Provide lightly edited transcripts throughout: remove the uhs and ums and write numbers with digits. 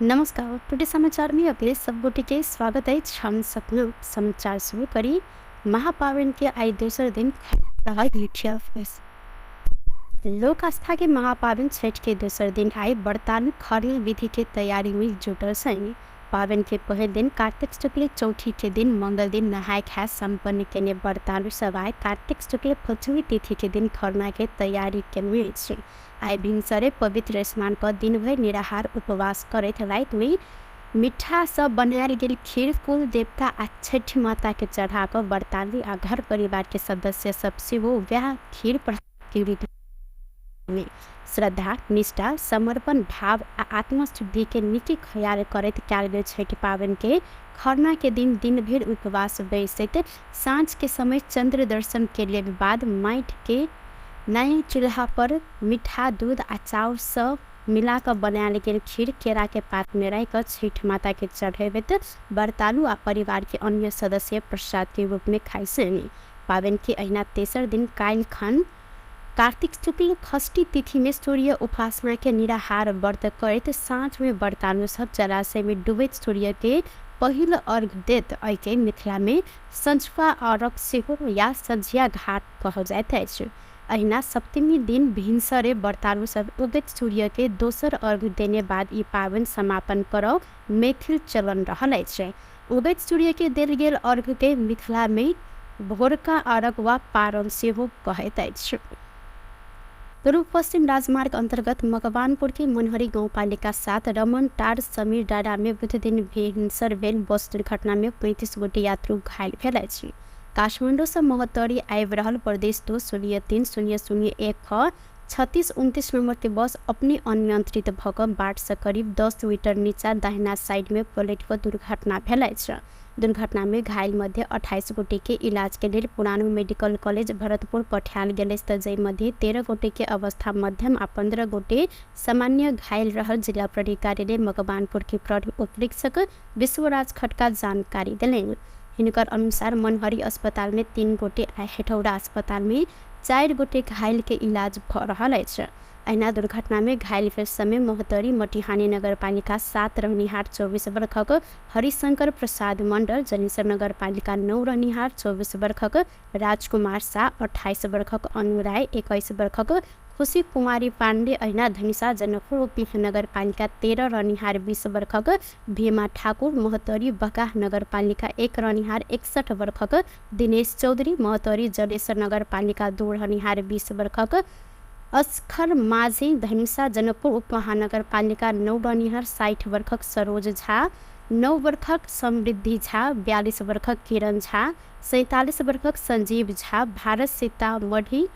नमस्कार, टुडे समाचार में अपने सब गोटे के स्वागत अछि। हम सपना समाचार शुरू करी। महापावन के आइ दोसर दिन रहल मुख्य लोक आस्था के महापावन छठ के दोसर दिन आइ व्रतालु खरना विधि के तैयारी में जुटल छनि। पावन के पहिल दिन कार्तिक शुक्ल चौथी के दिन मंगल दिन नहाय खाय सम्पन्न केने व्रतालु सब आइ कार्तिक शुक्ल पंचमी तिथि के दिन खरना के तैयारी केने अछि। आइ भिनसरे पवित्र स्नान कऽ दिनभरि निराहार उपवास करैत राति में मिठा सँ बनायल गेल खीर कुल देवता आ छठि माता के चढ़ा कऽ व्रतालु आ घर परिवार के सदस्य सब सेहो वएह खीर के रूप में श्रद्धा, निष्ठा, समर्पण भाव आ आत्मशुद्धि के नीक ख्याल करैत कयल गेल छठि पाबनि के खरना के दिन दिन भरि उपवास बैसैत साँझ के समय चंद्र दर्शन केले बाद माटि के नया चूल्हा पर मीठा दूध आ चाउर सँ मिला कऽ बनायल गेल खीर केरा के पात में राखि कऽ छठि माता के चढ़ेबैत व्रतालु आ परिवार के अन्य सदस्य प्रसाद के रूप में खाइ छनि। पाबनि के अहिना तेसर दिन काल्हि खन कार्तिक शुक्ल षष्ठी तिथि में सूर्य उपासना के निराहार व्रत करैत साँझ में व्रतालु सब जलाशय में डूबैत सूर्य के पहिल अर्घ देत। एहिके मिथिला में सँझुका अर्घ सेहो या सँझिया घाट कहल जाइत अछि। अहिना सप्तमी दिन भिनसरे व्रतालु सब उगैत सूर्य के दोसर अर्घ देने बाद ई पाबनि समापन करब मैथिल चलन रहल अछि। उगैत सूर्य के देल गेल अर्घ के मिथिला में भोरका अर्घ वा पारण सेहो कहैत अछि। पूर्व पश्चिम राजमार्ग अंतर्गत मकवानपुर के मनहरी गाउँपालिका 7 रमन टार समीर डाँडा में बुध दिन भिनसर भेल बस दुर्घटना में 35 गोटे यात्रु घायल भेल अछि। काठमाडौँ सँ महोत्तरी आबि रहल प्रदेश 2 0 3 0 0 1 36 29 नंबर के बस अपने अनियंत्रित भऽ कऽ बाट सँ करीब 10 मीटर नीचा दाहिना साइड में पलटि कऽ दुर्घटना भेल अछि। दुर्घटना में घायल मध्ये 28 गोटे के इलाज के लेल पुरानो मेडिकल कॉलेज भरतपुर पठायल गेल अछि तऽ जाहि मध्ये 13 गोटे के अवस्था मध्यम आ 15 गोटे सामान्य घायल रहल जिला प्रहरी कार्यालय मकवानपुर के प्रहरी उपरीक्षक विश्वराज खड्का जानकारी देलनि। हिनकर अनुसार मनहरी अस्पताल में 3 गोटे आ हेठौरा अस्पताल में 4 गोटे घायल के इलाज भऽ रहल अछि। अहिना दुर्घटना में घायल भेल समय महोत्तरी मटिहानी नगरपालिका 7 रहनिहार 24 वर्षक हरिशंकर प्रसाद मंडल, जलेश्वर नगरपालिका 9 रहनिहार 24 वर्षक राजकुमार शाह, 28 वर्षक अनु राय, 21 वर्षक खुशी कुमारी पाण्डे, अहिना धनुषा जनकपुर उपमहानगरपालिका 13 रहनिहार 20 वर्षक भीमा ठाकुर, महोत्तरी बगाह नगरपालिका 1 रहनिहार 61 वर्षक दिनेश चौधरी, महोत्तरी जलेश्वर नगरपालिका 2 रहनिहार 20 वर्षक अस्खर माझी, धनुषा जनकपुर उपमहानगरपालिका 9 रहनिहार 60 वर्षक सरोज झा, 9 वर्षक समृद्धि झा, 42 वर्षक किरण झा, 47 वर्षक संजीव झा, भारत सीतामढ़ी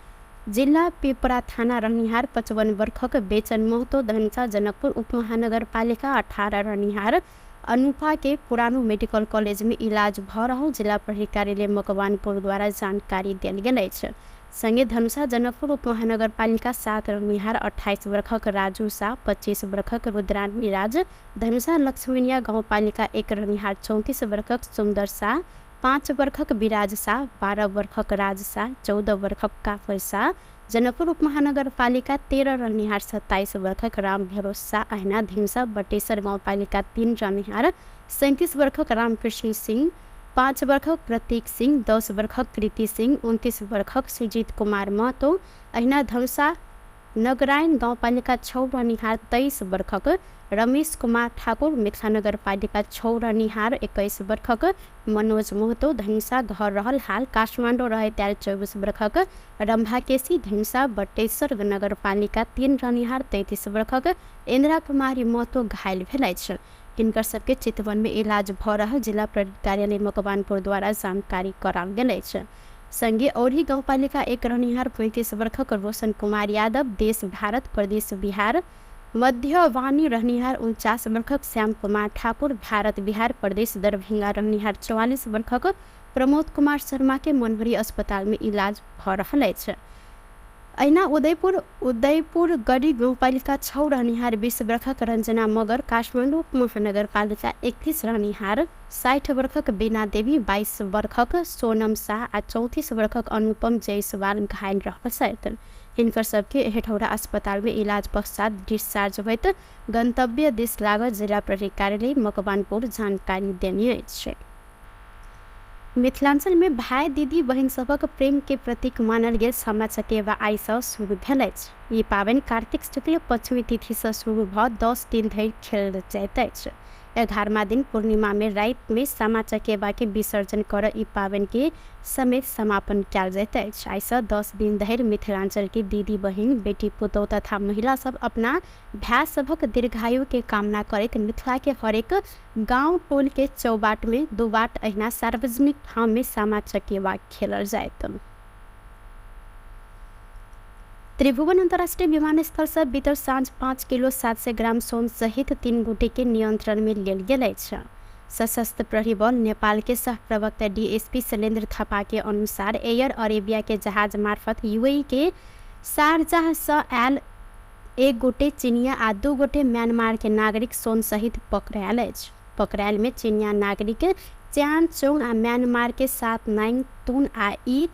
जिला पिपरा थाना रहनिहार 55 वर्षक बेचन महतो, धनुषा जनकपुर उपमहानगरपालिका 18 रहनिहार अनुपा के पुरानो मेडिकल कॉलेज में इलाज भऽ रहल जिला प्रहरी कार्यालय मकवानपुर द्वारा जानकारी देल गेल अछि। संगे धनुषा जनकपुर उपमहानगरपालिका 7 रहनिहार 28 वर्षक राजू शाह, 25 वर्षक रुद्रानी राज, धनुषा लक्ष्मीनिया गाउँपालिका 1 रहनिहार 34 वर्षक सुन्दर शाह, 5 वर्षक विराज शाह, 12 वर्षक राज शाह, 14 वर्षक काफल शाह, जनकपुर उपमहानगरपालिका 13 रहनिहार 27 वर्षक राम भरोस शाह, अहिना धनुषा बटेश्वर गाउँपालिका 3 रहनिहार 37 वर्षक रामकृष्ण सिंह, 5 वर्षक प्रतीक सिंह, 10 वर्षक कृति सिंह, 29 वर्षक सुजीत कुमार महतो, अहिना धनुषा नगरायण गाउँपालिका 6 रहनिहार 23 वर्षक रमेश कुमार ठाकुर, मिथिला नगरपालिका 6 रहनिहार 21 वर्षक मनोज महतो, धनुषा घर रहल हाल काठमाडौँ रहैत आयल 24 वर्षक रम्भा केसी, धनुषा बटेश्वर नगरपालिका 3 रहनिहार 33 वर्षक इन्द्रा कुमारी महतो घायल भेल अछि। हिनकर सबके चितवन में इलाज भऽ रहल जिला प्रहरी कार्यालय मकवानपुर द्वारा जानकारी कराओल गेल अछि। संगे औरही गाउँपालिका 1 रहनिहार 35 वर्षक रोशन कुमार यादव, देश भारत प्रदेश बिहार मध्यवानी रहनिहार 49 वर्षक श्याम कुमार ठाकुर, भारत बिहार प्रदेश दरभंगा रहनिहार 44 वर्षक प्रमोद कुमार शर्मा के मनहरी अस्पताल में इलाज भऽ रहल अछि। अहिना उदयपुर गढी गाउँपालिका 6 रहनिहार 20 वर्षक रंजना मगर, काठमाडौँ महानगरपालिका 31 रहनिहार 60 वर्षक बीना देवी, 22 वर्षक सोनम शाह आ 34 वर्षक अनुपम जायसवाल घायल रहल छथि। हिनकर सबके हेटौडा अस्पताल में इलाज पश्चात डिस्चार्ज होइत गंतव्य दिस लागल जिला प्रहरी कार्यालय मकवानपुर जानकारी देने अछि। मिथिलांचल में भाई दीदी बहिन सभक प्रेम के प्रतीक मानल गेल सामा चकेवा आइ सँ शुरू भेल अछि। ई पाबनि कार्तिक शुक्ल पञ्चमी तिथि सँ शुरू भऽ 10 दिन धरि खेलल जाइत अछि। 11वां दिन पूर्णिमा में राति में सामा चकेवा के विसर्जन कर ई पाबनि के समेत समापन कयल जाइत अछि। आइ सँ 10 दिन धरि मिथिलांचल के दीदी बहिन, बेटी पुतोह तथा महिला सब अपना भाय सभक दीर्घायु के कामना करैत मिथिला के हरेक गांव टोल के चौबाट में दुबाट अहिना सार्वजनिक ठाम में सामा चकेवा खेलल जाइत। त्रिभुवन अंतर्राष्ट्रीय विमानस्थल से बीतल साँझ 5 किलो 700 ग्राम सोन सहित 3 गोटे के नियंत्रण में लेल गेल अछि। सशस्त्र प्रहरी बल नेपाल के सह प्रवक्ता डीएसपी शैलेन्द्र थापा के अनुसार एयर अरेबिया के जहाज मार्फत यूएई के शारजाह से आयल 1 गोटे चीनिया आ 2 गोटे म्यांमार के नागरिक सोन सहित पकड़ायल अछि। पकड़ायल में चीनिया नागरिक च्यान चोङ आ म्यांमार के 7 नाइङ तुन आ ई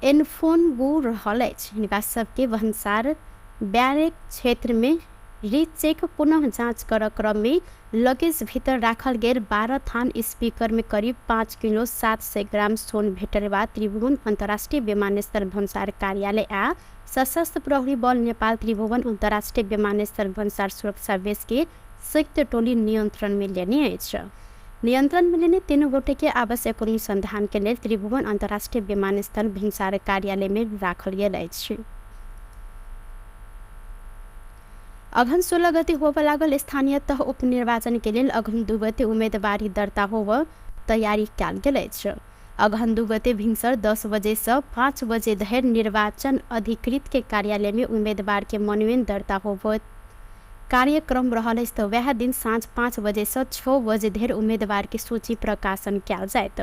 एनफोन गु रहल अछि। हिनका सबके भन्सार बैरेक क्षेत्र में रीचेक पुनः जाँच कर क्रम में लगेज भीतर राखल गेल 12 थान स्पीकर में करीब 5 किलो 700 ग्राम सोन भेटल बाद त्रिभुवन अंतर्राष्ट्रीय विमानस्थल भन्सार कार्यालय आ सशस्त्र प्रहरी बल नेपाल त्रिभुवन अंतर्राष्ट्रीय विमानस्थल भन्सार सुरक्षा बेस के संयुक्त टोली नियंत्रण में लेने अछि। नियंत्रण में लेने 3 गोटे के आवश्यक अनुसंधान के लेल त्रिभुवन अंतर्राष्ट्रीय विमानस्थल भन्सार कार्यालय में राखल गेल अछि। अघन 16 गते होब लागल स्थानीय तह उपनिर्वाचन के लेल अघन 2 गते उम्मेदवारी दर्ता होब तैयारी कयल गेल अछि। अघन 2 गते भिनसर 10 बजे से 5 बजे धरि निर्वाचन अधिकृत के कार्यालय में उम्मेदवार के मनोनयन दर्ता होब कार्यक्रम रहल अछि तऽ वएह दिन साँझ 5 बजे से 6 बजे धरि उम्मेदवार के सूची प्रकाशन कयल जायत।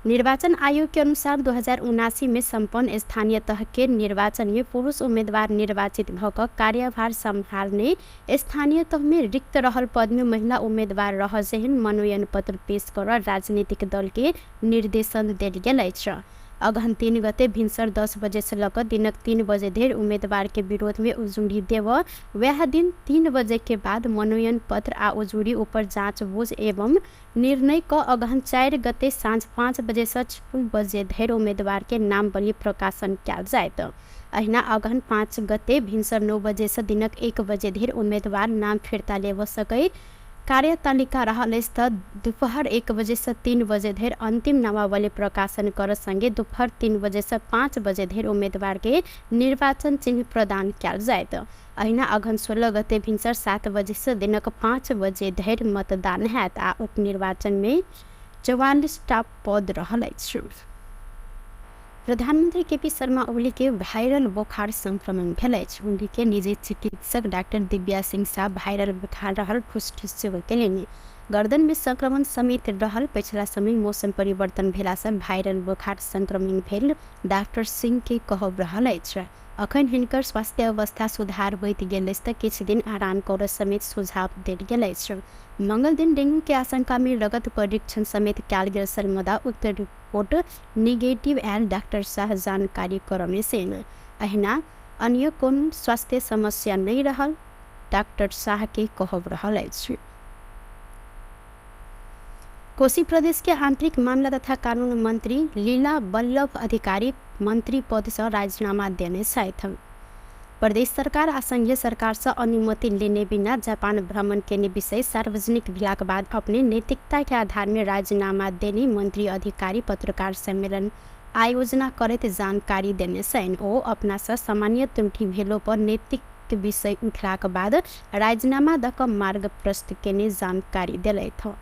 निर्वाचन आयोग के अनुसार 2079 में सम्पन्न स्थानीय तह के निर्वाचन में पुरुष उम्मीदवार निर्वाचित भऽ कऽ कार्यभार सम्हाल्ने स्थानीय तह में रिक्त रहल पद में महिला उम्मीदवार रह जेहन मनोनयन पत्र पेश कर राजनीतिक दल के निर्देशन देल गेल अछि। अगहन 3 गते भिनसर 10 बजे से लऽ कऽ दिनक 3 बजे धरि उम्मीदवार के विरोध में उजुरी देव वएह दिन 3 बजे के बाद मनोनयन पत्र आ उजुरी ऊपर जाँच बुझ एवं निर्णय क अगहन 4 गते साँझ 5 बजे से 6 बजे धरि उम्मीदवार के नामवली प्रकाशन कयल जायत। अहिना अगहन 5 गते भिनसर 9 बजे से दिनक 1 बजे धरि उम्मीदवार नाम फिर्ता लेब सकै कार्यतालिका रहल अछि तऽ दुपहर 1 बजे से 3 बजे धरि अंतिम नामावली प्रकाशन कर संगे दुपहर 3 बजे से 5 बजे धरि उम्मीदवार के निर्वाचन चिन्ह प्रदान कयल जायत। अहिना अगहन 16 गते भिनसर 7 बजे से दिनक 5 बजे धरि मतदान हैत आ उपनिर्वाचन में 44 टा पद रहल अछि। प्रधानमंत्री केपी शर्मा ओली के वायरल बोखार संक्रमण भेल अछि। ओली के निजी चिकित्सक डॉक्टर दिव्या सिंह शाह वायरल बोखार रहल पुष्टि सेहो केलनि। गर्दन में संक्रमण समेत रहल पछिला समय मौसम परिवर्तन भेला से वायरल बोखार संक्रमण भेल डॉक्टर सिंह के कहब रहल अछि। अखन हिनकर स्वास्थ्य अवस्था सुधार होइत गेल अछि तऽ किछु दिन आराम करऽ समेत सुझाव देल गेल अछि। मंगल दिन डेंगू के आशंका में रगत परीक्षण समेत कयल गेल छल मुदा उक्त रिपोर्ट निगेटिव आयल डॉक्टर शाह जानकारी करौने छनि। अहिना अन्य कोनो स्वास्थ्य समस्या नहि रहल डॉक्टर शाह के कहब रहल अछि। कोसी प्रदेश के आंतरिक मामला तथा कानून मंत्री लीला बल्लभ अधिकारी मंत्री पद से राजीनामा देने छथि। प्रदेश सरकार आ संघीय सरकार से अनुमति लेने बिना जापान भ्रमण केने विषय सार्वजनिक भेलाक बाद अपने नैतिकता के आधार में राजीनामा देने मंत्री अधिकारी पत्रकार सम्मेलन आयोजना करैत जानकारी देने छनि। ओ अपना से सामान्य त्रुटि भेलो पर नैतिक विषय उठलाक बाद राजीनामा दऽ कऽ मार्ग प्रस्तुत केने जानकारी देलथि।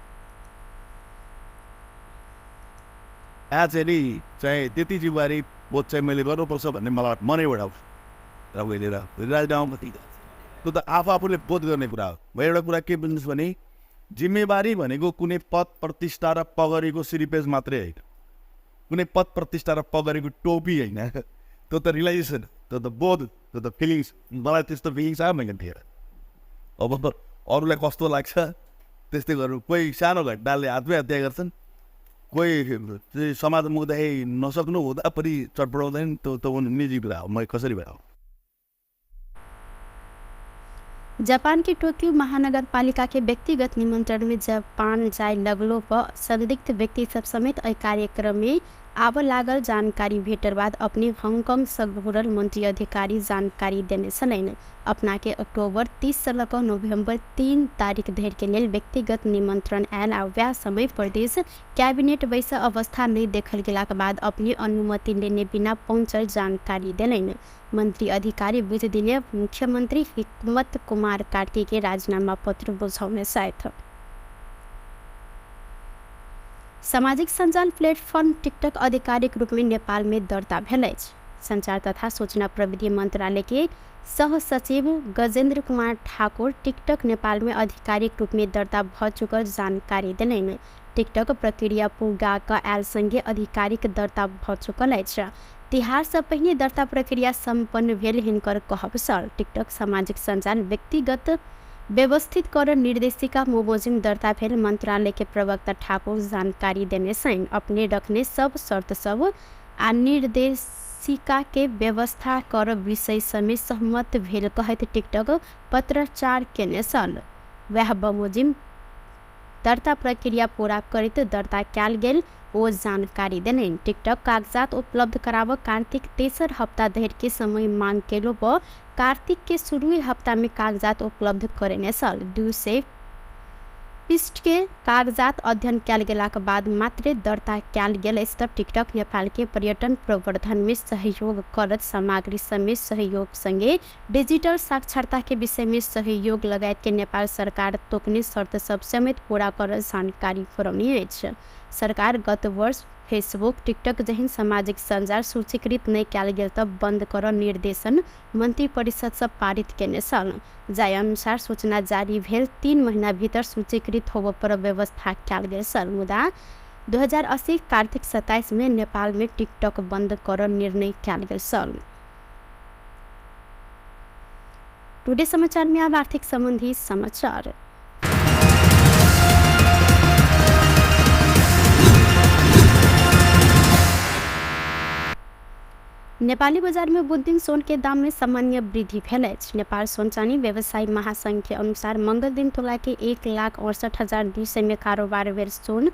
आज चाहिँ त्यति जिम्मेवारी बोध चाहिँ मैले गर्नुपर्छ भन्ने मलाई मनैबाट आउँछ र मैले राजीनामा त्यो त आफू आफूले बोध गर्ने कुरा हो। म एउटा कुरा के बुझ्नुहोस् भने जिम्मेवारी भनेको कुनै पद प्रतिष्ठा र पगरीको सिरिपेज मात्रै होइन, कुनै पद प्रतिष्ठा र पगरीको टोपी होइन। त्यो त रियलाइजेसन, त्यो त बोध, त्यो त फिलिङ्स। मलाई त्यस्तो फिलिङ्स आयो मैले थिएन। अब अरूलाई कस्तो लाग्छ त्यस्तै गर्नु। कोही सानो घटनाले आत्महत्या गर्छन्, कोही समाज मुख्दाखेरि नसक्नु हुँदा पनि चटपटाउँदैन। त्यो त निजी कुरा हो, मैले कसरी भए। जापान के टोक्यो महानगरपालिका के व्यक्तिगत निमंत्रण में जापान जाय लगलो पर संदिग्ध व्यक्ति सब समेत एहि कार्यक्रम में आबऽ लागल जानकारी भेटल बाद अपने हांगकांग से घुरल मंत्री अधिकारी जानकारी देने छलनि। अपना के अक्टूबर 30 से लऽ कऽ नवंबर 3 तारीख धरि के लेल व्यक्तिगत निमंत्रण आयल आ वएह समय प्रदेश कैबिनेट बैस अवस्था नहि देखल गेलाक बाद अपने अनुमति लेने बिना पहुँचल जानकारी देलनि। मंत्री अधिकारी बुध दिने मुख्यमंत्री हिकमत कुमार कार्की के राजीनामा पत्र बुझौने छथि। सामाजिक सञ्जाल प्लेटफॉर्म टिकटक आधिकारिक रूप में नेपाल में दर्ता भेल अछि। संचार तथा सूचना प्रविधि मंत्रालय के सह सचिव गजेंद्र कुमार ठाकुर टिकटक नेपाल में आधिकारिक रूप में दर्ता भ चुकल जानकारी देलनि। टिकटक प्रक्रिया पूरा क आयल संगे आधिकारिक दर्ता भ चुकल अछि। तिहार से पहिने दर्ता प्रक्रिया सम्पन्न भेल हिनकर कहब छल। टिकटक सामाजिक सञ्जाल व्यक्तिगत व्यवस्थित कर निर्देशिका बमोजिम दर्ता भेल मंत्रालय के प्रवक्ता ठाकुर जानकारी देने छनि। अपने रखने सब शर्त सब आ निर्देशिका के व्यवस्था कर विषय समेत सहमत भेल कहैत टिकटक पत्राचार केने छल। वएह बमोजिम दर्ता प्रक्रिया पूरा करैत दर्ता कयल गेल ओ जानकारी देलनि। टिकटक कागजात उपलब्ध कराबऽ कार्तिक तेसर हप्ता धरि के समय मांग केलो पर कार्तिक के शुरुए हप्ता में कागजात उपलब्ध करेने छल। 200 पृष्ठ के कागजात अध्ययन कयल गेलाक बाद मात्रे दर्ता कयल गेल अछि। तऽ टिकटक नेपाल के पर्यटन प्रवर्धन में सहयोग करत सामग्री समेत सहयोग संगे डिजिटल साक्षरता के विषय में सहयोग लगायत के नेपाल सरकार तोकने शर्त सब समेत पूरा करल जानकारी करौने अछि। सरकार गत वर्ष फेसबुक टिकटक जेहन सामाजिक सञ्जाल सूचीकृत नहि कयल गेल तऽ बंद करऽ निर्देशन मंत्री परिषद से पारित केने छल। जाहि अनुसार सूचना जारी भेल 3 महीना भीतर सूचीकृत होबऽ पर व्यवस्था कयल गेल छल। मुदा 2080 कार्तिक 27 में नेपाल में टिकटक बंद करऽ निर्णय कयल गेल छल। टुडे समाचार में अब आर्थिक संबंधी समाचार। नेपाली बाजार में बुध दिन सोन के दाम में सामान्य वृद्धि भेल अछि। नेपाल सोन चानी व्यवसायी महासंघ के अनुसार मंगल दिन तोला के 1,68,200 में कारोबार भेल सोन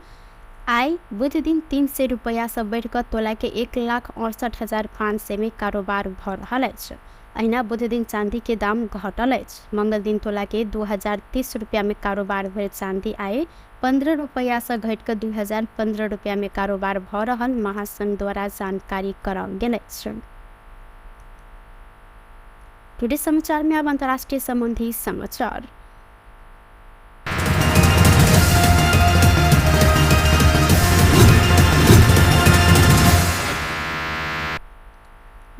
आइ बुध दिन 300 रुपैया से बढ़िकऽ तोला के 1,68,500 में कारोबार भऽ रहल अछि। अहिना बुध दिन चांदी के दाम घटल अछि। मंगल दिन तोला के 2,030 रुपया में कारोबार भेल चांदी आइ 15 रुपैया से घटिकऽ 2,015 रुपया में कारोबार भऽ रहल महासंघ द्वारा जानकारी कराओल गेल अछि। टुडे समाचार में अब अंतर्राष्ट्रीय संबंधी समाचार।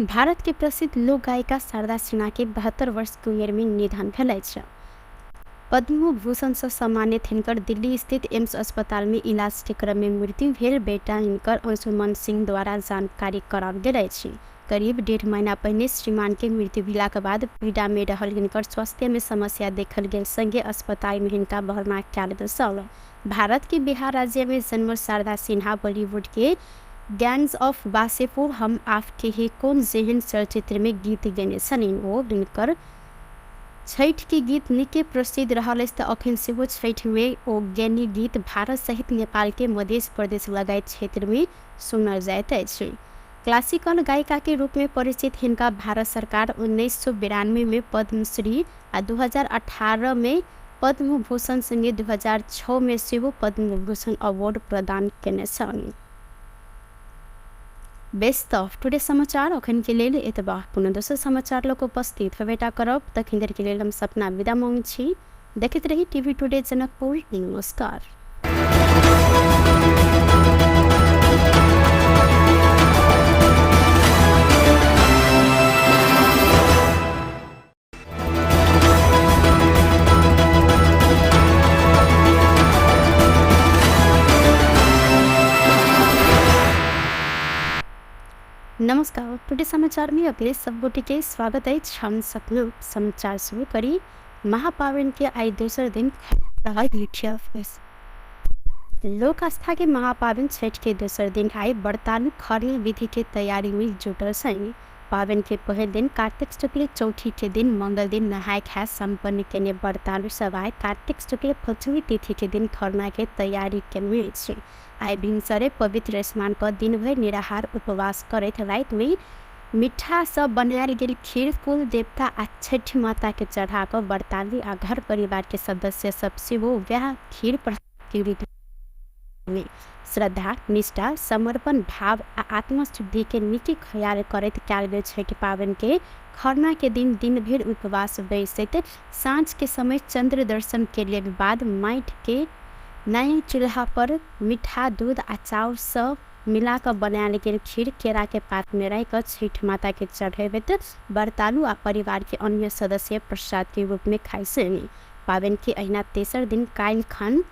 भारत के प्रसिद्ध लोक गायिका शारदा सिन्हा के 72 वर्ष के उमेर में निधन भेल अछि। पद्म भूषण से सम्मानित हिनकर दिल्ली स्थित एम्स अस्पताल में इलाज के क्रम में मृत्यु भेल बेटा हिनकर अंशुमन सिंह द्वारा जानकारी कराओल गेल अछि। करीब 1.5 महीना पहिने श्रीमान के मृत्यु भेलाक बाद पीड़ा में रहल हिनकर स्वास्थ्य में समस्या देखल गेल संगे अस्पताल में हिनका भर्ना कयल गेल छल। भारत के बिहार राज्य में जन्मल शारदा सिन्हा बॉलीवुड के गैंग्स ऑफ वासेपुर, हम आपके हैं कौन जेहन चलचित्र में गीत गेने छलनि। ओ हिनकर छठि के गीत निके प्रसिद्ध रहल अछि तऽ अखन सेहो छठि में ओ गेनी गीत भारत सहित नेपाल के मध्य प्रदेश लगायत क्षेत्र में सुनल जाइत अछि। क्लासिकल गायिका के रूप में परिचित हिनका भारत सरकार 1992 में पद्मश्री आ 2018 में पद्मभूषण संगे 2006 में सेहो पद्मभूषण अवार्ड प्रदान केने छल। बेस तऽ टुडे समाचार अखन के लेल एतबा। पुनः दोसर समाचार लऽ कऽ उपस्थित होबेटा करब। तखन देर के लेल हम सपना विदा मांग छी। देखैत रही टीवी टुडे जनकपुर। नमस्कार। नमस्कार, टुडे समाचार में अपने सब गोटे के स्वागत अछि। हम सपना समाचार शुरू करी महापावन के आइ दोसर दिन रहल लोक आस्था के महापावन छठ के दोसर दिन आइ व्रतालु खरना विधि के तैयारी में जुटल छनि। पाबनि के पहिल दिन कार्तिक शुक्ल चौठी के दिन मंगल दिन नहाय खाय सम्पन्न केने व्रतालु सब आइ कार्तिक शुक्ल पञ्चमी तिथि के दिन खरना के तैयारी केने अछि। आइ भिनसरे पवित्र स्नान कऽ दिनभरि निराहार उपवास करैत राति में मिठा सँ बनायल गेल खीर कुल देवता आ छठि माता के चढ़ा कऽ व्रतालु आ घर परिवार के सदस्य सब सेहो वएह खीर प्रसाद के रूप में श्रद्धा, निष्ठा, समर्पण भाव आ आत्मशुद्धि के नीक ख्याल करैत कयल गेल छठि पाबनि के खरना के दिन दिनभरि उपवास बैसैत साँझ के समय चंद्र दर्शन के बाद माटि के नया चूल्हा पर मिठा दूध आ चाउर सँ मिला कऽ बनायल गेल खीर केरा के पात में राखि कऽ छठि माता के चढ़ेबैत व्रतालु आ परिवार के अन्य सदस्य प्रसाद के रूप में खाइ छनि। पाबनि के अहिना तेसर दिन काल्हि खन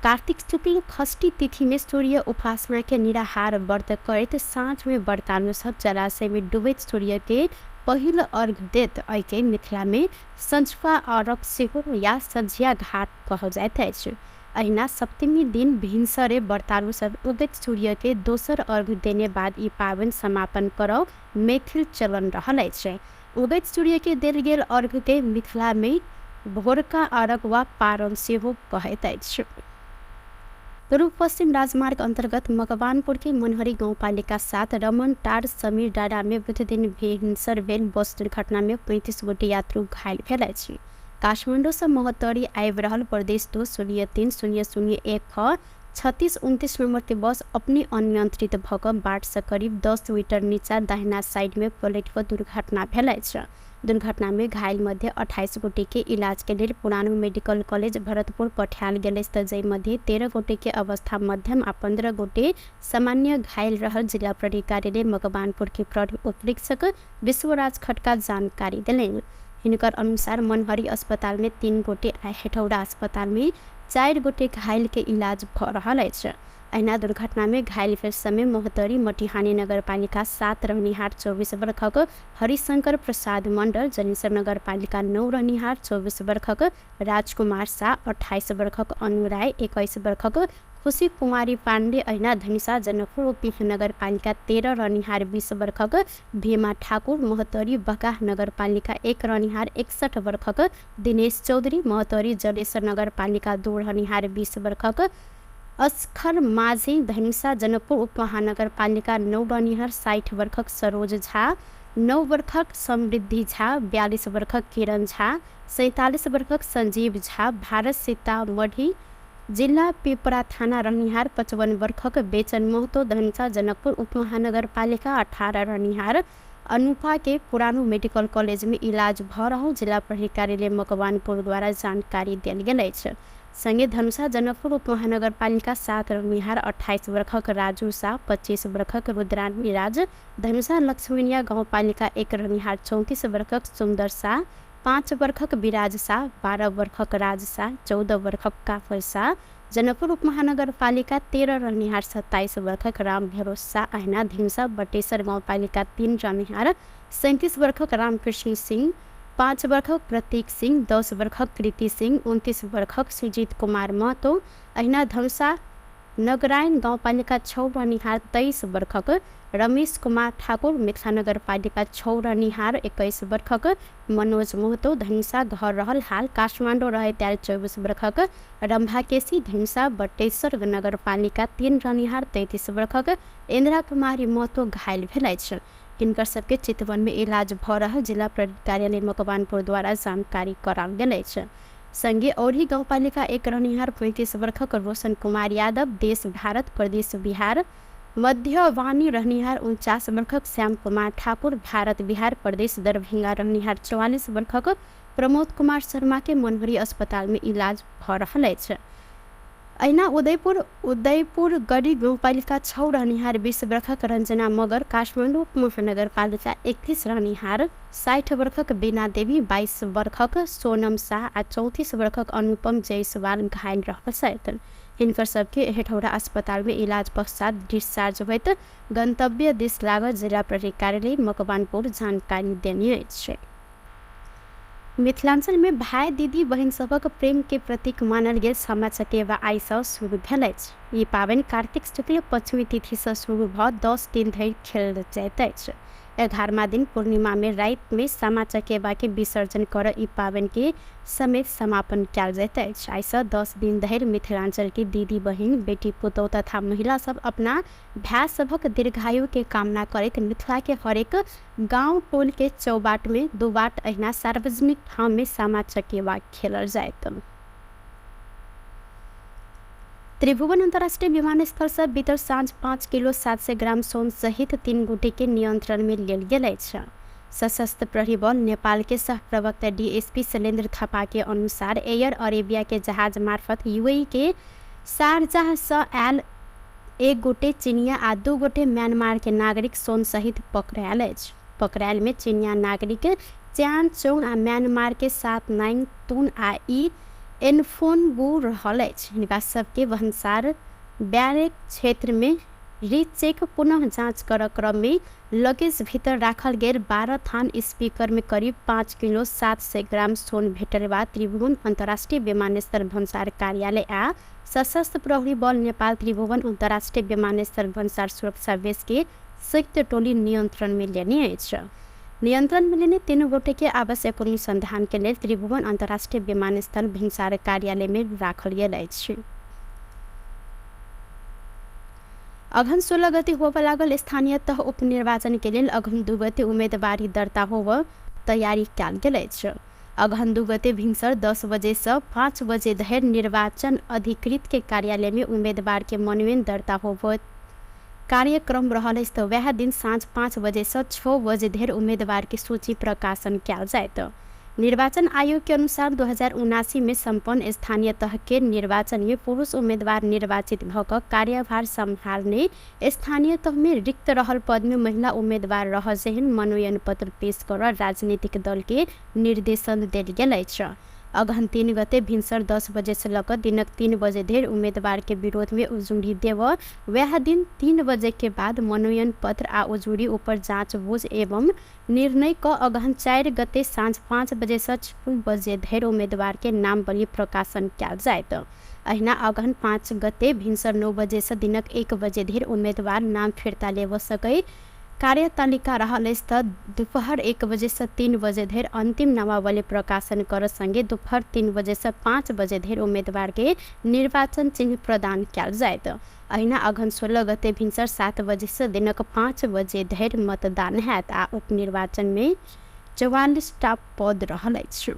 कार्तिक शुक्ल षष्ठी तिथि में सूर्य उपासना के निराहार व्रत करैत साँझ में व्रतालु सब जलाशय में डूबैत सूर्य के पहिल अर्घ देत। एहिके मिथिला में सँझुका अर्घ सेहो या सँझिया घाट कहल जाइत अछि। अहिना सप्तमी दिन भिनसरे व्रतालु सब उगैत सूर्य के दोसर अर्घ देने बाद ई पाबनि समापन करब मैथिल चलन रहल अछि। उगैत सूर्य के देल गेल अर्घ के मिथिला में भोरका अर्घ वा पारण सेहो कहैत अछि। पूर्व पश्चिम राजमार्ग अन्तर्गत मकवानपुर के मनहरी गाउँपालिका 7 रमन टार समीर डाँडा में बुध दिन भिनसर भेल बस दुर्घटना में 35 गोटे यात्रु घायल भेल अछि। काठमाडौँ सँ महोत्तरी आबि रहल प्रदेश 2 0 3 0 0 1 ख 36 29 नंबर के बस अपने अनियंत्रित भऽ कऽ बाट सँ करीब 10 मीटर नीचा दाहिना साइड में पलटि कऽ दुर्घटना भेल अछि। दुर्घटना में घायल मध्ये 28 गोटे के इलाज के लेल पुरानो मेडिकल कॉलेज भरतपुर पठायल गेल अछि तऽ जाहि मध्ये 13 गोटे के अवस्था मध्यम आ 15 गोटे सामान्य घायल रहल जिला प्रहरी कार्यालय मकवानपुर के प्रहरी उपरीक्षक विश्वराज खड्का जानकारी देलनि। हिनकर अनुसार मनहरी अस्पताल में 3 गोटे आ हेटौडा अस्पताल में 4 गोटे घायल के इलाज भऽ रहल अछि। अहिना दुर्घटना में घायल भेल समय महोत्तरी मटिहानी नगरपालिका 7 रहनिहार 24 वर्षक हरिशंकर प्रसाद मण्डल, जलेश्वर नगरपालिका 9 रहनिहार 24 वर्षक राजकुमार शाह, 28 वर्षक अनु राय, 21 वर्षक खुशी कुमारी पाण्डे, अहिना धनुषा जनकपुर उपमहानगरपालिका 13 रहनिहार 20 वर्षक भीमा ठाकुर, महोत्तरी बगाह नगरपालिका 1 रहनिहार 61 वर्षक दिनेश चौधरी, महोत्तरी जलेश्वर नगरपालिका 2 रहनिहार 20 वर्षक अस्खर माझी, धनुषा जनकपुर उपमहानगरपालिका 9 रहनिहार 60 वर्षक सरोज झा, 9 वर्षक समृद्धि झा, 42 वर्षक किरण झा, 47 वर्षक संजीव झा, भारत सीतामढ़ी जिल्ला पिपरा थाना रहनिहार 55 वर्षक बेचन महतो, धनुषा जनकपुर उपमहानगरपालिका 18 रहनिहार अनुपा के पुरानो मेडिकल कॉलेज में इलाज भऽ रहल जिला प्रहरी कार्यालय मकवानपुर द्वारा जानकारी देल गेल अछि। संगे धनुषा जनकपुर उपमहानगरपालिका 7 रहनिहार 28 वर्षक राजू शाह, 25 वर्षक रुद्रानी राज, धनुषा लक्ष्मीनिया गाउँपालिका 1 रहनिहार 34 वर्षक सुन्दर शाह, 5 वर्षक विराज शाह, 12 वर्षक राज शाह, 14 वर्षक काफल शाह, जनकपुर उपमहानगरपालिका 13 रहनिहार 27 वर्षक राम भरोस शाह, अहिना धनुषा बटेश्वर गाउँपालिका 3 रहनिहार 37 वर्षक रामकृष्ण सिंह, 5 वर्षक प्रतीक सिंह, 10 वर्षक कृति सिंह, 29 वर्षक सुजीत कुमार महतो, अहिना धनुषा नगरायण गाउँपालिका 6 रहनिहार 23 वर्षक रमेश कुमार ठाकुर, मिथिला नगरपालिका 6 रहनिहार 21 वर्षक मनोज महतो, धनुषा घर रहल हाल काठमाडौँ रहैत आयल 24 वर्षक रम्भा केसी, धनुषा बटेश्वर नगरपालिका 3 रहनिहार 33 वर्षक इन्द्रा कुमारी महतो घायल भेल अछि। हिनकर सबके चितवन में इलाज भऽ रहल जिला प्रहरी कार्यालय मकवानपुर द्वारा जानकारी कराओल गेल अछि। संगे औरही गाउँपालिका 1 रहनिहार 35 वर्षक रोशन कुमार यादव, देश भारत प्रदेश बिहार मध्यवानी रहनिहार 49 वर्षक श्याम कुमार ठाकुर, भारत बिहार प्रदेश दरभंगा रहनिहार 44 वर्षक प्रमोद कुमार शर्मा के मनहरी अस्पताल में इलाज भऽ रहल अछि। अहिना उदयपुर गढी गाउँपालिका 6 रहनिहार 20 वर्षक रञ्जना मगर, काठमाडौँ उपमहानगरपालिका 31 रहनिहार 60 वर्षक बीना देवी, 22 वर्षक सोनम शाह आ 34 वर्षक अनुपम जायसवाल घायल रहल छथि। हिनकर सबके हेटौडा अस्पताल में इलाज पश्चात डिस्चार्ज होइत गन्तव्य दिस लागल जिला प्रहरी कार्यालय मकवानपुर जानकारी देने अछि। मिथिलांचल में भाई दीदी बहिन सभक प्रेम के प्रतीक मानल गेल सामा चकेवा आइ सँ शुरू भेल अछि। ई पाबनि कार्तिक शुक्ल पञ्चमी तिथि सँ शुरू भऽ 10 दिन धरि खेलल जाइत अछि। 11वां दिन पूर्णिमा में राति में सामा चकेवा के विसर्जन कर ई पाबनि के समेत समापन कयल जाइत अछि। आइसँ 10 दिन धरि मिथिलांचल के दीदी बहिन, बेटी पुतोह तथा महिला सब अपना भाय सभक दीर्घायु के कामना करैत मिथिला के हरेक गांव टोल के चौबाट में दुबाट अहिना सार्वजनिक ठाम में सामा चकेवा खेलल जाइत। त्रिभुवन अंतर्राष्ट्रीय विमानस्थल से बीतल साँझ 5 किलो 700 ग्राम सोन सहित 3 गोटे के नियंत्रण में लेल गेल अछि। सशस्त्र प्रहरी बल नेपाल के सह प्रवक्ता डीएसपी शैलेन्द्र थापा के अनुसार एयर अरेबिया के जहाज मार्फत यूएई के शारजाह से आयल 1 गोटे चीनिया आ 2 गोटे म्यांमार के नागरिक सोन सहित पकड़ायल अछि। पकड़ायल में चीनिया नागरिक च्यान चोङ आ म्यांमार के 7 9 तुन आ ई एनफोन बू रहल अछि। हिनका सबके भन्सार बैरेक क्षेत्र में रीचेक पुनः जाँच कर क्रम में लगेज भीतर राखल गेल 12 थान स्पीकर में करीब 5 किलो 700 ग्राम सोन भेटल बाद त्रिभुवन अंतर्राष्ट्रीय विमानस्थल भन्सार कार्यालय आ सशस्त्र प्रहरी बल नेपाल त्रिभुवन अंतर्राष्ट्रीय विमानस्थल भन्सार सुरक्षा बेस के संयुक्त टोली नियंत्रण में लेने अछि। नियंत्रण में लेने 3 गोटे के आवश्यक अनुसंधान के लेल त्रिभुवन अंतर्राष्ट्रीय विमानस्थल भिनसार कार्यालय में राखल गेल अछि। अघन 16 गते होबय लागल स्थानीय तह उपनिर्वाचन के लेल अघन 2 गते उम्मेदवारी दर्ता होब तैयारी कयल गेल अछि। अघन 2 गते भिनसर 10 बजे से 5 बजे धरि निर्वाचन अधिकृत के कार्यालय में उम्मेदवार के मनोनयन दर्ता होब कार्यक्रम रहल अछि त वएह दिन साँझ 5 बजे से 6 बजे धरि उम्मेदवार के सूची प्रकाशन कयल जायत। निर्वाचन आयोग के अनुसार 2079 में सम्पन्न स्थानीय तह के निर्वाचन में पुरुष उम्मीदवार निर्वाचित भ क कार्यभार सम्हाल्ने स्थानीय तह में रिक्त रहल पद में महिला उम्मीदवार रह जेहन मनोनयन पत्र पेश कर राजनीतिक दल के निर्देशन देल गेल अछि। अगहन 3 गते भिनसर 10 बजे से लऽ कऽ दिनक 3 बजे धरि उम्मीदवार के विरोध में उजुरी देव वएह दिन 3 बजे के बाद मनोनयन पत्र आ उजुरी ऊपर जाँच बुझ एवं निर्णय क अगहन 4 गते साँझ 5 बजे से 6 बजे धरि उम्मीदवार के नामवली प्रकाशन कयल जायत। अहिना अगहन 5 गते भिनसर 9 बजे से दिनक 1 बजे धरि उम्मीदवार नाम फिर्ता लेब सकै कार्यतालिका रहल अछि त दोपहर 1 बजे से 3 बजे धरि अंतिम नामावली प्रकाशन कर संगे दोपहर 3 बजे से 5 बजे धरि उम्मीदवार के निर्वाचन चिन्ह प्रदान कयल जायत। अहिना अगहन 16 गते भिनसर 7 बजे से दिनक 5 बजे धरि मतदान हैत आ उपनिर्वाचन में 44टा पद रहल अछि।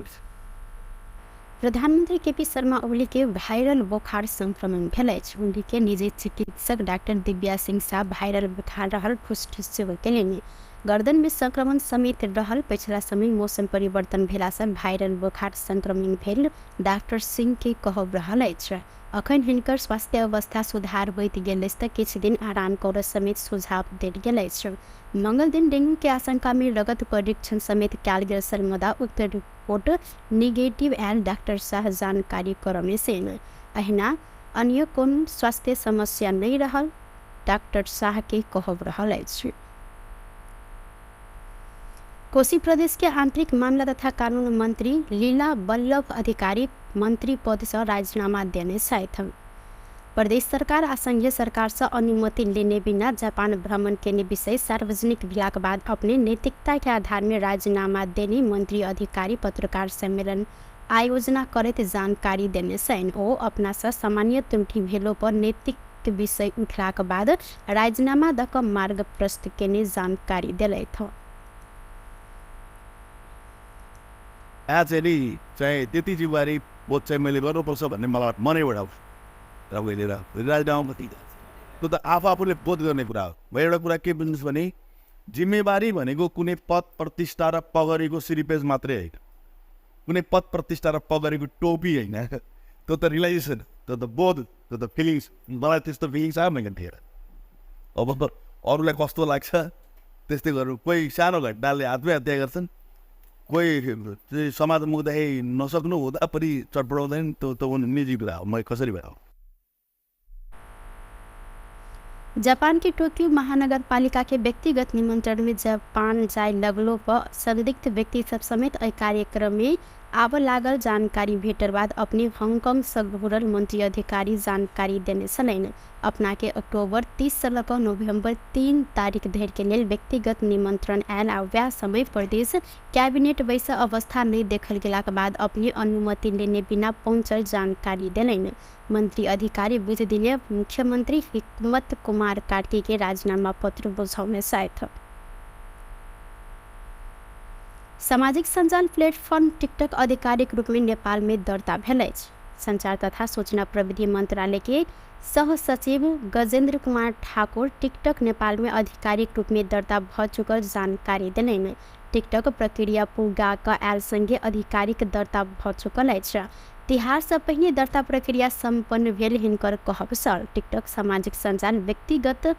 प्रधानमंत्री केपी शर्मा ओली के वायरल बोखार संक्रमण भेल अछि। ओली के निजी चिकित्सक डॉक्टर दिव्या सिंह शाह वायरल बोखार रहल पुष्टि सेहो केलनि। गर्दन में संक्रमण समेत रहल पछिला समय मौसम परिवर्तन भेला से वायरल बोखार संक्रमण भेल डॉक्टर सिंह के कहब रहल अछि। अखन हिनकर स्वास्थ्य अवस्था सुधार होइत गेल अछि त किछु दिन आराम करऽ समेत सुझाव देल गेल अछि। मंगल दिन डेंगू के आशंका में रगत परीक्षण समेत कयल गेल छल मुदा उक्त रिपोर्ट निगेटिव आयल डॉक्टर शाह जानकारी करौने छनि। अहिना अन्य कोनो स्वास्थ्य समस्या नहि रहल डॉक्टर शाह के कहब रहल अछि। कोसी प्रदेश के आंतरिक मामला तथा कानून मंत्री लीला बल्लभ अधिकारी मंत्री पद से राजीनामा देने छथि। प्रदेश सरकार आ संघीय सरकार से अनुमति लेने बिना जापान भ्रमण केने विषय सार्वजनिक भेलाक बाद अपने नैतिकता के आधार में राजीनामा देने मंत्री अधिकारी पत्रकार सम्मेलन आयोजना करैत जानकारी देने छनि। ओ अपना से सामान्य त्रुटि भेलो पर नैतिक विषय उठलाक बाद राजीनामा दऽ कऽ मार्ग प्रस्तुत केने जानकारी देलथि। आज नि चाहिँ त्यति जिम्मेवारी बोध चाहिँ मैले गर्नुपर्छ भन्ने मलाई मनैबाट आउँछ र मैले राजीनामा त्यो त आफू आफूले बोध गर्ने कुरा हो। म एउटा कुरा के बुझ्नुहोस् भने जिम्मेवारी भनेको कुनै पद प्रतिष्ठा र पगरीको सिरिपेज मात्रै होइन, कुनै पद प्रतिष्ठा र पगरीको टोपी होइन। त्यो त रियलाइजेसन, त्यो त बोध, त्यो त फिलिङ्स। मलाई त्यस्तो फिलिङ्स आयो मैले थिएन। अब अरूलाई कस्तो लाग्छ त्यस्तै गरौँ। कोही सानो घटनाले आत्महत्या गर्छन्, कोही समाज मुख्दाखेरि नसक्नु हुँदा पनि चटपटाउँदैन। त्यो त निजी कुरा हो, म कसरी भएर। जापान के टोक्यो महानगरपालिका के व्यक्तिगत निमंत्रण में जापान जाय लगलो पर संदिग्ध व्यक्ति सब समेत एहि कार्यक्रम में आब लागल जानकारी भेटल बाद अपने हांगकांग से घुरल मंत्री अधिकारी जानकारी देने छलनि। अपना के अक्टूबर 30 से लऽ कऽ नवंबर 3 तारीख धरि के लेल व्यक्तिगत निमंत्रण आयल आ वएह समय प्रदेश कैबिनेट बैस अवस्था नहि देखल गेलाक बाद अपने अनुमति लेने बिना पहुँचल जानकारी देलनि। मंत्री अधिकारी बुध दिने मुख्यमंत्री हिकमत कुमार कार्की के राजीनामा पत्र बुझौने छथि। सामाजिक सञ्जाल प्लेटफॉर्म टिकटक आधिकारिक रूप में नेपाल में दर्ता भेल अछि। संचार तथा सूचना प्रविधि मंत्रालय के सह सचिव गजेंद्र कुमार ठाकुर टिकटक नेपाल में आधिकारिक रूप में दर्ता भ चुकल जानकारी देलनि। टिकटक प्रक्रिया पूरा क आयल संगे आधिकारिक दर्ता भ चुकल अछि। तिहार से पहिने दर्ता प्रक्रिया सम्पन्न भेल हिनकर कहब छल। टिकटक सामाजिक सञ्जाल व्यक्तिगत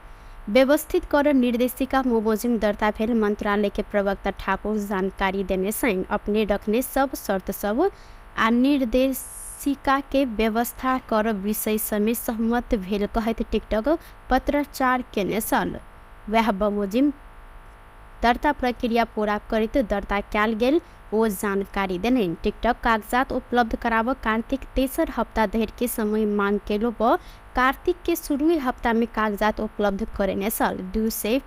व्यवस्थित कर निर्देशिका बमोजिम दर्ता भेल मंत्रालय के प्रवक्ता ठाकुर जानकारी देने छनि। अपने रखने सब शर्त सब आ निर्देशिका के व्यवस्था कर विषय समेत सहमत भेल कहैत टिकटक पत्राचार केने छल। वएह बमोजिम दर्ता प्रक्रिया पूरा करैत दर्ता कयल गेल ओ जानकारी देलनि। टिकटक कागजात उपलब्ध कराबऽ कार्तिक तेसर हप्ता धरि के समय मांग केलो पर कार्तिक के शुरुए हप्ता में कागजात उपलब्ध करेने छल। 200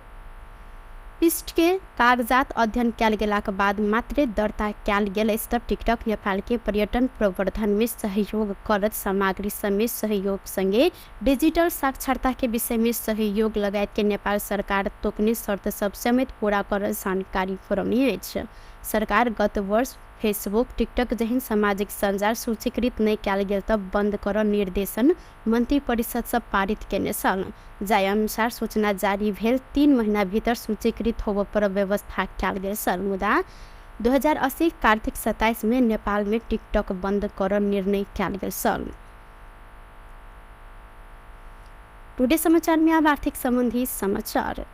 पृष्ठ के कागजात अध्ययन कयल गेलाक बाद मात्रे दर्ता कयल गेल अछि तऽ टिकटक नेपाल के पर्यटन प्रवर्धन में सहयोग करत सामग्री समेत सहयोग संगे डिजिटल साक्षरता के विषय में सहयोग लगायत के नेपाल सरकार तोकने शर्त सब समेत पूरा करल जानकारी करौने अछि। सरकार गत वर्ष फेसबुक टिकटक जेहन सामाजिक सञ्जाल सूचीकृत नहि कयल गेल तऽ बंद करऽ निर्देशन मंत्री परिषद से पारित केने छल। जाहि अनुसार सूचना जारी भेल 3 महीना भीतर सूचीकृत होबऽ पर व्यवस्था कयल गेल छल। मुदा 2080 कार्तिक 27 में नेपाल में टिकटक बंद करऽ निर्णय कयल गेल छल। टुडे समाचार में अब आर्थिक संबंधी समाचार।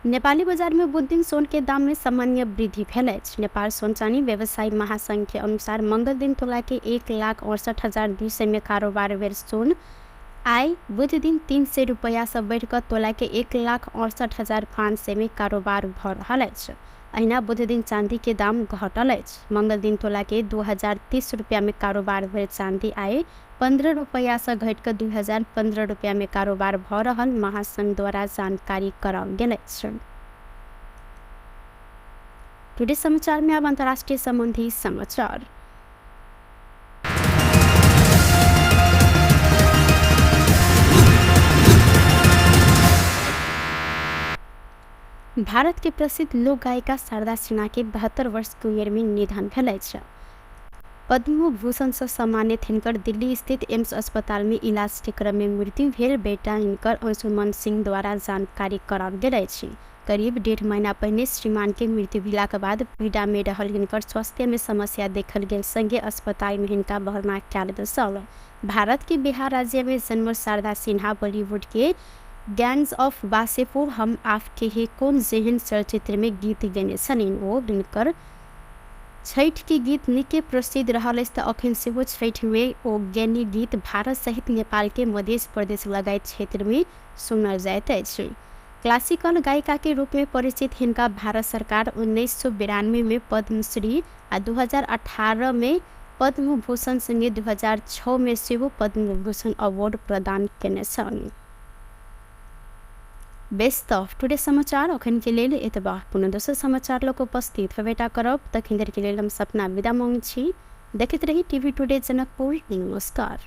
नेपाली बाजार में बुध दिन सोन के दाम में सामान्य वृद्धि भेल अछि। नेपाल सोन चानी व्यवसायी महासंघ के अनुसार मंगल दिन तोला के 1,68,200 में कारोबार भेल सोन आइ बुध दिन 300 रुपैया से बढ़िकऽ तोला के 1,68,500 में कारोबार भऽ रहल अछि। अहिना बुध दिन चांदी के दाम घटल अछि। मंगल दिन तोला के 2,030 रुपया में कारोबार भेल चांदी आइ 15 रुपैया से घटि कऽ 2,015 रुपया में कारोबार भऽ रहल महासंघ द्वारा जानकारी कराओल गेल अछि। टुडे समाचार में अब अंतर्राष्ट्रीय संबंधी समाचार। भारत के प्रसिद्ध लोक गायिका शारदा सिन्हा के 72 वर्ष के उमेर में निधन भेल अछि। पद्म भूषण से सम्मानित हिनकर दिल्ली स्थित एम्स अस्पताल में इलाज के क्रम में मृत्यु भेल बेटा हिनकर अंशुमन सिंह द्वारा जानकारी कराओल गेल अछि। करीब 1.5 महीना पहिने श्रीमान के मृत्यु भेलाक बाद पीड़ा में रहल हिनकर स्वास्थ्य में समस्या देखल गेल संगे अस्पताल में हिनका भर्ना कयल गेल छल। भारत के बिहार राज्य में जन्मल शारदा सिन्हा बॉलीवुड के गैंग्स ऑफ वासेपुर, हम आपके हैं कौन जेहन चलचित्र में गीत गेने छलनि। ओ हिनकर छठि के गीत निकै प्रसिद्ध रहल अछि तऽ अखन सेहो छठि में ओ गेनी गीत भारत सहित नेपाल के मध्य प्रदेश लगायत क्षेत्र में सुनल जाइत अछि। क्लासिकल गायिका के रूप में परिचित हिनका भारत सरकार 1992 में पद्मश्री आ 2018 में पद्मभूषण संगे 2006 में सेहो पद्मभूषण अवार्ड प्रदान केने छल। बेस तऽ टुडे समाचार अखन के लेल एतबा। पुनः दोसर समाचार लऽ कऽ उपस्थित हेबेटा करब। तखन धरि के लेल हम सपना विदा मांगै छी। देखैत रही टीवी टुडे जनकपुर। नमस्कार।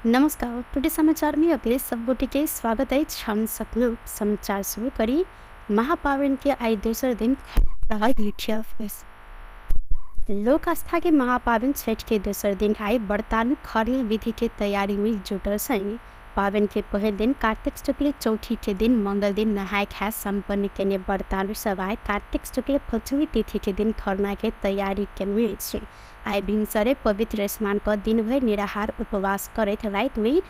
नमस्कार, टुडे समाचार में अपने सब गोटे के स्वागत अछि। हम सपना समाचार शुरू करी महापावन के आइ दोसर दिन रहल मुख्य लोक आस्था के महापावन छठ के दोसर दिन आइ व्रतालु खरना विधि के तैयारी में जुटल छनि। पाबनि के पहिल दिन कार्तिक शुक्ल चौठी के दिन मंगल दिन नहाय खाय सम्पन्न केने व्रतालु सब आइ कार्तिक शुक्ल पञ्चमी तिथि के दिन खरना के तैयारी केने अछि। आइ भिनसरे पवित्र स्नान क दिनभरि निराहार उपवास करैत राति में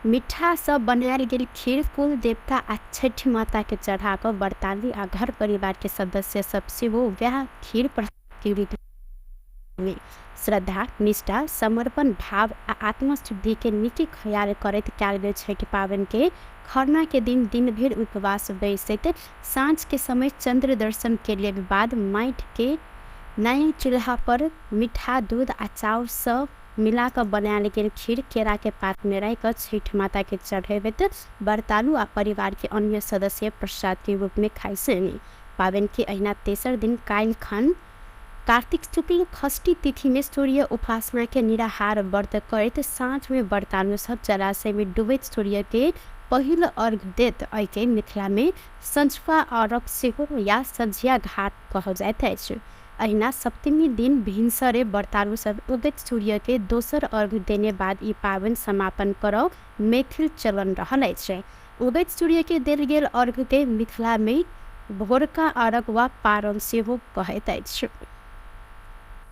मिठा सँ बनायल गेल खीर कुल देवता आ छठि माता के चढ़ा कऽ व्रतालु आ घर परिवार के सदस्य सब सेहो वएह खीर प्रसाद में श्रद्धा, निष्ठा, समर्पण भाव आ आत्मशुद्धि के नीक ख्याल करैत कयल गेल छठि पाबनि के खरना के दिन दिन भरि उपवास बैसैत साँझ के समय चंद्र दर्शन के बाद माटि के नया चूल्हा पर मीठा दूध आ चाउर सँ मिला कऽ बनायल गेल खीर केरा के पात में राखि कऽ छठि माता के चढ़ेबैत व्रतालु आ परिवार के अन्य सदस्य प्रसाद के रूप में खाइ छनि। पाबनि के अहिना तेसर दिन काल्हि खन कार्तिक शुक्ल षष्ठी तिथि में सूर्य उपासना के निराहार व्रत करैत साँझ में व्रतालु सब जलाशय में डूबैत सूर्य के पहिल अर्घ देत। एहिके मिथिला में सँझुका अर्घ सेहो या सँझिया घाट कहल जाइत अछि। अहिना सप्तमी दिन भिनसरे व्रतालु सब उगैत सूर्य के दोसर अर्घ देने बाद ई पाबनि समापन करब मैथिल चलन रहल अछि। उगैत सूर्य के देल गेल अर्घ के मिथिला में भोरका अर्घ वा पारन सेहो कहैत अछि।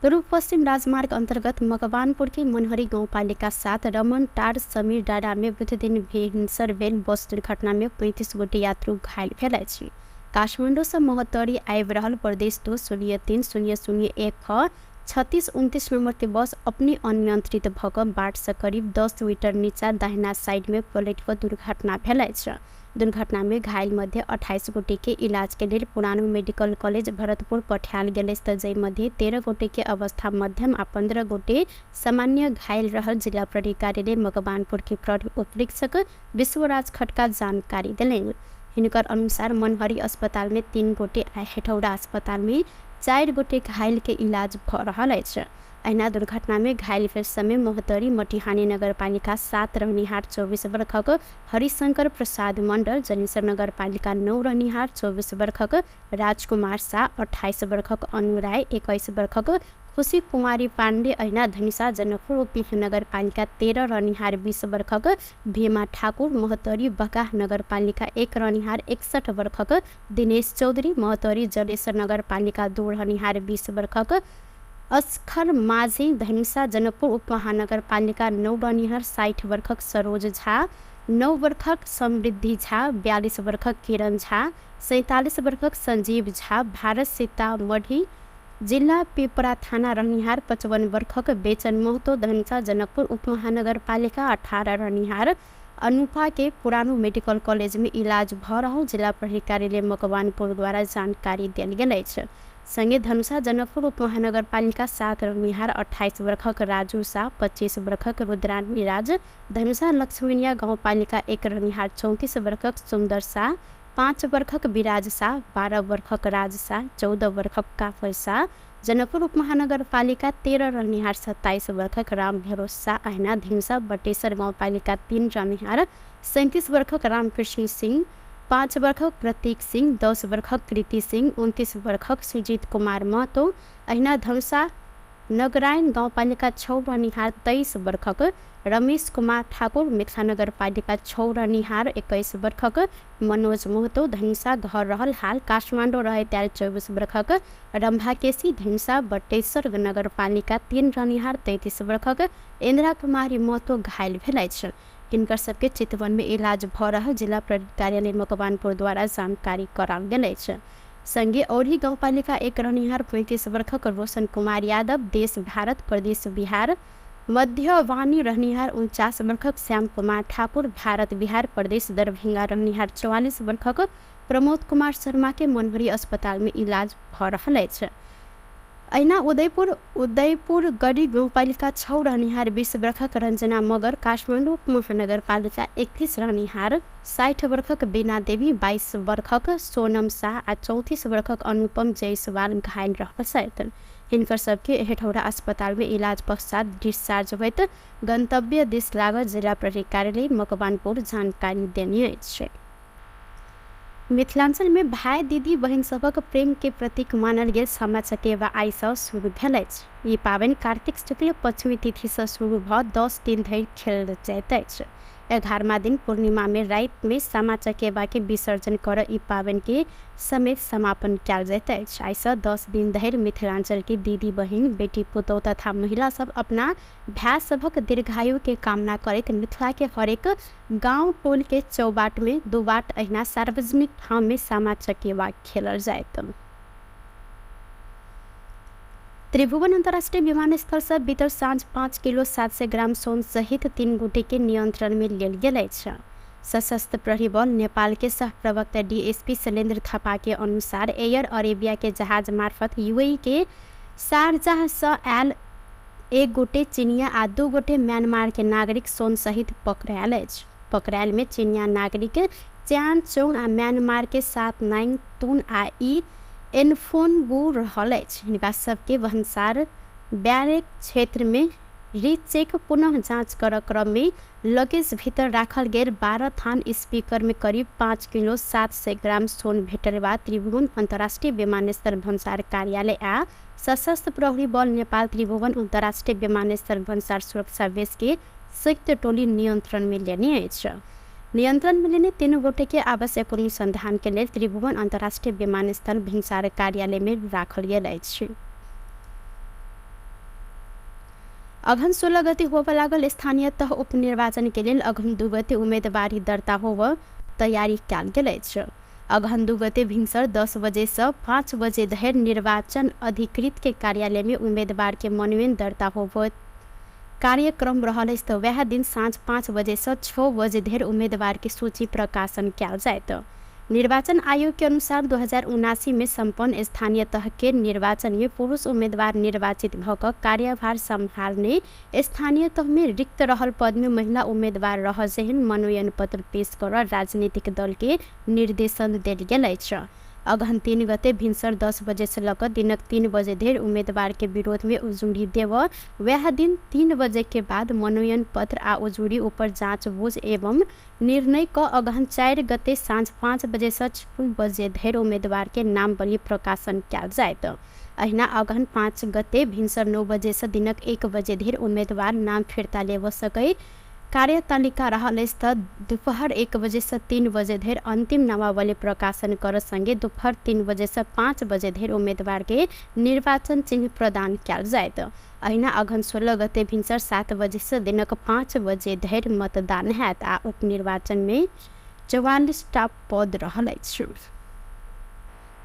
पूर्व पश्चिम राजमार्ग अन्तर्गत मकवानपुर के मनहरी गाउँपालिका 7 रमन टार समीर डाँडा में बुध दिन भिनसर भेल बस दुर्घटना में 35 गोटे यात्रु घायल भेल अछि। काठमाडौँ सँ महोत्तरी आबि रहल प्रदेश 2 0 3 0 0 1 36 29 नंबर के बस अपने अनियंत्रित भऽ कऽ बाट सँ करीब 10 मीटर नीचा दाहिना साइड में पलटि कऽ दुर्घटना भेल अछि। दुर्घटना में घायल मध्ये 28 गोटे के इलाज के लेल पुरानो मेडिकल कॉलेज भरतपुर पठायल गेल अछि, जाहि मध्ये 13 गोटे के अवस्था मध्यम आ 15 गोटे सामान्य घायल रहल जिला प्रहरी कार्यालय मकवानपुर के प्रहरी उपरीक्षक विश्वराज खड्का जानकारी देलनि। हिनकर अनुसार मनहरी अस्पताल में 3 गोटे आ हेटौड़ा अस्पताल में 4 गोटे घायल के इलाज भऽ रहल अछि। अहिना दुर्घटना में घायल भेल समय महोत्तरी मटिहानी नगरपालिका 7 रहनिहार 24 वर्षक हरिशंकर प्रसाद मण्डल, जनेश्वर नगरपालिका 9 रहनिहार 24 वर्षक राजकुमार शाह, 28 वर्षक अनु राय, 21 वर्षक खुशी कुमारी पाण्डे, अहिना धनुषा जनकपुर उपमहानगरपालिका 13 रहनिहार 20 वर्षक भीमा ठाकुर, महोत्तरी बकाह नगरपालिका 1 रहनिहार 61 वर्षक दिनेश चौधरी, महोत्तरी जलेश्वर नगरपालिका 2 रहनिहार 20 वर्षक अस्खर माझी, धनुषा जनकपुर उपमहानगरपालिका 9 रहनिहार 60 वर्षक सरोज झा, 9 वर्षक समृद्धि झा, 42 वर्षक किरण झा, 47 वर्षक संजीव झा, भारत सीतामढ़ी जिल्ला पिपरा थाना रहनिहार 55 वर्षक बेचन महतो, धनुषा जनकपुर उपमहानगरपालिका 18 रहनिहार अनुपा के पुरानो मेडिकल कॉलेज में इलाज भऽ रहल जिला प्रहरी कार्यालय मकवानपुर द्वारा जानकारी देल गेल अछि। संगे धनुषा जनकपुर उपमहानगरपालिका 7 रहनिहार 28 वर्षक राजू शाह, 25 वर्षक रुद्रानी राज, धनुषा लक्ष्मीनिया गाउँपालिका 1 रहनिहार 34 वर्षक सुन्दर शाह, 5 वर्षक विराज शाह, 12 वर्षक राज शाह, 14 वर्षक काफल शाह, जनकपुर उपमहानगरपालिका 13 रहनिहार 27 वर्षक राम भरोस शाह, अहिना धनुषा बटेश्वर गाउँपालिका 3 रहनिहार 37 वर्षक रामकृष्ण सिंह, 5 वर्षक प्रतीक सिंह, 10 वर्षक कृति सिंह, 29 वर्षक सुजीत कुमार महतो, अहिना धनुषा नगरायण गाउँपालिका 6 रहनिहार 23 वर्षक रमेश कुमार ठाकुर, मिथिला नगरपालिका 6 रहनिहार 21 वर्षक मनोज महतो, धनुषा घर रहल हाल काठमाडौँ रहैत आयल 24 वर्षक रम्भा केसी, धनुषा बटेश्वर नगरपालिका 3 रहनिहार 33 वर्षक इन्द्रा कुमारी महतो घायल भेल अछि। हिनकर सबके चितवन में इलाज भऽ रहल जिला प्रहरी कार्यालय मकवानपुर द्वारा जानकारी कराओल गेल अछि। संगे औरही गाउँपालिका 1 रहनिहार 35 वर्षक रोशन कुमार यादव, देश भारत प्रदेश बिहार मध्यवानी रहनिहार 49 वर्षक श्याम कुमार ठाकुर, भारत बिहार प्रदेश दरभंगा रहनिहार 44 वर्षक प्रमोद कुमार शर्मा के मनहरी अस्पताल में इलाज भऽ रहल अछि। अहिना उदयपुर गढी गाउँपालिका 6 रहनिहार 20 वर्षक रञ्जना मगर, काठमाडौँ उपमहानगरपालिका 31 रहनिहार 60 वर्षक बीना देवी, 22 वर्षक सोनम शाह आ 34 वर्षक अनुपम जायसवाल घायल रहल छथि। हिनकर सबके हेटौड़ा अस्पताल में इलाज पश्चात डिस्चार्ज होइत गन्तव्य दिस लागल जिला प्रहरी कार्यालय मकवानपुर जानकारी देने अछि। मिथिलांचल में भाई दीदी बहिन सभक प्रेम के प्रतीक मानल गेल सामा चकेवा आइ सँ शुरू भेल अछि। ई पाबनि कार्तिक शुक्ल पञ्चमी तिथि सँ शुरू भऽ 10 दिन धरि खेलल जाइत अछि। 11वां दिन पूर्णिमा में राति में सामा चकेबा के विसर्जन कर ई पाबनि के समेत समापन कयल जाइत अछि। आइसँ 10 दिन धरि मिथिलांचल के दीदी बहिन, बेटी पुतोह तथा महिला सब अपना भाय सभक दीर्घायु के कामना करैत मिथिला के हरेक गांव टोल के चौबाट में दुबाट अहिना सार्वजनिक ठाम में सामा चकेबा खेलल जाइत। त्रिभुवन अंतर्राष्ट्रीय विमानस्थल से बीतल साँझ 5 किलो 700 ग्राम सोन सहित 3 गोटे के नियंत्रण में लेल गेल अछि। सशस्त्र प्रहरी बल नेपाल के सह प्रवक्ता डीएसपी शैलेन्द्र थापा के अनुसार एयर अरेबिया के जहाज मार्फत यूएई के शारजाह से आयल 1 गोटे चीनिया आ 2 गोटे म्यांमार के नागरिक सोन सहित पकड़ायल अछि। पकड़ायल में चीनिया नागरिक च्यान चोङ आ म्यांमार के 7 नाइङ तुन आ ई एनफोन बू रहल अछि। हिनका सबके भन्सार बैरेक क्षेत्र में रीचेक पुनः जाँच कर क्रम में लगेज भीतर राखल गेल 12 थान स्पीकर में करीब 5 किलो 700 ग्राम सोन भेटल बाद त्रिभुवन अंतर्राष्ट्रीय विमानस्थल भन्सार कार्यालय आ सशस्त्र प्रहरी बल नेपाल त्रिभुवन अंतर्राष्ट्रीय विमानस्थल भन्सार सुरक्षा बेस के संयुक्त टोली नियंत्रण में लेने अछि। नियंत्रण में लेने 3 गोटे के आवश्यक अनुसंधान के लेल त्रिभुवन अंतर्राष्ट्रीय विमानस्थल भिनसार कार्यालय में राखल गेल अछि। अघन 16 गते होबय लागल स्थानीय तह उपनिर्वाचन के लेल अघन 2 गते उम्मेदवारी दर्ता होब तैयारी कयल गेल अछि। अघन 2 गते भिनसर 10 बजे से 5 बजे धरि निर्वाचन अधिकृत के कार्यालय में उम्मेदवार के मनोनयन दर्ता होब कार्यक्रम रहल अछि। तऽ वएह दिन साँझ 5 बजे से 6 बजे धरि उम्मीदवार के सूची प्रकाशन कयल जायत। निर्वाचन आयोग के अनुसार 2079 में सम्पन्न स्थानीय तह के निर्वाचन में पुरुष उम्मीदवार निर्वाचित भऽ कऽ कार्यभार सम्हाल्ने स्थानीय तह में रिक्त रहल पद में महिला उम्मीदवार रह जेहन मनोनयन पत्र पेश कर राजनीतिक दल के निर्देशन देल गेल अछि। अगहन 3 गते भिनसर 10 बजे से लऽ कऽ दिनक 3 बजे धरि उम्मीदवार के विरोध में उजूरी देव वएह दिन 3 बजे के बाद मनोनयन पत्र आ उजूरी ऊपर जाँच बुझ एवं निर्णय क अगहन 4 गते साँझ 5 बजे से 6 बजे धरि उम्मीदवार के नामवली प्रकाशन कयल जायत। अहिना अगहन 5 गते भिनसर 9 बजे से दिनक 1 बजे धरि उम्मीदवार नाम फिर्ता लेब सकै कार्यतालिका रहल अछि। तऽ दोपहर 1 बजे से 3 बजे धरि अंतिम नामावली प्रकाशन कर संगे दोपहर 3 बजे से 5 बजे धरि उम्मीदवार के निर्वाचन चिन्ह प्रदान कयल जायत। अहिना अगहन 16 गते भिनसर 7 बजे से दिनक 5 बजे धरि मतदान हैत आ उपनिर्वाचन में 44टा पद रहल अछि।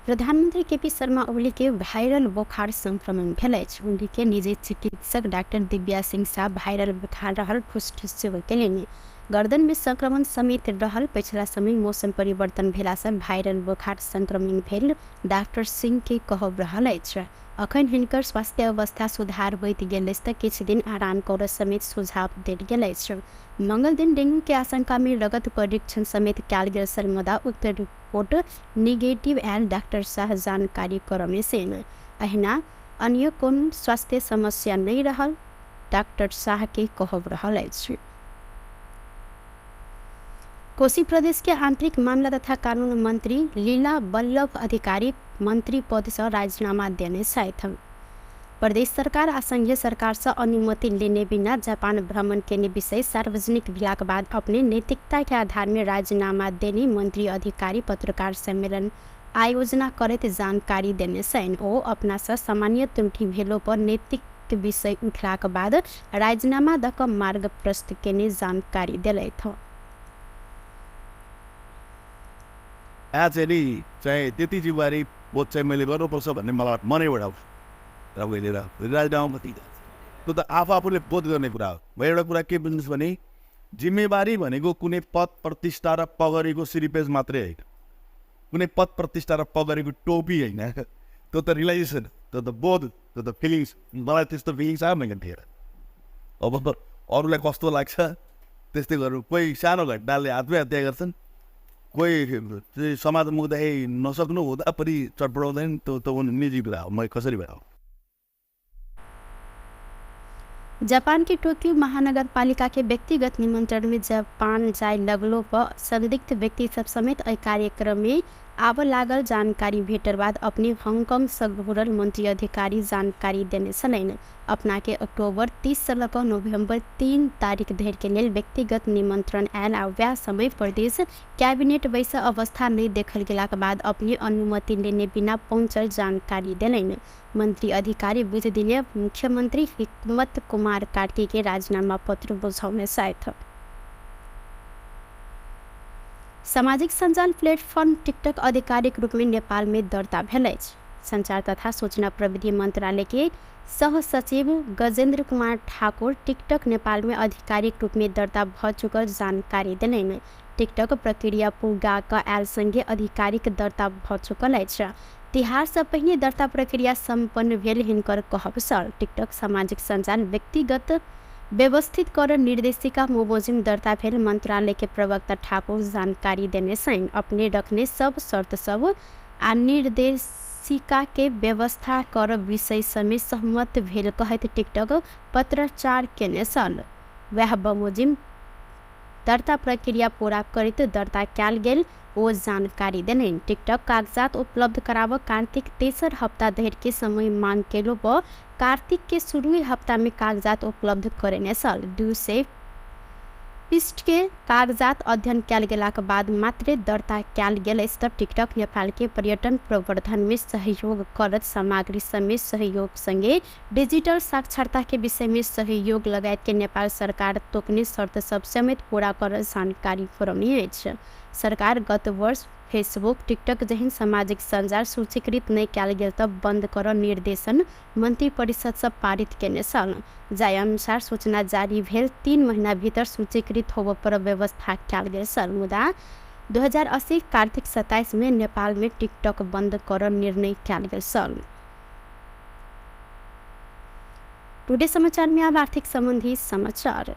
प्रधानमंत्री केपी शर्मा ओली के वायरल बोखार संक्रमण भेल अछि। ओली के निजी चिकित्सक डॉक्टर दिव्या सिंह शाह वायरल बोखार रहल पुष्टि सेहो केलनि। गर्दन में संक्रमण समेत रहल पछिला समय मौसम परिवर्तन भेला से वायरल बोखार संक्रमण भेल डॉक्टर सिंह के कहब रहल अछि। अखन हिनकर स्वास्थ्य अवस्था सुधार होइत गेल अछि तऽ किछु दिन आराम करऽ समेत सुझाव देल गेल अछि। मंगल दिन डेंगू के आशंका में रगत परीक्षण समेत कयल गेल छल, मुदा उक्त रिपोर्ट निगेटिव आयल डॉक्टर शाह जानकारी करमे सेन। अहिना अन्य कोनो स्वास्थ्य समस्या नहि रहल डॉक्टर शाह के कहब रहल अछि। कोशी प्रदेश के आंतरिक मामला तथा कानून मंत्री लीला बल्लभ अधिकारी मंत्री पद से राजीनामा देने छथि। प्रदेश सरकार आ संघीय सरकार से अनुमति लेने बिना जापान भ्रमण केने विषय सार्वजनिक भेलाक बाद अपने नैतिकता के आधार में राजीनामा देने मंत्री अधिकारी पत्रकार सम्मेलन आयोजना करैत जानकारी देने छनि। ओ अपना से सामान्य त्रुटि भेलो पर नैतिक विषय उठलाक बाद राजीनामा दऽ कऽ मार्ग प्रस्तुत केने जानकारी देलथि। चाहिँ चाहिँ त्यति जिम्मेवारी बोध चाहिँ मैले गर्नुपर्छ भन्ने मलाई मनैबाट आउँछ र मैले राजीनामा त्यो त आफू आफूले बोध गर्ने कुरा हो। म एउटा कुरा के बुझ्नुहोस् भने जिम्मेवारी भनेको कुनै पद प्रतिष्ठा र पगरीको सिरिपेज मात्रै होइन, कुनै पद प्रतिष्ठा र पगरीको टोपी होइन। त्यो त रियलाइजेसन, त्यो त बोध, त्यो त फिलिङ्स। मलाई त्यस्तो फिलिङ्स आयो मैले थिएन। अब अरूलाई कस्तो लाग्छ त्यस्तै गर्नु। कोही सानो घटनाले आत्महत्या गर्छन्, कोही समाज मुख्दाखेरि नसक्नु हुँदा पनि चटपटाउँदैन। त्यो त निजी कुरा हो, म कसरी भएर। जापान के टोक्यो महानगरपालिका के व्यक्तिगत निमंत्रण में जापान जाय लगलो पर संदिग्ध व्यक्ति सब समेत एहि कार्यक्रम में आबऽ लागल जानकारी भेटल बाद अपने हांगकांग सँ घुरल मंत्री अधिकारी जानकारी देने छलनि। अपना के अक्टूबर 30 सँ लऽ कऽ नवंबर 3 तारीख धरि के लेल व्यक्तिगत निमंत्रण आयल आ वएह समय प्रदेश कैबिनेट बैस अवस्था नहि देखल गेलाक बाद अपने अनुमति लेने बिना पहुँचल जानकारी देलनि। मंत्री अधिकारी बुध दिने मुख्यमंत्री हिकमत कुमार कार्की के राजीनामा पत्र बुझौने छथि। सामाजिक सञ्जाल प्लेटफॉर्म टिकटक आधिकारिक रूपमे नेपालमे दर्ता भेल अछि। संचार तथा सूचना प्रविधि मंत्रालय के सह सचिव गजेंद्र कुमार ठाकुर टिकटक नेपालमे आधिकारिक रूपमे दर्ता भऽ चुकल जानकारी देलनि। टिकटक प्रक्रिया पूरा कऽ आयल संगे आधिकारिक दर्ता भऽ चुकल अछि। तिहारसँ पहिने दर्ता प्रक्रिया सम्पन्न भेल हिनकर कहब छल। टिकटक सामाजिक सञ्जाल व्यक्तिगत व्यवस्थित कर निर्देशिका बमोजिम दर्ता भेल मंत्रालय के प्रवक्ता ठाकुर जानकारी देने छनि। अपने रखने सब शर्त सब आ निर्देशिका के व्यवस्था कर विषय समेत सहमत भेल कहैत टिकटक पत्राचार केने छल। वएह बमोजिम दर्ता प्रक्रिया पूरा करैत दर्ता कयल गेल ओ जानकारी देलनि। टिकटक कागजात उपलब्ध कराबऽ कार्तिक तेसर हप्ता धरि के समय मांग केलो पर कार्तिक के शुरुए हप्ता में कागजात उपलब्ध करेने छल। 200 पृष्ठ के कागजात अध्ययन कयल गेलाक बाद मात्रे दर्ता कयल गेल अछि तऽ टिकटक नेपाल के पर्यटन प्रवर्धन में सहयोग करत सामग्री समेत सहयोग संगे डिजिटल साक्षरता के विषय में सहयोग लगायत के नेपाल सरकार तोकने शर्त सब समेत पूरा कर जानकारी करौने अछि। सरकार गत वर्ष फेसबुक, टिकटक जेहन सामाजिक सञ्जाल सूचीकृत नहि कयल गेल तऽ बंद करऽ निर्देशन मंत्री परिषद सँ पारित केने छल। जाहि अनुसार सूचना जारी भेल 3 महीना भीतर सूचीकृत होबऽ पर व्यवस्था कयल गेल छल। मुदा 2080 कार्तिक 27 में नेपाल में टिकटक बंद करऽ निर्णय कयल गेल छल। टुडे समाचार में आब आर्थिक संबंधी समाचार।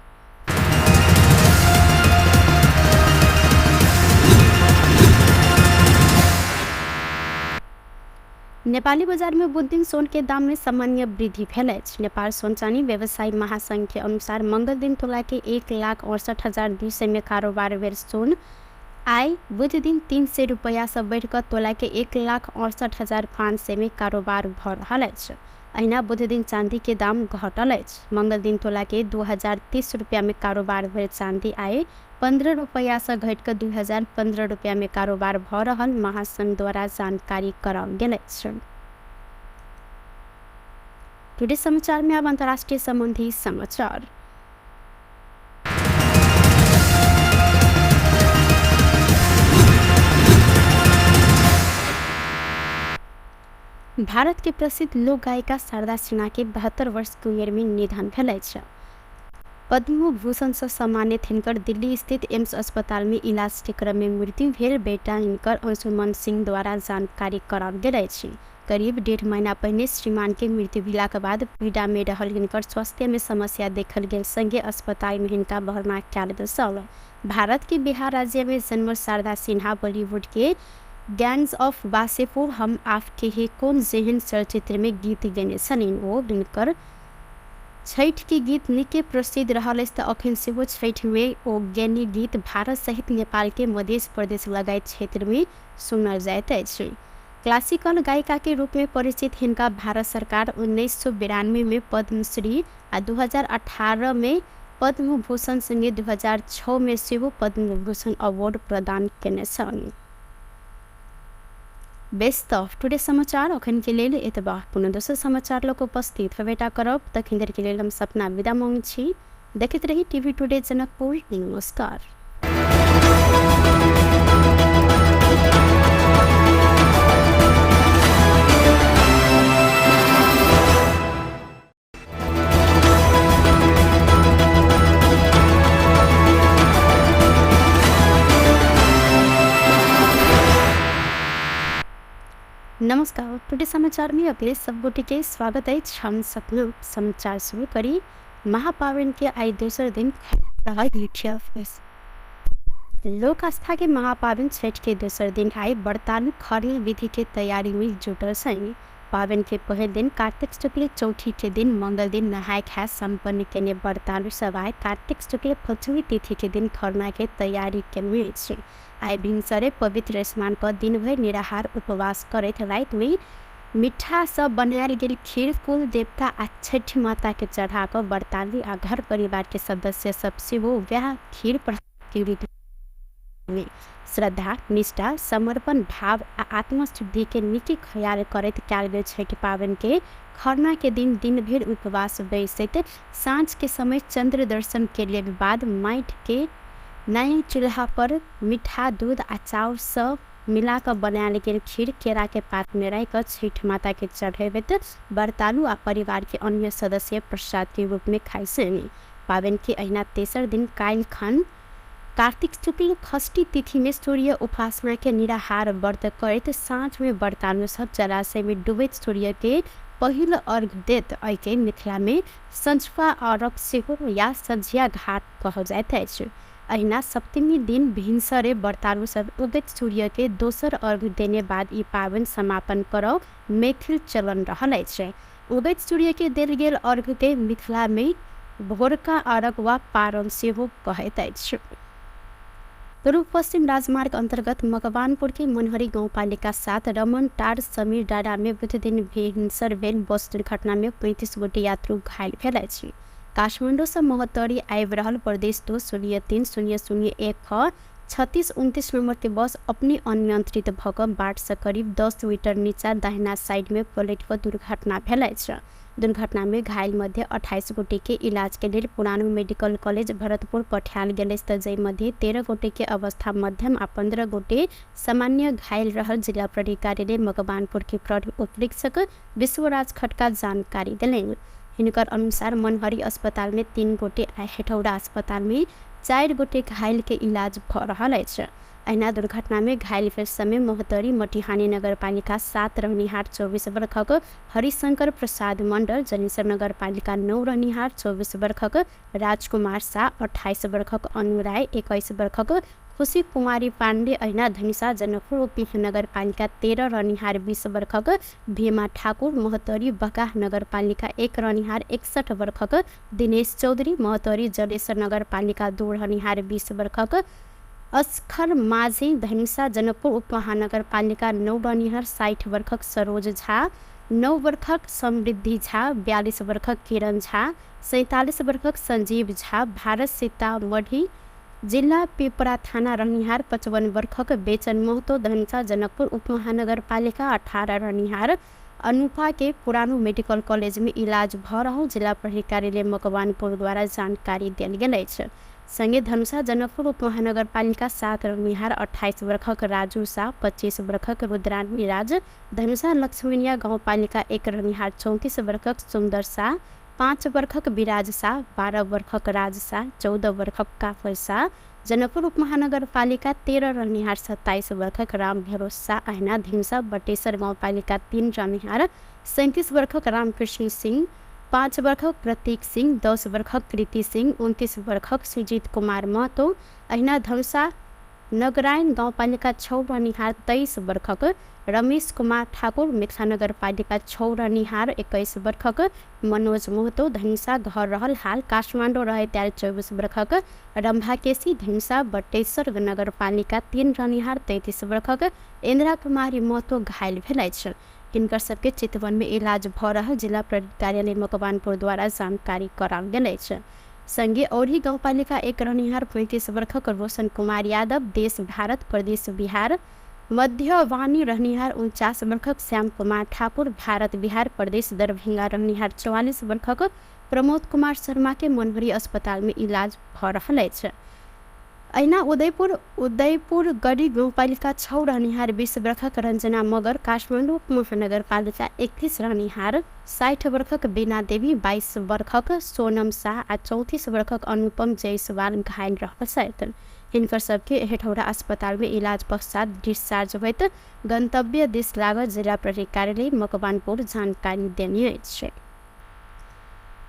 नेपाली बाजार में बुध दिन सोन के दाम में सामान्य वृद्धि भेल अछि। नेपाल सोन चानी व्यवसायी महासंघ के अनुसार मंगल दिन तोला के 1,68,200 में कारोबार भेल सोन आइ बुध दिन 300 रुपैया सँ बढ़ि कऽ तोला के 1,68,500 में कारोबार भऽ रहल अछि। अहिना बुध दिन चांदी के दाम घटल अछि। मंगल दिन तोला के 2,030 रुपया में कारोबार भेल चांदी आइ 15 रुपैया सँ घटि कऽ 2,015 रुपया में कारोबार भऽ रहल महासंघ द्वारा जानकारी कराओल गेल अछि। टुडे समाचार में अब अंतर्राष्ट्रीय संबंधी समाचार। भारत के प्रसिद्ध लोक गायिका शारदा सिन्हा के 72 वर्ष के उमेर में निधन भेल अछि। पद्म भूषण सँ सम्मानित हिनकर दिल्ली स्थित एम्स अस्पताल में इलाज के क्रम में मृत्यु भेल बेटा हिनकर अंशुमन सिंह द्वारा जानकारी कराओल गेल अछि। करीब 1.5 महीना पहिने श्रीमान के मृत्यु भेलाक बाद पीड़ा में रहल हिनकर स्वास्थ्य में समस्या देखल गेल संगे अस्पताल में हिनका भर्ना कयल गेल छल। भारत के बिहार राज्य में जन्मल शारदा सिन्हा बॉलीवुड के गैंग्स ऑफ वासेपुर, हम आपके हैं कौन जेहन चलचित्र में गीत गेने छलनि। ओ हिनकर छठि के गीत निके प्रसिद्ध रहल अछि तऽ अखन सेहो छठि में ओ गेनी गीत भारत सहित नेपाल के मध्य प्रदेश लगायत क्षेत्र में सुनल जाइत अछि। क्लासिकल गायिका के रूप में परिचित हिनका भारत सरकार 1992 में पद्मश्री आ 2018 में पद्म भूषण संगे 2006 में सेहो पद्म भूषण अवार्ड प्रदान केने छल। बेस तऽ टुडे समाचार अखन के लेल एतबा। पुनः दोसर समाचार लऽ कऽ उपस्थित हेबेटा करब। तखन धरि के लेल हम सपना विदा मांगै छी। देखैत रही टीवी टुडे जनकपुर। नमस्कार। नमस्कार, टुडे समाचार में अपने सब गोटे के स्वागत अछि। हम सपना समाचार शुरू करी महापावन के आइ दोसर दिन रहल मुख्य लोक आस्था के महापावन छठ के दोसर दिन आइ व्रतालु खरना विधि के तैयारी में जुटल छनि। पाबनि के पहिल दिन कार्तिक शुक्ल चौथी के दिन मंगल दिन नहाय खाय सम्पन्न केने व्रतालु सब आइ कार्तिक शुक्ल पंचमी तिथि के दिन खरना के तैयारी केने अछि। आइ भिनसरे पवित्र स्नान क दिनभरि निराहार उपवास करैत राति में मिठा सँ बनायल गेल खीर कुल देवता आ छठि माता के चढ़ा कऽ व्रतालु आ घर परिवार के सदस्य सब सेहो वएह खीर के रूप में श्रद्धा, निष्ठा, समर्पण भाव आ आत्मशुद्धि के नीक ख्याल करैत कयल गेल छठि पाबनि के खरना के दिन दिन भरि उपवास बैसैत साँझ के समय चंद्र दर्शन के बाद माटि के नया चूल्हा पर मीठा दूध आ चाउर सँ मिला कऽ बनायल गेल खीर केरा के पात में राखि कऽ छठि माता के चढ़ेबैत व्रतालु आ परिवार के अन्य सदस्य प्रसाद के रूप में खाइ छनि। पाबनि के अहिना तेसर दिन काल्हि खन कार्तिक शुक्ल षष्ठी तिथि में सूर्य उपासना के निराहार व्रत करैत साँझ में व्रतालु सब जलाशय में डूबैत सूर्य के पहिल अर्घ देत। एहिके मिथिला में सँझुका अर्घ सेहो या सँझिया घाट कहल जाइत अछि। अहिना सप्तमी दिन भिनसरे व्रतालु सब उगैत सूर्य के दोसर अर्घ देने बाद ई पाबनि समापन करब मैथिल चलन रहल अछि। उगैत सूर्य के देल गेल अर्घ के मिथिला में भोरका अर्घ वा पारण सेहो कहैत अछि। पूर्व पश्चिम राजमार्ग अंतर्गत मकवानपुर के मनहरी गाउँपालिका 7 रमन टार समीर डाँडा में बुध दिन भिनसर भेल बस दुर्घटना में 35 गोटे यात्रु घायल भेल अछि। काठमाडौँ से महोत्तरी आबि रहल प्रदेश 2 0 3 0 0 1 36 29 नंबर के बस अपने अनियंत्रित भऽ कऽ बाट से करीब 10 मीटर नीचा दाहिना साइड में पलटि कऽ दुर्घटना भेल अछि। दुर्घटना में घायल मध्य 28 गोटे के इलाज के लेल पुरानो मेडिकल कॉलेज भरतपुर पठायल गेल अछि, तऽ जाहि मध्य 13 गोटे के अवस्था मध्यम आ 15 गोटे सामान्य घायल रहल जिला प्रहरी कार्यालय मकवानपुर के प्रहरी उपरीक्षक विश्वराज खड्का जानकारी देलनि। हिनकर अनुसार मनहरी अस्पताल में 3 गोटे आ हेठौरा अस्पताल में 4 गोटे घायल के इलाज भऽ रहल अछि। अहिना दुर्घटना में घायल भेल समय महोत्तरी मटिहानी नगरपालिका 7 रहनिहार 24 वर्षक हरिशंकर प्रसाद मंडल, जनेश्वर नगरपालिका 9 रहनिहार 24 वर्षक राजकुमार शाह, 28 वर्षक अनुराय, 21 वर्षक खुशी कुमारी पाण्डे, अहिना धनुषा जनकपुर उप नगरपालिका 13 रहनिहार 20 वर्षक भीमा ठाकुर, महोत्तरी बगाह नगरपालिका 1 रहनिहार 61 वर्षक दिनेश चौधरी, महोत्तरी जलेश्वर नगरपालिका 2 रहनिहार 20 वर्षक अस्खर माझी, धनुषा जनकपुर उपमहानगरपालिका 9 रहनिहार 60 वर्षक सरोज झा, 9 वर्षक समृद्धि झा, 42 वर्षक किरण झा, 47 वर्षक संजीव झा, भारत सीतामढ़ी जिला पिपरा थाना रहनिहार 55 वर्षक बेचन महतो, धनुषा जनकपुर उपमहानगरपालिका 18 रहनिहार अनुपा के पुरानो मेडिकल कॉलेज में इलाज भऽ रहल जिला प्रहरी कार्यालय मकवानपुर द्वारा जानकारी देल गेल अछि। संगे धनुषा जनकपुर उपमहानगरपालिका 7 रहनिहार 28 वर्षक राजू शाह, 25 वर्षक रुद्रानी राज, धनुषा लक्ष्मीनिया गाउँपालिका 1 रहनिहार 34 वर्षक सुन्दर शाह, 5 वर्षक विराज शाह, 12 वर्षक राज शाह, 14 वर्षक काफल शाह, जनकपुर उपमहानगरपालिका 13 रहनिहार 27 वर्षक राम भरोस शाह, अहिना धनुषा बटेश्वर गाउँपालिका 3 रहनिहार 37 वर्षक रामकृष्ण सिंह, 5 वर्षक प्रतीक सिंह, 10 वर्षक कृति सिंह, 29 वर्षक सुजीत कुमार महतो, अहिना धनुषा नगरायण गाउँपालिका 6 रहनिहार 23 वर्षक रमेश कुमार ठाकुर, मिथिला नगरपालिका 6 रहनिहार 21 वर्षक मनोज महतो, धनुषा घर रहल हाल काठमाडौँ रहैत आयल 24 वर्षक रम्भा केसी, धनुषा बटेश्वर नगरपालिका 3 रहनिहार 33 वर्षक इन्द्रा कुमारी महतो घायल भेल अछि। हिनकर सबके चितवन में इलाज भऽ रहल जिला प्रहरी कार्यालय मकवानपुर द्वारा जानकारी कराओल गेल अछि। संगे औरही गाउँपालिका 1 रहनिहार 35 वर्षक रोशन कुमार यादव, देश भारत प्रदेश बिहार मध्यवानी रहनिहार 49 वर्षक श्याम कुमार ठाकुर, भारत बिहार प्रदेश दरभंगा रहनिहार 44 वर्षक प्रमोद कुमार शर्मा के मनहरी अस्पताल में इलाज भऽ रहल अछि। अहिना उदयपुर गढी गाउँपालिका 6 रहनिहार 20 वर्षक रञ्जना मगर, काठमाडौँ महानगरपालिका 31 रहनिहार 60 वर्षक बीना देवी, 22 वर्षक सोनम शाह आ 34 वर्षक अनुपम जायसवाल घायल रहल छथि। हिनकर सबके हेठौरा अस्पताल में इलाज पश्चात डिस्चार्ज होइत गंतव्य दिस लागल जिला प्रहरी कार्यालय मकवानपुर जानकारी देने अछि।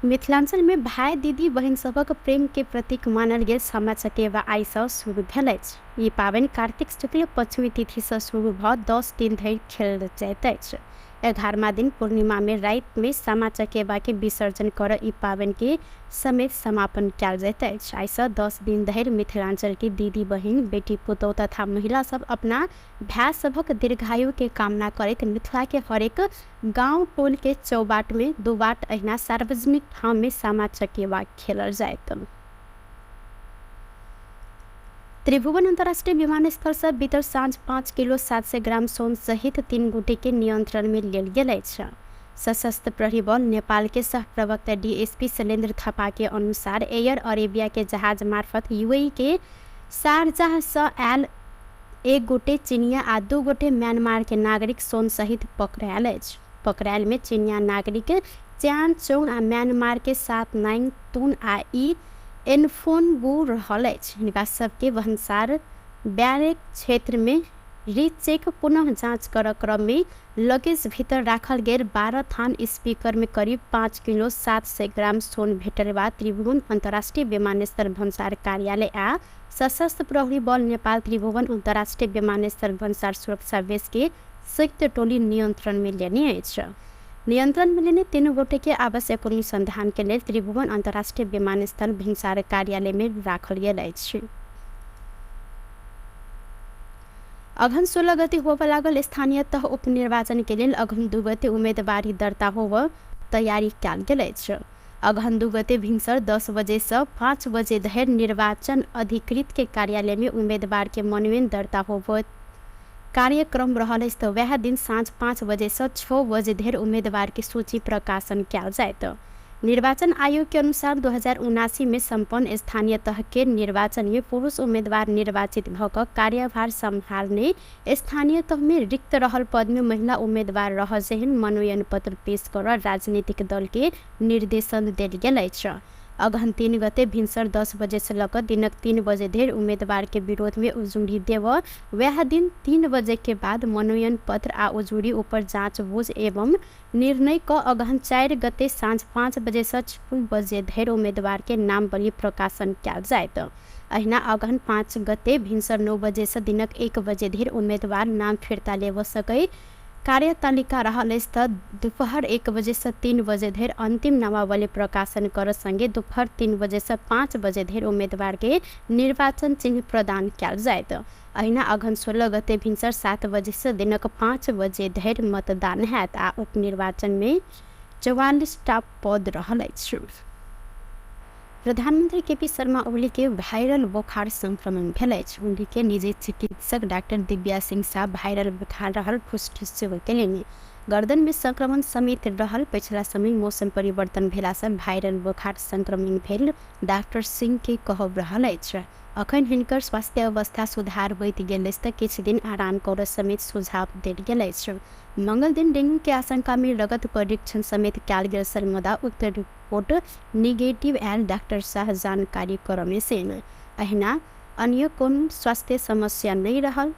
मिथिलांचल में भाई दीदी बहिन सभक प्रेम के प्रतीक मानल गेल सामा चकेवा आइ सँ शुरू भेल अछि। ई पाबनि कार्तिक शुक्ल पंचमी तिथि सँ शुरू भऽ 10 दिन धरि खेलल जाइत अछि। 11वां दिन पूर्णिमा में राति में सामा चकेबा के विसर्जन कर ई पाबनि के समेत समापन कयल जाइत अछि। आइसँ 10 दिन धरि मिथिलांचल के दीदी बहिन, बेटी पुतोह तथा महिला सब अपना भाय सभक दीर्घायु के कामना करैत मिथिला के हरेक गांव टोल के चौबाट में दुबाट अहिना सार्वजनिक ठाम में सामा चकेबा खेलल जाइत। त्रिभुवन अंतर्राष्ट्रीय विमानस्थल से बीतल साँझ 5 किलो 700 ग्राम सोन सहित 3 गोटे के नियंत्रण में लेल गेल अछि। सशस्त्र प्रहरी बल नेपाल के सह प्रवक्ता डीएसपी शैलेन्द्र थापा के अनुसार एयर अरेबिया के जहाज मार्फत यूएई के शारजाह से आयल 1 गोटे चीनिया आ 2 गोटे म्यांमार के नागरिक सोन सहित पकड़ायल अछि। पकड़ायल में चीनिया नागरिक च्यान चौंग आ म्यांमार के 7 9 तुन आ ई एनफोन बू रहल अछि। हिनका सबके भन्सार बैरेक क्षेत्र में रीचेक पुनः जाँच कर क्रम में लगेज भीतर राखल गेल 12 थान स्पीकर में करीब 5 किलो 700 ग्राम सोन भेटल बाद त्रिभुवन अंतर्राष्ट्रीय विमानस्थल भन्सार कार्यालय आ सशस्त्र प्रहरी बल नेपाल त्रिभुवन अंतर्राष्ट्रीय विमानस्थल भन्सार सुरक्षा बेस के संयुक्त टोली नियंत्रण में लेने अछि। नियंत्रण में लेने 3 गोटे के आवश्यक अनुसंधान के लेल त्रिभुवन अंतर्राष्ट्रीय विमानस्थल भिनसार कार्यालय में राखल गेल अछि। अघन 16 गते होबय लागल स्थानीय तह उपनिर्वाचन के लेल अघन 2 गते उम्मेदवारी दर्ता होब तैयारी कयल गेल अछि। अघन 2 गते भिनसर 10 बजे से 5 बजे धरि निर्वाचन अधिकृत के कार्यालय में उम्मेदवार के मनोनयन दर्ता होब कार्यक्रम रहल अछि तऽ वएह दिन साँझ 5 बजे से 6 बजे धरि उम्मेदवार के सूची प्रकाशन कयल जायत। निर्वाचन आयोग के अनुसार 2079 में सम्पन्न स्थानीय तह के निर्वाचन में पुरुष उम्मीदवार निर्वाचित भऽ कऽ कार्यभार सम्हाल्ने स्थानीय तह में रिक्त रहल पद में महिला उम्मीदवार रह जेहन मनोनयन पत्र पेश कर राजनीतिक दल के निर्देशन देल गेल अछि। अगहन 3 गते भिनसर 10 बजे से लऽ कऽ दिनक 3 बजे धरि उम्मीदवार के विरोध में उजुरी देव वएह दिन 3 बजे के बाद मनोनयन पत्र आ उजुरी ऊपर जाँच बुझ एवं निर्णय क अगहन 4 गते साँझ 5 बजे से 6 बजे धरि उम्मीदवार के नामवली प्रकाशन कयल जायत। अहिना अगहन 5 गते भिनसर 9 बजे से दिनक 1 बजे धरि उम्मीदवार नाम फिर्ता लेब सकै कार्यतालिका रहल अछि तऽ दुपहर 1 बजे से 3 बजे धरि अंतिम नामावली प्रकाशन कर संगे दुपहर 3 बजे से 5 बजे धरि उम्मीदवार के निर्वाचन चिन्ह प्रदान कयल जायत। अहिना अगहन 16 गते भिनसर 7 बजे से दिनक 5 बजे धरि मतदान हैत आ उपनिर्वाचन में 44 टा पद रहल अछि। प्रधानमंत्री केपी शर्मा ओली के वायरल बोखार संक्रमण भेल अछि। ओली के निजी चिकित्सक डॉक्टर दिव्या सिंह शाह वायरल बोखार रहल पुष्टि सेहो केलनि। गर्दन में संक्रमण समेत रहल पछिला समय मौसम परिवर्तन भेला से वायरल बोखार संक्रमण भेल डॉक्टर सिंह के कहब रहल अछि। अखन हिनकर स्वास्थ्य अवस्था सुधार होइत गेल अछि तऽ किछु दिन आराम करऽ समेत सुझाव देल गेल अछि। मंगल दिन डेंगू के आशंका में रगत परीक्षण समेत कयल गेल छल मुदा उक्त रिपोर्ट निगेटिव आयल डॉक्टर शाह जानकारी करौने छनि। अहिना अन्य कोनो स्वास्थ्य समस्या नहि रहल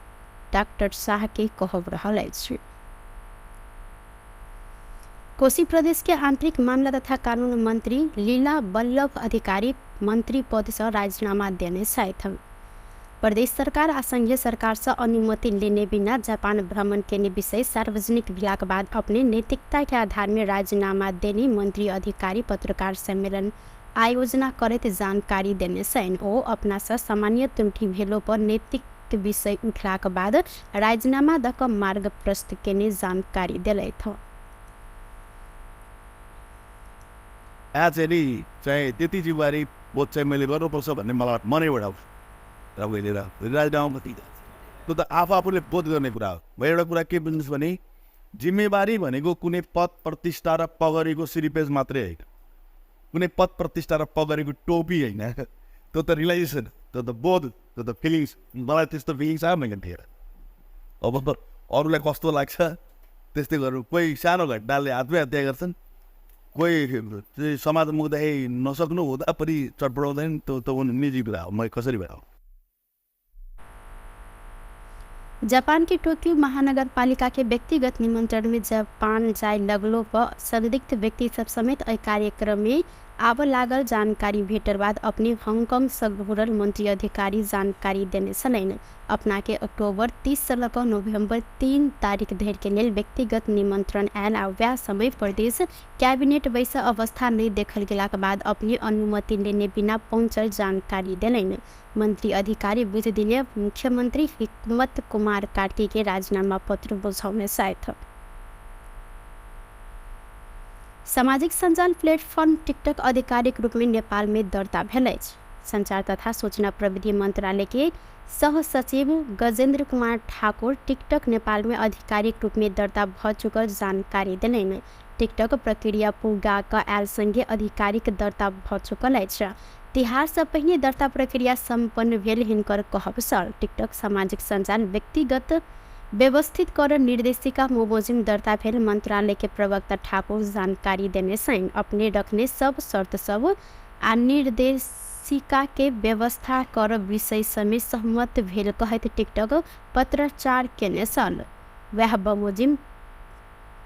डॉक्टर शाह के कहब रहल अछि। कोसी प्रदेश के आंतरिक मामला तथा कानून मंत्री लीला बल्लभ अधिकारी मंत्री पद से राजीनामा देने छथि। प्रदेश सरकार आ संघीय सरकार से अनुमति लेने बिना जापान भ्रमण केने विषय सार्वजनिक भेलाक बाद अपने नैतिकता के आधार में राजीनामा देने मंत्री अधिकारी पत्रकार सम्मेलन आयोजना करैत जानकारी देने छनि। ओ अपना से सामान्य त्रुटि भेलो पर नैतिक विषय उठलाक बाद राजीनामा दऽ कऽ मार्ग प्रस्तुत केने जानकारी देलथि। आज नि चाहिँ त्यति जिम्मेवारी बोध चाहिँ मैले गर्नुपर्छ भन्ने मलाई मनैबाट आउँछ र मैले राजीनामा त्यो त आफू आफूले बोध गर्ने कुरा हो। म एउटा कुरा के बुझ्नुहोस् भने जिम्मेवारी भनेको कुनै पद प्रतिष्ठा र पगरीको सिरिपेज मात्रै होइन, कुनै पद प्रतिष्ठा र पगरीको टोपी होइन। त्यो त रियलाइजेसन, त्यो त बोध, त्यो त फिलिङ्स। मलाई त्यस्तो फिलिङ्स आयो मैले थिएन। अब अरूलाई कस्तो लाग्छ त्यस्तै गर्नु। कोही सानो घटनाले आत्महत्या गर्छन्, कोही समाज मुक्दाखेरि नसक्नु हुँदा पनि चटपटाउँदैन। त्यो त निजी कुरा हो, मैले कसरी भएर। जापान के टोक्यो महानगरपालिका के व्यक्तिगत निमंत्रण में जापान जाय लगलो पर संदिग्ध व्यक्ति सब समेत एहि कार्यक्रम में आब लागल जानकारी भेटल बाद अपने हांगकांग से घुरल मंत्री अधिकारी जानकारी देने छलनि। अपना के अक्टूबर 30 से लऽ कऽ नवम्बर 3 तारीख धरि के लेल व्यक्तिगत निमंत्रण आयल आ वएह समय प्रदेश कैबिनेट बैस अवस्था नहि देखल गेलाक बाद अपने अनुमति लेने बिना पहुँचल जानकारी देलनि। मंत्री अधिकारी बुध दिने मुख्यमंत्री हिकमत कुमार कार्की के राजीनामा पत्र बुझौने छथि। सामाजिक सञ्जाल प्लेटफॉर्म टिकटक आधिकारिक रूप में नेपाल में दर्ता भेल अछि। संचार तथा सूचना प्रविधि मंत्रालय के सह सचिव गजेंद्र कुमार ठाकुर टिकटक नेपाल में आधिकारिक रूप में दर्ता भ चुकल जानकारी देलनि। टिकटक प्रक्रिया पूरा क आयल संगे आधिकारिक दर्ता भ चुकल अछि। तिहार से पहिने दर्ता प्रक्रिया सम्पन्न भेल हिनकर कहब छल। टिकटक सामाजिक सञ्जाल व्यक्तिगत व्यवस्थित कर निर्देशिका बमोजिम दर्ता भेल मंत्रालय के प्रवक्ता ठाकुर जानकारी देने छनि। अपने रखने सब शर्त सब आ निर्देशिका के व्यवस्था कर विषय समेत सहमत भेल कहैत टिकटक पत्राचार केने छल। वएह बमोजिम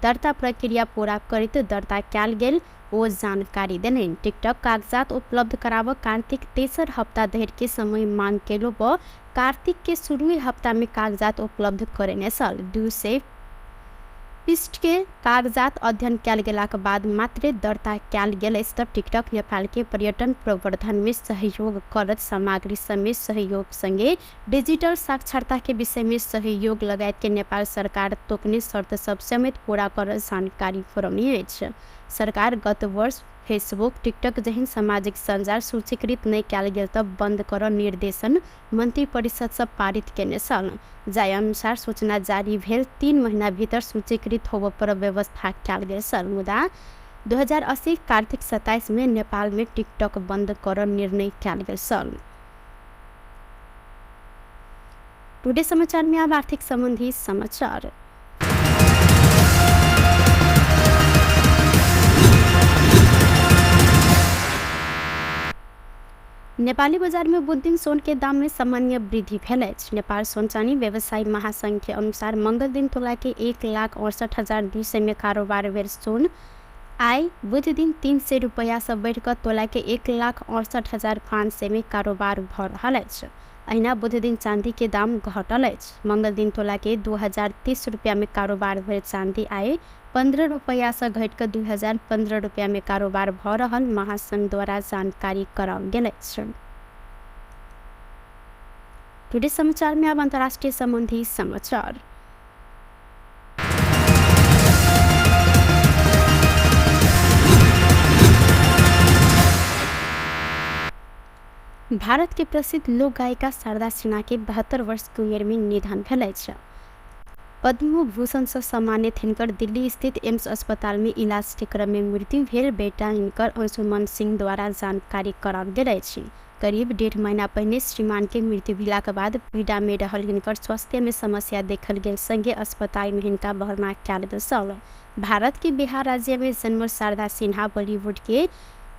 दर्ता प्रक्रिया पूरा करैत दर्ता कयल गेल ओ जानकारी देलनि। टिकटक कागजात उपलब्ध कराबऽ कार्तिक तेसर हप्ता धरि के समय मांग केलो पर कार्तिक के शुरुए हप्ता में कागजात उपलब्ध करेने छल। 200 पृष्ठ के कागजात अध्ययन कयल गेलाक बाद मात्रे दर्ता कयल गेल अछि। तऽ टिकटक नेपाल के पर्यटन प्रवर्धन में सहयोग करत सामग्री समेत सहयोग संगे डिजिटल साक्षरता के विषय में सहयोग लगायत के नेपाल सरकार तोकने शर्त सब समेत पूरा कर जानकारी करौने अछि। सरकार गत वर्ष फेसबुक टिकटक जेहन सामाजिक सञ्जाल सूचीकृत नहि कयल गेल तऽ बन्द कर निर्देशन मन्त्री परिषद से पारित केने छल। जाहि अनुसार सूचना जारी भेल 3 महीना भीतर सूचीकृत होबऽ पर व्यवस्था कयल गेल छल। मुदा 2080 कार्तिक 27 में नेपाल में टिकटक बन्द कर निर्णय कयल गेल छल। टुडे समाचार में अब आर्थिक संबंधी समाचार। नेपाली बाजार में बुध दिन सोन के दाम में सामान्य वृद्धि भेल अछि। नेपाल सोन चानी व्यवसायी महासंघ के अनुसार मंगल दिन तोला के 1,68,200 में कारोबार भेल सोन आइ बुध दिन 300 रुपैया से बढ़िकऽ तोला के 1,68,500 में कारोबार भऽ रहल अछि। अहिना बुध दिन चांदी के दाम घटल अछि। मंगल दिन तोला के 2,030 रुपया में कारोबार भेल चांदी आइ 15 रुपैया से घटिकऽ 2,015 रुपया में कारोबार भऽ रहल महासंघ द्वारा जानकारी कराओल गेल अछि। टुडे समाचार में अब अंतर्राष्ट्रीय संबंधी समाचार। भारत के प्रसिद्ध लोक गायिका शारदा सिन्हा के 72 वर्ष के उमेर में निधन भेल अछि। पद्म भूषण से सम्मानित हिनकर दिल्ली स्थित एम्स अस्पताल में इलाज के क्रम में मृत्यु भेल बेटा हिनकर अंशुमन सिंह द्वारा जानकारी कराओल गेल अछि। करीब 1.5 महीना पहिने श्रीमान के मृत्यु भेलाक बाद पीड़ा में रहल हिनकर स्वास्थ्य में समस्या देखल गेल संगे अस्पताल में हिनका भर्ना कयल गेल छल। भारत के बिहार राज्य में जन्मल शारदा सिन्हा बॉलीवुड के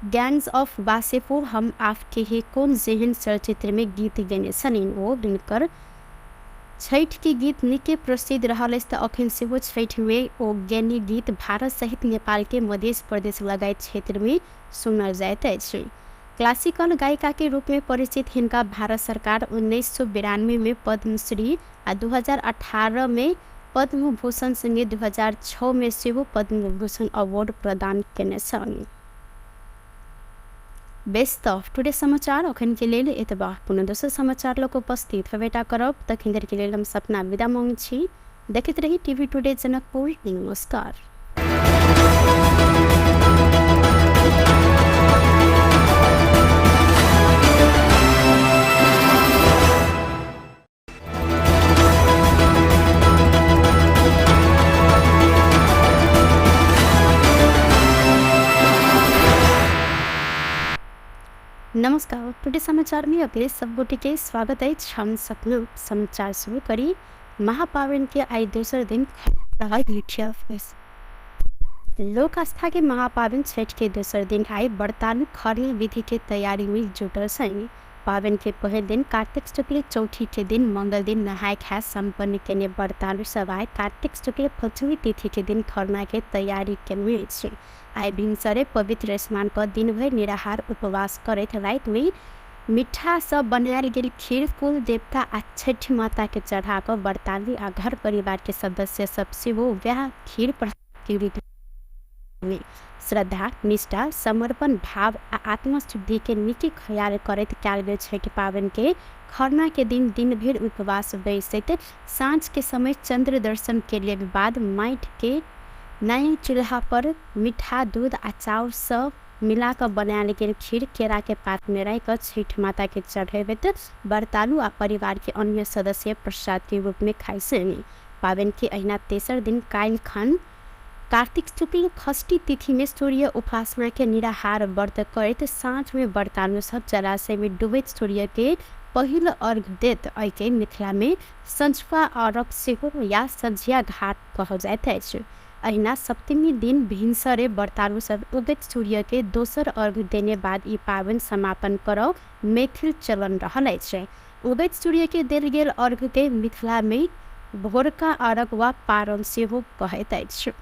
गैंग्स ऑफ वासेपुर, हम आपके हैं कौन जेहन चलचित्र में गीत गेने छलनि। ओ हिनकर छठि के गीत निके प्रसिद्ध रहल अछि तऽ अखन सेहो छठि में ओ गेनी गीत भारत सहित नेपाल के मध्य प्रदेश लगायत क्षेत्र में सुनल जाइत अछि। क्लासिकल गायिका के रूप में परिचित हिनका भारत सरकार 1992 में पद्मश्री आ 2018 में पद्मभूषण संगे 2006 में सेहो पद्मभूषण अवार्ड प्रदान केने छल। बेस तऽ टुडे समाचार अखन के लेल एतबा। पुनः दोसर समाचार लऽ कऽ उपस्थित हेबेटा करब। तखन धरि के लेल हम सपना विदा मांगै छी। देखैत रही टीवी टुडे जनकपुर। नमस्कार। नमस्कार, टुडे समाचार में अपने सब गोटे के स्वागत अछि। हम सपना समाचार शुरू करी महापावन के आइ दोसर दिन रहल मुख्य लोक आस्था के महापावन छठ के दोसर दिन आइ बरतालू खरना विधि के तैयारी में जुटल छनि। पाबनि के पहिल दिन कार्तिक शुक्ल चौठी के दिन मंगल दिन नहाय खाय सम्पन्न केने व्रतालु सब आइ कार्तिक शुक्ल पंचमी तिथि के दिन खरना के तैयारी केने अछि। आइ भिनसरे पवित्र स्नान क दिनभरि निराहार उपवास करैत राति में मिठा सब बनायल गेल खीर कुल देवता आ छठि माता के चढ़ा कऽ व्रतालु आ घर परिवार के सदस्य सब सेहो वएह खीर के रूप में श्रद्धा, निष्ठा, समर्पण भाव आ आत्मशुद्धि के नीक ख्याल करैत कयल गेल छठि पाबनि के खरना के दिन दिन भरि उपवास बैसैत साँझ के समय चंद्र दर्शन के बाद माटि के नया चूल्हा पर मीठा दूध आ चाउर सँ मिला कऽ बनायल गेल खीर केरा के पात में राखि कऽ छठि माता के चढ़ेबैत व्रतालु आ परिवार के अन्य सदस्य प्रसाद के रूप में खाइ छनि। पाबनि के अहिना तेसर दिन काल्हि खन कार्तिक शुक्ल षष्ठी तिथि में सूर्य उपासना के निराहार व्रत करैत साँझ में व्रतालु सब जलाशय में डूबैत सूर्य के पहिल अर्घ देत। एहिके मिथिला में सँझुका अर्घ सेहो या सँझिया घाट कहल जाइत अछि। अहिना सप्तमी दिन भिनसरे व्रतालु सब उगैत सूर्य के दोसर अर्घ देने बाद ई पाबनि समापन करब मैथिल चलन रहल अछि। उगैत सूर्य के देल गेल अर्घ के मिथिला में भोरका अर्घ वा पारन सेहो कहैत अछि।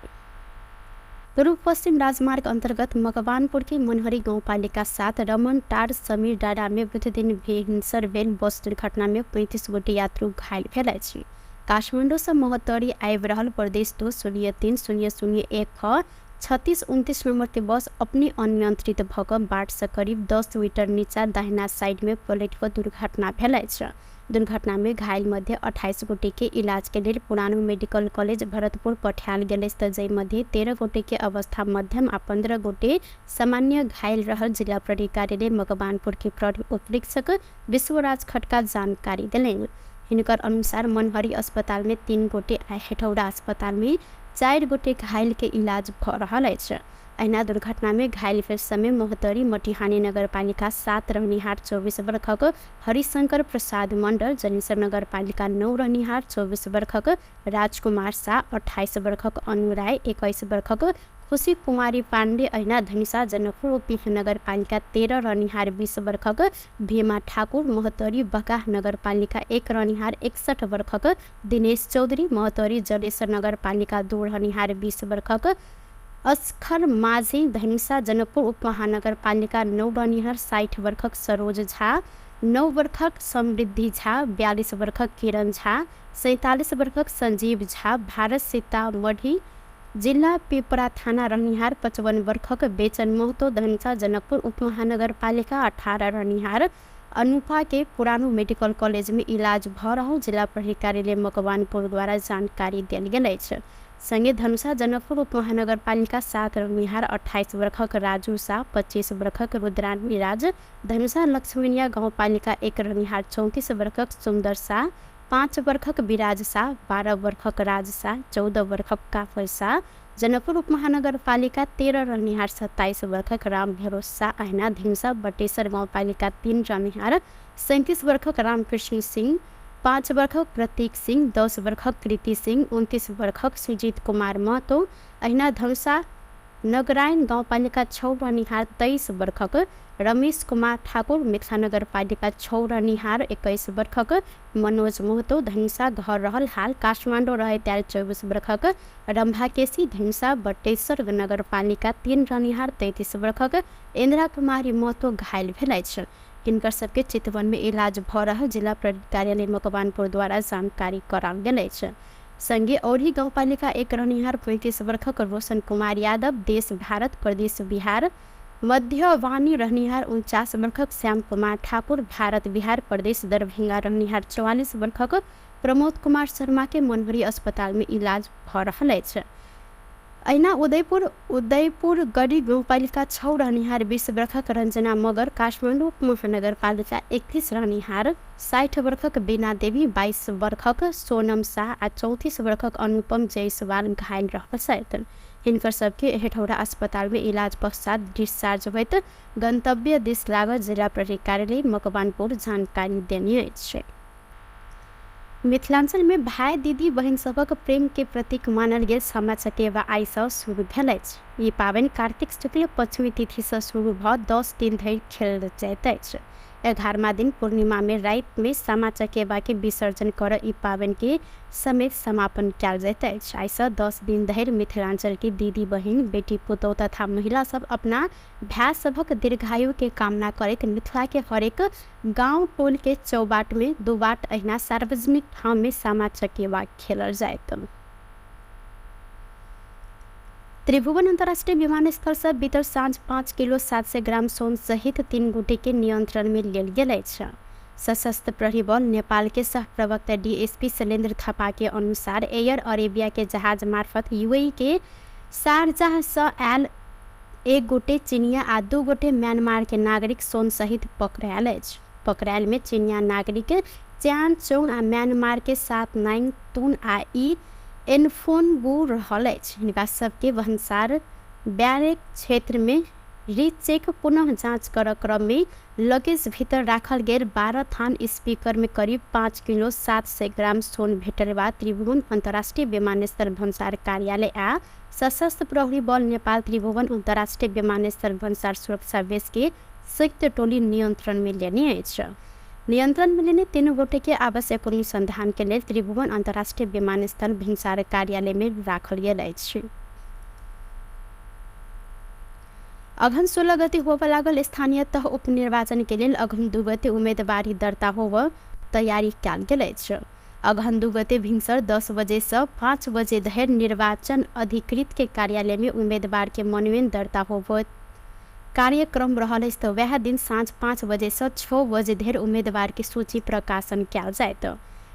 पूर्व पश्चिम राजमार्ग अन्तर्गत मकवानपुर के मनहरी गाउँपालिका 7 रमन टार समीर डाँडा में बुध दिन भिनसर भेल बस दुर्घटना में 35 गोटे यात्रु घायल भेल अछि। काठमाडौँ सँ महोत्तरी आबि रहल प्रदेश 2 0 3 0 0 1 36 29 नंबर के बस अपने अनियंत्रित भऽ कऽ बाट सँ करीब 10 मीटर नीचा दाहिना साइड में पलटि कऽ दुर्घटना भेल अछि। दुर्घटना में घायल मध्ये 28 गोटे के इलाज के लेल पुरानो मेडिकल कॉलेज भरतपुर पठायल गेल अछि तऽ जाहि मध्ये 13 गोटे के अवस्था मध्यम आ 15 गोटे सामान्य घायल रहल जिला प्रहरी कार्यालय मकवानपुर के प्रहरी उपरीक्षक विश्वराज खड्का जानकारी देलनि। हिनकर अनुसार मनहरी अस्पताल में 3 गोटे आ हेटौड़ा अस्पताल में 4 गोटे घायल के इलाज भऽ रहल अछि। अहिना दुर्घटना में घायल भेल समय महोत्तरी मटिहानी नगरपालिका 7 रहनिहार 24 वर्षक हरिशंकर प्रसाद मण्डल, जनेश्वर नगरपालिका 9 रहनिहार 24 वर्षक राजकुमार शाह, 28 वर्षक अनु राय, 21 वर्षक खुशी कुमारी पाण्डे, अहिना धनुषा जनकपुर उपमहानगरपालिका 13 रहनिहार 20 वर्षक भीमा ठाकुर, महोत्तरी बगाह नगरपालिका 1 रहनिहार 61 वर्षक दिनेश चौधरी, महोत्तरी जलेश्वर नगरपालिका 2 रहनिहार 20 वर्षक अस्खर माझी, धनुषा जनकपुर उपमहानगरपालिका 9 रहनिहार 60 वर्षक सरोज झा, 9 वर्षक समृद्धि झा, 42 वर्षक किरण झा, 47 वर्षक संजीव झा, भारत सीतामढ़ी जिल्ला पिपरा थाना रहनिहार 55 वर्षक बेचन महतो, धनुषा जनकपुर उपमहानगरपालिका 18 रहनिहार अनुपा के पुरानो मेडिकल कॉलेज में इलाज भऽ रहल जिला प्रहरी कार्यालय मकवानपुर द्वारा जानकारी देल गेल अछि। संगे धनुषा जनकपुर उपमहानगरपालिका 7 रहनिहार 28 वर्षक राजू शाह, 25 वर्षक रुद्रानी राज, धनुषा लक्ष्मीनिया गाउँपालिका 1 रहनिहार 34 वर्षक सुन्दर शाह, 5 वर्षक विराज शाह, 12 वर्षक राज शाह, 14 वर्षक काफल शाह, जनकपुर उपमहानगरपालिका 13 रहनिहार 27 वर्षक राम भरोस शाह, अहिना धनुषा बटेश्वर गाउँपालिका 3 रहनिहार 37 वर्षक रामकृष्ण सिंह, 5 वर्षक प्रतीक सिंह, 10 वर्षक कृति सिंह, 29 वर्षक सुजीत कुमार महतो, अहिना धनुषा नगरायण गाउँपालिका 6 रहनिहार 23 वर्षक रमेश कुमार ठाकुर, मिथिला नगरपालिका 6 रहनिहार 21 वर्षक मनोज महतो, धनुषा घर रहल हाल काठमाडौँ रहैत आयल 24 वर्षक रम्भा केसी, धनुषा बटेश्वर नगरपालिका 3 रहनिहार 33 वर्षक इन्द्रा कुमारी महतो घायल भेल अछि। तिनकर सबके चितवन में इलाज भऽ रहल जिला प्रहरी कार्यालय मकवानपुर द्वारा जानकारी कराओल गेल अछि। संगे औरही गाउँपालिका 1 रहनिहार 35 वर्षक रोशन कुमार यादव, देश भारत प्रदेश बिहार मध्यवानी रहनिहार 49 वर्षक श्याम कुमार ठाकुर, भारत बिहार प्रदेश दरभंगा रहनिहार 44 वर्षक प्रमोद कुमार शर्मा के मनहरी अस्पताल में इलाज भऽ रहल अछि। अहिना उदयपुर गढी गाउँपालिका 6 रहनिहार 20 वर्षक रञ्जना मगर, काठमाडौँ उपमहानगरपालिका 31 रहनिहार 60 वर्षक बीना देवी, 22 वर्षक सोनम शाह आ 34 वर्षक अनुपम जायसवाल घायल रहल छथि। हिनकर सबके हेटौड़ा अस्पताल में इलाज पश्चात डिस्चार्ज होइत गन्तव्य दिस लागल जिला प्रहरी कार्यालय मकवानपुर जानकारी देने अछि। मिथिलांचल में भाई दीदी बहिन सभक प्रेम के प्रतीक मानल गेल सामा चकेवा आइ सँ शुरू भेल अछि। ई पाबनि कार्तिक शुक्ल पंचमी तिथि सँ शुरू भऽ 10 दिन धरि खेलल जाइत अछि। 11वां दिन पूर्णिमा में राति में सामा चकेवा के विसर्जन कर ई पाबनि के समेत समापन कयल जाइत अछि। आइसँ 10 दिन धरि मिथिलांचल के दीदी बहिन, बेटी पुतोह तथा महिला सब अपना भाय सभक दीर्घायु के कामना करैत मिथिला के हरेक गांव टोल के चौबाट में दुबाट अहिना सार्वजनिक ठाम में सामा चकेवा खेलल जाइत। त्रिभुवन अंतर्राष्ट्रीय विमानस्थल से बीतल साँझ 5 किलो 700 ग्राम सोन सहित 3 गोटे के नियंत्रण में लेल गेल अछि। सशस्त्र प्रहरी बल नेपाल के सह प्रवक्ता डीएसपी शैलेन्द्र थापा के अनुसार एयर अरेबिया के जहाज मार्फत यूएई के शारजाह से आयल 1 गोटे चीनिया आ 2 गोटे म्यांमार के नागरिक सोन सहित पकड़ायल अछि। पकड़ायल में चीनिया नागरिक च्यान चौंग आ म्यांमार के 7 9 तुन आ ई एनफोन बू रहल अछि। हिनका सबके भन्सार बैरेक क्षेत्र में रीचेक पुनः जाँच कर क्रम में लगेज भीतर राखल गेल 12 थान स्पीकर में करीब 5 किलो 700 ग्राम सोन भेटल बाद त्रिभुवन अंतर्राष्ट्रीय विमानस्थल भन्सार कार्यालय आ सशस्त्र प्रहरी बल नेपाल त्रिभुवन अंतर्राष्ट्रीय विमानस्थल भन्सार सुरक्षा बेस के संयुक्त टोली नियंत्रण में लेने अछि। नियंत्रण में लेने 3 गोटे के आवश्यक अनुसंधान के लेल त्रिभुवन अंतर्राष्ट्रीय विमानस्थल भिनसार कार्यालय में राखल गेल अछि। अघन 16 गते होबय लागल स्थानीय तह उपनिर्वाचन के लेल अघन 2 गते उम्मेदवारी दर्ता होब तैयारी कयल गेल अछि। अघन 2 गते भिनसर 10 बजे से 5 बजे धरि निर्वाचन अधिकृत के कार्यालय में उम्मेदवार के मनोनयन दर्ता होब कार्यक्रम रहल अछि त वएह दिन साँझ 5 बजे से 6 बजे धरि उम्मेदवार के सूची प्रकाशन कयल जायत।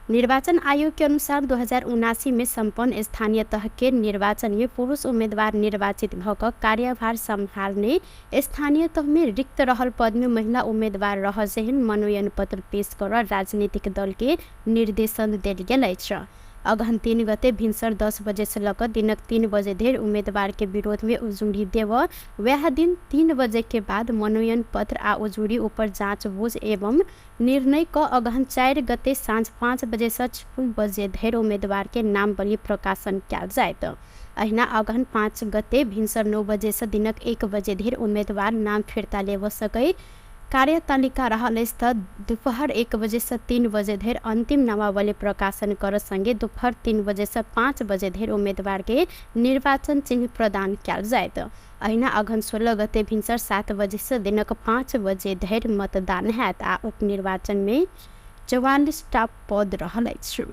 निर्वाचन आयोग के अनुसार 2079 में सम्पन्न स्थानीय तह के निर्वाचन में पुरुष उम्मीदवार निर्वाचित भ क कार्यभार सम्हाल्ने स्थानीय तह में रिक्त रहल पद में महिला उम्मीदवार रह जेहन मनोनयन पत्र पेश कर राजनीतिक दल के निर्देशन देल गेल अछि। अगहन 3 गते भिनसर 10 बजे से लऽ कऽ दिनक 3 बजे धरि उम्मीदवार के विरोध में उजूरी देव वएह दिन 3 बजे के बाद मनोनयन पत्र आ उजूरी ऊपर जाँच बुझ एवं निर्णय क अगहन 4 गते साँझ 5 बजे से 6 बजे धरि उम्मीदवार के नामवली प्रकाशन कयल जायत। अहिना अगहन 5 गते भिनसर 9 बजे से दिनक 1 बजे धरि उम्मीदवार नाम फिर्ता लेब सकै कार्यतालिका रहल अछि त दुपहर 1 बजे से 3 बजे धरि अंतिम नामावली प्रकाशन कर संगे दुपहर 3 बजे से 5 बजे धरि उम्मीदवार के निर्वाचन चिन्ह प्रदान कयल जायत। अहिना अगहन 16 गते भिनसर 7 बजे से दिनक 5 बजे धरि मतदान हैत आ उपनिर्वाचन में 44टा पद रहल अछि।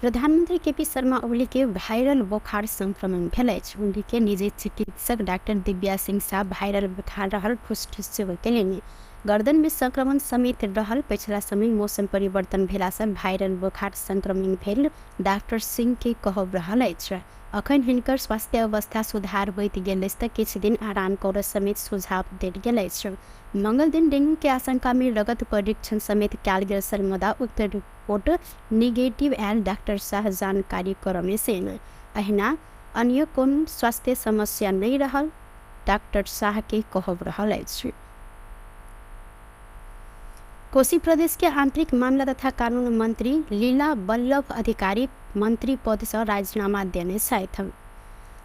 प्रधानमंत्री केपी शर्मा ओली के वायरल बोखार संक्रमण भेल अछि। ओली के निजी चिकित्सक डॉक्टर दिव्या सिंह शाह वायरल बोखार रहल पुष्टि सेहो केलनि। गर्दन में संक्रमण समेत रहल पछिला समय मौसम परिवर्तन भेला से वायरल बोखार संक्रमण भेल डॉक्टर सिंह के कहब रहल अछि। अखन हिनकर स्वास्थ्य अवस्था सुधार होइत गेल अछि त किछु दिन आराम करऽ समेत सुझाव देल गेल अछि। मंगल दिन डेंगू के आशंका में रगत परीक्षण समेत कयल गेल छल मुदा उक्त रिपोर्ट निगेटिव आयल डॉक्टर शाह जानकारी करमे सेन। अहिना अन्य कोनो स्वास्थ्य समस्या नहि रहल डॉक्टर शाह के कहब रहल अछि। कोसी प्रदेश के आंतरिक मामला तथा कानून मंत्री लीला बल्लभ अधिकारी मंत्री पद से राजीनामा देने छथि।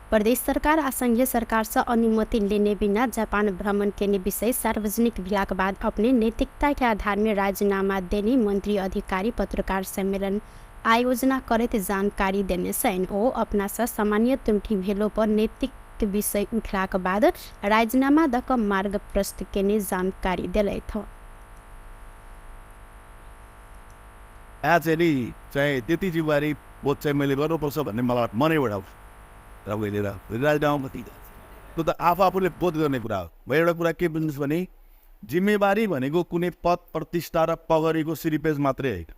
प्रदेश सरकार आ संघीय सरकार से अनुमति लेने बिना जापान भ्रमण केने विषय सार्वजनिक भेलाक बाद अपने नैतिकता के आधार में राजीनामा देने मंत्री अधिकारी पत्रकार सम्मेलन आयोजना करैत जानकारी देने छनि। ओ अपना से सामान्य त्रुटि भेलो पर नैतिक विषय उठलाक बाद राजीनामा दऽ कऽ मार्ग प्रस्तुत केने जानकारी देलथि। आज नि चाहिँ त्यति जिम्मेवारी बोध चाहिँ मैले गर्नुपर्छ भन्ने मलाई मनैबाट आउँछ र मैले राजीनामा त्यो त आफू आफूले बोध गर्ने कुरा हो। म एउटा कुरा के बुझ्नुहोस् भने जिम्मेवारी भनेको कुनै पद प्रतिष्ठा र पगरीको सिरिपेज मात्रै होइन,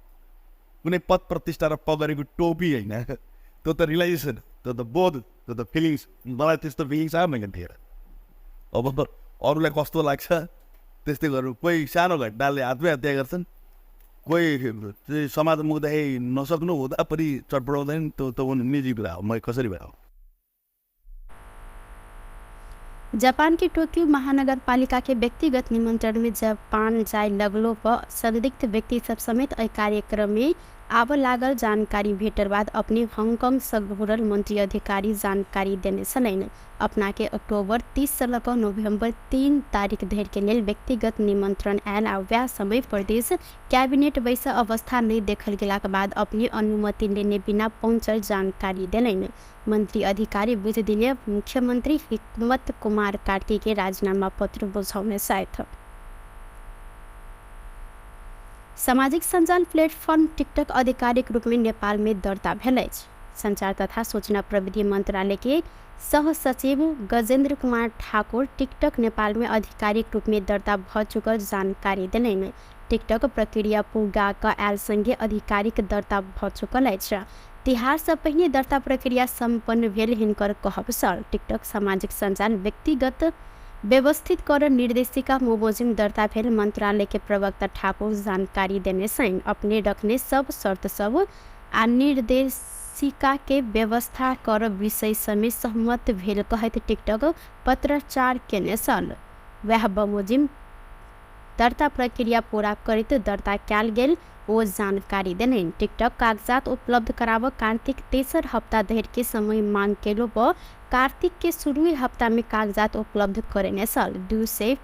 कुनै पद प्रतिष्ठा र पगरीको टोपी होइन। त्यो त रियलाइजेसन, त्यो त बोध, त्यो त फिलिङ्स। मलाई त्यस्तो फिलिङ्स आयो मैले थिएन। अब अरूलाई कस्तो लाग्छ त्यस्तै गर्नु। कोही सानो घटनाले आत्महत्या गर्छन्, कोही समाज मुख्दाखेरि नसक्नु हुँदा पनि चटपटाउँदैन। त्यो त निजी कुरा हो, म कसरी भएर। जापान के टोक्यो महानगरपालिका के व्यक्तिगत निमंत्रण में जापान जाय लगलो पर संदिग्ध व्यक्ति सब समेत एहि कार्यक्रम में आबऽ लागल जानकारी भेटल बाद अपने हङकङ सँ घुरल मन्त्री अधिकारी जानकारी देने छलनि। अपनाके अक्टोबर 30 सँ लऽ कऽ नोभेम्बर 3 तारिक धरिके लेल व्यक्तिगत निमन्त्रण आयल आ वएह समय प्रदेश कैबिनेट बैस अवस्था नहि देखल गेलाक बाद अपने अनुमति लेने बिना पहुँचल जानकारी देलनि। मन्त्री अधिकारी बुधदिने मुख्यमन्त्री हिक्मत कुमार कार्कीके राजीनामा पत्र बुझौने छथि। सामाजिक सञ्जाल प्लेटफॉर्म टिकटक आधिकारिक रूपमे नेपालमे दर्ता भेल अछि। संचार तथा सूचना प्रविधि मन्त्रालय के सहसचिव गजेन्द्र कुमार ठाकुर टिकटक नेपालमे आधिकारिक रूपमे दर्ता भऽ चुकल जानकारी देलनि। टिकटक प्रक्रिया पूरा कऽ आयल संगे आधिकारिक दर्ता भऽ चुकल अछि। तिहार सँ पहिने दर्ता प्रक्रिया सम्पन्न भेल हिनकर कहब छल। टिकटक सामाजिक सञ्जाल व्यक्तिगत व्यवस्थित कर निर्देशिका बमोजिम दर्ता भेल मंत्रालय के प्रवक्ता ठाकुर जानकारी देने छनि। अपने रखने सब शर्त सब आ निर्देशिका के व्यवस्था कर विषय समेत सहमत भेल कहैत टिकटक पत्राचार केने छल। वएह बमोजिम दर्ता प्रक्रिया पूरा करैत दर्ता कयल गेल ओ जानकारी देलनि। टिकटक कागजात उपलब्ध कराबऽ कार्तिक तेसर हप्ता धरिके समय मांग केलो पर कार्तिक के शुरुए हप्ता में कागजात उपलब्ध करेने छल। 200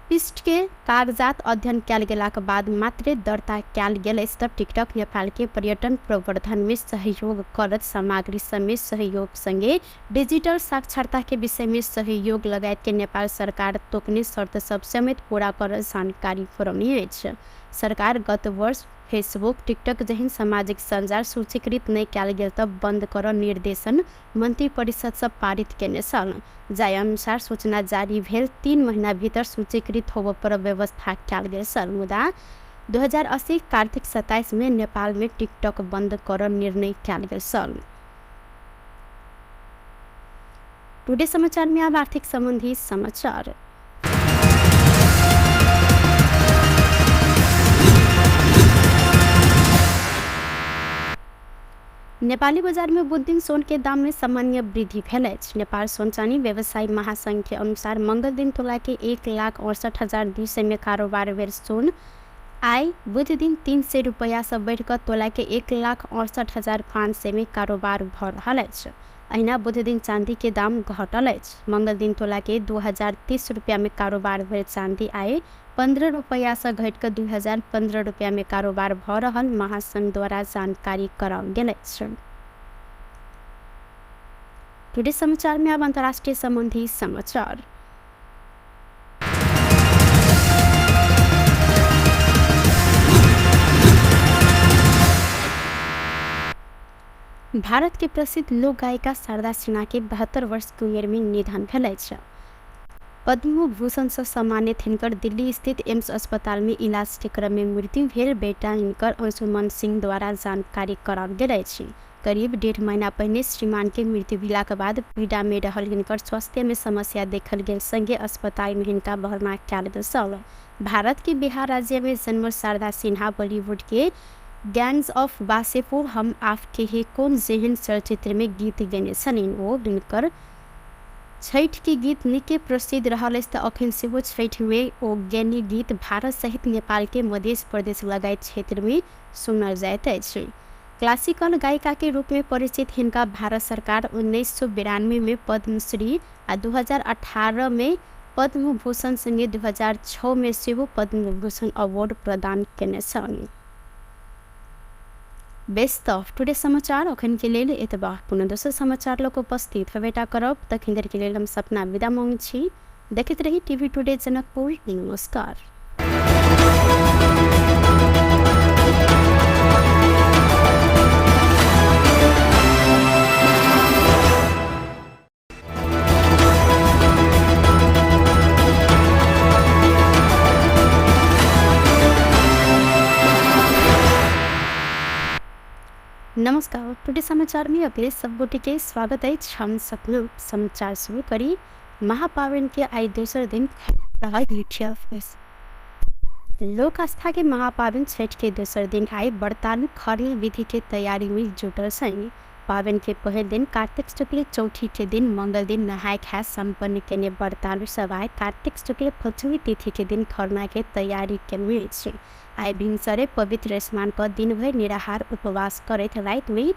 पृष्ठ के कागजात अध्ययन कयल गेलाक बाद मात्रे दर्ता कयल गेल अछि तऽ टिकटक नेपाल के पर्यटन प्रवर्धन में सहयोग करत सामग्री समेत सहयोग संगे डिजिटल साक्षरता के विषय में सहयोग लगायत के नेपाल सरकार तोकने शर्त सब समेत पूरा करत जानकारी करौने अछि। सरकार गत वर्ष फेसबुक, टिकटक जेहन सामाजिक सञ्जाल सूचीकृत नहि कयल गेल तऽ बन्द करऽ निर्देशन मन्त्री परिषदसँ पारित केने छल। जाहि अनुसार सूचना जारी भेल 3 महिना भीतर सूचीकृत होबऽ पर व्यवस्था कयल गेल छल। मुदा 2080 कार्तिक 27 में नेपाल में टिकटक बन्द करऽ निर्णय कयल गेल छल। टुडे समाचार में आब आर्थिक संबंधी समाचार। नेपाली बाजार में बुधदिन सोन के दाम में सामान्य वृद्धि भेल अछि। नेपाल सोन चानी व्यवसायी महासंघ के अनुसार मंगल दिन तोला के 1,68,200 में कारोबार भेल सोन आइ बुध दिन 300 रुपैया से बढ़िकऽ तोला के 1,68,500 में कारोबार भऽ रहल अछि। अहिना बुध दिन चांदी के दाम घटल अछि। मंगल दिन तोला के 2030 रुपया में कारोबार भेल चांदी आइ 15 रुपैया से घटि कऽ 2015 रुपया में कारोबार भऽ रहल महासंघ द्वारा जानकारी कराओल गेल अछि। टुडे समाचार में अब अंतर्राष्ट्रीय संबंधी समाचार। भारत के प्रसिद्ध लोक गायिका शारदा सिन्हा के 72 वर्ष के उमेर में निधन भेल अछि। पद्म भूषण सँ सम्मानित हिनकर दिल्ली स्थित एम्स अस्पताल में इलाज के क्रम में मृत्यु भेल बेटा हिनकर अंशुमन सिंह द्वारा जानकारी कराओल गेल अछि। करीब 1.5 महीना पहिने श्रीमान के मृत्यु भेलाक बाद पीड़ा में रहल हिनकर स्वास्थ्य में समस्या देखल गेल संगे अस्पताल में हिनका भर्ना कयल गेल छल। भारत के बिहार राज्य में जन्मल शारदा सिन्हा बॉलीवुड के गैंग्स ऑफ वासेपुर, हम आपके हैं कौन जेहन चलचित्र में गीत गेने छलनि। ओ हिनकर छठि के गीत नीके प्रसिद्ध रहल अछि तऽ अखन सेहो छठि में ओ गेनी गीत भारत सहित नेपाल के मध्य प्रदेश लगायत क्षेत्र में सुनल जाइत अछि। क्लासिकल गायिका के रूप में परिचित हिनका भारत सरकार 1992 में पद्मश्री आ 2018 में पद्मभूषण संगे 2006 में सेहो पद्मभूषण अवार्ड प्रदान केने छल। बेस तऽ टुडे समाचार अखन के लेल एतबा। पुनः दोसर समाचार लऽ कऽ उपस्थित हेबेटा करब। तखन धरि के लेल हम सपना विदा मांगै छी। देखैत रही टीवी टुडे जनकपुर। नमस्कार। नमस्कार, टुडे समाचार में अपने सब गोटे के स्वागत अछि। हम सपना समाचार शुरू करी महापावन के आइ दोसर दिन रहल लोक आस्था के महापावन छठ के दोसर दिन आइ व्रतालु खरना विधि के तैयारी में जुटल छनि। पाबनि के पहिल दिन कार्तिक शुक्ल चौठी के दिन मंगल दिन नहाय खाय सम्पन्न केने व्रतालु सब आइ कार्तिक शुक्ल पंचमी तिथि के दिन खरना के तैयारी केने अछि। आइ भिनसरे पवित्र स्नान क दिनभरि निराहार उपवास करैत राति में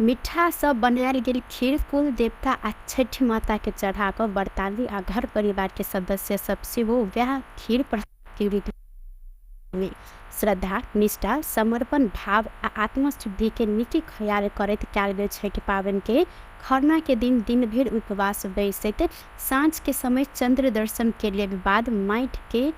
मिठा सँ बनायल गेल खीर कुल देवता आ छठि माता के चढ़ा कऽ व्रतालु आ घर परिवार के सदस्य सब सेहो वएह खीर प्रसाद के रूप में श्रद्धा, निष्ठा, समर्पण भाव आ आत्मशुद्धि के नीक ख्याल करैत कयल गेल छठि पाबनि के खरना के दिन दिन भरि उपवास बैसैत साँझ के समय चंद्र दर्शन के बाद माटि के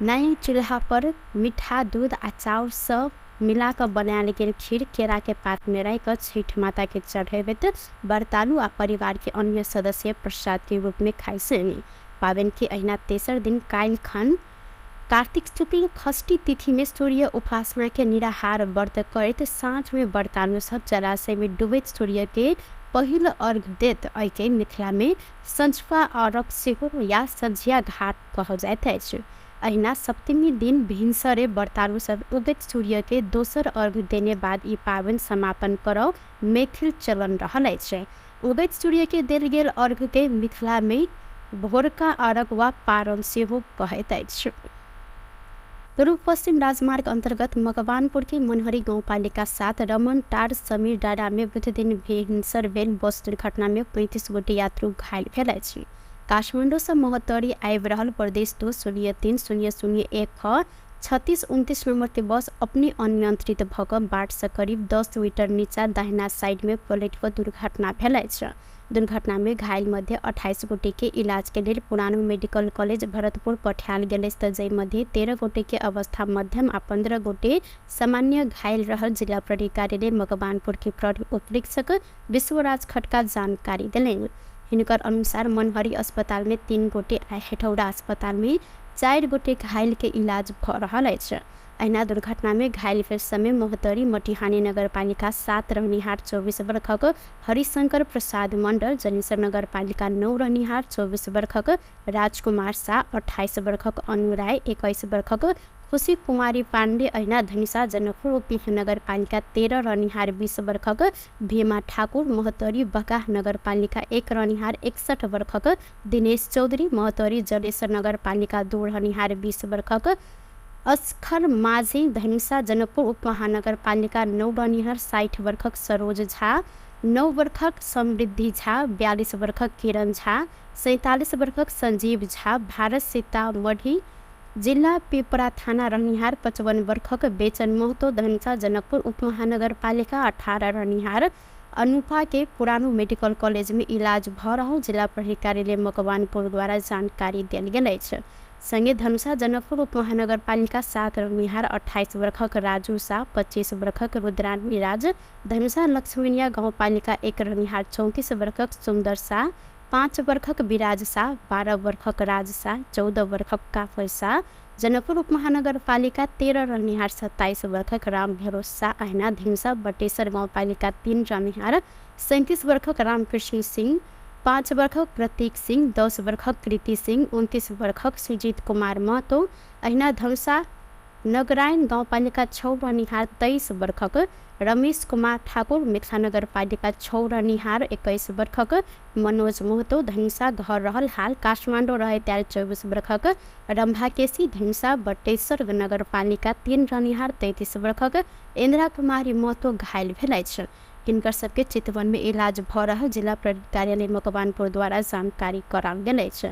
नया चूल्हा पर मीठा दूध आ चाउर सँ मिला कऽ बनायल गेल खीर केरा के पात में राखि कऽ छठि माता के चढ़ेबैत व्रतालु आ परिवार के अन्य सदस्य प्रसाद के रूप में खाइ छनि। पाबनि के अहिना तेसर दिन काल्हि खन कार्तिक शुक्ल षष्ठी तिथि में सूर्य उपासना के निराहार व्रत करैत साँझ में व्रतालु सब जलाशय में डूबैत सूर्य के पहिल अर्घ देत। एहिके मिथिला में सँझुका अर्घ सेहो या सँझिया घाट कहल जाइत अछि। अहिना सप्तमी दिन भिनसरे व्रतालु सब उगैत सूर्य के दोसर अर्घ देने बाद ई पाबनि समापन करब मैथिल चलन रहल अछि। उगैत सूर्य के देल गेल अर्घ के मिथिला में भोरका अर्घ वा पारन सेहो कहैत अछि। पूर्व पश्चिम राजमार्ग अंतर्गत मकवानपुर के मनहरी गाउँपालिका 7 रमन टार समीर डाँडा में बुध दिन भिनसर भेल बस दुर्घटना में 35 गोटे यात्रु घायल भेल अछि। काठमाडौँ सँ महोत्तरी आबि रहल प्रदेश 2 0 3 0 0 1 36 29 नंबर के बस अपने अनियंत्रित भऽ कऽ बाट सँ करीब 10 मीटर नीचा दाहिना साइड में पलटि कऽ दुर्घटना भेल अछि। दुर्घटना में घायल मध्ये 28 गोटे के इलाज के लेल पुरानो मेडिकल कॉलेज भरतपुर पठायल गेल अछि, तऽ जाहि मध्ये 13 गोटे के अवस्था मध्यम आ 15 गोटे सामान्य घायल रहल जिला प्रहरी कार्यालय मकवानपुर के प्रहरी उपरीक्षक विश्वराज खड्का जानकारी देलनि। हिनकर अनुसार मनहरी अस्पताल में 3 गोटे आ हेठौरा अस्पताल में 4 गोटे घायल के इलाज भऽ रहल अछि। अहिना दुर्घटना में घायल भेल समय महोत्तरी मटिहानी नगरपालिका 7 रहनिहार 24 वर्षक हरिशंकर प्रसाद मण्डल, जनेश्वर नगरपालिका 9 रहनिहार 24 वर्षक राजकुमार शाह, 28 वर्षक अनु राय, 21 वर्षक खुशी कुमारी पाण्डे, अहिना धनुषा जनकपुर उपमहानगरपालिका 13 रहनिहार 20 वर्षक भीमा ठाकुर, महोत्तरी बगाह नगरपालिका 1 रहनिहार 61 वर्षक दिनेश चौधरी, महोत्तरी जलेश्वर नगरपालिका 2 रहनिहार 20 वर्षक अस्खर माझी, धनुषा जनकपुर उपमहानगरपालिका 9 रहनिहार 60 वर्षक सरोज झा, 9 वर्षक समृद्धि झा, 42 वर्षक किरण झा, 47 वर्षक संजीव झा, भारत सीतामढ़ी जिल्ला पिपरा थाना रहनिहार 55 वर्षक बेचन महतो, धनुषा जनकपुर उपमहानगरपालिका 18 रहनिहार अनुपा के पुरानो मेडिकल कॉलेज में इलाज भऽ रहल जिला प्रहरी कार्यालय मकवानपुर द्वारा जानकारी देल गेल अछि। संगे धनुषा जनकपुर उपमहानगरपालिका 7 रहनिहार 28 वर्षक राजू शाह, 25 वर्षक रुद्रानी राज, धनुषा लक्ष्मीनिया गाउँपालिका 1 रहनिहार 34 वर्षक सुन्दर शाह, 5 वर्षक विराज शाह, 12 वर्षक राज शाह, 14 वर्षक काफल शाह, जनकपुर उपमहानगरपालिका 13 रहनिहार 27 वर्षक राम भरोस शाह, अहिना धनुषा बटेश्वर गाउँपालिका 3 रहनिहार 37 वर्षक रामकृष्ण सिंह, 5 वर्षक प्रतीक सिंह, 10 वर्षक कृति सिंह, 29 वर्षक सुजीत कुमार महतो, अहिना धनुषा नगरायण गाउँपालिका 6 रहनिहार 23 वर्षक रमेश कुमार ठाकुर, मिथिला नगरपालिका 6 रहनिहार 21 वर्षक मनोज महतो, धनुषा घर रहल हाल काठमाडौँ रहैत आयल 24 वर्षक रम्भा केसी, धनुषा बटेश्वर नगरपालिका 3 रहनिहार 33 वर्षक इन्द्रा कुमारी महतो घायल भेल अछि। हिनकर सबके चितवन में इलाज भऽ रहल जिला प्रहरी कार्यालय मकवानपुर द्वारा जानकारी कराओल गेल अछि।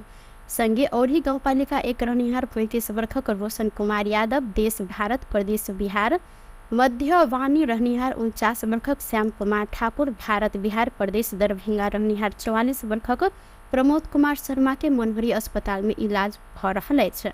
संगे औरही गाउँपालिका 1 रहनिहार 35 वर्षक रोशन कुमार यादव, देश भारत प्रदेश बिहार मध्यवानी रहनिहार 49 वर्षक श्याम कुमार ठाकुर, भारत बिहार प्रदेश दरभंगा रहनिहार 44 वर्षक प्रमोद कुमार शर्मा के मनहरी अस्पताल में इलाज भऽ रहल अछि।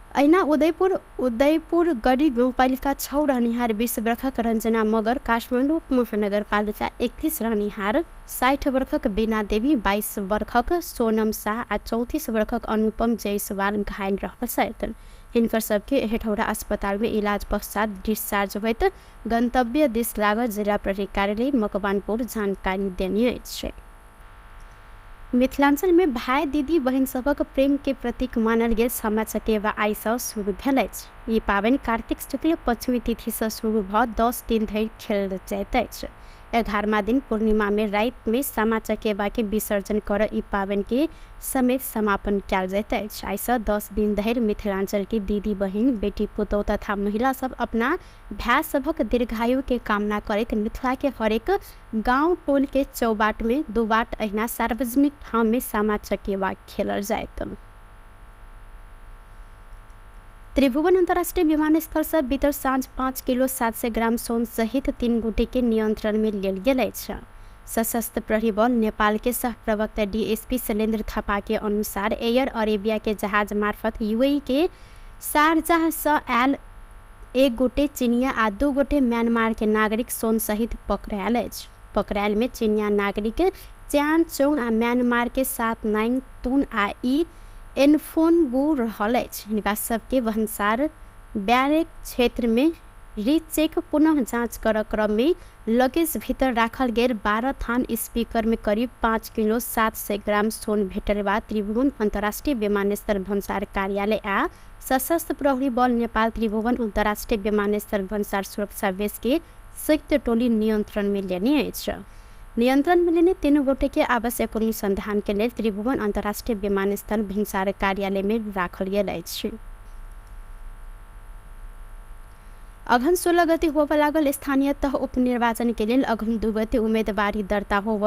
अहिना उदयपुर गढी गाउँपालिका 6 रहनिहार 20 वर्षक रञ्जना मगर, काठमाडौँ उपमहानगरपालिका 31 रहनिहार 60 वर्षक बीना देवी, 22 वर्षक सोनम शाह आ 34 वर्षक अनुपम जायसवाल घायल रहल छथि। हिनकर सबके हेठौरा अस्पताल में इलाज पश्चात डिस्चार्ज होइत गन्तव्य दिस लागल जिला प्रहरी कार्यालय मकवानपुर जानकारी देने अछि। मिथिलांचल में भाई दीदी बहिन सभक प्रेम के प्रतीक मानल गेल सामा चकेवा आइ सँ शुरू भेल अछि। ई पाबनि कार्तिक शुक्ल पंचमी तिथि सँ शुरू भऽ 10 दिन धरि खेलल जाइत अछि। 11वां दिन पूर्णिमा में रात में सामा चकेवा के विसर्जन कर ई पावन के समेत समापन कयल जाइत अछि। आइसँ 10 दिन धरि मिथिलांचल के दीदी बहिन, बेटी पुतोह तथा महिला सब अपना भाय सभक दीर्घायु के कामना करैत मिथिला के हरेक गांव टोल के चौबाट में दुबाट अहिना सार्वजनिक ठाम में सामा चकेवा खेलल जाइत। त्रिभुवन अंतर्राष्ट्रीय विमानस्थल से बीतल साँझ 5 किलो 700 ग्राम सोन सहित 3 गोटे के नियंत्रण में लेल गेल अछि। सशस्त्र प्रहरी बल नेपाल के सह प्रवक्ता डीएसपी शैलेन्द्र थापा के अनुसार एयर अरेबिया के जहाज मार्फत यूएई के शारजाह से आयल 1 गोटे चीनिया आ 2 गोटे म्यांमार के नागरिक सोन सहित पकड़ायल अछि। पकड़ायल में चीनिया नागरिक च्यान चोङ आ म्यांमार के 7 9 तुन आ ई एनफोन बू रहल अछि। हिनका सबके भन्सार बैरेक क्षेत्र में रीचेक पुनः जाँच कर क्रम में लगेज भीतर राखल गेल 12 थान स्पीकर में करीब 5 किलो 700 ग्राम सोन भेटल बाद त्रिभुवन अंतर्राष्ट्रीय विमानस्थल भन्सार कार्यालय आ सशस्त्र प्रहरी बल नेपाल त्रिभुवन अंतर्राष्ट्रीय विमानस्थल भन्सार सुरक्षा बेस के संयुक्त टोली नियंत्रण में लेने अछि। नियंत्रण में लेने 3 गोटे के आवश्यक अनुसंधान के लेल त्रिभुवन अंतर्राष्ट्रीय विमानस्थल भिनसार कार्यालय में राखल गेल अछि। अघन 16 गते होबय लागल स्थानीय तह उपनिर्वाचन के लेल अघन 2 गते उम्मेदवारी दर्ता होब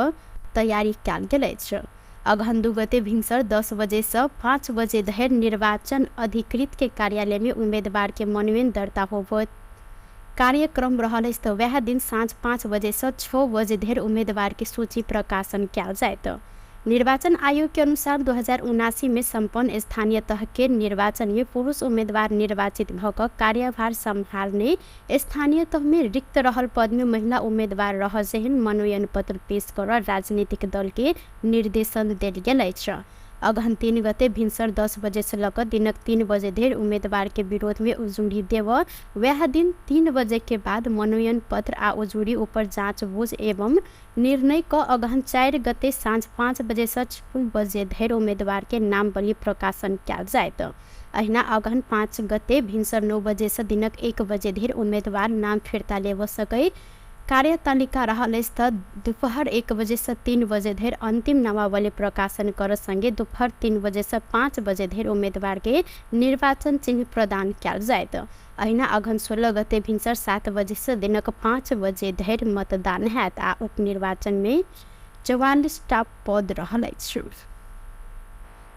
तैयारी कयल गेल अछि। अघन 2 गते भिनसर 10 बजे से 5 बजे धरि निर्वाचन अधिकृत के कार्यालय में उम्मेदवार के मनोनयन दर्ता होब कार्यक्रम रहल अछि। तऽ वएह दिन साँझ 5 बजे से 6 बजे धरि उम्मीदवार के सूची प्रकाशन कयल जायत। निर्वाचन आयोग के अनुसार 2079 में सम्पन्न स्थानीय तह के निर्वाचन में पुरुष उम्मीदवार निर्वाचित भऽ कऽ कार्यभार सम्हाल्ने स्थानीय तह में रिक्त रहल पद में महिला उम्मीदवार रह जेहन मनोनयन पत्र पेश कर राजनीतिक दल के निर्देशन देल गेल अछि। अगहन 3 गते भिनसर 10 बजे से लऽ कऽ दिनक 3 बजे धरि उम्मीदवार के विरोध में उजुरी देव वएह दिन 3 बजे के बाद मनोनयन पत्र आ उजुरी ऊपर जाँच बुझ एवं निर्णय क अगहन 4 गते साँझ 5 बजे से 6 बजे धरि उम्मीदवार के नामवली प्रकाशन कयल जायत। अहिना अगहन 5 गते भिनसर 9 बजे से दिनक 1 बजे धरि उम्मीदवार नाम फिर्ता लेब सकै कार्यतालिका रहल अछि। तऽ दोपहर 1 बजे से 3 बजे धरि अंतिम नामावली प्रकाशन कर संगे दोपहर 3 बजे से 5 बजे धरि उम्मीदवार के निर्वाचन चिन्ह प्रदान कयल जायत। अहिना अगहन 16 गते भिनसर 7 बजे से दिनक 5 बजे धरि मतदान हैत आ उपनिर्वाचन में 44टा पद रहल अछि।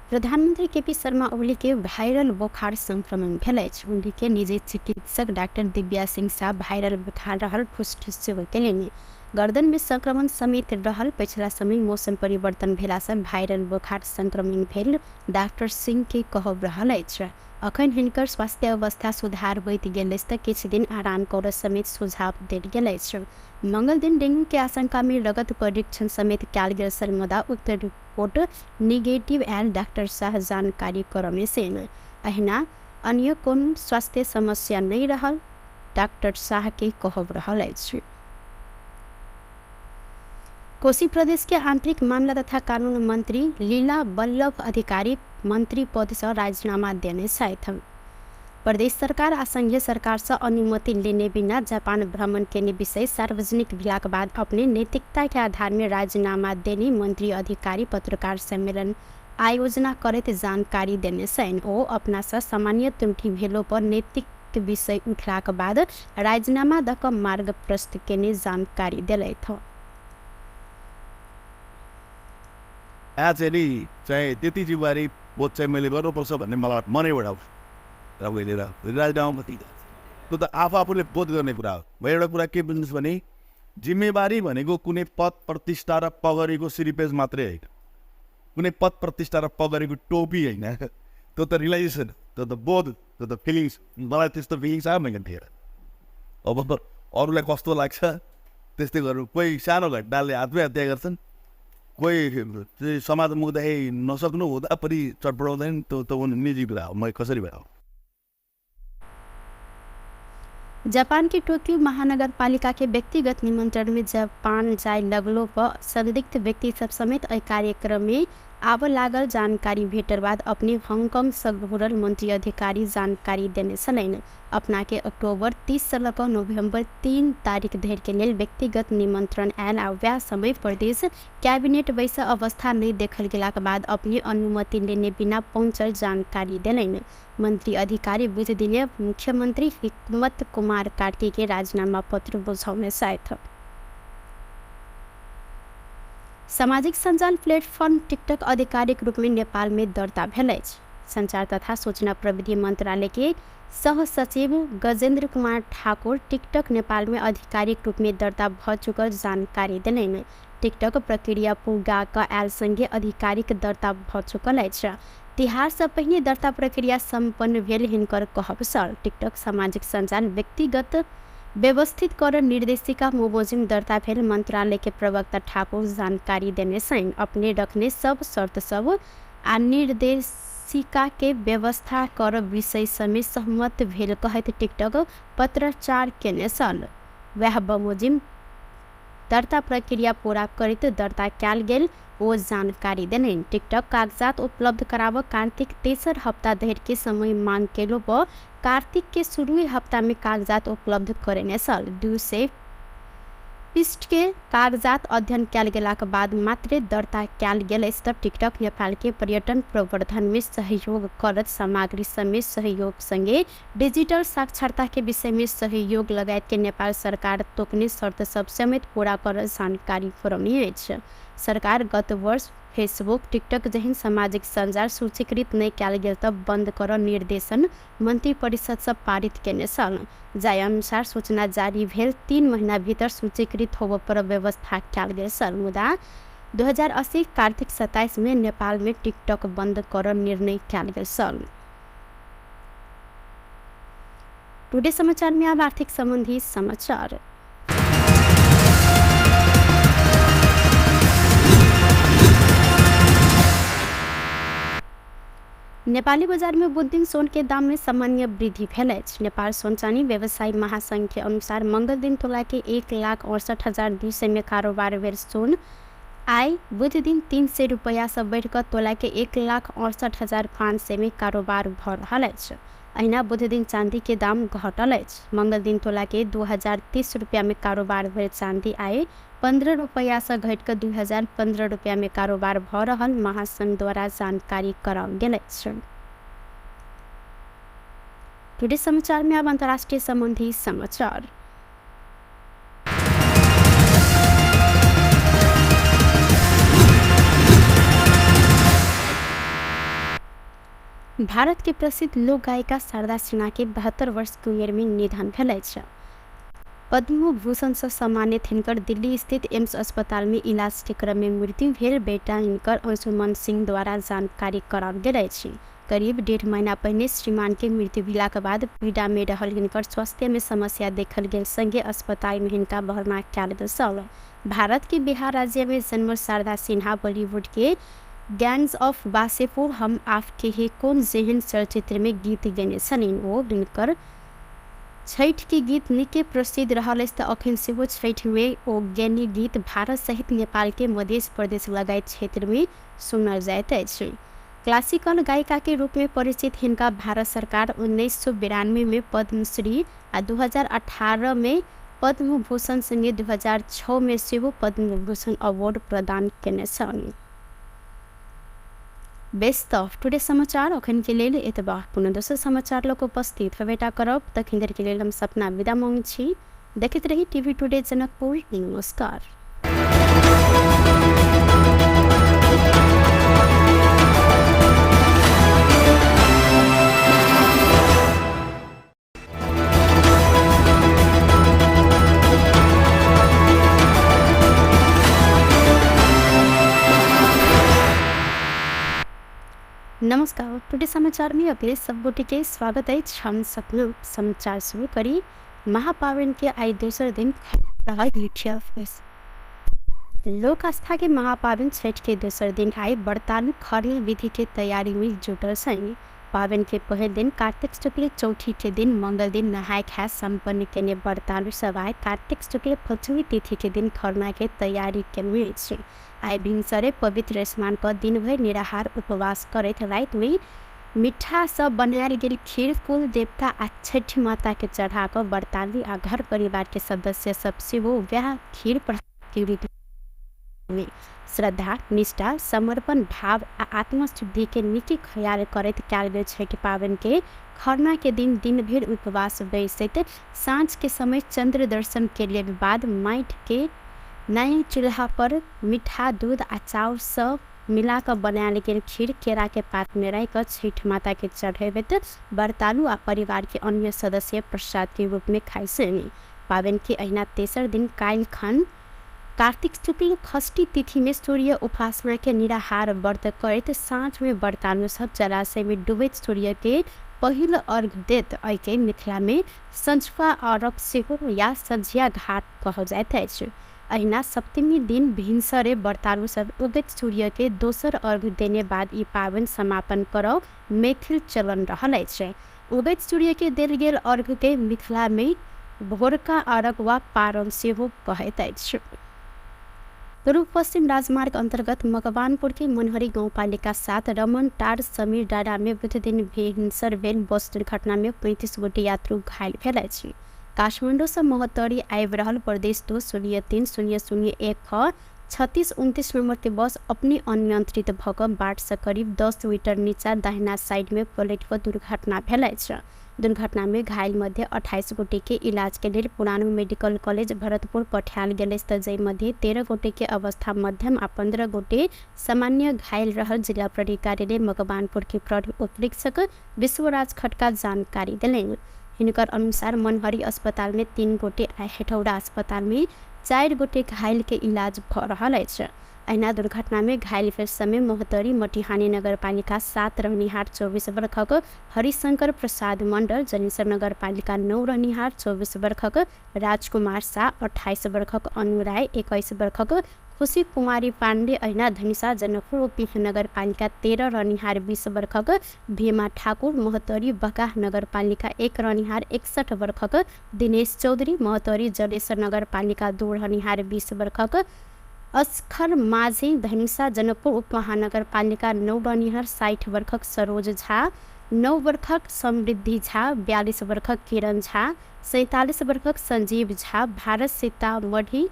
प्रधानमंत्री केपी शर्मा ओली के वायरल बोखार संक्रमण भेल अछि। ओली के निजी चिकित्सक डॉक्टर दिव्या सिंह शाह वायरल बोखार रहल पुष्टि सेहो केलनि। गर्दन में संक्रमण समेत रहल पछिला समय मौसम परिवर्तन भेला से वायरल बोखार संक्रमण भेल डॉक्टर सिंह के कहब रहल अछि। अखन हिनकर स्वास्थ्य अवस्था सुधार होइत गेल अछि तऽ किछु दिन आराम करऽ समेत सुझाव देल गेल अछि। मंगल दिन डेंगू के आशंका में रगत परीक्षण समेत कयल गेल छल, मुदा उक्त रिपोर्ट निगेटिव आयल डॉक्टर शाह जानकारी करमे सेन। अहिना अन्य कोनो स्वास्थ्य समस्या नहि रहल डॉक्टर शाह के कहब रहल अछि। कोशी प्रदेश के आंतरिक मामला तथा कानून मंत्री लीला बल्लभ अधिकारी मंत्री पद से राजीनामा देने छथि। प्रदेश सरकार आ संघीय सरकार से अनुमति लेने बिना जापान भ्रमण केने विषय सार्वजनिक भेलाक बाद अपने नैतिकता के आधार में राजीनामा देने मंत्री अधिकारी पत्रकार सम्मेलन आयोजना करैत जानकारी देने छनि। ओ अपना से सामान्य त्रुटि भेलो पर नैतिक विषय उठलाक बाद राजीनामा दऽ कऽ मार्ग प्रस्तुत केने जानकारी देलथि। एक्चुअली चाहिँ त्यति जिम्मेवारी बोध चाहिँ मैले गर्नुपर्छ भन्ने मलाई मनैबाट आउँछ र मैले राजीनामा त्यो त आफू आफूले बोध गर्ने कुरा हो। म एउटा कुरा के बुझ्नुहोस् भने जिम्मेवारी भनेको कुनै पद प्रतिष्ठा र पगरीको सिरिपेज मात्रै होइन, कुनै पद प्रतिष्ठा र पगरीको टोपी होइन। त्यो त रियलाइजेसन, त्यो त बोध, त्यो त फिलिङ्स। मलाई त्यस्तो फिलिङ्स आयो मैले थिएन। अब अरूलाई कस्तो लाग्छ त्यस्तै गर्नु। कोही सानो घटनाले आत्महत्या गर्छन्, कोही समाज मुख्दाखेरि नसक्नु हुँदा पनि चटपटाउँदैन। त्यो त निजी कुरा हो, म कसरी भयो। जापान के टोक्यो महानगरपालिका के व्यक्तिगत निमंत्रण में जापान जाय लगलो पर संदिग्ध व्यक्ति सब समेत एहि कार्यक्रम में आबऽ लागल जानकारी भेटल बाद अपने हङकङ सँ घुरल मन्त्री अधिकारी जानकारी देने छलनि। अपनाके अक्टोबर 30 सँ लऽ कऽ नोभेम्बर 3 तारिक धरिके लेल व्यक्तिगत निमन्त्रण आयल आ वएह समय प्रदेश कैबिनेट बैस अवस्था नहि देखल गेलाक बाद अपने अनुमति लेने बिना पहुँचल जानकारी देलनि। मन्त्री अधिकारी बुधदिने मुख्यमन्त्री हिक्मत कुमार कार्कीके राजीनामा पत्र बुझौने छथि। सामाजिक सञ्जाल प्लेटफॉर्म टिकटक आधिकारिक रूपमे नेपालमे दर्ता भेल अछि। संचार तथा सूचना प्रविधि मन्त्रालय के सहसचिव गजेन्द्र कुमार ठाकुर टिकटक नेपालमे आधिकारिक रूपमे दर्ता भऽ चुकल जानकारी देलनि। टिकटक प्रक्रिया पुगा कऽ आयल संगे आधिकारिक दर्ता भऽ चुकल अछि। तिहारसँ पहिने दर्ता प्रक्रिया सम्पन्न भेल हिनकर कहब छल। टिकटक सामाजिक सञ्जाल व्यक्तिगत व्यवस्थित कर निर्देशिका बमोजिम दर्ता भेल मन्त्रालय के प्रवक्ता ठाकुर जानकारी देने छनि। अपने रखने सब शर्त सब आ निर्देशिका के व्यवस्था कर विषय समेत सहमत भेल कहैत टिकटक पत्राचार केने छल। वएह बमोजिम दर्ता प्रक्रिया पूरा करैत दर्ता कयल गेल ओ जानकारी देलनि। टिकटक कागजात उपलब्ध कराबऽ कार्तिक तेसर हप्ता धरिके समय मांग केलो पर कार्तिक के शुरुए हप्तामे कागजात उपलब्ध करेने छल। 200 पृष्ठके कागजात अध्ययन कयल गेलाक बाद मात्रे दर्ता कयल गेल अछि तऽ टिकटक नेपालके पर्यटन प्रवर्धनमे सहयोग करत सामग्री समेत सहयोग सँगे डिजिटल साक्षरताके विषयमे सहयोग लगायतके नेपाल सरकार तोकने शर्त सब समेत पूरा करल जानकारी गरौने अछि। सरकार गत वर्ष फेसबुक, टिकटक जेहन सामाजिक सञ्जाल सूचीकृत नहि कयल गेल तऽ बन्द करऽ निर्देशन मन्त्री परिषदसँ पारित केने छल। जाहि अनुसार सूचना जारी भेल 3 महिना भीतर सूचीकृत होबऽ पर व्यवस्था कयल गेल छल। मुदा 2080 कार्तिक 27 मे नेपालमे टिकटक बन्द करऽ निर्णय कयल गेल छल। टुडे समाचार में आब आर्थिक संबंधी समाचार। नेपाली बाजार में बुधदिन सोन के दाम में सामान्य वृद्धि भेल अछि। नेपाल सोन चानी व्यवसायी महासंघ के अनुसार मंगल दिन तोला के 1,68,200 में कारोबार भेल सोन आइ बुध दिन 300 रुपैया सँ बढ़ि कऽ तोला के 1,68,500 में कारोबार भऽ रहल अछि। अहिना बुध दिन चांदी के दाम घटल अछि। मंगल दिन तोला के 2030 रुपया में कारोबार भेल चांदी आइ 15 रुपैया सँ घटि कऽ 2015 रुपया में कारोबार भऽ रहल महासंघ द्वारा जानकारी कराओल गेल अछि। टुडे समाचार में आब अंतर्राष्ट्रीय संबंधी समाचार। भारत के प्रसिद्ध लोक गायिका शारदा सिन्हा के 72 वर्ष के उमेर में निधन भेल अछि। पद्म भूषण सँ सम्मानित हिनकर दिल्ली स्थित एम्स अस्पताल में इलाज के क्रम में मृत्यु भेल बेटा हिनकर अंशुमन सिंह द्वारा जानकारी कराओल गेल अछि। करीब 1.5 महीना पहिने श्रीमान के मृत्यु भेलाक बाद पीड़ा में रहल हिनकर स्वास्थ्य में समस्या देखल गेल संगे अस्पताल में हिनका भर्ना कयल गेल छल। भारत के बिहार राज्य में जन्मल शारदा सिन्हा बॉलीवुड के गैंग्स ऑफ वासेपुर, हम आपके हैं कौन जेहन चलचित्र में गीत गेने छलनि। ओ हिनकर छठि के गीत निके प्रसिद्ध रहल अछि तऽ अखन सेहो छठि में ओ गेने गीत भारत सहित नेपाल के मध्य प्रदेश लगायत क्षेत्र में सुनल जाइत अछि। क्लासिकल गायिका के रूप में परिचित हिनका भारत सरकार 1992 में पद्मश्री आ 2018 में पद्मभूषण संगे 2006 में सेहो पद्मभूषण अवार्ड प्रदान केने छल। बेस तऽ टुडे समाचार अखन के लेल एतबा। पुनः दोसर समाचार लऽ कऽ उपस्थित हेबेटा करब। तखन धरि के लेल हम सपना विदा मांगै छी। देखैत रही टीवी टुडे जनकपुर। नमस्कार। नमस्कार, टुडे समाचार में अपने सब गोटे के स्वागत अछि। हम सपना समाचार शुरू करी महापावन के आइ दोसर दिन रहल मुख्य लोक आस्था के महापावन छठ के दोसर दिन आइ व्रतालु खरना विधि के तैयारी में जुटल छनि। पावन के पहिल दिन कार्तिक शुक्ल चौथी के दिन मंगल दिन नहाय खाय सम्पन्न केने व्रतालु सब आइ कार्तिक शुक्ल पंचमी तिथि के दिन खरना के तैयारी केने अछि। आइ भिनसरे पवित्र स्नान कऽ दिनभरि निराहार उपवास करैत रातिमे मिठासँ बनायल गेल खीर कुल देवता आ छठि माताके चढ़ा कऽ व्रतालु आ घर परिवारके सदस्य सब सेहो वएह खीर के रूपमे श्रद्धा, निष्ठा, समर्पण भाव आ आत्मशुद्धिके नीक ख्याल करैत कयल गेल छठि पाबनिके खरनाके दिन दिनभरि उपवास बैसैत साँझके समय चन्द्र दर्शन केले बाद माटिके नया चूल्हा पर मिठा दूध आ चाउरसँ मिला कऽ बनायल गेल खीर केराके पातमे राखि कऽ छठि माताके चढ़ेबैत व्रतालु आ परिवारके अन्य सदस्य प्रसादके रूपमे खाइ छनि। पाबनिके अहिना तेसर दिन काल्हि खन कार्तिक शुक्ल षष्ठी तिथिमे सूर्य उपासनाके निराहार व्रत करैत साँझमे व्रतालु सब जलाशयमे डुबैत सूर्यके पहिल अर्घ देत। एहिके मिथिलामे सँझुका अर्घ सेहो या सँझिया घाट कहल जाइत अछि। अहिना सप्तमी दिन भिनसरे व्रतालु सब उगैत सूर्यके दोसर अर्घ देने बाद ई पाबनि समापन करब मैथिल चलन रहल अछि। उगैत सूर्यके देल गेल अर्घके मिथिलामे भोरका अर्घ वा पारन सेहो कहैत अछि। पूर्व पश्चिम राजमार्ग अन्तर्गत मकवानपुर के मनहरी गाउँपालिका 7 रमन टार समीर डाँडा में बुध दिन भिनसर भेल बस दुर्घटना में 35 गोटे यात्रु घायल भेल अछि। काठमाडौँ से महोत्तरी आबि रहल प्रदेश 2 0 3 0 0 1 36 29 नंबर के बस अपने अनियंत्रित भऽ कऽ बाट से करीब 10 मीटर नीचा दाहिना साइड में पलटि कऽ दुर्घटना भेल अछि। दुर्घटना में घायल मध्ये 28 गोटे के इलाज के लेल पुरानो मेडिकल कॉलेज भरतपुर पठायल गेल अछि, तऽ जाहि मध्ये 13 गोटे के अवस्था मध्यम आ 15 गोटे सामान्य घायल रहल जिला प्रहरी कार्यालय मकवानपुर के प्रहरी उपरीक्षक विश्वराज खड्का जानकारी देलनि। हिनकर अनुसार मनहरी अस्पताल में 3 गोटे आ हेठौड़ा अस्पताल में 4 गोटे घायल के इलाज भऽ रहल अछि। अहिना दुर्घटना में घायल भेल समय महोत्तरी मटिहानी नगरपालिका 7 रहनिहार 24 वर्षक हरिशंकर प्रसाद मंडल, जनेश्वर नगरपालिका 9 रहनिहार 24 वर्षक राजकुमार शाह, 28 वर्षक अनु राय, 21 वर्षक खुशी कुमारी पाण्डे, अहिना धनुषा जनकपुर उप नगरपालिका 13 रहनिहार 20 वर्षक भीमा ठाकुर, महोत्तरी बगाह नगरपालिका 1 रहनिहार 61 वर्षक दिनेश चौधरी, महोत्तरी जलेश्वर नगरपालिका 2 रहनिहार 20 वर्षक अस्खर माझी, धनुषा जनकपुर उपमहानगरपालिका 9 रहनिहार 60 वर्षक सरोज झा, 9 वर्षक समृद्धि झा, 42 वर्षक किरण झा, 47 वर्षक संजीव झा, भारत सीतामढ़ी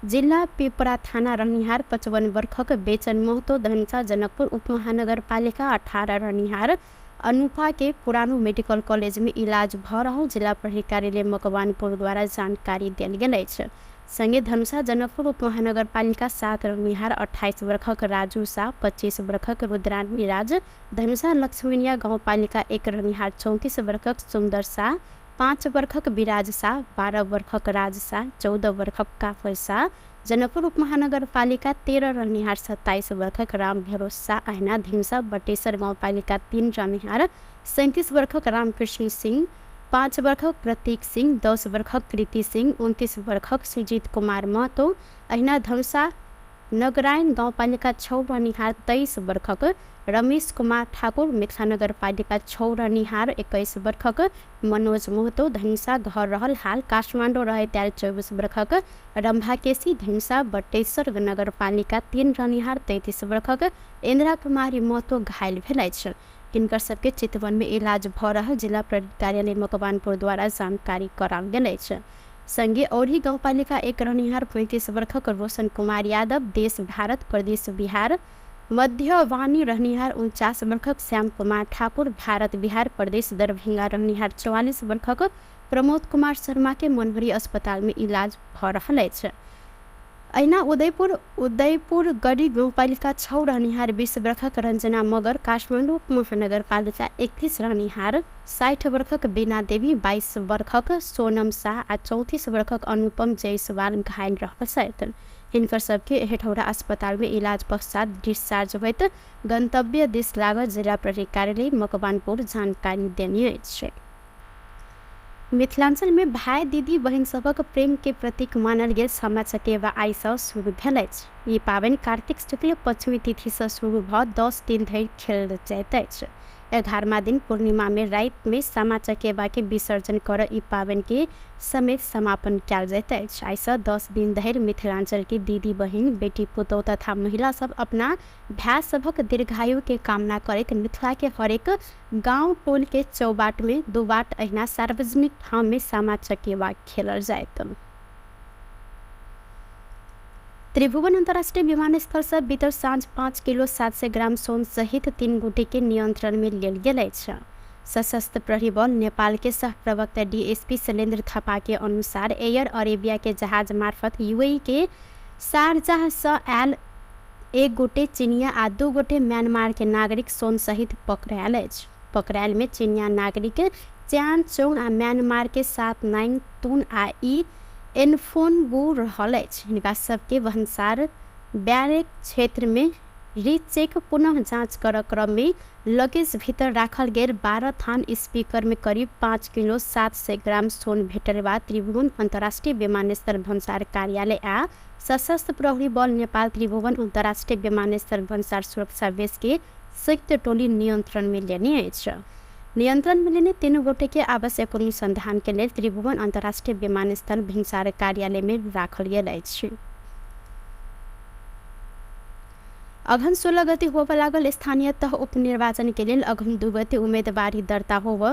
जिल्ला पिपरा थाना रहनिहार 55 वर्षक बेचन महतो, धनुषा जनकपुर उपमहानगरपालिका 18 रहनिहार अनुपा के पुरानो मेडिकल कॉलेज में इलाज भऽ रहल जिला प्रहरी कार्यालय मकवानपुर द्वारा जानकारी देल गेल अछि। संगे धनुषा जनकपुर उपमहानगरपालिका 7 रहनिहार 28 वर्षक राजू शाह, 25 वर्षक रुद्रानी राज, धनुषा लक्ष्मीनिया गाउँपालिका 1 रहनिहार 34 वर्षक सुन्दर शाह, 5 वर्षक विराज शाह, 12 वर्षक राज शाह, 14 वर्षक काफल शाह, जनकपुर उपमहानगरपालिका 13 रहनिहार 27 वर्षक राम भरोस शाह, अहिना धनुषा बटेश्वर गाउँपालिका 3 रहनिहार 37 वर्षक रामकृष्ण सिंह, 5 वर्षक प्रतीक सिंह, 10 वर्षक कृति सिंह, 29 वर्षक सुजीत कुमार महतो, अहिना धनुषा नगरायण गाउँपालिका 6 रहनिहार 23 वर्षक रमेश कुमार ठाकुर, मिथिला नगरपालिका 6 रहनिहार 21 वर्षक मनोज महतो, धनुषा घर रहल हाल काठमाडौँ रहैत आयल 24 वर्षक रम्भा केसी, धनुषा बटेश्वर नगरपालिका 3 रहनिहार 33 वर्षक इन्द्रा कुमारी महतो घायल भेल अछि। हिनकर सबके चितवन में इलाज भऽ रहल जिला प्रहरी कार्यालय मकवानपुर द्वारा जानकारी कराओल गेल अछि। संगे औरही गाउँपालिका 1 रहनिहार 35 वर्षक रोशन कुमार यादव, देश भारत प्रदेश बिहार मध्यवानी रहनिहार 49 वर्षक श्याम कुमार ठाकुर, भारत बिहार प्रदेश दरभंगा रहनिहार 44 वर्षक प्रमोद कुमार शर्मा के मनहरी अस्पताल में इलाज भऽ रहल अछि। अहिना उदयपुर गढी गाउँपालिका 6 रहनिहार 20 वर्षक रञ्जना मगर, काठमाडौँ उपमहानगरपालिका 31 रहनिहार 60 वर्षक बीना देवी, 22 वर्षक सोनम शाह आ 34 वर्षक अनुपम जायसवाल घायल रहल छथि। हिनकर सबके हेठौड़ा अस्पताल में इलाज पश्चात डिस्चार्ज होइत गंतव्य दिस लागल जिला प्रहरी कार्यालय मकवानपुर जानकारी देने अछि। मिथिलांचल में भाई दीदी बहिन सभक प्रेम के प्रतीक मानल गेल सामा चकेवा आइ सँ शुरू भेल अछि। ई पाबनि कार्तिक शुक्ल पञ्चमी तिथि सँ शुरू भऽ 10 दिन धरि खेलल जाइत अछि। 11वां दिन पूर्णिमा में राति में सामा चकेवा के विसर्जन कर ई पाबनि के समेत समापन कयल जाइत अछि। आइसँ 10 दिन धरि मिथिलांचल के दीदी बहिन, बेटी पुतोह तथा महिला सब अपना भाय सभक दीर्घायु के कामना करैत मिथिला के हरेक गांव टोल के चौबाट में दुबाट अहिना सार्वजनिक ठाम में सामा चकेवा खेलल जाइत। त्रिभुवन अंतर्राष्ट्रीय विमानस्थल से बीतल साँझ 5 किलो 700 ग्राम सोन सहित 3 गोटे के नियंत्रण में लेल गेल अछि। सशस्त्र प्रहरी बल नेपाल के सह प्रवक्ता डीएसपी शैलेन्द्र थापा के अनुसार एयर अरेबिया के जहाज मार्फत यूएई के शारजाह से आयल 1 गोटे चीनिया आ 2 गोटे म्यांमार के नागरिक सोन सहित पकड़ायल अछि। पकड़ायल में चीनिया नागरिक च्यान चोङ आ म्यांमार के 7 9 तुन आ ई एनफोन बू रहल अछि। हिनका सबके भन्सार बैरेक क्षेत्र में रीचेक पुनः जाँच कर क्रम में लगेज भीतर राखल गेल 12 थान स्पीकर में करीब 5 किलो 700 ग्राम सोन भेटल बाद त्रिभुवन अंतर्राष्ट्रीय विमानस्थल भन्सार कार्यालय आ सशस्त्र प्रहरी बल नेपाल त्रिभुवन अंतर्राष्ट्रीय विमानस्थल भन्सार सुरक्षा बेस के संयुक्त टोली नियंत्रण में लेने अछि। नियंत्रण में लेने 3 गोटे के आवश्यक अनुसंधान के लेल त्रिभुवन अंतर्राष्ट्रीय विमानस्थल भिनसार कार्यालय में राखल गेल अछि। अघन 16 गते होबय लागल स्थानीय तह उपनिर्वाचन के लेल अघन 2 गते उम्मेदवारी दर्ता होब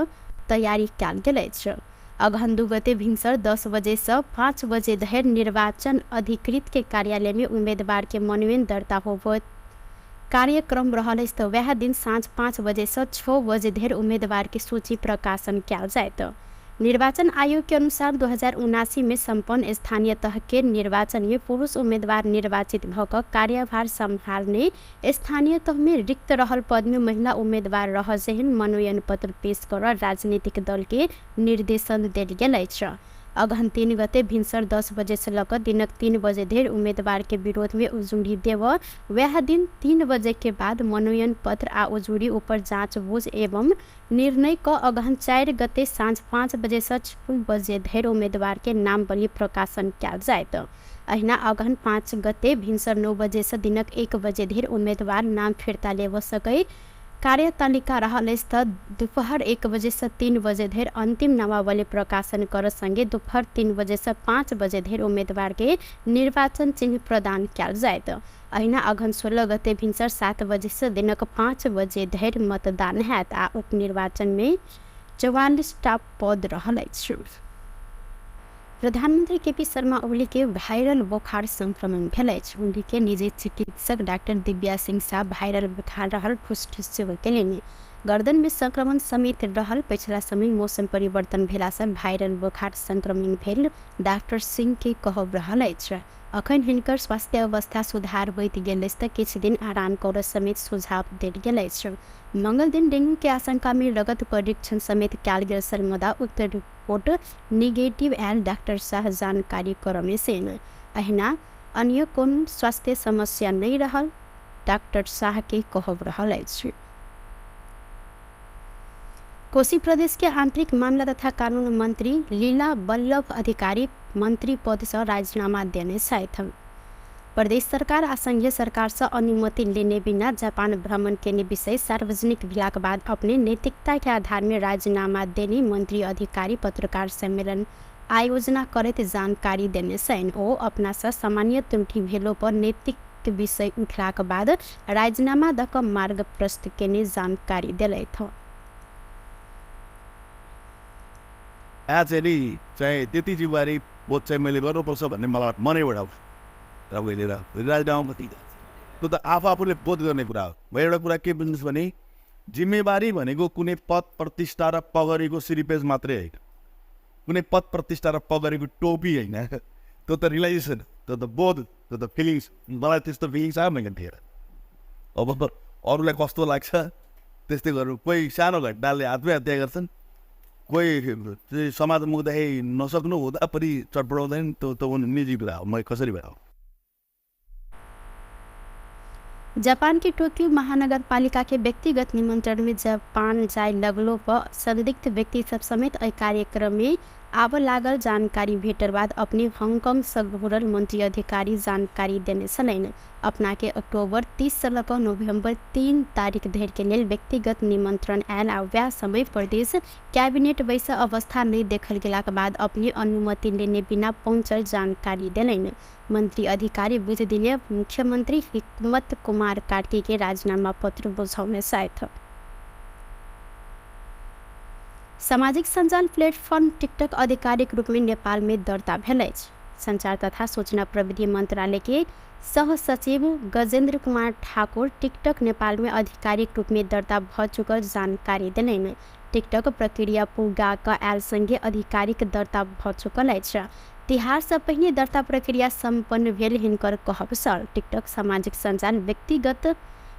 तैयारी कयल गेल अछि। अघन 2 गते भिनसर 10 बजे से 5 बजे धरि निर्वाचन अधिकृत के कार्यालय में उम्मेदवार के मनोनयन दर्ता होब कार्यक्रम रहल अछि त वएह दिन साँझ 5 बजे से 6 बजे धरि उम्मेदवार के सूची प्रकाशन कयल जायत। निर्वाचन आयोग के अनुसार 2079 में सम्पन्न स्थानीय तह के निर्वाचन में पुरुष उम्मीदवार निर्वाचित भ क कार्यभार सम्हाल्ने स्थानीय तह में रिक्त रहल पद में महिला उम्मीदवार रह जेहन मनोनयन पत्र पेश कर राजनीतिक दल के निर्देशन देल गेल अछि। अगहन 3 गते भिनसर 10 बजे से लऽ कऽ दिनक 3 बजे धरि उम्मीदवार के विरोध में उजुरी देव वएह दिन 3 बजे के बाद मनोनयन पत्र आ उजुरी ऊपर जाँच बुझ एवं निर्णय क अगहन 4 गते साँझ 5 बजे से 6 बजे धरि उम्मीदवार के नामवली प्रकाशन कयल जायत। अहिना अगहन 5 गते भिनसर 9 बजे से दिनक 1 बजे धरि उम्मीदवार नाम फिर्ता लेब सकै कार्यतालिका रहल अछि त दोपहर 1 बजे से 3 बजे धरि अंतिम नामावली प्रकाशन कर संगे दोपहर 3 बजे से 5 बजे धरि उम्मीदवार के निर्वाचन चिन्ह प्रदान कयल जायत। अहिना अगहन 16 गते भिनसर 7 बजे से दिनक 5 बजे धरि मतदान हैत आ उपनिर्वाचन में 44टा पद रहल अछि। प्रधानमंत्री केपी शर्मा ओली के वायरल बोखार संक्रमण भेल अछि। ओली के निजी चिकित्सक डॉक्टर दिव्या सिंह शाह वायरल बोखार रहल पुष्टि सेहो केलनि। गर्दन में संक्रमण समेत रहल पछिला समय मौसम परिवर्तन भेला से वायरल बोखार संक्रमण भेल डॉक्टर सिंह के कहब रहल अछि। अखन हिनकर स्वास्थ्य अवस्था सुधार होइत गेल अछि त किछु दिन आराम करऽ समेत सुझाव देल गेल अछि। मंगल दिन डेंगू के आशंका में रगत परीक्षण समेत कयल गेल छल मुदा उक्त रिपोर्ट निगेटिव आयल डॉक्टर शाह जानकारी करमे सेन। अहिना अन्य कोनो स्वास्थ्य समस्या नहि रहल डॉक्टर शाह के कहब रहल अछि। कोसी प्रदेश के आंतरिक मामला तथा कानून मंत्री लीला बल्लभ अधिकारी मंत्री पद से राजीनामा देने छथि। प्रदेश सरकार आ संघीय सरकार से अनुमति लेने बिना जापान भ्रमण केने विषय सार्वजनिक भेलाक बाद अपने नैतिकता के आधार में राजीनामा देने मंत्री अधिकारी पत्रकार सम्मेलन आयोजना करैत जानकारी देने छनि। ओ अपना से सामान्य त्रुटि भेलो पर नैतिक विषय उठलाक बाद राजीनामा दऽ कऽ मार्ग प्रस्तुत केने जानकारी देलथि। आज नि चाहिँ त्यति जिम्मेवारी बोध चाहिँ मैले गर्नुपर्छ भन्ने मलाई मनैबाट आउँछ र मैले राजीनामा त्यो त आफू आफूले बोध गर्ने कुरा हो। म एउटा कुरा के बुझ्नुहोस् भने जिम्मेवारी भनेको कुनै पद प्रतिष्ठा र पगरीको सिरिपेज मात्रै होइन, कुनै पद प्रतिष्ठा र पगरीको टोपी होइन। त्यो त रियलाइजेसन, त्यो त बोध, त्यो त फिलिङ्स। मलाई त्यस्तो फिलिङ्स आयो मैले थिएन। अब अरूलाई कस्तो लाग्छ त्यस्तै गर्नु। कोही सानो घटनाले आत्महत्या गर्छन्, कोही समाज मुख्दाखेरि नसक्नु हुँदा पनि चटपटाउँदैन। त्यो त निजी कुरा हो, म कसरी भएर। जापान के टोक्यो महानगरपालिका के व्यक्तिगत निमंत्रण में जापान जाय लगलो पर संदिग्ध व्यक्ति सब समेत एहि कार्यक्रम में आब लागल जानकारी भेटल बाद अपने हांगकांग से घुरल मंत्री अधिकारी जानकारी देने छलनि। अपना के अक्टूबर 30 से लऽ कऽ नवंबर 3 तारीख धरि के लेल व्यक्तिगत निमंत्रण आयल आ वएह समय प्रदेश कैबिनेट बैस अवस्था नहि देखल गेलाक बाद अपने अनुमति लेने बिना पहुँचल जानकारी देलनि। मंत्री अधिकारी बुध दिने मुख्यमंत्री हिकमत कुमार कार्की के राजीनामा पत्र बुझौने छथि। सामाजिक सञ्जाल प्लेटफॉर्म टिकटक आधिकारिक रूप में नेपाल में दर्ता भेल अछि। संचार तथा सूचना प्रविधि मंत्रालय के सह सचिव गजेंद्र कुमार ठाकुर टिकटक नेपाल में आधिकारिक रूप में दर्ता भ चुकल जानकारी देलनि। टिकटक प्रक्रिया पूरा क आयल संगे आधिकारिक दर्ता भ चुकल अछि। तिहार से पहिने दर्ता प्रक्रिया सम्पन्न भेल हिनकर कहब छल। टिकटक सामाजिक सञ्जाल व्यक्तिगत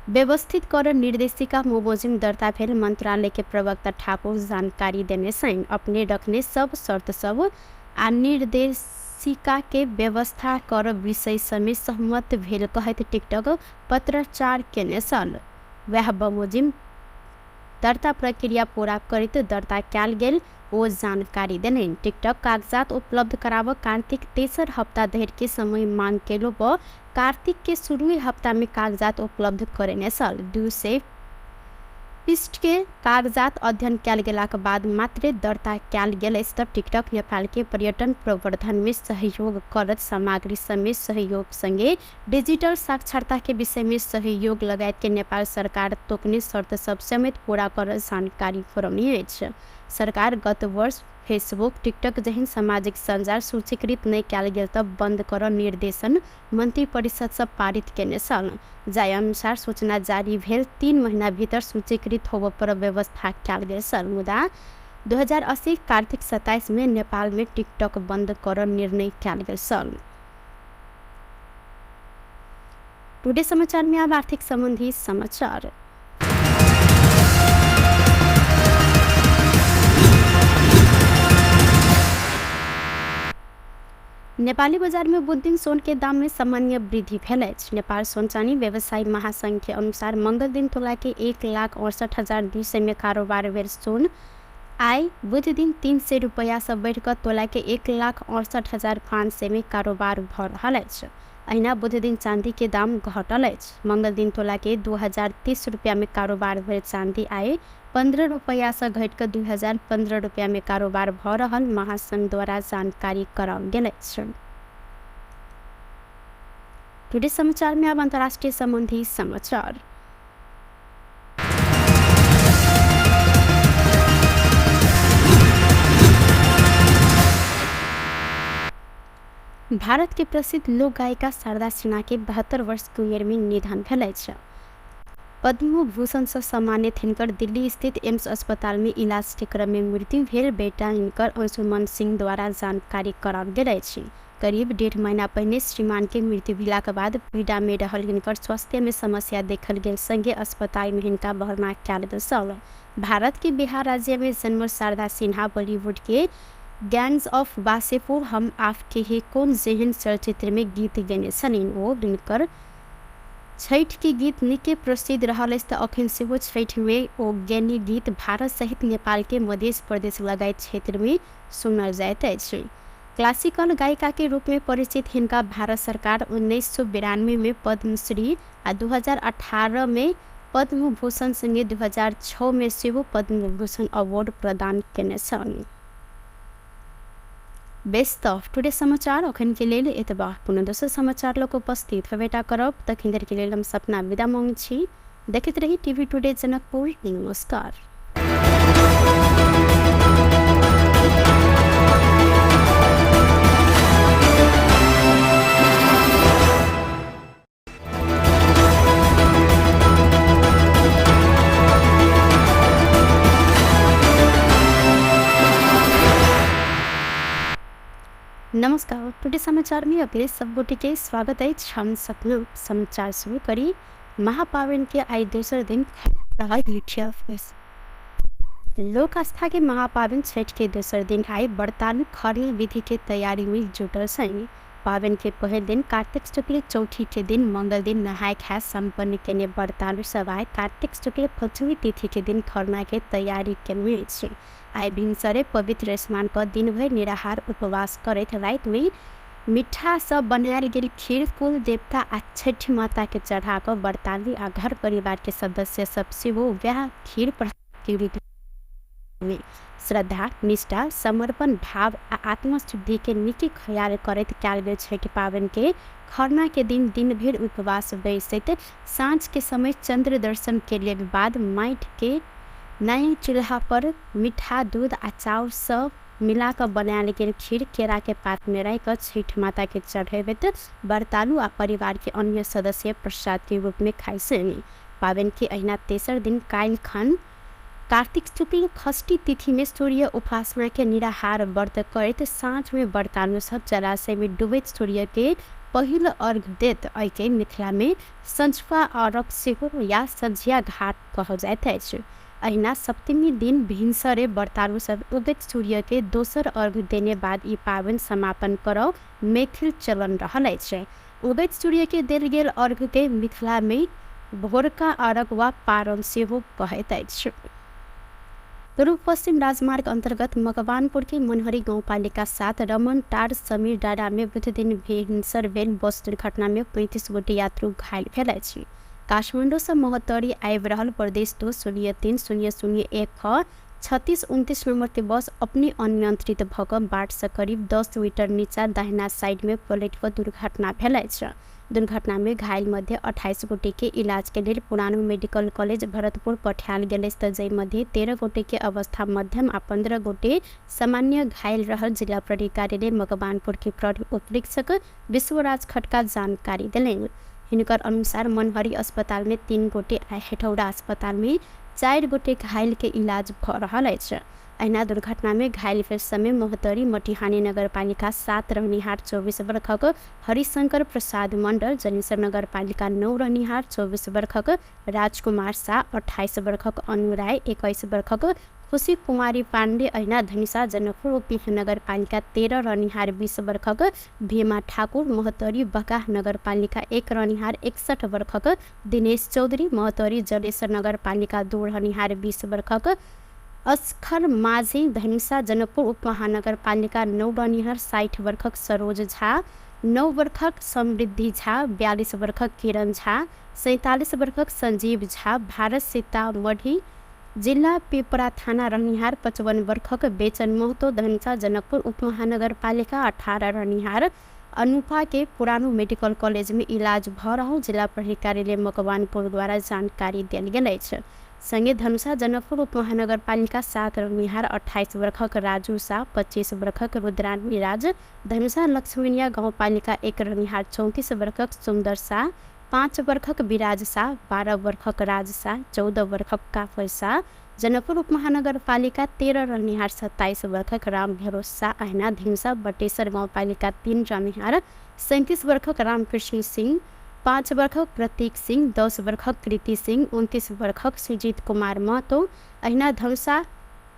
व्यवस्थित कर निर्देशिका बमोजिम दर्ता भेल मंत्रालय के प्रवक्ता ठाकुर जानकारी देने छनि। अपने रखने सब शर्त सब आ निर्देशिका के व्यवस्था कर विषय समेत सहमत भेल कहैत टिकटक पत्राचार केने छल। वएह बमोजिम दर्ता प्रक्रिया पूरा करैत दर्ता कयल गेल ओ जानकारी देलनि। टिकटक कागजात उपलब्ध कराबऽ कार्तिक तेसर हप्ता धरि के समय मांग केलो पर कार्तिक के शुरुए हप्ता में कागजात उपलब्ध करेने छल। 200 पृष्ठ के कागजात अध्ययन कयल गेलाक बाद मात्रे दर्ता कयल गेल अछि तऽ टिकटक नेपाल के पर्यटन प्रवर्धन में सहयोग करत सामग्री समेत सहयोग संगे डिजिटल साक्षरता के विषय में सहयोग लगायत के नेपाल सरकार तोकने शर्त सब समेत पूरा करत जानकारी करौने अछि। सरकार गत वर्ष फेसबुक टिकटक जेहन सामाजिक सञ्जाल सूचीकृत नहि कयल गेल तऽ बंद करऽ निर्देशन मंत्री परिषद से पारित केने छल। जाहि अनुसार सूचना जारी भेल 3 महीना भीतर सूचीकृत होबऽ पर व्यवस्था कयल गेल छल। मुदा 2080 कार्तिक 27 में नेपाल में टिकटक बंद करऽ निर्णय कयल गेल छल। टुडे समाचार में अब आर्थिक संबंधी समाचार। नेपाली बाजार में बुध दिन सोन के दाम में सामान्य वृद्धि भेल अछि। नेपाल सोन चानी व्यवसायी महासंघ के अनुसार मंगल दिन तोला के 1,68,200 में कारोबार भेल सोन आइ बुध दिन 300 रुपया से बढ़िकऽ तोला के 1,68,500 में कारोबार भऽ रहल अछि। अहिना बुध दिन चांदी के दाम घटल अछि। मंगल दिन तोला के 2,030 रुपया में कारोबार भेल चांदी आइ 15 रुपया से घटि कऽ 2,015 रुपया में कारोबार भऽ रहल महासंघ द्वारा जानकारी कराओल गेल अछि। टुडे समाचार में अब अंतर्राष्ट्रीय संबंधी समाचार। भारत के प्रसिद्ध लोक गायिका शारदा सिन्हा के 72 वर्ष के उमेर में निधन भेल अछि। पद्म भूषण से सम्मानित हिनकर दिल्ली स्थित एम्स अस्पताल में इलाज के क्रम में मृत्यु भेल बेटा हिनकर अंशुमन सिंह द्वारा जानकारी कराओल गेल अछि। करीब 1.5 महीना पहिने श्रीमान के मृत्यु भेलाक बाद पीड़ा में रहल हिनकर स्वास्थ्य में समस्या देखल गेल संगे अस्पताल में हिनका भर्ना कयल गेल छल। भारत के बिहार राज्य में जन्मल शारदा सिन्हा बॉलीवुड के गैंग्स ऑफ वासेपुर, हम आपके हैं कौन जेहन चलचित्र में गीत गेने छलनि। ओ हिनकर छठि के गीत निके प्रसिद्ध रहल अछि तऽ अखन सेहो छठि में ओ गेनी गीत भारत सहित नेपाल के मध्य प्रदेश लगायत क्षेत्र में सुनल जाइत अछि। क्लासिकल गायिका के रूप में परिचित हिनका भारत सरकार 1992 में पद्मश्री आ 2018 में पद्मभूषण संगे 2006 में सेहो पद्मभूषण अवार्ड प्रदान केने छल। बेस तऽ टुडे समाचार अखन के लेल एतबा। पुनः दोसर समाचार लऽ कऽ उपस्थित हेबेटा करब। तखन धरि के लेल हम सपना विदा मांगै छी। देखैत रही टीवी टुडे जनकपुर। नमस्कार। नमस्कार, टुडे समाचार में अपने सब गोटे के स्वागत अछि। हम सपना समाचार शुरू करी महापावन के आइ दोसर दिन रहल मुख्य लोक आस्था के महापावन छठ के दोसर दिन आइ व्रतालु खरना विधि के तैयारी में जुटल छनि। पाबनि के पहिल दिन कार्तिक शुक्ल चौठी के दिन मंगल दिन नहाय खाय सम्पन्न केने व्रतालु सब आइ कार्तिक शुक्ल पञ्चमी तिथि के दिन खरना के तैयारी केने अछि। आइ भिनसरे पवित्र स्नान क दिनभरि निराहार उपवास करैत राति में मिठा सब बनायल गेल खीर कुल देवता आ छठि माता के चढ़ा कऽ व्रतालु आ घर परिवार के सदस्य सब सेहो वएह खीर के रूप में श्रद्धा, निष्ठा, समर्पण भाव आ आत्मशुद्धि के नीक ख्याल करैत कयल गेल छठि पाबनि के खरना के दिन दिन भरि उपवास बैसैत साँझ के समय चंद्र दर्शन के बाद माटि के नया चूल्हा पर मीठा दूध आ चाउर सँ मिला कऽ बनायल गेल खीर केरा के पात में राखि कऽ छठि माता के चढ़ेबैत व्रतालु आ परिवार के अन्य सदस्य प्रसाद के रूप में खाइ छनि। पाबनि के अहिना तेसर दिन काल्हि खन कार्तिक शुक्ल षष्ठी तिथि में सूर्य उपासना के निराहार व्रत करैत साँझ में व्रतालु सब जलाशय में डूबैत सूर्य के पहिल अर्घ देत। एहिके मिथिला में सँझुका अर्घ सेहो या सँझिया घाट कहल जाइत अछि। अहिना सप्तमी दिन भिनसरे व्रतालु सब उगैत सूर्य के दोसर अर्घ देने बाद ई पाबनि समापन करब मैथिल चलन रहल अछि। उगैत सूर्य के देल गेल अर्घ के मिथिला में भोरका अर्घ वा पारन सेहो कहैत अछि। पूर्व पश्चिम राजमार्ग अन्तर्गत मकवानपुर के मनहरी गाउँपालिका 7 रमन टार समीर डाँडा में बुध दिन भिनसर भेल बस दुर्घटना में 35 गोटे यात्रु घायल भेल अछि। काठमाडौँ सँ महोत्तरी आबि रहल प्रदेश 2 0 3 0 0 1 36 29 नंबर के बस अपने अनियंत्रित भऽ कऽ बाट सँ करीब 10 मीटर नीचा दाहिना साइड में पलटि कऽ दुर्घटना भेल अछि। दुर्घटना में घायल मध्ये 28 गोटे के इलाज के लेल पुरानो मेडिकल कॉलेज भरतपुर पठायल गेल अछि, तऽ जाहि मध्ये 13 गोटे के अवस्था मध्यम आ 15 गोटे सामान्य घायल रहल जिला प्रहरी कार्यालय मकवानपुर के प्रहरी उपरीक्षक विश्वराज खड्का जानकारी देलनि। हिनकर अनुसार मनहरी अस्पताल में 3 गोटे आ हेटौड़ा अस्पताल में 4 गोटे घायल के इलाज भऽ रहल अछि। अहिना दुर्घटना में घायल भेल समय महोत्तरी मटिहानी नगरपालिका 7 रहनिहार 24 वर्षक हरिशंकर प्रसाद मण्डल, जनेश्वर नगरपालिका 9 रहनिहार 24 वर्षक राजकुमार शाह, 28 वर्षक अनु राय, 21 वर्षक खुशी कुमारी पाण्डे, अहिना धनुषा जनकपुर उपमहानगरपालिका 13 रहनिहार 20 वर्षक भीमा ठाकुर, महोत्तरी बकाह नगरपालिका 1 रहनिहार 61 वर्षक दिनेश चौधरी, महोत्तरी जलेश्वर नगरपालिका 2 रहनिहार 20 वर्षक अस्खर माझी, धनुषा जनकपुर उपमहानगरपालिका 9 रहनिहार 60 वर्षक सरोज झा, 9 वर्षक समृद्धि झा, 42 वर्षक किरण झा, 47 वर्षक संजीव झा, भारत सीतामढ़ी जिल्ला पिपरा थाना रहनिहार 55 वर्षक बेचन महतो, धनुषा जनकपुर उपमहानगरपालिका 18 रहनिहार अनुपा के पुरानो मेडिकल कॉलेज में इलाज भऽ रहल जिला प्रहरी कार्यालय मकवानपुर द्वारा जानकारी देल गेल अछि। संगे धनुषा जनकपुर उपमहानगरपालिका 7 रहनिहार 28 वर्षक राजू शाह, 25 वर्षक रुद्रानी राज, धनुषा लक्ष्मीनिया गाउँपालिका 1 रहनिहार 34 वर्षक सुन्दर शाह, 5 वर्षक विराज शाह, 12 वर्षक राज शाह, 14 वर्षक काफल शाह, जनकपुर उपमहानगरपालिका 13 रहनिहार 27 वर्षक राम भरोस शाह, अहिना धनुषा बटेश्वर गाउँपालिका 3 रहनिहार 37 वर्षक रामकृष्ण सिंह, 5 वर्षक प्रतीक सिंह, 10 वर्षक कृति सिंह, 29 वर्षक सुजीत कुमार महतो, अहिना धनुषा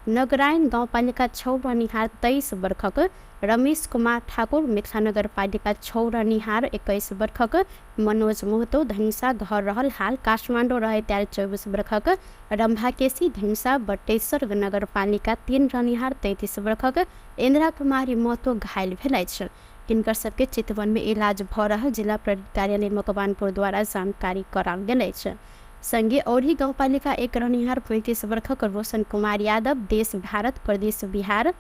नगरायण गाउँपालिका 6 रहनिहार 23 वर्षक रमेश कुमार ठाकुर, मिथिला नगरपालिका 6 रहनिहार 21 वर्षक मनोज महतो, धनुषा घर रहल हाल काठमाडौँ रहे त्यार 24 वर्षक रम्भा केसी, धनुषा बटेश्वर नगरपालिका 3 रहनिहार 33 वर्षक इन्द्रा कुमारी महतो घायल भेल अछि। हिनकर सबके चितवन में इलाज भऽ रहल जिला प्रहरी कार्यालय मकवानपुर द्वारा जानकारी कराओल गेल अछि। संगे औरही गाउँपालिका 1 रहनिहार 35 वर्षक रोशन कुमार यादव, देश भारत प्रदेश बिहार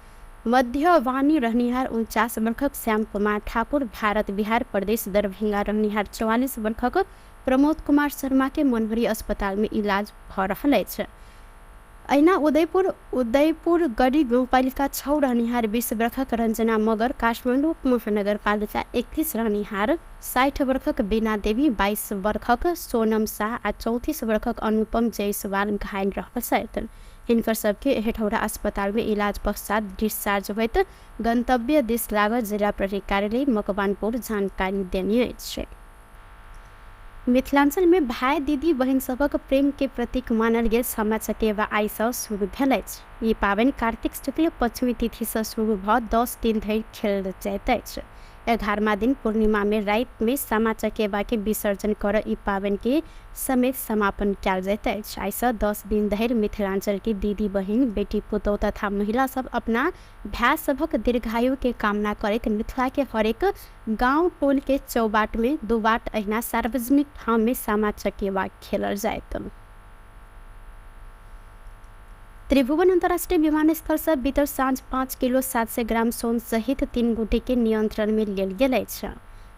मध्यवानी रहनिहार 49 वर्षक श्याम कुमार ठाकुर, भारत बिहार प्रदेश दरभंगा रहनिहार 44 वर्षक प्रमोद कुमार शर्मा के मनहरी अस्पताल में इलाज भऽ रहल अछि। अहिना उदयपुर गढी गाउँपालिका 6 रहनिहार 20 वर्षक रञ्जना मगर, काठमाडौँ उपमहानगरपालिका 31 रहनिहार 60 वर्षक बीना देवी, 22 वर्षक सोनम शाह आ 34 वर्षक अनुपम जायसवाल घायल रहल छथि। हिनकर सबके हेटौड़ा अस्पताल में इलाज पश्चात डिस्चार्ज होइत गन्तव्य दिस लागल जिला प्रहरी कार्यालय मकवानपुर जानकारी देने अछि। मिथिलांचल में भाई दीदी बहिन सभक प्रेम के प्रतीक मानल गेल सामा चकेवा आइ सँ शुरू भेल अछि। ई पाबनि कार्तिक शुक्ल पञ्चमी तिथि सँ शुरू भऽ 10 दिन धरि खेलल जाइत अछि। 11वां दिन पूर्णिमा में राति में सामा चकेवा के विसर्जन कर ई पाबनि के समेत समापन कयल जाइत अछि। आइसँ 10 दिन धरि मिथिलांचल के दीदी बहिन, बेटी पुतोह तथा महिला सब अपना भाय सभक दीर्घायु के कामना करैत मिथिला के हरेक गांव टोल के चौबाट में दुबाट अहिना सार्वजनिक ठाम में सामा चकेवा खेलल जाइत। त्रिभुवन अंतर्राष्ट्रीय विमानस्थल से बीतल साँझ 5 किलो 700 ग्राम सोन सहित 3 गोटे के नियंत्रण में लेल गेल अछि।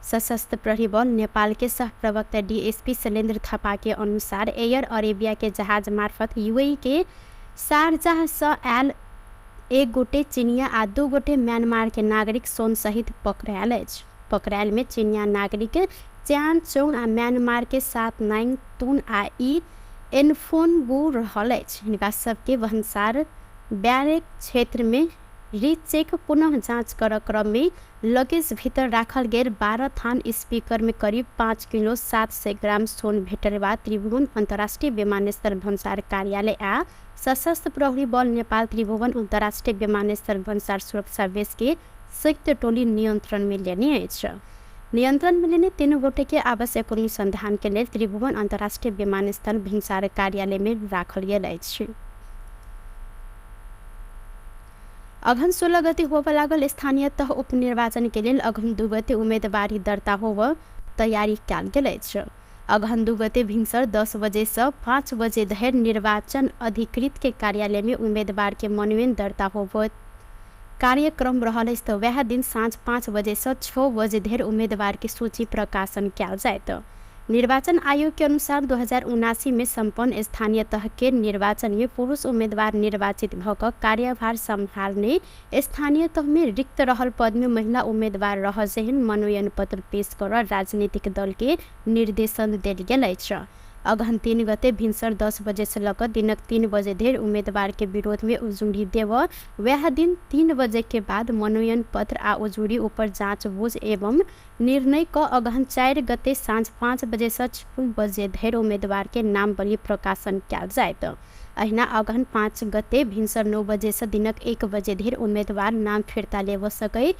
सशस्त्र प्रहरी बल नेपाल के सह प्रवक्ता डीएसपी शैलेन्द्र थापा के अनुसार एयर अरेबिया के जहाज मार्फत यूएई के शारजाह से आयल 1 गोटे चीनिया आ 2 गोटे म्यांमार के नागरिक सोन सहित पकड़ायल अछि। पकड़ायल में चीनिया नागरिक च्यान चोङ आ म्यांमार के 7 नाइङ तुन आ ई एनफोन बू रहल अछि। हिनका सबके भन्सार बैरेक क्षेत्र में रीचेक पुनः जाँच कर क्रम में लगेज भीतर राखल गेल 12 थान स्पीकर में करीब 5 किलो 700 ग्राम सोन भेटल बाद त्रिभुवन अंतर्राष्ट्रीय विमानस्थल भन्सार कार्यालय आ सशस्त्र प्रहरी बल नेपाल त्रिभुवन अंतर्राष्ट्रीय विमानस्थल भन्सार सुरक्षा बेस के संयुक्त टोली नियंत्रण में लेने अछि। नियंत्रण में लेने 3 गोटे के आवश्यक अनुसंधान के लेल त्रिभुवन अंतर्राष्ट्रीय विमानस्थल भिनसार कार्यालय में राखल गेल अछि। अघन 16 गते होबय लागल स्थानीय तह उपनिर्वाचन के लेल अघन 2 गते उम्मेदवारी दर्ता होब तैयारी कयल गेल अछि। अघन 2 गते भिनसर 10 बजे से 5 बजे धरि निर्वाचन अधिकृत के कार्यालय में उम्मेदवार के मनोनयन दर्ता होब कार्यक्रम रहल अछि। तऽ वएह दिन साँझ 5 बजे से 6 बजे धरि उम्मीदवार के सूची प्रकाशन कयल जायत। निर्वाचन आयोग के अनुसार 2079 में सम्पन्न स्थानीय तह के निर्वाचन में पुरुष उम्मीदवार निर्वाचित भऽ कऽ कार्यभार सम्हाल्ने स्थानीय तह में रिक्त रहल पद में महिला उम्मीदवार रह जेहन मनोनयन पत्र पेश कर राजनीतिक दल के निर्देशन देल गेल अछि। अगहन 3 गते भिनसर 10 बजे से लऽ कऽ दिनक 3 बजे धरि उम्मीदवार के विरोध में उजूरी देव वएह दिन 3 बजे के बाद मनोनयन पत्र आ उजूरी ऊपर जाँच बुझ एवं निर्णय क अगहन 4 गते साँझ 5 बजे से 6 बजे धरि उम्मीदवार के नामवली प्रकाशन कयल जायत। अहिना अगहन 5 गते भिनसर 9 बजे से दिनक 1 बजे धरि उम्मीदवार नाम फिर्ता लेब सकै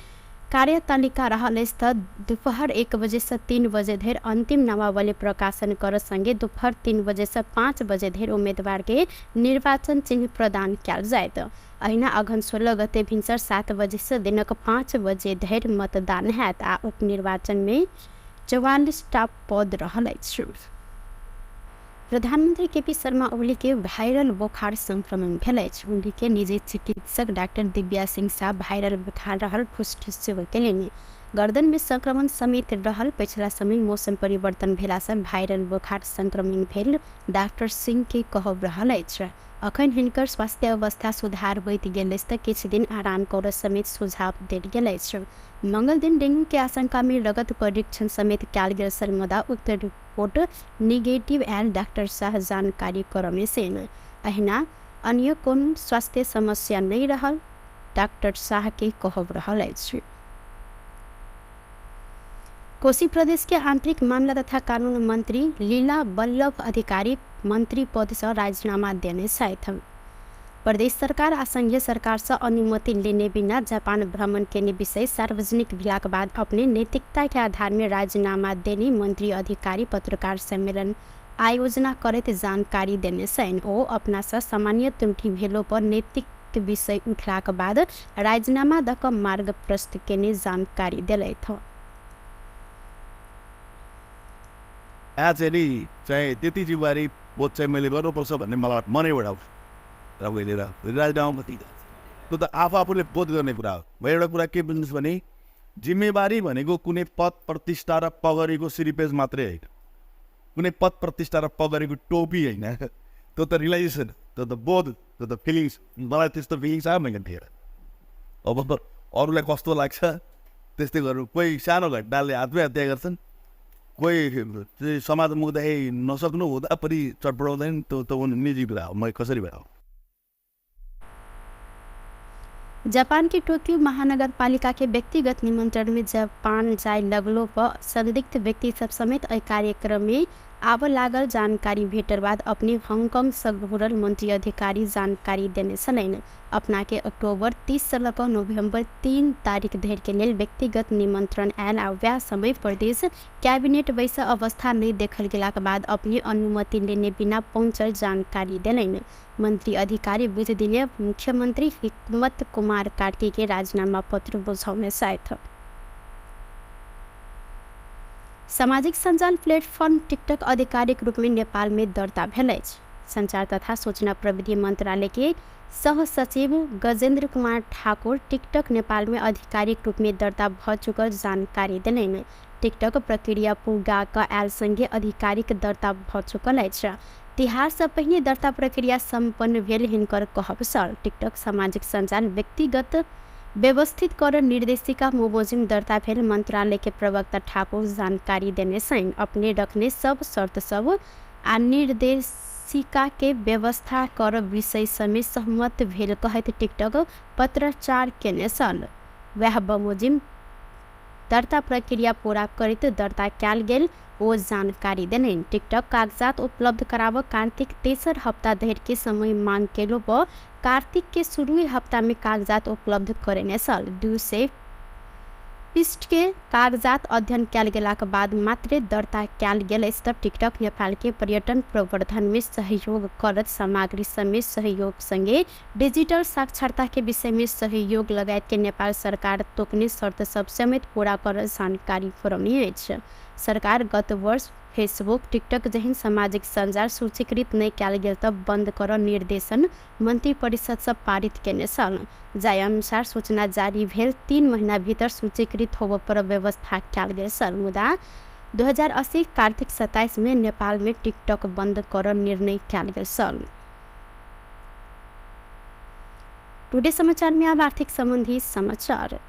कार्यतालिका रहल अछि। तऽ दोपहर 1 बजे से 3 बजे धरि अंतिम नामावली प्रकाशन कर संगे दोपहर 3 बजे से 5 बजे धरि उम्मीदवार के निर्वाचन चिन्ह प्रदान कयल जायत। अहिना अगहन 16 गते भिनसर 7 बजे से दिनक 5 बजे धरि मतदान हैत आ उपनिर्वाचन में 44टा पद रहल अछि। प्रधानमंत्री केपी शर्मा ओली के वायरल बोखार संक्रमण भेल अछि। ओली के निजी चिकित्सक डॉक्टर दिव्या सिंह शाह वायरल बोखार रहल पुष्टि सेहो केलनि। गर्दन में संक्रमण समेत रहल पछिला समय मौसम परिवर्तन भेला से वायरल बोखार संक्रमण भेल डॉक्टर सिंह के कहब रहल अछि। अखन हिनकर स्वास्थ्य अवस्था सुधार होइत गेल अछि तऽ किछु दिन आराम करऽ समेत सुझाव देल गेल अछि। मंगल दिन डेंगू के आशंका में रगत परीक्षण समेत कयल गेल छल, मुदा उक्त रिपोर्ट निगेटिव आयल डॉक्टर शाह जानकारी करमे सेन। अहिना अन्य कोनो स्वास्थ्य समस्या नहि रहल डॉक्टर शाह के कहब रहल अछि। कोशी प्रदेश के आंतरिक मामला तथा कानून मंत्री लीला बल्लभ अधिकारी मंत्री पद से राजीनामा देने छथि। प्रदेश सरकार आ संघीय सरकार से अनुमति लेने बिना जापान भ्रमण केने विषय सार्वजनिक भेलाक बाद अपने नैतिकता के आधार में राजीनामा देने मंत्री अधिकारी पत्रकार सम्मेलन आयोजना करैत जानकारी देने छनि। ओ अपना से सामान्य त्रुटि भेलो पर नैतिक विषय उठलाक बाद राजीनामा दऽ कऽ मार्ग प्रस्तुत केने जानकारी देलथि। चाहिँ चाहिँ त्यति जिम्मेवारी बोध चाहिँ मैले गर्नुपर्छ भन्ने मलाई मनैबाट आउँछ र मैले राजीनामा त्यो त आफू आफूले बोध गर्ने कुरा हो। म एउटा कुरा के बुझ्नुहोस् भने जिम्मेवारी भनेको कुनै पद प्रतिष्ठा र पगरीको सिरिपेज मात्रै होइन, कुनै पद प्रतिष्ठा र पगरीको टोपी होइन। त्यो त रियलाइजेसन, त्यो त बोध, त्यो त फिलिङ्स। मलाई त्यस्तो फिलिङ्स आयो मैले थिएन। अब अरूलाई कस्तो लाग्छ त्यस्तै गर्नु। कोही सानो घटनाले आत्महत्या गर्छन्, कोही समाज मुख्दाखेरि नसक्नु हुँदा पनि चटपटाउँदैन। त्यो त निजी कुरा हो, म कसरी भएर। जापान के टोक्यो महानगरपालिका के व्यक्तिगत निमंत्रण में जापान जाय लगलो पर संदिग्ध व्यक्ति सब समेत एहि कार्यक्रम में आबऽ लागल जानकारी भेटल बाद अपने हांगकांग सँ घुरल मंत्री अधिकारी जानकारी देने छलनि। अपना के अक्टूबर 30 सँ लऽ कऽ नवंबर 3 तारीख धरि के लेल व्यक्तिगत निमंत्रण आयल आ वएह समय प्रदेश कैबिनेट बैस अवस्था नहि देखल गेलाक बाद अपने अनुमति लेने बिना पहुँचल जानकारी देलनि। मंत्री अधिकारी बुध दिने मुख्यमंत्री हिकमत कुमार कार्की के राजीनामा पत्र बुझौने छथि। सामाजिक सञ्जाल प्लेटफॉर्म टिकटक आधिकारिक रूपमे नेपालमे दर्ता भेल अछि। संचार तथा सूचना प्रविधि मंत्रालय के सह सचिव गजेंद्र कुमार ठाकुर टिकटक नेपालमे आधिकारिक रूपमे दर्ता भऽ चुकल जानकारी देलनि। टिकटक प्रक्रिया पूरा कऽ आयल संगे आधिकारिक दर्ता भऽ चुकल अछि। तिहारसँ पहिने दर्ता प्रक्रिया सम्पन्न भेल हिनकर कहब छल। टिकटक सामाजिक सञ्जाल व्यक्तिगत व्यवस्थित कर निर्देशिका बमोजिम दर्ता भेल मंत्रालय के प्रवक्ता ठाकुर जानकारी देने छनि। अपने रखने सब शर्त सब आ निर्देशिका के व्यवस्था कर विषय समेत सहमत भेल कहैत टिकटक पत्राचार केने छल। वएह बमोजिम दर्ता प्रक्रिया पूरा करैत दर्ता कयल गेल ओ जानकारी देलनि। टिकटक कागजात उपलब्ध कराबऽ कार्तिक तेसर हप्ता धरि के समय मांग केलो पर कार्तिक के शुरुए हप्ता में कागजात उपलब्ध करेने छल। 200 पृष्ठ के कागजात अध्ययन कयल गेलाक बाद मात्रे दर्ता कयल गेल अछि तऽ टिकटक नेपाल के पर्यटन प्रवर्धन में सहयोग करत सामग्री समेत सहयोग संगे डिजिटल साक्षरता के विषय में सहयोग लगायत के नेपाल सरकार तोकने शर्त सब समेत पूरा कर जानकारी करौने अछि। सरकार गत वर्ष फेसबुक, टिकटक जेहन सामाजिक सञ्जाल सूचीकृत नहि कयल गेल तऽ बंद करऽ निर्देशन मंत्री परिषद सँ पारित केने छल। जाहि अनुसार सूचना जारी भेल 3 महीना भीतर सूचीकृत होबऽ पर व्यवस्था कयल गेल छल। मुदा 2080 कार्तिक 27 में नेपाल में टिकटक बंद करऽ निर्णय कयल गेल छल। टुडे समाचार में आब आर्थिक संबंधी समाचार।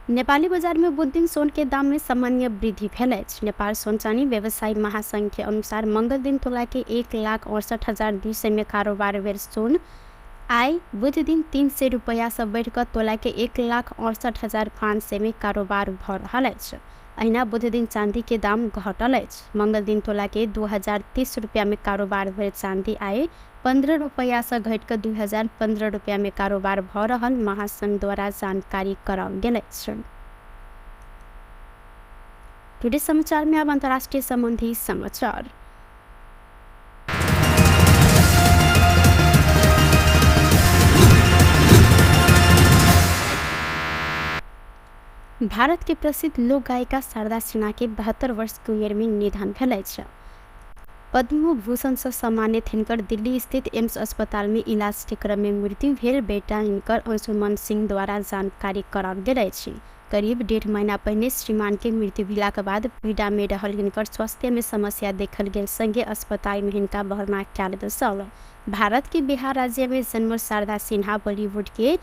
नेपाली बाजार में बुध दिन सोन के दाम में सामान्य वृद्धि भेल अछि। नेपाल सोन चानी व्यवसायी महासंघ के अनुसार मंगल दिन तोला के 1,68,200 में कारोबार भेल सोन आइ बुध दिन 300 रुपैया सँ बढ़ि कऽ तोला के 1,68,500 में कारोबार भऽ रहल अछि। अहिना बुध दिन चांदी के दाम घटल अछि। मंगल दिन तोला के 2,030 रुपया में कारोबार भेल चांदी आइ 15 रुपैया सँ घटि कऽ 2,015 रुपया में कारोबार भऽ रहल महासंघ द्वारा जानकारी कराओल गेल अछि। टुडे समाचार में अब अंतर्राष्ट्रीय संबंधी समाचार। भारत के प्रसिद्ध लोक गायिका शारदा सिन्हा के 72 वर्ष के उमेर में निधन भेल अछि। पद्म भूषण सँ सम्मानित हिनकर दिल्ली स्थित एम्स अस्पताल में इलाज के क्रम में मृत्यु भेल बेटा हिनकर अंशुमन सिंह द्वारा जानकारी कराओल गेल अछि। करीब 1.5 महीना पहिने श्रीमान के मृत्यु भेलाक बाद पीड़ा में रहल हिनकर स्वास्थ्य में समस्या देखल गेल संगे अस्पताल में हिनका भर्ना कयल गेल छल। भारत के बिहार राज्य में जन्मल शारदा सिन्हा बॉलीवुड के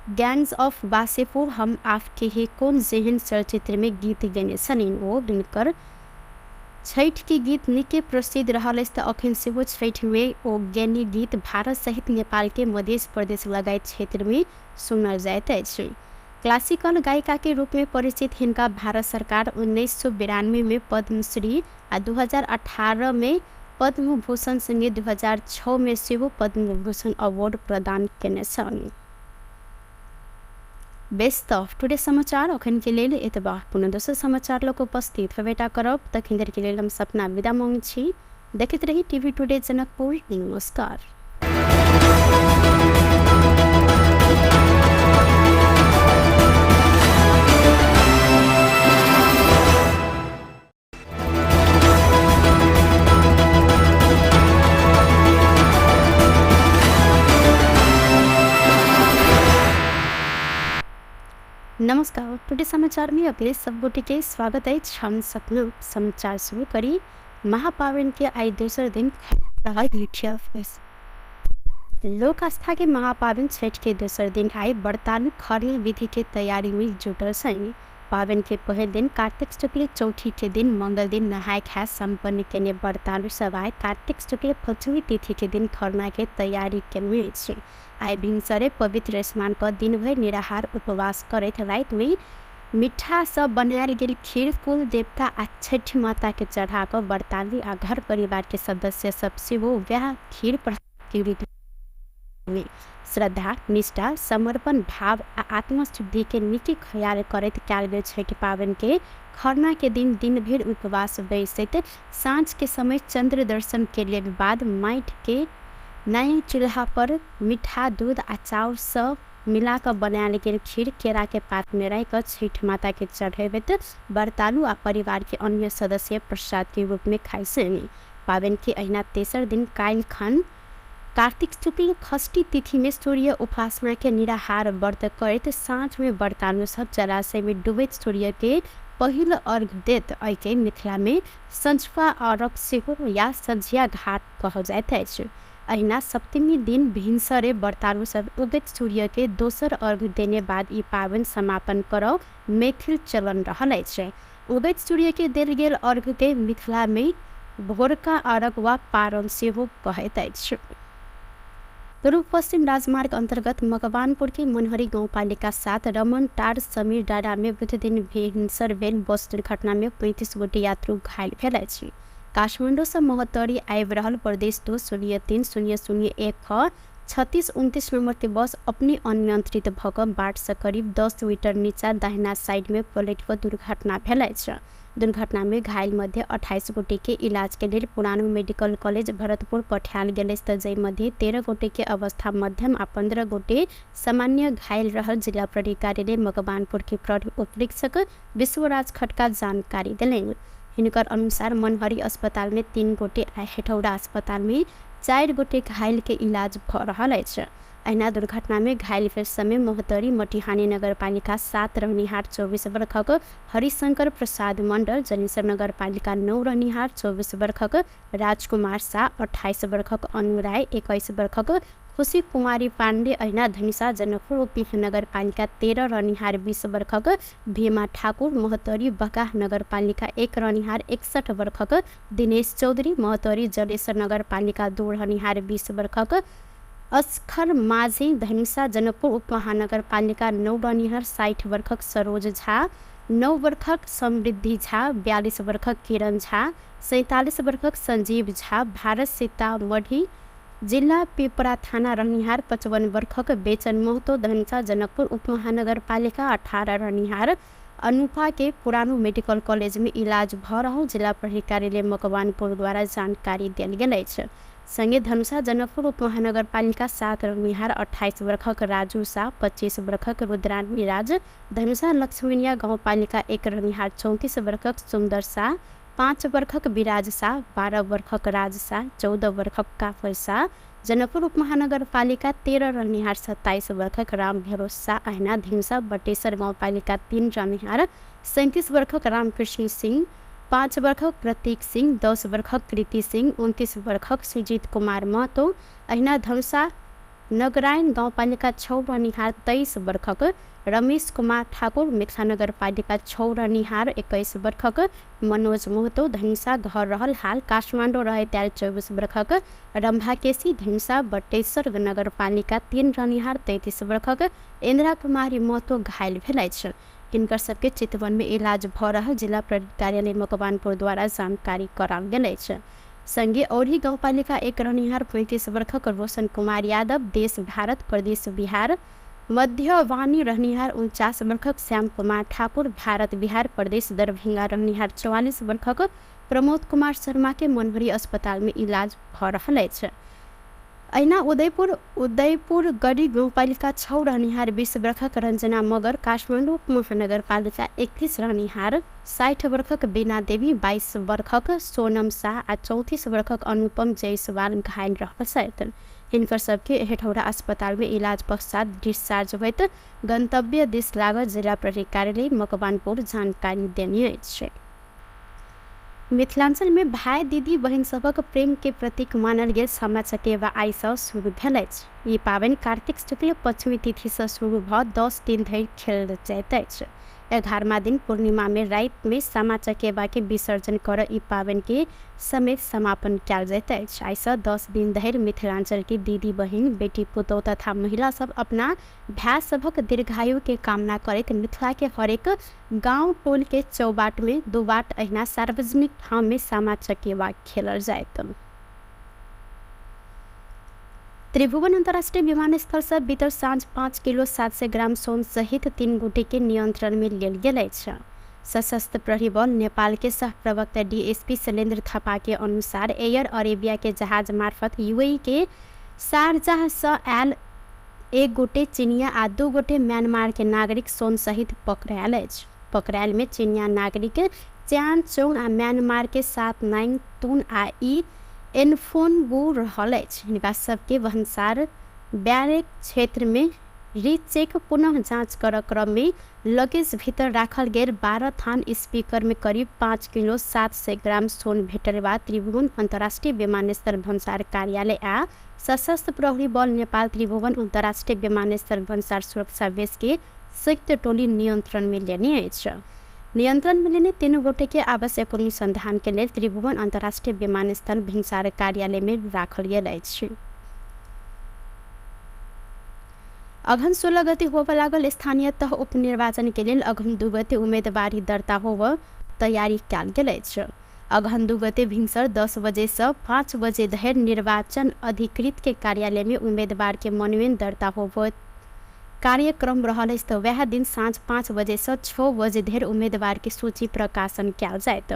गैंग्स ऑफ वासेपुर, हम आपके हैं कौन जेहन चलचित्र में गीत गेने छलनि। ओ हिनकर छठि के गीत निके प्रसिद्ध रहल अछि तऽ अखन सेहो छठि में ओ गेनी गीत भारत सहित नेपाल के मध्य प्रदेश लगायत क्षेत्र में सुनल जाइत अछि। क्लासिकल गायिका के रूप में परिचित हिनका भारत सरकार 1992 में पद्मश्री आ 2018 में पद्म भूषण संगे 2006 में सेहो पद्म भूषण अवार्ड प्रदान केने छल। बेस तऽ टुडे समाचार अखन के लेल एतबा। पुनः दोसर समाचार लऽ कऽ उपस्थित हेबेटा करब। तखन धरि के लेल हम सपना विदा मांगै छी। देखैत रही टीवी टुडे जनकपुर। नमस्कार। नमस्कार, टुडे समाचार में अपने सब गोटे के स्वागत अछि। हम सपना समाचार शुरू करी महापावन के आइ दोसर दिन रहल लोक आस्था के महापावन छठ के दोसर दिन आइ व्रतालु खरना विधि के तैयारी में जुटल छनि। पाबनि के पहिल दिन कार्तिक शुक्ल चौठी के दिन मंगल दिन नहाय खाय सम्पन्न केने व्रतालु सब आइ कार्तिक शुक्ल पञ्चमी तिथि के दिन खरना के तैयारी केने अछि। आइ भिनसरे पवित्र स्नान क दिनभरि निराहार उपवास करैत राति में मिठा सँ बनायल गेल खीर कुल देवता आ छठि माता के चढ़ा कऽ व्रतालु आ घर परिवार के सदस्य सब सेहो वएह खीर के रूप में श्रद्धा, निष्ठा, समर्पण भाव आ आत्मशुद्धि के नीक ख्याल करैत कयल गेल छठि पाबनि के खरना के दिन दिन भरि उपवास बैसैत साँझ के समय चंद्र दर्शन के बाद माटि के नया चूल्हा पर मीठा दूध आ चाउर सँ मिला कऽ बनायल गेल खीर केरा के पात में राखि कऽ छठि माता के चढ़ेबैत व्रतालु आ परिवार के अन्य सदस्य प्रसाद के रूप में खाइ छनि। पाबनि के अहिना तेसर दिन काल्हि खन कार्तिक शुक्ल षष्ठी तिथि में सूर्य उपासना के निराहार व्रत करैत साँझ में व्रतालु सब जलाशय में डूबैत सूर्य के पहिल अर्घ देत। एहिके मिथिला में सँझुका अर्घ सेहो या सँझिया घाट कहल जाइत अछि। अहिना सप्तमी दिन भिनसरे व्रतालु सब उगैत सूर्य के दोसर अर्घ देने बाद ई पाबनि समापन करब मैथिल चलन रहल अछि। उगैत सूर्य के देल गेल अर्घ के मिथिला में भोरका अर्घ वा पारण सेहो कहैत अछि। पूर्व पश्चिम राजमार्ग अन्तर्गत मकवानपुर के मनहरी गाउँपालिका 7 रमन टार समीर डाँडा में बुध दिन भिनसर भेल बस दुर्घटना में 35 गोटे यात्रु घायल भेल अछि। काठमाडौँ सँ महोत्तरी आबि रहल प्रदेश 2 0 3 0 0 1 36 29 नंबर के बस अपने अनियंत्रित भऽ कऽ बाट सँ करीब 10 मीटर नीचा दाहिना साइड में पलटि कऽ दुर्घटना भेल अछि। दुर्घटना में घायल मध्ये 28 गोटे के इलाज के लेल पुरानो मेडिकल कॉलेज भरतपुर पठायल गेल अछि तऽ जाहि मध्ये 13 गोटे के अवस्था मध्यम आ 15 गोटे सामान्य घायल रहल जिला प्रहरी कार्यालय मकवानपुर के प्रहरी उपरीक्षक विश्वराज खड्का जानकारी देलनि। हिनकर अनुसार मनहरी अस्पताल में 3 गोटे आ हेटौड़ा अस्पताल में 4 गोटे घायल के इलाज भऽ रहल अछि। अहिना दुर्घटना में घायल भेल समय महोत्तरी मटिहानी नगरपालिका 7 रहनिहार 24 वर्षक हरिशंकर प्रसाद मण्डल, जनेश्वर नगरपालिका 9 रहनिहार 24 वर्षक राजकुमार शाह, 28 वर्षक अनु राय, 21 वर्षक खुशी कुमारी पाण्डे, अहिना धनुषा जनकपुर उपमहानगरपालिका 13 रहनिहार 20 वर्षक भीमा ठाकुर, महोत्तरी बगाह नगरपालिका 1 रहनिहार 61 वर्षक दिनेश चौधरी, महोत्तरी जलेश्वर नगरपालिका 2 रहनिहार 20 वर्षक अस्खर माझी, धनुषा जनकपुर उपमहानगरपालिका 9 रहनिहार 60 वर्षक सरोज झा, 9 वर्षक समृद्धि झा, 42 वर्षक किरण झा, 47 वर्षक संजीव झा, भारत सीतामढ़ी जिल्ला पिपरा थाना रहनिहार 55 वर्षक बेचन महतो, धनुषा जनकपुर उपमहानगरपालिका 18 रहनिहार अनुपा के पुरानो मेडिकल कॉलेज में इलाज भऽ रहल जिला प्रहरी कार्यालय मकवानपुर द्वारा जानकारी देल गेल अछि। संगे धनुषा जनकपुर उपमहानगरपालिका 7 रहनिहार 28 वर्षक राजू शाह, 25 वर्षक रुद्रानी राज, धनुषा लक्ष्मीनिया गाउँपालिका 1 रहनिहार 34 वर्षक सुन्दर शाह, 5 वर्षक विराज शाह, 12 वर्षक राज शाह, 14 वर्षक काफल शाह, जनकपुर उपमहानगरपालिका 13 रहनिहार 27 वर्षक राम भरोस शाह, अहिना धनुषा बटेश्वर गाउँपालिका 3 रहनिहार 37 वर्षक रामकृष्ण सिंह, 5 वर्षक प्रतीक सिंह, 10 वर्षक कृति सिंह, 29 वर्षक सुजीत कुमार महतो, अहिना धनुषा नगरायण गाउँपालिका 6 रहनिहार 23 वर्षक रमेश कुमार ठाकुर, मिथिला नगरपालिका 6 रहनिहार 21 वर्षक मनोज महतो, धनुषा घर रहल हाल काठमाडौँ रहैत आयल 24 वर्षक रम्भा केसी, धनुषा बटेश्वर नगरपालिका 3 रहनिहार 33 वर्षक इन्द्रा कुमारी महतो घायल भेल अछि। हिनकर सबके चितवन में इलाज भऽ रहल जिला प्रहरी कार्यालय मकवानपुर द्वारा जानकारी कराओल गेल अछि। संगे औरही गाउँपालिका 1 रहनिहार 35 वर्षक रोशन कुमार यादव, देश भारत प्रदेश बिहार मध्यवानी रहनिहार 49 वर्षक श्याम कुमार ठाकुर, भारत बिहार प्रदेश दरभंगा रहनिहार 44 वर्षक प्रमोद कुमार शर्मा के मनहरी अस्पताल में इलाज भऽ रहल अछि। अहिना उदयपुर गढी गाउँपालिका 6 रहनिहार 20 वर्षक रञ्जना मगर, काठमाडौँ उपमहानगरपालिका 31 रहनिहार 60 वर्षक बीना देवी, 22 वर्षक सोनम शाह आ 34 वर्षक अनुपम जायसवाल घायल रहल छथि। हिनकर सबके हेटौड़ा अस्पताल में इलाज पश्चात डिस्चार्ज होइत गन्तव्य दिस लागल जिला प्रहरी कार्यालय मकवानपुर जानकारी देने अछि। मिथिलांचल में भाई दीदी बहिन सभक प्रेम के प्रतीक मानल गेल सामा चकेवा आइ सँ शुरू भेल अछि। ई पाबनि कार्तिक शुक्ल पञ्चमी तिथि सँ शुरू भऽ 10 दिन धरि खेलल जाइत अछि। 11वां दिन पूर्णिमा में राति में सामा चकेबा के विसर्जन कर ई पाबनि के समेत समापन कयल जाइत अछि। आइसँ 10 दिन धरि मिथिलांचल के दीदी बहिन, बेटी पुतोह तथा महिला सब अपना भाय सभक दीर्घायु के कामना करैत मिथिला के हरेक गांव टोल के चौबाट में दुबाट अहिना सार्वजनिक ठाम में सामा चकेबा खेलल जाइत। त्रिभुवन अंतर्राष्ट्रीय विमानस्थल से बीतल साँझ 5 किलो 700 ग्राम सोन सहित 3 गोटे के नियंत्रण में लेल गेल अछि। सशस्त्र प्रहरी बल नेपाल के सह प्रवक्ता डीएसपी शैलेन्द्र थापा के अनुसार एयर अरेबिया के जहाज मार्फत यूएई के शारजाह से आयल 1 गोटे चीनिया आ 2 गोटे म्यांमार के नागरिक सोन सहित पकड़ायल अछि। पकड़ायल में चीनिया नागरिक च्यान चोङ आ म्यांमार के 7 नाइङ तुन आ ई एनफोन बू रहल अछि। हिनका सबके भन्सार बैरेक क्षेत्र में रीचेक पुनः जाँच कर क्रम में लगेज भीतर राखल गेल 12 थान स्पीकर में करीब 5 किलो 700 ग्राम सोन भेटल बाद त्रिभुवन अंतर्राष्ट्रीय विमानस्थल भन्सार कार्यालय आ सशस्त्र प्रहरी बल नेपाल त्रिभुवन अंतर्राष्ट्रीय विमानस्थल भन्सार सुरक्षा बेस के संयुक्त टोली नियंत्रण में लेने अछि। नियंत्रण में लेने 3 गोटे के आवश्यक अनुसंधान के लेल त्रिभुवन अंतर्राष्ट्रीय विमानस्थल भिनसार कार्यालय में राखल गेल अछि। अघन 16 गते होब लागल स्थानीय तह उपनिर्वाचन के लेल अघन 2 गते उम्मेदवारी दर्ता होब तैयारी कयल गेल अछि। अघन 2 गते भिनसर 10 बजे से 5 बजे धरि निर्वाचन अधिकृत के कार्यालय में उम्मेदवार के मनोनयन दर्ता होब कार्यक्रम रहल अछि त वएह दिन साँझ 5 बजे से 6 बजे धरि उम्मेदवार के सूची प्रकाशन कयल जायत।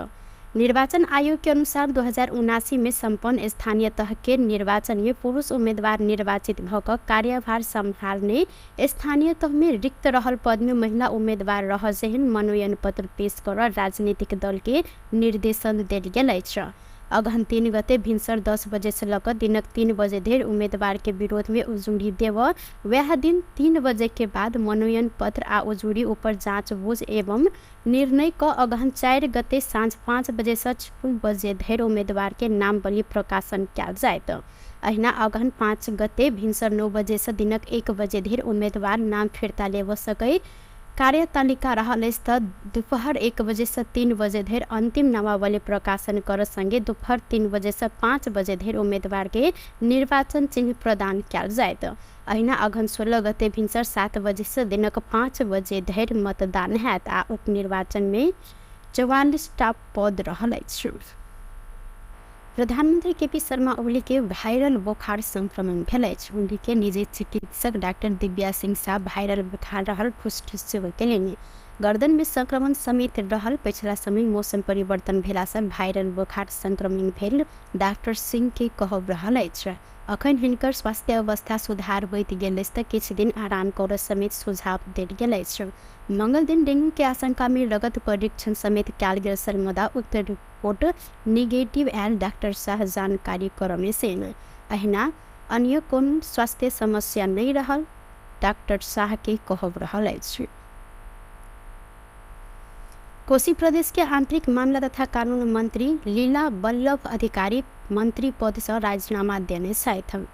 निर्वाचन आयोग के अनुसार 2079 में सम्पन्न स्थानीय तह के निर्वाचन में पुरुष उम्मीदवार निर्वाचित भ क कार्यभार सम्हाल्ने स्थानीय तह में रिक्त रहल पद में महिला उम्मीदवार रह जेहन मनोनयन पत्र पेश कर राजनीतिक दल के निर्देशन देल गेल अछि। अगहन 3 गते भिनसर 10 बजे से लक दिनक 3 बजे धरि उम्मीदवार के विरोध में उजुरी देव वह दिन 3 बजे के बाद मनोनयन पत्र आ उजुरी ऊपर जाँच बुझ एवं निर्णय क अगहन 4 गते साँझ 5 बजे से 6 बजे धरि उम्मीदवार के नामवली प्रकाशन कयल जायत। अहिना अगहन 5 गते भिनसर 9 बजे से दिनक 1 बजे धरि उम्मीदवार नाम फिर्ता लेब सकै कार्यतालिका रहल अछि त दुपहर 1 बजे से 3 बजे धरि अंतिम नामावली प्रकाशन कर संगे दुपहर 3 बजे से 5 बजे धरि उम्मीदवार के निर्वाचन चिन्ह प्रदान कयल जायत। अहिना अगहन 16 गते भिनसर 7 बजे से दिनक 5 बजे धरि मतदान हैत आ उपनिर्वाचन में 44 टा पद रहल अछि। प्रधानमंत्री केपी शर्मा ओली के वायरल बोखार संक्रमण भेल अछि। ओली के निजी चिकित्सक डॉक्टर दिव्या सिंह शाह वायरल बोखार रहल पुष्टि सेहो केलनि। गर्दन में संक्रमण समेत रहल पछिला समय मौसम परिवर्तन भेला से वायरल बोखार संक्रमण भेल डॉक्टर सिंह के कहब रहल अछि। अखन हिनकर स्वास्थ्य अवस्था सुधार होइत गेल अछि त किछु दिन आराम कर समेत सुझाव देल गेल अछि। मंगल दिन डेंगू के आशंका में रगत परीक्षण समेत कयल गेल छल मुदा उक्त रिपोर्ट निगेटिव आयल डॉक्टर शाह जानकारी करमे सेन। अहिना अन्य कोनो स्वास्थ्य समस्या नहीं रहल डॉक्टर शाह के कहब रहल अछि। कोसी प्रदेश के आंतरिक मामला तथा कानून मंत्री लीला बल्लभ अधिकारी मंत्री पद से राजीनामा देने छथि।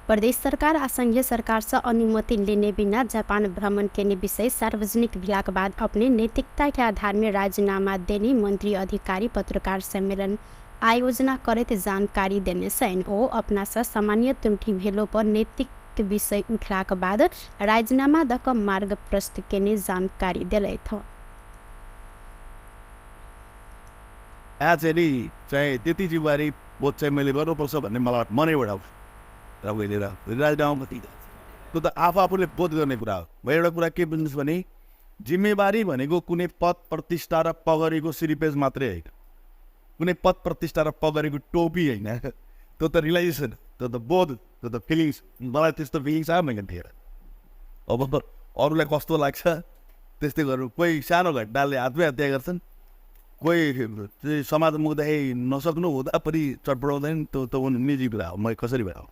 प्रदेश सरकार आ संघीय सरकार से अनुमति लेने बिना जापान भ्रमण केने विषय सार्वजनिक भेलाक बाद अपने नैतिकता के आधार में राजीनामा देने मंत्री अधिकारी पत्रकार सम्मेलन आयोजना करैत जानकारी देने छनि। ओ अपना से सामान्य त्रुटि भेलो पर नैतिक विषय उठलाक बाद राजीनामा दऽ कऽ मार्ग प्रस्तुत केने जानकारी देलथि। एज एनी चाहिँ त्यति जिम्मेवारी बोध चाहिँ मैले गर्नुपर्छ भन्ने मलाई मनैबाट आउँछ र मैले राजीनामा त्यो त आफू आफूले बोध गर्ने कुरा हो। म एउटा कुरा के बुझ्नुहोस् भने जिम्मेवारी भनेको कुनै पद प्रतिष्ठा र पगरीको सिरिपेज मात्रै होइन, कुनै पद प्रतिष्ठा र पगरीको टोपी होइन। त्यो त रियलाइजेसन, त्यो त बोध, त्यो त फिलिङ्स। मलाई त्यस्तो फिलिङ्स आयो मैले थिएन। अब अरूलाई कस्तो लाग्छ त्यस्तै गर्नु। कोही सानो घटनाले आत्महत्या गर्छन्, कोही समाज मुख्दाखेरि नसक्नु हुँदा पनि चटपटाउँदैन। त्यो त निजी कुरा हो, मैले कसरी भए।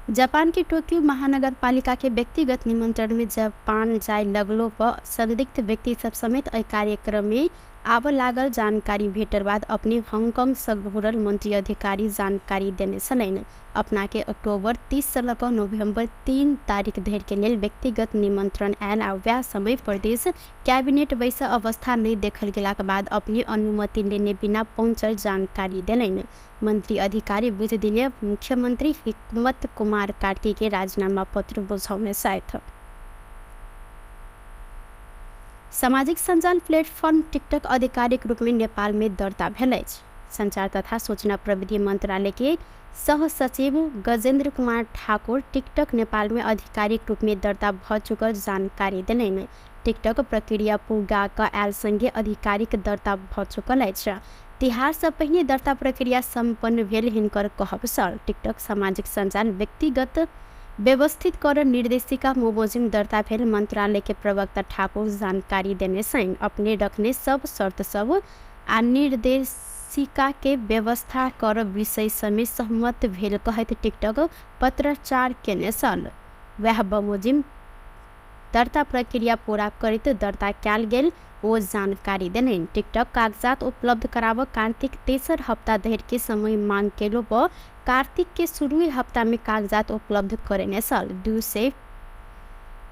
जापान के टोक्यो महानगरपालिका के व्यक्तिगत निमंत्रण में जापान जाय लगलो पर संदिग्ध व्यक्ति सब समेत एहि कार्यक्रम में आब लागल जानकारी भेटल बाद अपने हांगकांग से घुरल मंत्री अधिकारी जानकारी देने छलनि। अपना के अक्टूबर 30 से लऽ कऽ नवम्बर 3 तारीख धरि के लेल व्यक्तिगत निमंत्रण आयल आ वएह समय प्रदेश कैबिनेट बैस अवस्था नहि देखल गेलाक बाद अपने अनुमति लेने बिना पहुँचल जानकारी देलनि। मंत्री अधिकारी बुध दिने मुख्यमंत्री हिकमत कुमार कार्की के राजीनामा पत्र बुझौने छथि। सामाजिक सञ्जाल प्लेटफॉर्म टिकटक आधिकारिक रूप में नेपाल में दर्ता भेल अछि। संचार तथा सूचना प्रविधि मंत्रालय के सह सचिव गजेंद्र कुमार ठाकुर टिकटक नेपाल में आधिकारिक रूप में दर्ता भ चुकल जानकारी देलनि। टिकटक प्रक्रिया पूरा क आयल संगे आधिकारिक दर्ता भ चुकल अछि। तिहार से पहिने दर्ता प्रक्रिया सम्पन्न भेल हिनकर कहब छल। टिकटक सामाजिक सञ्जाल व्यक्तिगत व्यवस्थित कर निर्देशिका बमोजिम दर्ता भेल मंत्रालय के प्रवक्ता ठाकुर जानकारी देने छनि। अपने रखने सब शर्त सब आ निर्देशिका के व्यवस्था कर विषय समेत सहमत भेल कहैत टिकटक पत्राचार केने छल। वएह बमोजिम दर्ता प्रक्रिया पूरा करैत दर्ता कयल गेल ओ जानकारी देलनि। टिकटक कागजात उपलब्ध कराबऽ कार्तिक तेसर हप्ता धरि के समय मांग केलो पर कार्तिक के शुरुए हप्ता में कागजात उपलब्ध करेने छल। 200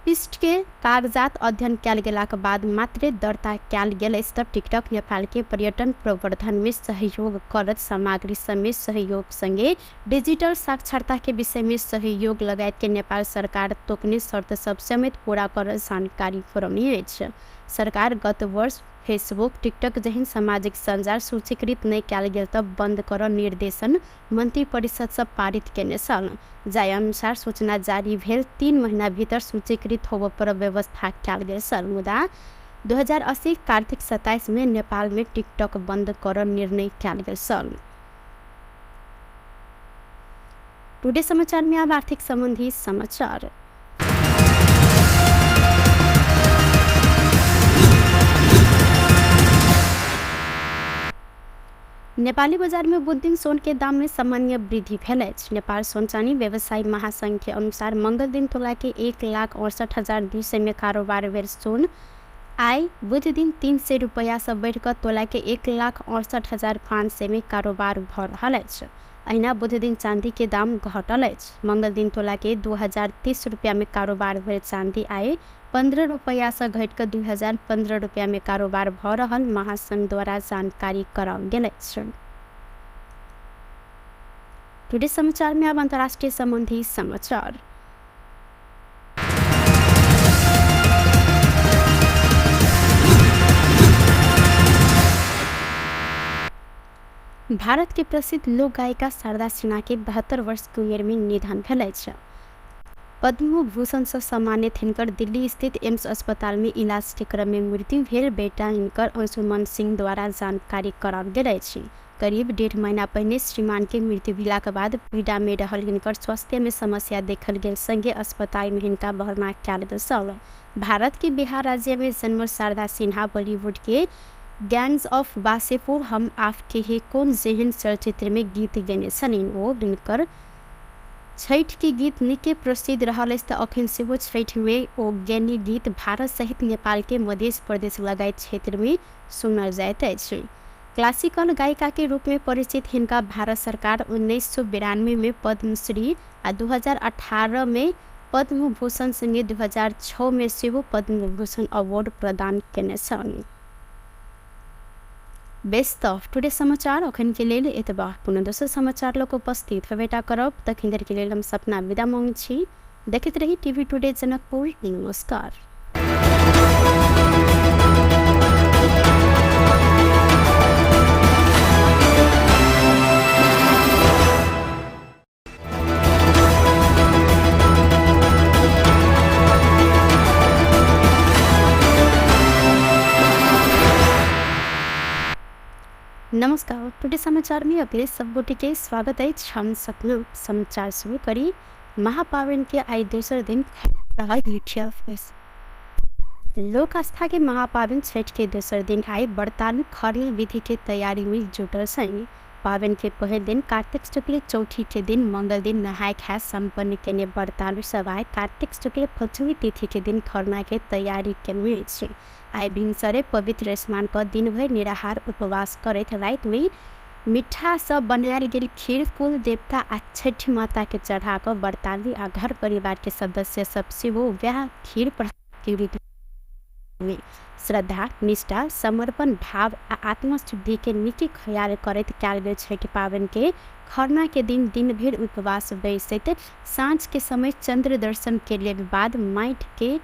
पृष्ठ के कागजात अध्ययन कयल गेलाक बाद मात्रे दर्ता कयल गेल अछि। तऽ टिकटक नेपाल के पर्यटन प्रवर्धन में सहयोग करत सामग्री समेत सहयोग संगे डिजिटल साक्षरता के विषय में सहयोग लगायत के नेपाल सरकार तोकने शर्त सब समेत पूरा कर जानकारी करौने अछि। सरकार गत वर्ष फेसबुक टिकटक जेहन सामाजिक सञ्जाल सूचीकृत नहि कयल गेल तऽ बंद कर निर्देशन मंत्री परिषद से पारित केने छल। जाहि अनुसार सूचना जारी भेल 3 महीना भीतर सूचीकृत होबऽ पर व्यवस्था कयल गेल छल। मुदा 2080 कार्तिक 27 में नेपाल में टिकटक बंद कर निर्णय कयल गेल छल। टुडे समाचार में अब आर्थिक संबंधी समाचार। नेपाली बाजार में बुध दिन सोन के दाम में सामान्य वृद्धि भेल अछि। नेपाल सोन चानी व्यवसायी महासंघ के अनुसार मंगल दिन तोला के 1,68,200 में कारोबार भेल सोन आइ बुध दिन 300 रुपैया से बढ़िकऽ तोला के 1,68,500 में कारोबार भऽ रहल अछि। अहिना बुध दिन चांदी के दाम घटल अछि। मंगल दिन तोला के 2,030 रुपया में कारोबार भेल चांदी आइ 15 रुपैया से घटिकऽ 2,015 रुपया में कारोबार भऽ रहल महासंघ द्वारा जानकारी कराओल गेल अछि। टुडे समाचार में अब अंतर्राष्ट्रीय संबंधी समाचार। भारत के प्रसिद्ध लोक गायिका शारदा सिन्हा के 72 वर्ष के उमेर में निधन भेल अछि। पद्म भूषण से सम्मानित हिनकर दिल्ली स्थित एम्स अस्पताल में इलाज के क्रम में मृत्यु भेल बेटा हिनकर अंशुमन सिंह द्वारा जानकारी कराओल गेल अछि। करीब 1.5 महीना पहिने श्रीमान के मृत्यु भेलाक बाद पीड़ा में रहल हिनकर स्वास्थ्य में समस्या देखल गेल संगे अस्पताल में हिनका भर्ना कयल गेल छल। भारत के बिहार राज्य में जन्मल शारदा सिन्हा बॉलीवुड के गैंग्स ऑफ वासेपुर, हम आपके हैं कौन जेहन चलचित्र में गीत गेने छलनि। ओ हिनकर छठि के गीत निके प्रसिद्ध रहल अछि तऽ अखन सेहो छठि में ओ गेनी गीत भारत सहित नेपाल के मध्य प्रदेश लगायत क्षेत्र में सुनल जाइत अछि। क्लासिकल गायिका के रूप में परिचित हिनका भारत सरकार 1992 में पद्मश्री आ 2018 में पद्मभूषण संगे 2006 में सेहो पद्मभूषण अवार्ड प्रदान केने छल। बेस तऽ टुडे समाचार अखन के लेल एतबा। पुनः दोसर समाचार लऽ कऽ उपस्थित हेबेटा करब। तखन धरि के लेल हम सपना विदा मांगै छी। देखैत रही टीवी टुडे जनकपुर। नमस्कार। नमस्कार, टुडे समाचार में अखिलेश सब गोटे के स्वागत अछि। हम सपना समाचार शुरू करी महापावन के आइ दोसर दिन रहल मुख्य लोक आस्था के महापावन छठ के दोसर दिन आइ बरतालू खरना विधि के तैयारी में जुटल छनि। पाबनि के पहिल दिन कार्तिक शुक्ल चौठी के दिन मंगल दिन नहाय खाय सम्पन्न केने व्रतालु सब आइ कार्तिक शुक्ल पंचमी तिथि के दिन खरना के तैयारी केने अछि। आइ भिनसरे पवित्र स्नान क दिनभरि निराहार उपवास करैत राति में मिठा सब बनायल गेल खीर कुल देवता आ छठि माता के चढ़ा कऽ व्रतालु आ घर परिवार के सदस्य सब सेहो वएह खीर के रूप में श्रद्धा, निष्ठा, समर्पण भाव आ आत्मशुद्धि के नीक ख्याल करैत कयल गेल छठि पाबनि के खरना के दिन दिन भरि उपवास बैसैत साँझ के समय चंद्र दर्शन के बाद माटि के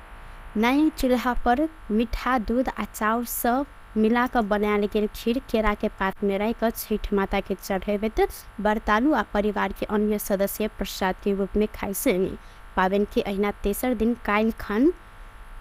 नया चूल्हा पर मीठा दूध आ चाउर सँ मिला कऽ बनायल गेल खीर केरा के पात में राखि कऽ छठि माता के चढ़ेबैत व्रतालु आ परिवार के अन्य सदस्य प्रसाद के रूप में खाइ छनि। पाबनि के अहिना तेसर दिन काल्हि खन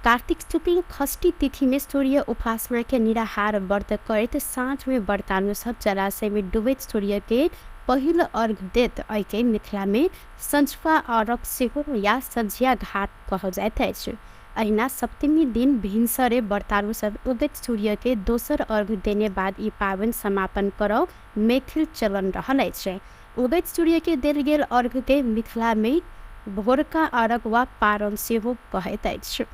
कार्तिक शुक्ल षष्ठी तिथि में सूर्य उपासना के निराहार व्रत करैत साँझ में व्रतालु सब जलाशय में डूबैत सूर्य के पहिल अर्घ देत। एहिके मिथिला में सँझुका अर्घ सेहो या सँझिया घाट कहल जाइत अछि। अहिना सप्तमी दिन भिनसरे व्रतालु सब उगैत सूर्य के दोसर अर्घ देने बाद ई पाबनि समापन करब मैथिल चलन रहल अछि। उगैत सूर्य के देल गेल अर्घ के मिथिला में भोरका अर्घ वा पारण सेहो कहैत अछि।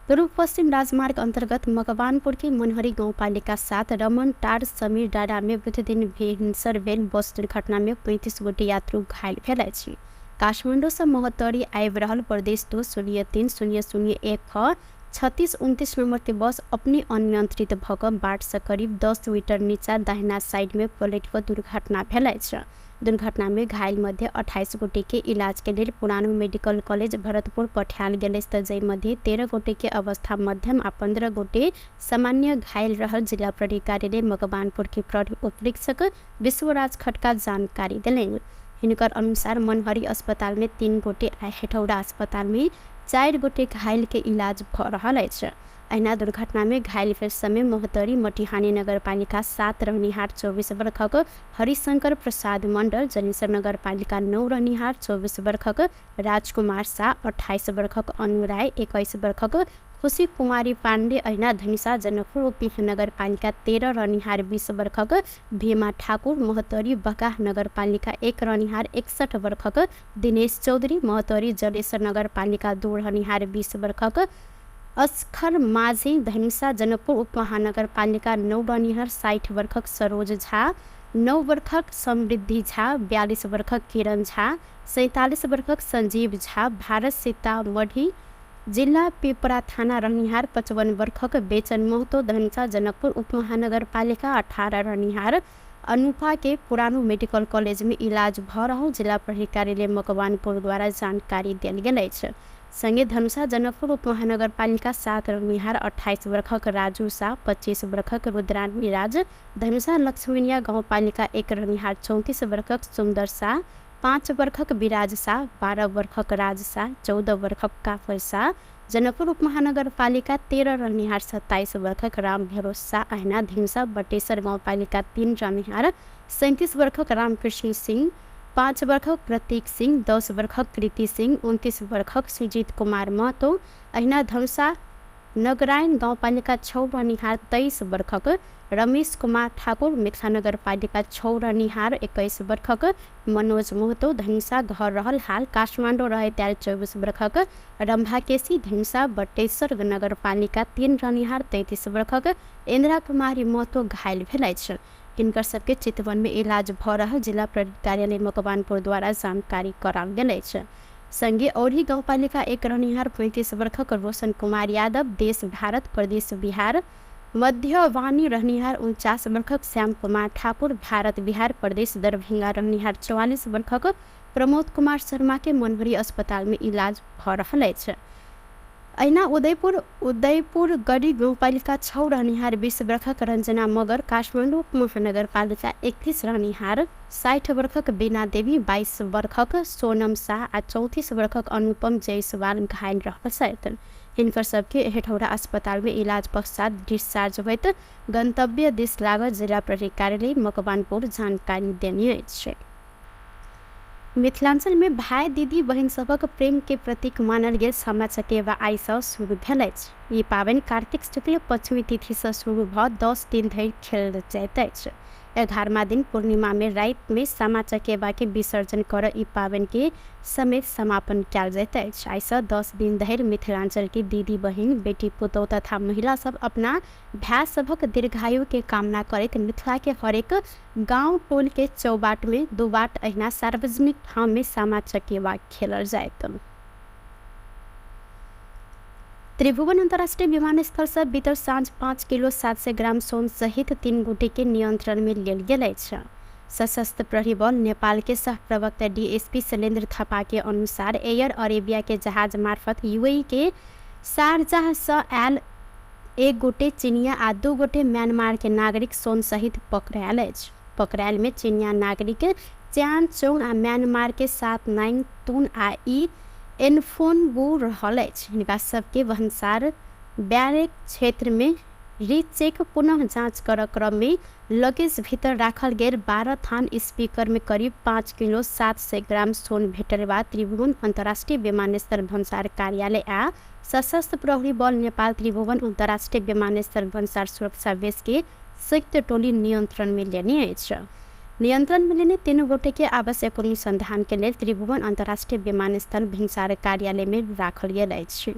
पूर्व पश्चिम राजमार्ग अन्तर्गत मकवानपुर के मनहरी गाउँपालिका 7 रमन टार समीर डाँडा में बुध दिन भिनसर भेल बस दुर्घटना में 35 गोटे यात्रु घायल भेल अछि। काठमाडौँ सँ महोत्तरी आबि रहल प्रदेश 2 0 3 0 0 1 36 29 नंबर के बस अपने अनियंत्रित भऽ कऽ बाट सँ करीब 10 मीटर नीचा दाहिना साइड में पलटि कऽ दुर्घटना भेल अछि। दुर्घटना में घायल मध्ये 28 गोटे के इलाज के लेल पुरानो मेडिकल कॉलेज भरतपुर पठायल गेल अछि तऽ जाहि मध्ये 13 गोटे के अवस्था मध्यम आ 15 गोटे सामान्य घायल रहल जिला प्रहरी कार्यालय मकवानपुर के प्रहरी उपरीक्षक विश्वराज खड्का जानकारी देलनि। हिनकर अनुसार मनहरी अस्पताल में 3 गोटे आ हेटौड़ा अस्पताल में 4 गोटे घायल के इलाज भऽ रहल अछि। अहिना दुर्घटना में घायल भेल समय महोत्तरी मटिहानी नगरपालिका 7 रहनिहार 24 वर्षक हरिशंकर प्रसाद मण्डल, जलेश्वर नगरपालिका 9 रहनिहार 24 वर्षक राजकुमार शाह, 28 वर्षक अनु राय, 21 वर्षक खुशी कुमारी पाण्डे, अहिना धनुषा जनकपुर उपमहानगरपालिका 13 रहनिहार 20 वर्षक भीमा ठाकुर, महोत्तरी बगाह नगरपालिका 1 रहनिहार 61 वर्षक दिनेश चौधरी, महोत्तरी जलेश्वर नगरपालिका 2 रहनिहार 20 वर्षक अस्खर माझी, धनुषा जनकपुर उपमहानगरपालिका 9 रहनिहार 60 वर्षक सरोज झा, 9 वर्षक समृद्धि झा, 42 वर्षक किरण झा, 47 वर्षक संजीव झा, भारत सीतामढ़ी जिल्ला पिपरा थाना रहनिहार 55 वर्षक बेचन महतो, धनुषा जनकपुर उपमहानगरपालिका 18 रहनिहार अनुपा के पुरानो मेडिकल कॉलेज में इलाज भऽ रहल जिला प्रहरी कार्यालय मकवानपुर द्वारा जानकारी देल गेल अछि। संगे धनुषा जनकपुर उपमहानगरपालिका 7 रहनिहार 28 वर्षक राजू शाह, 25 वर्षक रुद्रानी राज, धनुषा लक्ष्मीनिया गाउँपालिका 1 रहनिहार 34 वर्षक सुन्दर शाह, 5 वर्षक विराज शाह, 12 वर्षक राज शाह, 14 वर्षक काफल शाह, जनकपुर उपमहानगरपालिका 13 रहनिहार 27 वर्षक राम भरोस शाह, अहिना धनुषा बटेश्वर गाउँपालिका 3 रहनिहार 37 वर्षक रामकृष्ण सिंह, 5 वर्षक प्रतीक सिंह, 10 वर्षक कृति सिंह, 29 वर्षक सुजीत कुमार महतो, अहिना धनुषा नगरायण गाउँपालिका 6 रहनिहार 23 वर्षक रमेश कुमार ठाकुर, मिथिला नगरपालिका 6 रहनिहार 21 वर्षक मनोज महतो, धनुषा घर रहल हाल काठमाडौँ रहे त्यार 24 वर्षक रम्भा केसी, धनुषा बटेश्वर नगरपालिका 3 रहनिहार 33 वर्षक इन्द्रा कुमारी महतो घायल भेल अछि। हिनकर सबके चितवन में इलाज भऽ रहल जिला प्रहरी कार्यालय मकवानपुर द्वारा जानकारी कराओल गेल अछि। संगे औरही गाउँपालिका 1 रहनिहार 35 वर्षक रोशन कुमार यादव, देश भारत प्रदेश बिहार मध्यवानी रहनिहार 49 वर्षक श्याम कुमार ठाकुर, भारत बिहार प्रदेश दरभंगा रहनिहार 44 वर्षक प्रमोद कुमार शर्मा के मनहरी अस्पताल में इलाज भऽ रहल अछि। अहिना उदयपुर गढी गाउँपालिका 6 रहनिहार 20 वर्षक रञ्जना मगर, काठमाडौँ उपमहानगरपालिका 31 रहनिहार 60 वर्षक बीना देवी, 22 वर्षक सोनम शाह आ 34 वर्षक अनुपम जायसवाल घायल रहल छथि। हिनकर सबके हेटौड़ा अस्पताल में इलाज पश्चात डिस्चार्ज होइत गन्तव्य दिस लागल जिला प्रहरी कार्यालय मकवानपुर जानकारी देने अछि। मिथिलांचल में भाई दीदी बहिन सभक प्रेम के प्रतीक मानल गेल सामा चकेवा आइ सँ शुरू भेल अछि। ई पाबनि कार्तिक शुक्ल पंचमी तिथि सँ शुरू भऽ 10 दिन धरि खेलल जाइत अछि। 11वां दिन पूर्णिमा में राति में सामा चकेवा के विसर्जन कर ई पाबनि के समेत समापन कयल जाइत अछि। आइसँ 10 दिन धरि मिथिलांचल के दीदी बहिन, बेटी पुतोह तथा महिला सब अपना भाय सभक दीर्घायु के कामना करैत मिथिला के हरेक गांव टोल के चौबाट में दुबाट अहिना सार्वजनिक ठाम में सामा चकेवा खेलल जाइत। त्रिभुवन अंतर्राष्ट्रीय विमानस्थल से बीतल साँझ 5 किलो 700 ग्राम सोन सहित 3 गोटे के नियंत्रण में लेल गेल अछि। सशस्त्र प्रहरी बल नेपाल के सह प्रवक्ता डीएसपी शैलेन्द्र थापा के अनुसार एयर अरेबिया के जहाज मार्फत यूएई के शारजाह से आयल 1 गोटे चीनिया आ 2 गोटे म्यांमार के नागरिक सोन सहित पकड़ायल अछि। पकड़ायल में चीनिया नागरिक च्यान चौंग आ म्यांमार के 7 9 तुन आ ई एनफोन बू रहल अछि। हिनका सबके भन्सार बैरेक क्षेत्र में रीचेक पुनः जाँच कर क्रम में लगेज भीतर राखल गेल 12 थान स्पीकर में करीब 5 किलो 700 ग्राम सोन भेटल बाद त्रिभुवन अंतर्राष्ट्रीय विमानस्थल भन्सार कार्यालय आ सशस्त्र प्रहरी बल नेपाल त्रिभुवन अंतर्राष्ट्रीय विमानस्थल भन्सार सुरक्षा बेस के संयुक्त टोली नियंत्रण में लेने अछि। नियंत्रण में लेने 3 गोटे के आवश्यक अनुसंधान के लेल त्रिभुवन अंतर्राष्ट्रीय विमानस्थल भिनसार कार्यालय में राखल गेल अछि।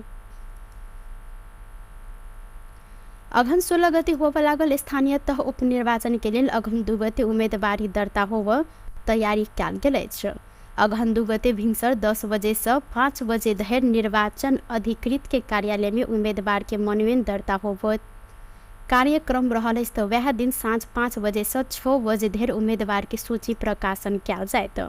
अघन 16 गते होबय लागल स्थानीय तह उपनिर्वाचन के लेल अघन 2 गते उम्मेदवारी दर्ता होब तैयारी कयल गेल अछि। अघन 2 गते भिनसर 10 बजे से 5 बजे धरि निर्वाचन अधिकृत के कार्यालय में उम्मेदवार के मनोनयन दर्ता होब कार्यक्रम रहल अछि त वएह दिन साँझ 5 बजे से 6 बजे धरि उम्मेदवार के सूची प्रकाशन कयल जायत।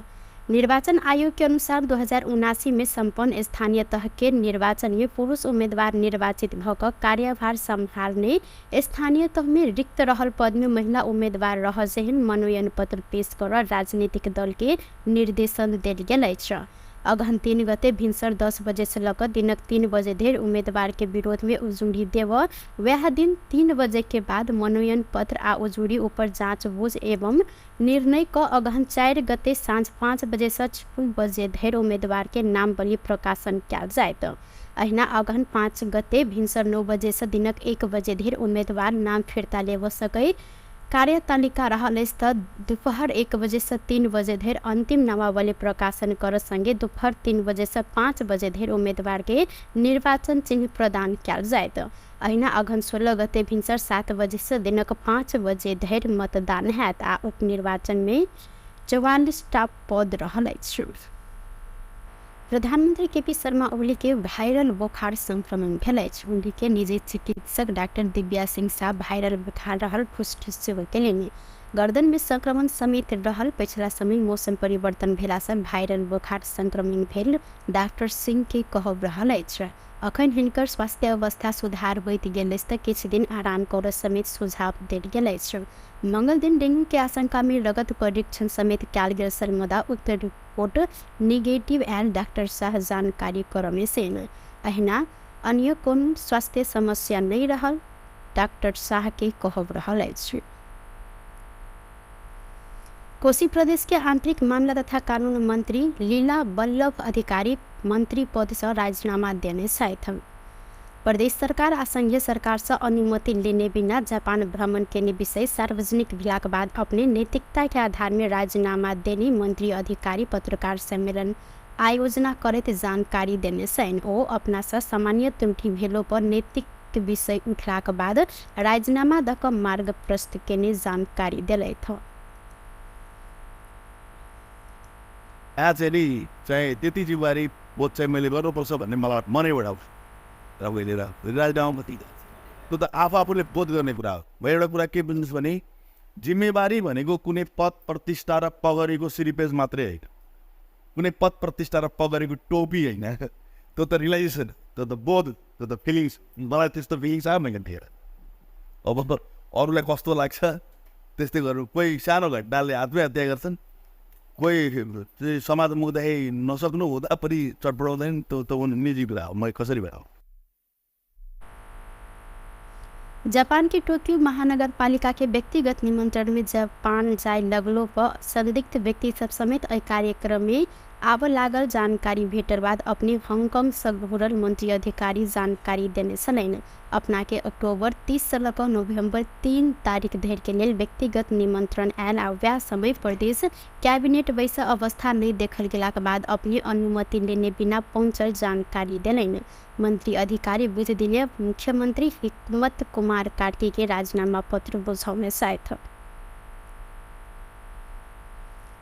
निर्वाचन आयोग के अनुसार 2079 में सम्पन्न स्थानीय तह के निर्वाचन में पुरुष उम्मीदवार निर्वाचित भ क कार्यभार सम्हाल्ने स्थानीय तह में रिक्त रहल पद में महिला उम्मीदवार रह जेहन मनोनयन पत्र पेश कर राजनीतिक दल के निर्देशन देल गेल अछि। अगहन 3 गते भिनसर 10 बजे से लग दिनक 3 बजे धरि उम्मीदवार के विरोध में उजुरी देव वह दिन 3 बजे के बाद मनोनयन पत्र आ उजुरी ऊपर जाँच बुझ एवं निर्णय क अगहन 4 गते साँझ 5 बजे से 6 बजे धरि उम्मीदवार के नामवली प्रकाशन कयल जायत। अहिना अगहन 5 गते भिनसर 9 बजे से दिनक 1 बजे धरि उम्मीदवार नाम फिर्ता लेब सकै कार्यतालिका रहल अछि त दुपहर 1 बजे से 3 बजे धरि अंतिम नामावली प्रकाशन कर संगे दुपहर 3 बजे से 5 बजे धरि उम्मीदवार के निर्वाचन चिन्ह प्रदान कयल जायत। अहिना अगहन 16 गते भिनसर 7 बजे से दिनक 5 बजे धरि मतदान हैत आ उपनिर्वाचन में 44टा पद रहल अछि। प्रधानमंत्री केपी शर्मा ओली के वायरल बोखार संक्रमण भेल अछि। उनके के निजी चिकित्सक डॉक्टर दिव्या सिंह साह वायरल बोखार रहल पुष्टि सेहो केलनि। गर्दन में संक्रमण समेत रहल पछिला समय मौसम परिवर्तन भेला से वायरल बोखार संक्रमण भेल डॉक्टर सिंह के कहब रहल अछि। अखन हिनकर स्वास्थ्य अवस्था सुधार होइत गेल अछि त किछु दिन आराम करऽ समेत सुझाव देल गेल अछि। मंगल दिन डेंगू के आशंका में रगत परीक्षण समेत कयल गेल मुदा उक्त रिपोर्ट निगेटिव आयल डॉक्टर शाह जानकारी करमे सेन। अहिना अन्य कोनो स्वास्थ्य समस्या नहीं रहल डॉक्टर शाह के कहब रहल अछि। कोसी प्रदेश के आंतरिक मामला तथा कानून मंत्री लीला बल्लभ अधिकारी मंत्री पद से राजीनामा देने छथि। प्रदेश सरकार आ संघीय सरकार से अनुमति लेने बिना जापान भ्रमण केने विषय सार्वजनिक भेलाक बाद अपने नैतिकता के आधार में राजीनामा देने मंत्री अधिकारी पत्रकार सम्मेलन आयोजना करैत जानकारी देने छनि। ओ अपना से सामान्य त्रुटि भेलो पर नैतिक विषय उठलाक बाद राजीनामा दऽ कऽ मार्ग प्रस्तुत केने जानकारी देलथि। आज नि चाहिँ त्यति जिम्मेवारी बोध चाहिँ मैले गर्नुपर्छ भन्ने मलाई मनैबाट आउँछ र मैले राजीनामा त्यो त आफू आफूले बोध गर्ने कुरा हो। म एउटा कुरा के बुझ्नुहोस् भने जिम्मेवारी भनेको कुनै पद प्रतिष्ठा र पगरीको सिरिपेज मात्रै होइन, कुनै पद प्रतिष्ठा र पगरीको टोपी होइन। त्यो त रियलाइजेसन, त्यो त बोध, त्यो त फिलिङ्स। मलाई त्यस्तो फिलिङ्स आयो मैले थिएन। अब अरूलाई कस्तो लाग्छ त्यस्तै गर्नु। कोही सानो घटनाले आत्महत्या गर्छन्, कोही समाज मुख्दाखेरि नसक्नु हुँदा पनि चटपटाउँदैन। त्यो त निजी कुरा हो, म कसरी भएर। जापान के टोक्यो महानगरपालिका के व्यक्तिगत निमंत्रण में जापान जाय लगलो पर संदिग्ध व्यक्ति सब समेत एहि कार्यक्रम में आब लागल जानकारी भेटल बाद अपने हांगकांग से घुरल मंत्री अधिकारी जानकारी देने छलनि। अपना के अक्टूबर 30 से लऽ कऽ नवम्बर 3 तारीख धरि के लेल व्यक्तिगत निमंत्रण आयल आ वएह समय प्रदेश कैबिनेट बैस अवस्था नहि देखल गेलाक बाद अपने अनुमति लेने बिना पहुँचल जानकारी देलनि। मंत्री अधिकारी बुध दिने मुख्यमंत्री हिकमत कुमार कार्की के राजीनामा पत्र बुझौने छथि।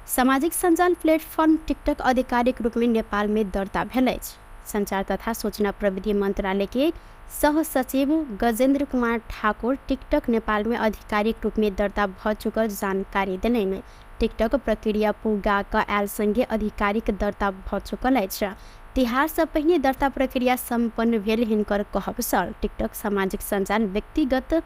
सामाजिक सञ्जाल प्लेटफॉर्म टिकटक आधिकारिक रूप में नेपाल में दर्ता भेल अछि। संचार तथा सूचना प्रविधि मंत्रालय के सह सचिव गजेंद्र कुमार ठाकुर टिकटक नेपाल में आधिकारिक रूप में दर्ता भ चुकल जानकारी देलनि। टिकटक प्रक्रिया पूरा क आयल संगे आधिकारिक दर्ता भ चुकल अछि। तिहार से पहिने दर्ता प्रक्रिया सम्पन्न भेल हिनकर कहब छल। टिकटक सामाजिक सञ्जाल व्यक्तिगत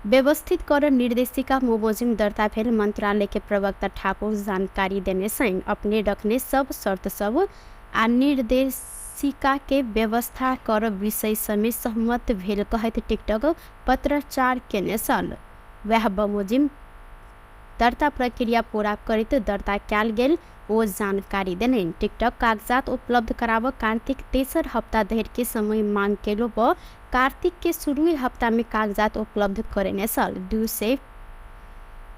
व्यवस्थित कर निर्देशिका बमोजिम दर्ता भेल मंत्रालय के प्रवक्ता ठाकुर जानकारी देने छनि। अपने रखने सब शर्त सब आ निर्देशिका के व्यवस्था कर विषय समेत सहमत भेल कहैत टिकटक पत्राचार केने छल। वएह बमोजिम दर्ता प्रक्रिया पूरा करैत दर्ता कयल गेल ओ जानकारी देलनि। टिकटक कागजात उपलब्ध कराबऽ कार्तिक तेसर हप्ता धरि के समय मांग केलो पर कार्तिक के शुरुए हप्ता में कागजात उपलब्ध करेने छल। 200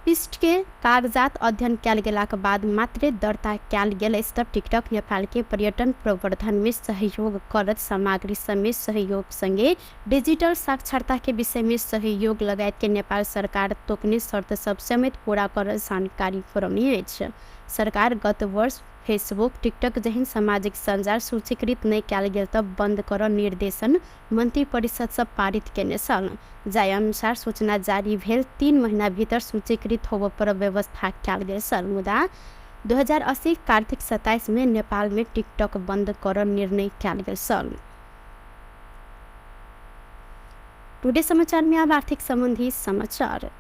पृष्ठ के कागजात अध्ययन कयल गेलाक बाद मात्रे दर्ता कयल गेल अछि त टिकटक नेपाल के पर्यटन प्रवर्धन में सहयोग करत सामग्री समेत सहयोग संगे डिजिटल साक्षरता के विषय में सहयोग लगायत के नेपाल सरकार तोकने शर्त सब समेत पूरा कर जानकारी करौने अछि। सरकार गत वर्ष फेसबुक टिकटक जेहन सामाजिक सञ्जाल सूचीकृत नहि कयल गेल त बन्द कर निर्देशन मन्त्री परिषद से पारित केने छल। जाहि अनुसार सूचना जारी भेल 3 महीना भीतर सूचीकृत होबय पर व्यवस्था कयल गेल छल। मुदा 2080 कार्तिक 27 में नेपाल में टिकटक बन्द कर निर्णय कयल गेल छल। टुडे समाचार में अब आर्थिक संबंधी समाचार।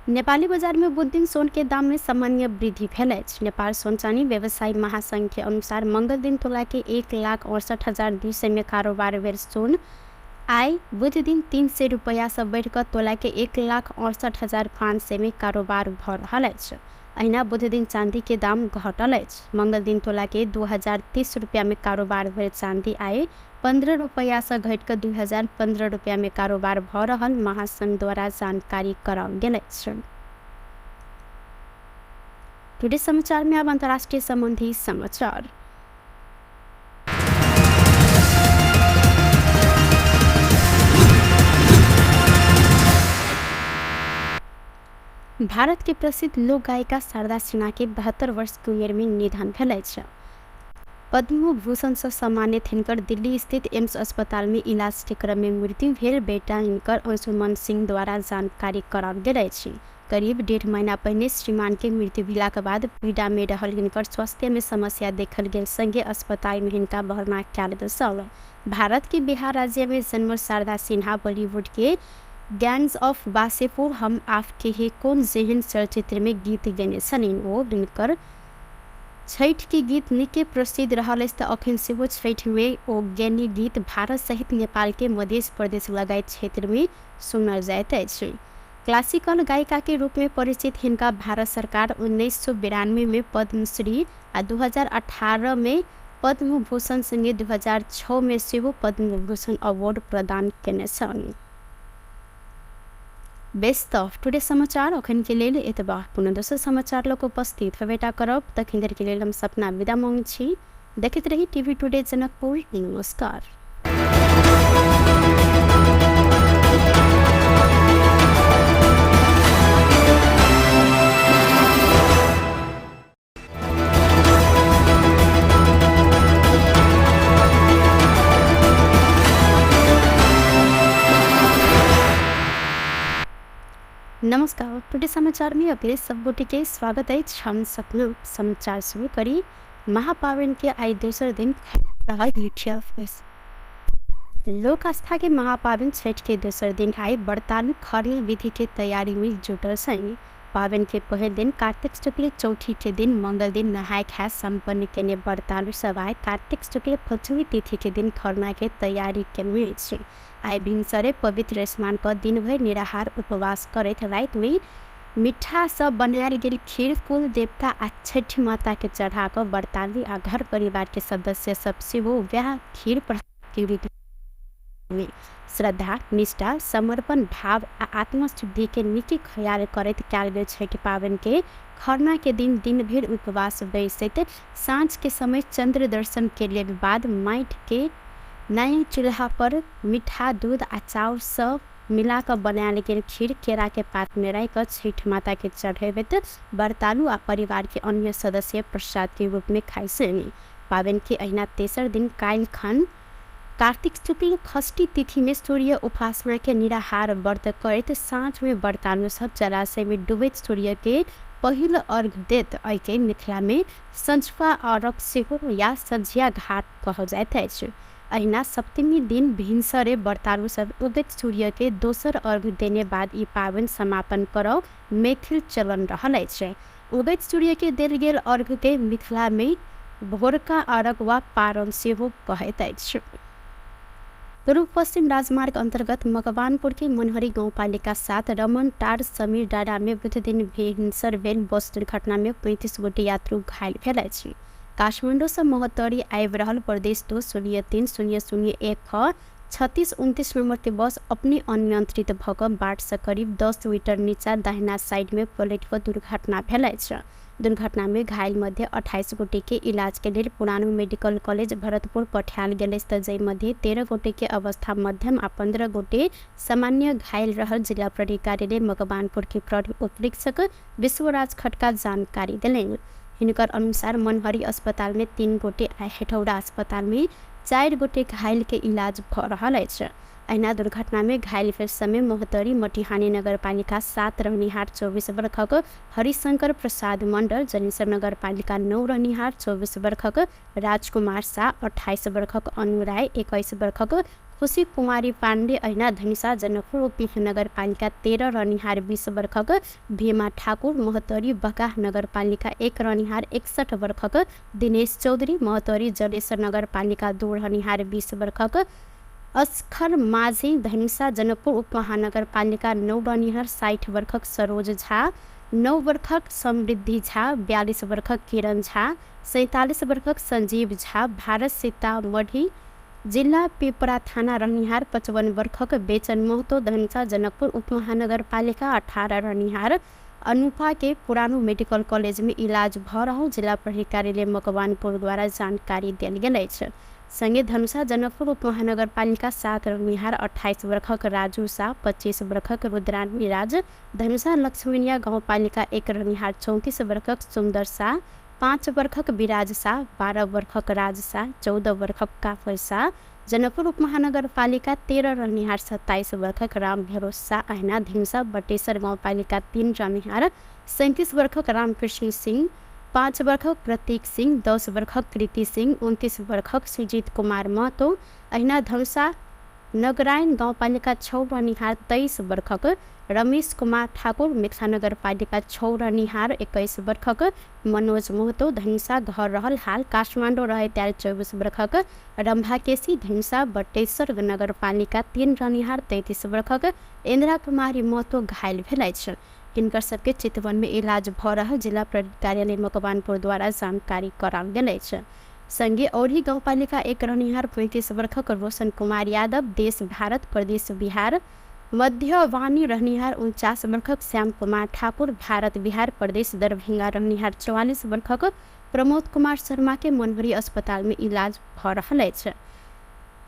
नेपाली बाजार में बुध दिन सोन के दाम में सामान्य वृद्धि भेल अछि। नेपाल सोन चानी व्यवसायी महासंघ के अनुसार मंगल दिन तोला के 1,68,200 में कारोबार भेल सोन आइ बुध दिन 300 रुपैया से बढ़िकऽ तोला के 1,68,500 में कारोबार भऽ रहल अछि। अहिना बुध दिन चांदी के दाम घटल अछि। मंगल दिन तोला के 2,030 रुपया में कारोबार भेल चांदी आइ 15 रुपैया से घटिकऽ 2,015 रुपया में कारोबार भऽ रहल महासंघ द्वारा जानकारी कराओल गेल अछि। टुडे समाचार में अब अंतर्राष्ट्रीय संबंधी समाचार। भारत के प्रसिद्ध लोक गायिका शारदा सिन्हा के 72 वर्ष के उमेर में निधन भेल अछि। पद्म भूषण से सम्मानित हिनकर दिल्ली स्थित एम्स अस्पताल में इलाज के क्रम में मृत्यु भेल बेटा हिनकर अंशुमन सिंह द्वारा जानकारी कराओल गेल अछि। करीब 1.5 महीना पहिने श्रीमान के मृत्यु भेलाक बाद पीड़ा में रहल हिनकर स्वास्थ्य में समस्या देखल गेल संगे अस्पताल में हिनका भर्ना कयल गेल छल। भारत के बिहार राज्य में जन्मल शारदा सिन्हा बॉलीवुड के गैंग्स ऑफ वासेपुर, हम आपके हैं कौन जेहन चलचित्र में गीत गेने छलनि। ओ हिनकर छठि के गीत निके प्रसिद्ध रहल अछि त अखन सेहो छठि में ओ गेनी गीत भारत सहित नेपाल के मध्य प्रदेश लगायत क्षेत्र में सुनल जाइत अछि। क्लासिकल गायिका के रूप में परिचित हिनका भारत सरकार 1992 में पद्मश्री आ 2018 में पद्मभूषण संगे 2006 में सेहो पद्मभूषण अवार्ड प्रदान केने छल। बेस त टुडे समाचार अखन के लेल एतबा। पुनः दोसर समाचार लऽ कऽ उपस्थित हेबेटा करब। तखन धरि के लेल हम सपना विदा मांगै छी। देखैत रही टीवी टुडे जनकपुर। नमस्कार। नमस्कार, टुडे समाचार में अपने सब गोटे के स्वागत अछि। हम सपना समाचार शुरू करी महापावन के आइ दोसर दिन रहल लोक आस्था के महापावन छठ के दोसर दिन आइ व्रतालु खरना विधि के तैयारी में जुटल छनि। पाबनि के पहिल दिन कार्तिक शुक्ल चौठी के दिन मंगल दिन नहाय खाय सम्पन्न केने व्रतालु सब आइ कार्तिक शुक्ल पंचमी तिथि के दिन खरना के तैयारी केने अछि। आइ भिनसरे पवित्र स्नान क दिनभरि निराहार उपवास करैत राति में मिठा सँ बनायल गेल खीर कुल देवता आ छठि माता के चढ़ा कऽ व्रतालु आ घर परिवार के सदस्य सब सेहो वएह खीर प्रसाद के रूप में श्रद्धा, निष्ठा, समर्पण भाव आ आत्मशुद्धि के नीक ख्याल करैत कयल गेल छठि पाबनि के खरना के दिन दिन भरि उपवास बैसैत साँझ के समय चंद्र दर्शन के बाद माटि के नया चूल्हा पर मीठा दूध आ चाउर सँ मिला कऽ बनायल गेल खीर केरा के पात में राखि कऽ छठि माता के चढ़ेबैत व्रतालु आ परिवार के अन्य सदस्य प्रसाद के रूप में खाइ छनि। पाबनि के अहिना तेसर दिन काल्हि खन कार्तिक शुक्ल षष्ठी तिथि में सूर्य उपासना के निराहार व्रत करैत साँझ में व्रतालु सब जलाशय में डूबैत सूर्य के पहिल अर्घ देत। एहिके मिथिला में सँझुका अर्घ सेहो या सँझिया घाट कहल जाइत अछि। अहिना सप्तमी दिन भिनसरे व्रतालु सब उगैत सूर्य के दोसर अर्घ देने बाद ई पाबनि समापन करब मैथिल चलन रहल अछि। उगैत सूर्य के देल गेल अर्घ के मिथिला में भोरका अर्घ वा पारण सेहो कहैत अछि। पूर्व पश्चिम राजमार्ग अन्तर्गत मकवानपुर के मनहरी गाउँपालिका 7 रमन टार समीर डाँडा में बुध दिन भिनसर भेल बस दुर्घटना में 35 गोटे यात्रु घायल भेल अछि। काठमाडौँ सँ महोत्तरी आबि रहल प्रदेश 2 0 3 0 0 1 36 29 नंबर के बस अपने अनियंत्रित भऽ कऽ बाट सँ करीब 10 मीटर नीचा दाहिना साइड में पलटि कऽ दुर्घटना भेल अछि। दुर्घटना में घायल मध्ये 28 गोटे के इलाज के लेल पुरानो मेडिकल कॉलेज भरतपुर पठायल गेल अछि, तऽ जाहि मध्ये 13 गोटे के अवस्था मध्यम आ 15 गोटे सामान्य घायल रहल जिला प्रहरी कार्यालय मकवानपुर के प्रहरी उपरीक्षक विश्वराज खड्का जानकारी देलनि। हिनकर अनुसार मनहरी अस्पताल में 3 गोटे आ हेठौरा अस्पताल में 4 गोटे घायल के इलाज भऽ रहल अछि। अहिना दुर्घटना में घायल भेल समय महोत्तरी मटिहानी नगरपालिका 7 रहनिहार 24 वर्षक हरिशंकर प्रसाद मण्डल, जनेश्वर नगरपालिका 9 रहनिहार 24 वर्षक राजकुमार शाह, 28 वर्षक अनु राय, 21 वर्षक खुशी कुमारी पाण्डे, अहिना धनुषा जनकपुर उपमहानगरपालिका 13 रहनिहार 20 वर्षक भीमा ठाकुर, महोत्तरी बगाह नगरपालिका 1 रहनिहार 61 वर्षक दिनेश चौधरी, महोत्तरी जलेश्वर नगरपालिका 2 रहनिहार 20 वर्षक अस्खर माझी, धनुषा जनकपुर उपमहानगरपालिका 9 रहनिहार 60 वर्षक सरोज झा, 9 वर्षक समृद्धि झा, 42 वर्षक किरण झा, 47 वर्षक संजीव झा, भारत सीतामढ़ी जिल्ला पिपरा थाना रहनिहार 55 वर्षक बेचन महतो, धनुषा जनकपुर उपमहानगरपालिका 18 रहनिहार अनुपा के पुरानो मेडिकल कॉलेज में इलाज भऽ रहल जिला प्रहरी कार्यालय मकवानपुर द्वारा जानकारी देल गेल अछि। संगे धनुषा जनकपुर उपमहानगरपालिका 7 रहनिहार 28 वर्षक राजू शाह, 25 वर्षक रुद्रानी राज, धनुषा लक्ष्मीनिया गाउँपालिका 1 रहनिहार 34 वर्षक सुन्दर शाह, 5 वर्षक विराज शाह, 12 वर्षक राज शाह, 14 वर्षक काफल शाह, जनकपुर उपमहानगरपालिका 13 रहनिहार 27 वर्षक राम भरोस शाह, अहिना धनुषा बटेश्वर गाउँपालिका 3 रहनिहार 37 वर्षक रामकृष्ण सिंह, 5 वर्षक प्रतीक सिंह, 10 वर्षक कृति सिंह, 29 वर्षक सुजीत कुमार महतो, अहिना धनुषा नगरायण गाउँपालिका 6 रहनिहार 23 वर्षक रमेश कुमार ठाकुर, मिथिला नगरपालिका 6 रहनिहार 21 वर्षक मनोज महतो, धनुषा घर रहल हाल काठमाडौँ रहे त्यार 24 वर्षक रम्भा केसी, धनुषा बटेश्वर नगरपालिका 3 रहनिहार 33 वर्षक इन्द्रा कुमारी महतो घायल भेल अछि। हिनकर सबके चितवन में इलाज भऽ रहल जिला प्रहरी कार्यालय मकवानपुर द्वारा जानकारी कराओल गेल अछि। संगे औरही गाउँपालिका 1 रहनिहार 35 वर्षक रोशन कुमार यादव, देश भारत प्रदेश बिहार मध्यवानी रहनिहार 49 वर्षक श्याम कुमार ठाकुर, भारत बिहार प्रदेश दरभंगा रहनिहार 44 वर्षक प्रमोद कुमार शर्मा के मनहरी अस्पताल में इलाज भऽ रहल अछि।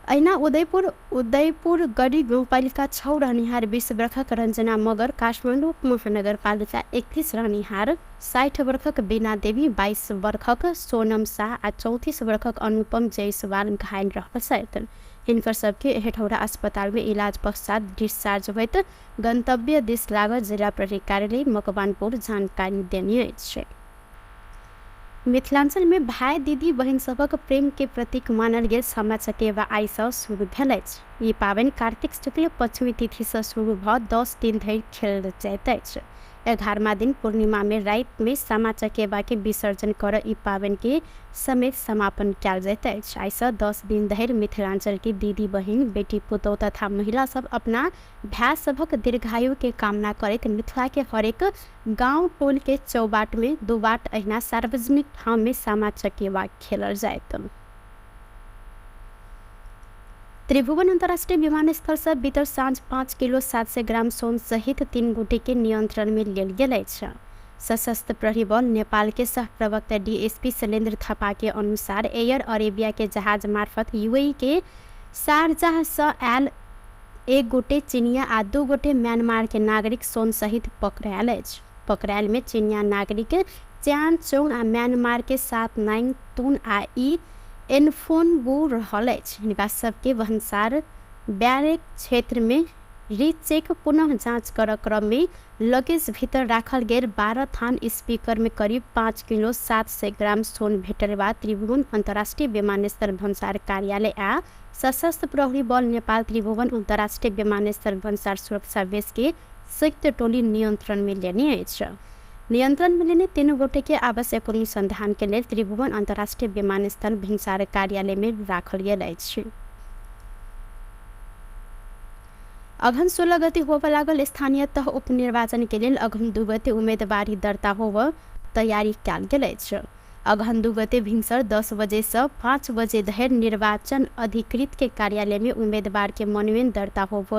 अहिना उदयपुर गढी गाउँपालिका 6 रहनिहार 20 वर्षक रञ्जना मगर, काठमाडौँ उपमहानगरपालिका 31 रहनिहार 60 वर्षक बीना देवी, 22 वर्षक सोनम शाह आ 34 वर्षक अनुपम जायसवाल घायल रहल छथि। हिनकर सबके हेठौरा अस्पताल में इलाज पश्चात डिस्चार्ज होइत गन्तव्य दिस लागल जिला प्रहरी कार्यालय मकवानपुर जानकारी देने अछि। मिथिलांचल में भाई दीदी बहिन सभक प्रेम के प्रतीक मानल गेल सामा चकेवा आइ सँ शुरू भेल अछि। ई पाबनि कार्तिक शुक्ल पंचमी तिथि सँ शुरू भऽ 10 दिन धरि खेलल जाइत अछि। 11वां दिन पूर्णिमा में रात में सामा चकेवा के विसर्जन कर ई पावन के समेत समापन कयल जाइत अछि। आइसँ 10 दिन धरि मिथिलांचल के दीदी बहिन, बेटी पुतोह तथा महिला सब अपना भाय सभक दीर्घायु के कामना करैत मिथिला के हरेक गांव टोल के चौबाट में दुबाट अहिना सार्वजनिक ठाम में सामा चकेवा खेलल जाइत। त्रिभुवन अंतर्राष्ट्रीय विमानस्थल से बीतल साँझ 5 किलो 700 ग्राम सोन सहित 3 गोटे के नियंत्रण में लेल गेल अछि। सशस्त्र प्रहरी बल नेपाल के सह प्रवक्ता डीएसपी शैलेन्द्र थापा के अनुसार एयर अरेबिया के जहाज मार्फत यूएई के शारजाह से आयल 1 गोटे चीनिया आ 2 गोटे म्यांमार के नागरिक सोन सहित पकड़ायल अछि। पकड़ायल में चीनिया नागरिक च्यान चोङ आ म्यांमार के 7 नाइङ तुन आ ई एनफोन बू रहल अछि। हिनका सबके भन्सार बैरेक क्षेत्र में रीचेक पुनः जाँच कर क्रम में लगेज भीतर राखल गेल 12 थान स्पीकर में करीब 5 किलो 700 ग्राम सोन भेटल बाद त्रिभुवन अंतर्राष्ट्रीय विमानस्थल भन्सार कार्यालय आ सशस्त्र प्रहरी बल नेपाल त्रिभुवन अंतर्राष्ट्रीय विमानस्थल भन्सार सुरक्षा बेस के संयुक्त टोली नियंत्रण में लेने अछि। नियंत्रण में लेने 3 गोटे के आवश्यक अनुसंधान के लेल त्रिभुवन अंतर्राष्ट्रीय विमानस्थल भिनसार कार्यालय में राखल गेल अछि। अघन 16 गते होबय लागल स्थानीय तह उपनिर्वाचन के लेल अघन 2 गते उम्मेदवारी दर्ता होब तैयारी कयल गेल अछि। अघन 2 गते भिनसर 10 बजे से 5 बजे धरि निर्वाचन अधिकृत के कार्यालय में उम्मेदवार के मनोनयन दर्ता होब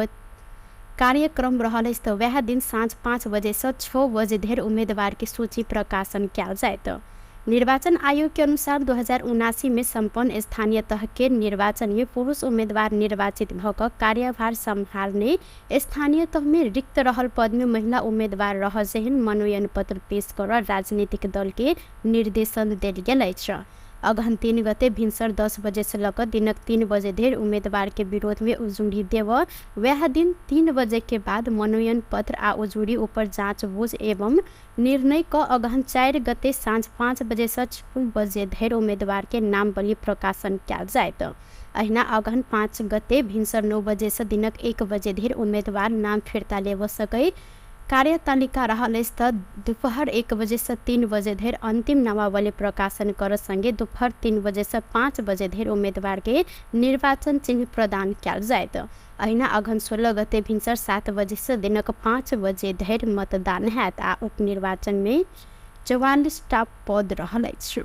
कार्यक्रम रहल अछि। तऽ वएह दिन साँझ 5 बजे से 6 बजे धरि उम्मीदवार के सूची प्रकाशन कयल जायत। निर्वाचन आयोग के अनुसार 2079 में सम्पन्न स्थानीय तह के निर्वाचन में पुरुष उम्मीदवार निर्वाचित भऽ कऽ कार्यभार सम्हाल्ने स्थानीय तह में रिक्त रहल पद में महिला उम्मीदवार रह जेहन मनोनयन पत्र पेश कर राजनीतिक दल के निर्देशन देल गेल अछि। अगहन 3 गते भिनसर 10 बजे से लऽ कऽ दिनक 3 बजे धरि उम्मीदवार के विरोध में उजुरी देव वएह दिन 3 बजे के बाद मनोनयन पत्र आ उजुरी ऊपर जाँच बुझ एवं निर्णय क अगहन 4 गते साँझ 5 बजे से 6 बजे धरि उम्मीदवार के नामवली प्रकाशन कयल जायत। अहिना अगहन 5 गते भिनसर 9 बजे से दिनक 1 बजे धरि उम्मीदवार नाम फिर्ता लेब सकै कार्यतालिका रहल अछि। तऽ दोपहर 1 बजे से 3 बजे धरि अंतिम नामावली प्रकाशन कर संगे दोपहर 3 बजे से 5 बजे धरि उम्मीदवार के निर्वाचन चिन्ह प्रदान कयल जायत। अहिना अगहन 16 गते भिनसर 7 बजे से दिनक 5 बजे धरि मतदान हैत आ उपनिर्वाचन में 44टा पद रहल अछि।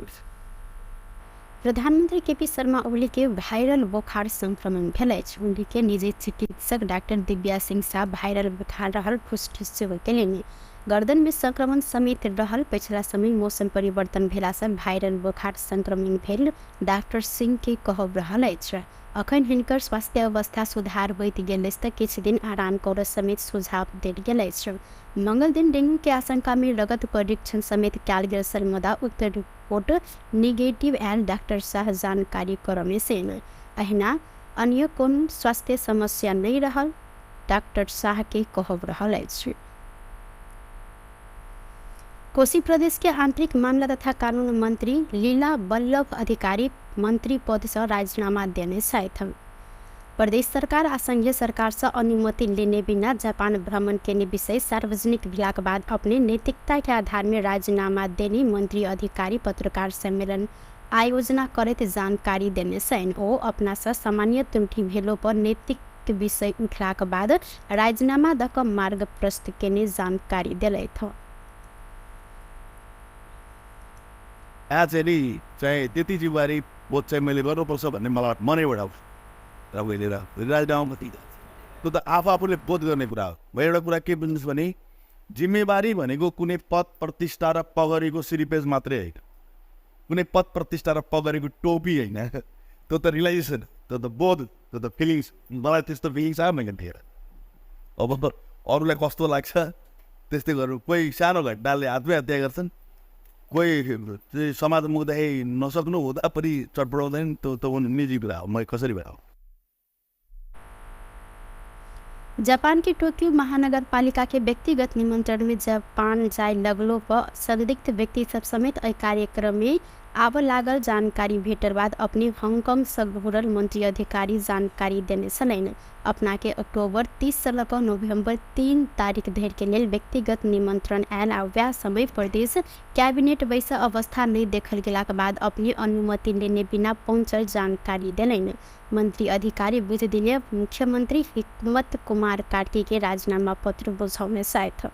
प्रधानमंत्री केपी शर्मा ओली के वायरल बोखार संक्रमण भेल अछि। ओली के निजी चिकित्सक डॉक्टर दिव्या सिंह शाह वायरल बोखार रहल पुष्टि सेहो केलनि। गर्दन में संक्रमण समेत रहल पछिला समय मौसम परिवर्तन भेला से वायरल बोखार संक्रमण भेल डॉक्टर सिंह के कहब रहल अछि। अखन हिनकर स्वास्थ्य अवस्था सुधार होइत गेल अछि तऽ किछु दिन आराम करऽ समेत सुझाव देल गेल अछि। मंगल दिन डेंगू के आशंका में रगत परीक्षण समेत कयल गेल छल, मुदा उक्त रिपोर्ट निगेटिव आयल डॉक्टर शाह जानकारी करौने छनि। अहिना अन्य कोनो स्वास्थ्य समस्या नहि रहल डॉक्टर शाह के कहब रहल अछि। कोशी प्रदेश के आंतरिक मामला तथा कानून मंत्री लीला बल्लभ अधिकारी मंत्री पद से राजीनामा देने छथि। प्रदेश सरकार आ संघीय सरकार से अनुमति लेने बिना जापान भ्रमण केने विषय सार्वजनिक भेलाक बाद अपने नैतिकता के आधार में राजीनामा देने मंत्री अधिकारी पत्रकार सम्मेलन आयोजना करैत जानकारी देने छनि। ओ अपना से सामान्य त्रुटि भेलो पर नैतिक विषय उठलाक बाद राजीनामा दऽ कऽ मार्ग प्रस्तुत केने जानकारी देलथि। चाहिँ चाहिँ त्यति जिम्मेवारी बोध चाहिँ मैले गर्नुपर्छ भन्ने मलाई मनैबाट आउँछ र मैले राजीनामा त्यो त आफू आफूले बोध गर्ने कुरा हो। म एउटा कुरा के बुझ्नुहोस् भने जिम्मेवारी भनेको कुनै पद प्रतिष्ठा र पगरीको सिरिपेज मात्रै होइन, कुनै पद प्रतिष्ठा र पगरीको टोपी होइन। त्यो त रियलाइजेसन, त्यो त बोध, त्यो त फिलिङ्स। मलाई त्यस्तो फिलिङ्स आयो मैले थिएन। अब अरूलाई कस्तो लाग्छ त्यस्तै गर्नु। कोही सानो घटनाले आत्महत्या गर्छन्, कोही समाज मुख्दाखेरि नसक्नु हुँदा पनि चटपटाउँदैन। त्यो त निजी कुरा हो, म कसरी भएर। जापान के टोक्यो महानगरपालिका के व्यक्तिगत निमंत्रण में जापान जाय लगलो पर संदिग्ध व्यक्ति सब समेत एहि कार्यक्रम में आबऽ लागल जानकारी भेटल बाद अपने हांगकांग सँ घुरल मंत्री अधिकारी जानकारी देने छलनि। अपना के अक्टूबर 30 से लऽ कऽ नवम्बर 3 तारीख धरि के लेल व्यक्तिगत निमंत्रण आयल आ वएह समय प्रदेश कैबिनेट बैस अवस्था नहि देखल गेलाक बाद अपने अनुमति लेने बिना पहुँचल जानकारी देलनि। मंत्री अधिकारी बुध दिने मुख्यमंत्री हिकमत कुमार कार्की के राजीनामा पत्र बुझौने छथि।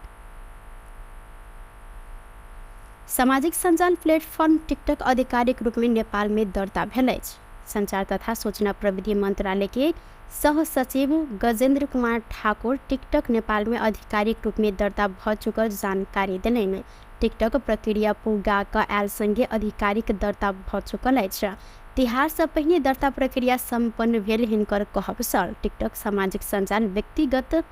सामाजिक सञ्जाल प्लेटफॉर्म टिकटक आधिकारिक रूप में नेपाल में दर्ता भेल अछि। संचार तथा सूचना प्रविधि मंत्रालय के सह सचिव गजेंद्र कुमार ठाकुर टिकटक नेपाल में आधिकारिक रूप में दर्ता भ चुकल जानकारी देलनि। टिकटक प्रक्रिया पूरा कऽ आयल संगे आधिकारिक दर्ता भ चुकल अछि। तिहार से पहिने दर्ता प्रक्रिया सम्पन्न भेल हिनकर कहब छल। टिकटक सामाजिक सञ्जाल व्यक्तिगत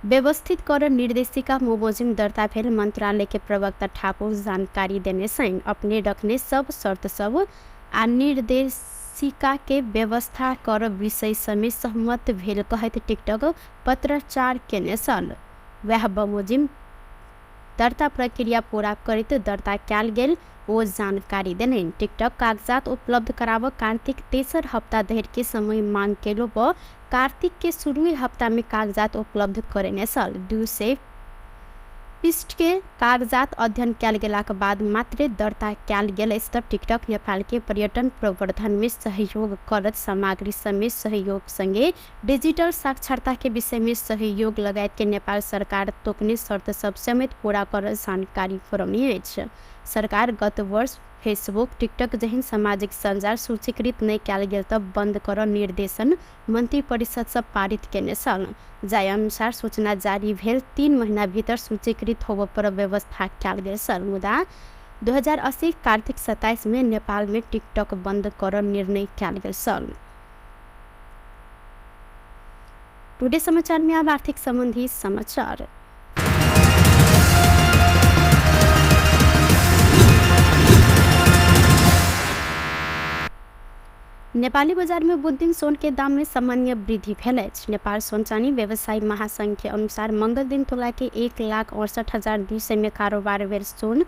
व्यवस्थित कर निर्देशिका बमोजिम दर्ता भेल मंत्रालय के प्रवक्ता ठाकुर जानकारी देने छनि। अपने रखने सब शर्त सब आ निर्देशिका के व्यवस्था कर विषय समेत सहमत भेल कहैत टिकटक पत्राचार केने छल। वएह बमोजिम दर्ता प्रक्रिया पूरा करैत दर्ता कयल गेल ओ जानकारी देलनि। टिकटक कागजात उपलब्ध कराबऽ कार्तिक तेसर हप्ता धरि के समय मांग केलो पर कार्तिक के शुरुए हप्ता में कागजात उपलब्ध करेने छल। 200 पृष्ठ के कागजात अध्ययन कयल गेलाक बाद मात्रे दर्ता कयल गेल अछि तऽ टिकटक नेपाल के पर्यटन प्रवर्धन में सहयोग करत सामग्री समेत सहयोग संगे डिजिटल साक्षरता के विषय में सहयोग लगायत के नेपाल सरकार तोकने शर्त सब समेत पूरा कर जानकारी करौने अछि। सरकार गत वर्ष फेसबुक टिकटक जेहन सामाजिक सञ्जाल सूचीकृत नहि कयल गेल तऽ बंद कर निर्देशन मंत्री परिषद से पारित केने छल। जाहि अनुसार सूचना जारी भेल 3 महीना भीतर सूचीकृत होबऽ पर व्यवस्था कयल गेल छल। मुदा 2080 कार्तिक 27 में नेपाल में टिकटक बंद कर निर्णय कयल गेल छल। टुडे समाचार में अब आर्थिक संबंधी समाचार। नेपाली बाजार में बुध दिन सोन के दाम में सामान्य वृद्धि भेल अछि। नेपाल सोन चानी व्यवसायी महासंघ के अनुसार मंगल दिन तोला के 1,68,200 में कारोबार भेल सोन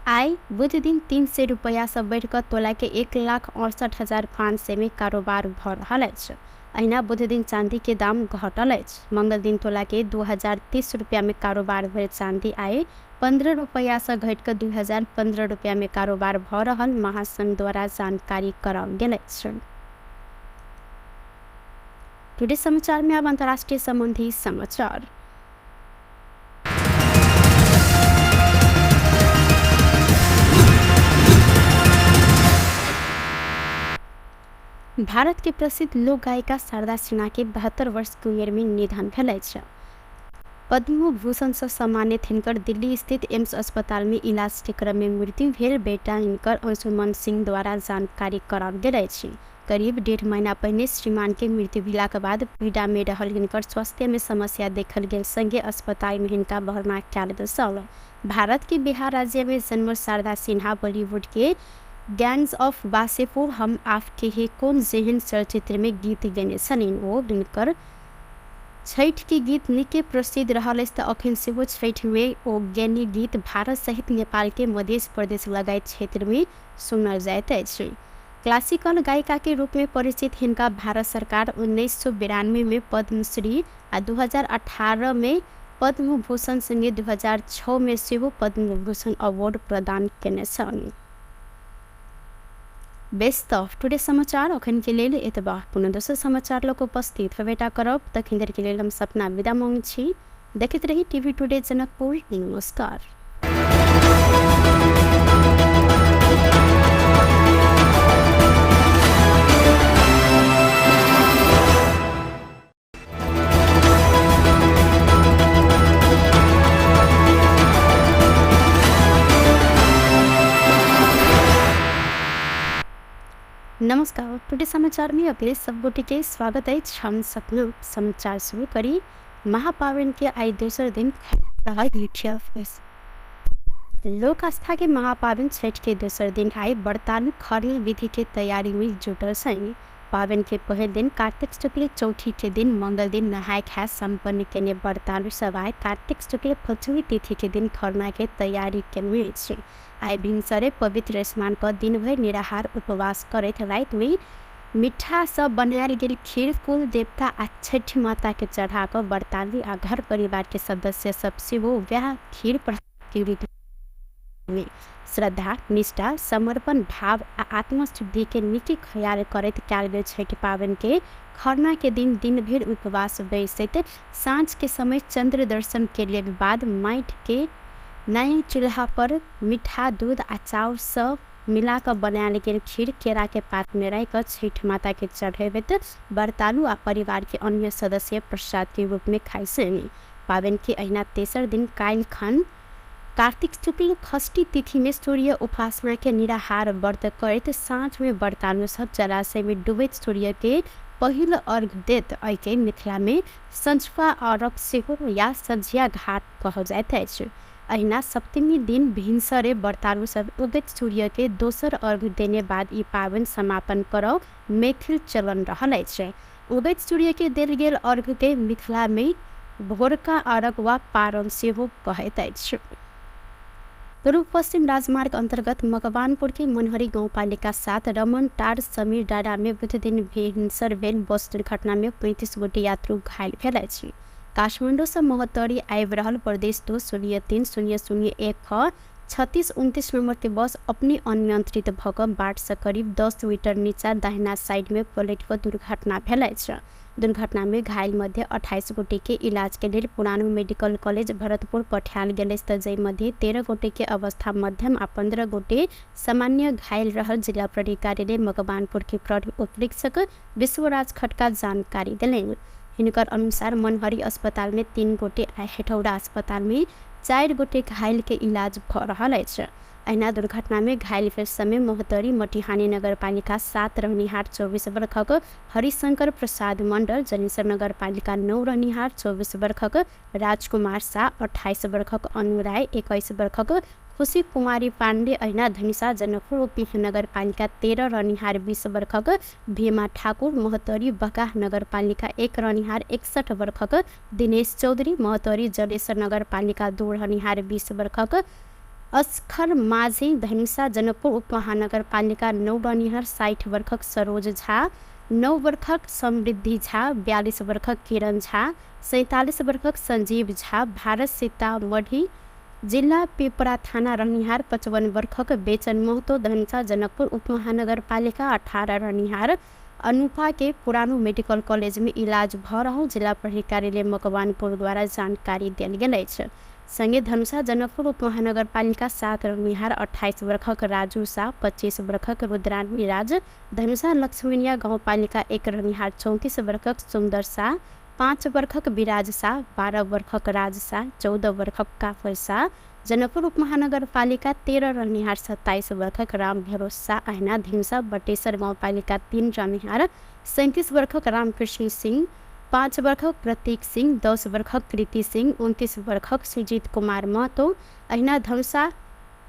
आइ बुध दिन 300 रुपैया से बढ़िकऽ तोला के 1,68,500 में कारोबार भऽ रहल अछि। अहिना बुध दिन चांदी के दाम घटल अछि। मंगल दिन तोला के 2,030 रुपया में कारोबार भेल चांदी आइ 15 रुपैया से घटि कऽ 2,015 रुपया में कारोबार भऽ रहल महासंघ द्वारा जानकारी कराओल गेल अछि। टुडे समाचार में अब अंतर्राष्ट्रीय संबंधी समाचार। भारत के प्रसिद्ध लोक गायिका शारदा सिन्हा के 72 वर्ष के उमेर में निधन भेल अछि। पद्म भूषण से सम्मानित हिनकर दिल्ली स्थित एम्स अस्पताल में इलाज के क्रम में मृत्यु भेल बेटा हिनकर अंशुमन सिंह द्वारा जानकारी कराओल गेल अछि। करीब 1.5 महीना पहिने श्रीमान के मृत्यु भेलाक बाद पीड़ा में रहल हिनकर स्वास्थ्य में समस्या देखल गेल संगे अस्पताल में हिनका भर्ना कयल गेल छल। भारत के बिहार राज्य में जन्मल शारदा सिन्हा बॉलीवुड के गैंग्स ऑफ वासेपुर, हम आपके हैं कौन जेहन चलचित्र में गीत गेने छलनि। ओ हिनकर छठि के गीत निके प्रसिद्ध रहल अछि तऽ अखन सेहो छठि में ओ गेनी गीत भारत सहित नेपाल के मध्य प्रदेश लगायत क्षेत्र में सुनल जाइत अछि। क्लासिकल गायिका के रूप में परिचित हिनका भारत सरकार 1992 में पद्मश्री आ 2018 में पद्म भूषण संगे 2006 में सेहो पद्म भूषण अवार्ड प्रदान केने छल। बेस तऽ टुडे समाचार अखन के लेल एतबा। पुनः दोसर समाचार लऽ कऽ उपस्थित होबेटा करब। तखन धरि के लेल हम सपना विदा मांगै छी। देखैत रही टीवी टुडे जनकपुर। नमस्कार। नमस्कार, टुडे समाचार में अपने सब गोटे के स्वागत अछि। हम सपना समाचार शुरू करी महापावन के आइ दोसर दिन रहल लोक आस्था के महापावन छठ के दोसर दिन आइ व्रतालु खरना विधि के तैयारी में जुटल छनि। पावन के पहिल दिन कार्तिक शुक्ल चौथी के दिन मंगल दिन नहाय खाय सम्पन्न केने व्रतालु सब आइ कार्तिक शुक्ल पंचमी तिथि के दिन खरना के तैयारी केने अछि। आइ भिनसरे पवित्र स्नान कऽ दिनभरि निराहार उपवास करैत रातिमे मिठा सँ बनायल गेल खीर कुल देवता आ छठि माता के चढ़ा कऽ व्रतालु आ घर परिवार के सदस्य सब सेहो वएह खीर के रूप मे श्रद्धा, निष्ठा, समर्पण भाव आ आत्मशुद्धि के नीक ख्याल करैत कयल गेल छठि पाबनि के खरना के दिन दिन भरि उपवास बैसैत साँझ के समय चंद्र दर्शन के बाद माटि के नया चूल्हा पर मीठा दूध आ चाउर सँ मिला कऽ बनायल गेल खीर केरा के पात मे राखि कऽ छठि माता के चढ़ेबैत व्रतालु आ परिवार के अन्य सदस्य प्रसाद के रूप मे खाइ छनि। पाबनि के अहिना तेसर दिन काल्हि खन कार्तिक शुक्ल षष्ठी तिथि मे सूर्य उपासना के निराहार व्रत करैत साँझ मे व्रतालु सब जलाशय मे डूबैत सूर्य के पहिल अर्घ देत। एहिके मिथिला मे सँझुका अर्घ सेहो या सँझिया घाट कहल जाइत अछि। अहिना सप्तमी दिन भिनसरे व्रतालु सब उगैत सूर्य के दोसर अर्घ देने बाद ई पाबनि समापन करब मैथिल चलन रहल अछि। उगैत सूर्य के देल गेल अर्घ के मिथिला मे भोरका अर्घ वा पारण सेहो कहैत अछि। पूर्व पश्चिम राजमार्ग अन्तर्गत मकवानपुर के मनहरी गाउँपालिका 7 रमन टार समीर डाँडा में बुध दिन भिनसर भेल बस दुर्घटना में 35 गोटे यात्रु घायल भेल अछि। काठमाडौँ से महोत्तरी आबि रहल प्रदेश 2 0 3 0 0 1 36 29 नंबर के बस अपने अनियंत्रित भऽ कऽ बाट से करीब 10 मीटर नीचा दाहिना साइड में पलटि कऽ दुर्घटना भेल अछि। दुर्घटना में घायल मध्य 28 गोटे के इलाज के लेल पुरानो मेडिकल कॉलेज भरतपुर पठायल गेल अछि, तऽ जाहि मध्य 13 गोटे के अवस्था मध्यम आ 15 गोटे सामान्य घायल रहल जिला प्रहरी कार्यालय मकवानपुर के प्रहरी उपरीक्षक विश्वराज खड्का जानकारी देलनि। हिनकर अनुसार मनहरी अस्पताल में 3 गोटे आ हेठौरा अस्पताल में 4 गोटे घायल के इलाज भऽ रहल अछि। अहिना दुर्घटना में घायल भेल समय महोत्तरी मटिहानी नगरपालिका 7 रहनिहार 24 वर्षक हरिशंकर प्रसाद मंडल, जनेश्वर नगरपालिका 9 रहनिहार 24 वर्षक राजकुमार शाह, 28 वर्षक अनु राय, 21 वर्षक खुशी कुमारी पाण्डे, अहिना धनुषा जनकपुर उप नगरपालिका 13 रहनिहार 20 वर्षक भीमा ठाकुर, महोत्तरी बगाह नगरपालिका 1 रहनिहार 61 वर्षक दिनेश चौधरी, महोत्तरी जलेश्वर नगरपालिका 2 रहनिहार 20 वर्षक अस्खर माझी, धनुषा जनकपुर उपमहानगरपालिका 9 रहनिहार 60 वर्षक सरोज झा, 9 वर्षक समृद्धि झा, 42 वर्षक किरण झा, 47 वर्षक संजीव झा, भारत सीतामढ़ी जिल्ला पिपरा थाना रहनिहार 55 वर्षक बेचन महतो, धनुषा जनकपुर उपमहानगरपालिका 18 रहनिहार अनुपा के पुरानो मेडिकल कॉलेज में इलाज भऽ रहल जिला प्रहरी कार्यालय मकवानपुर द्वारा जानकारी देल गेल अछि। संगे धनुषा जनकपुर उपमहानगरपालिका 7 रहनिहार 28 वर्षक राजू शाह, 25 वर्षक रुद्रानी राज, धनुषा लक्ष्मीनिया गाउँपालिका 1 रहनिहार 34 वर्षक सुन्दर शाह, 5 वर्षक विराज शाह, 12 वर्षक राज शाह, 14 वर्षक काफल शाह, जनकपुर उपमहानगरपालिका 13 रहनिहार 27 वर्षक राम भरोस शाह, अहिना धनुषा बटेश्वर गाउँपालिका 3 रहनिहार 37 वर्षक रामकृष्ण सिंह, 5 वर्षक प्रतीक सिंह, 10 वर्षक कृति सिंह, 29 वर्षक सुजीत कुमार महतो, अहिना धनुषा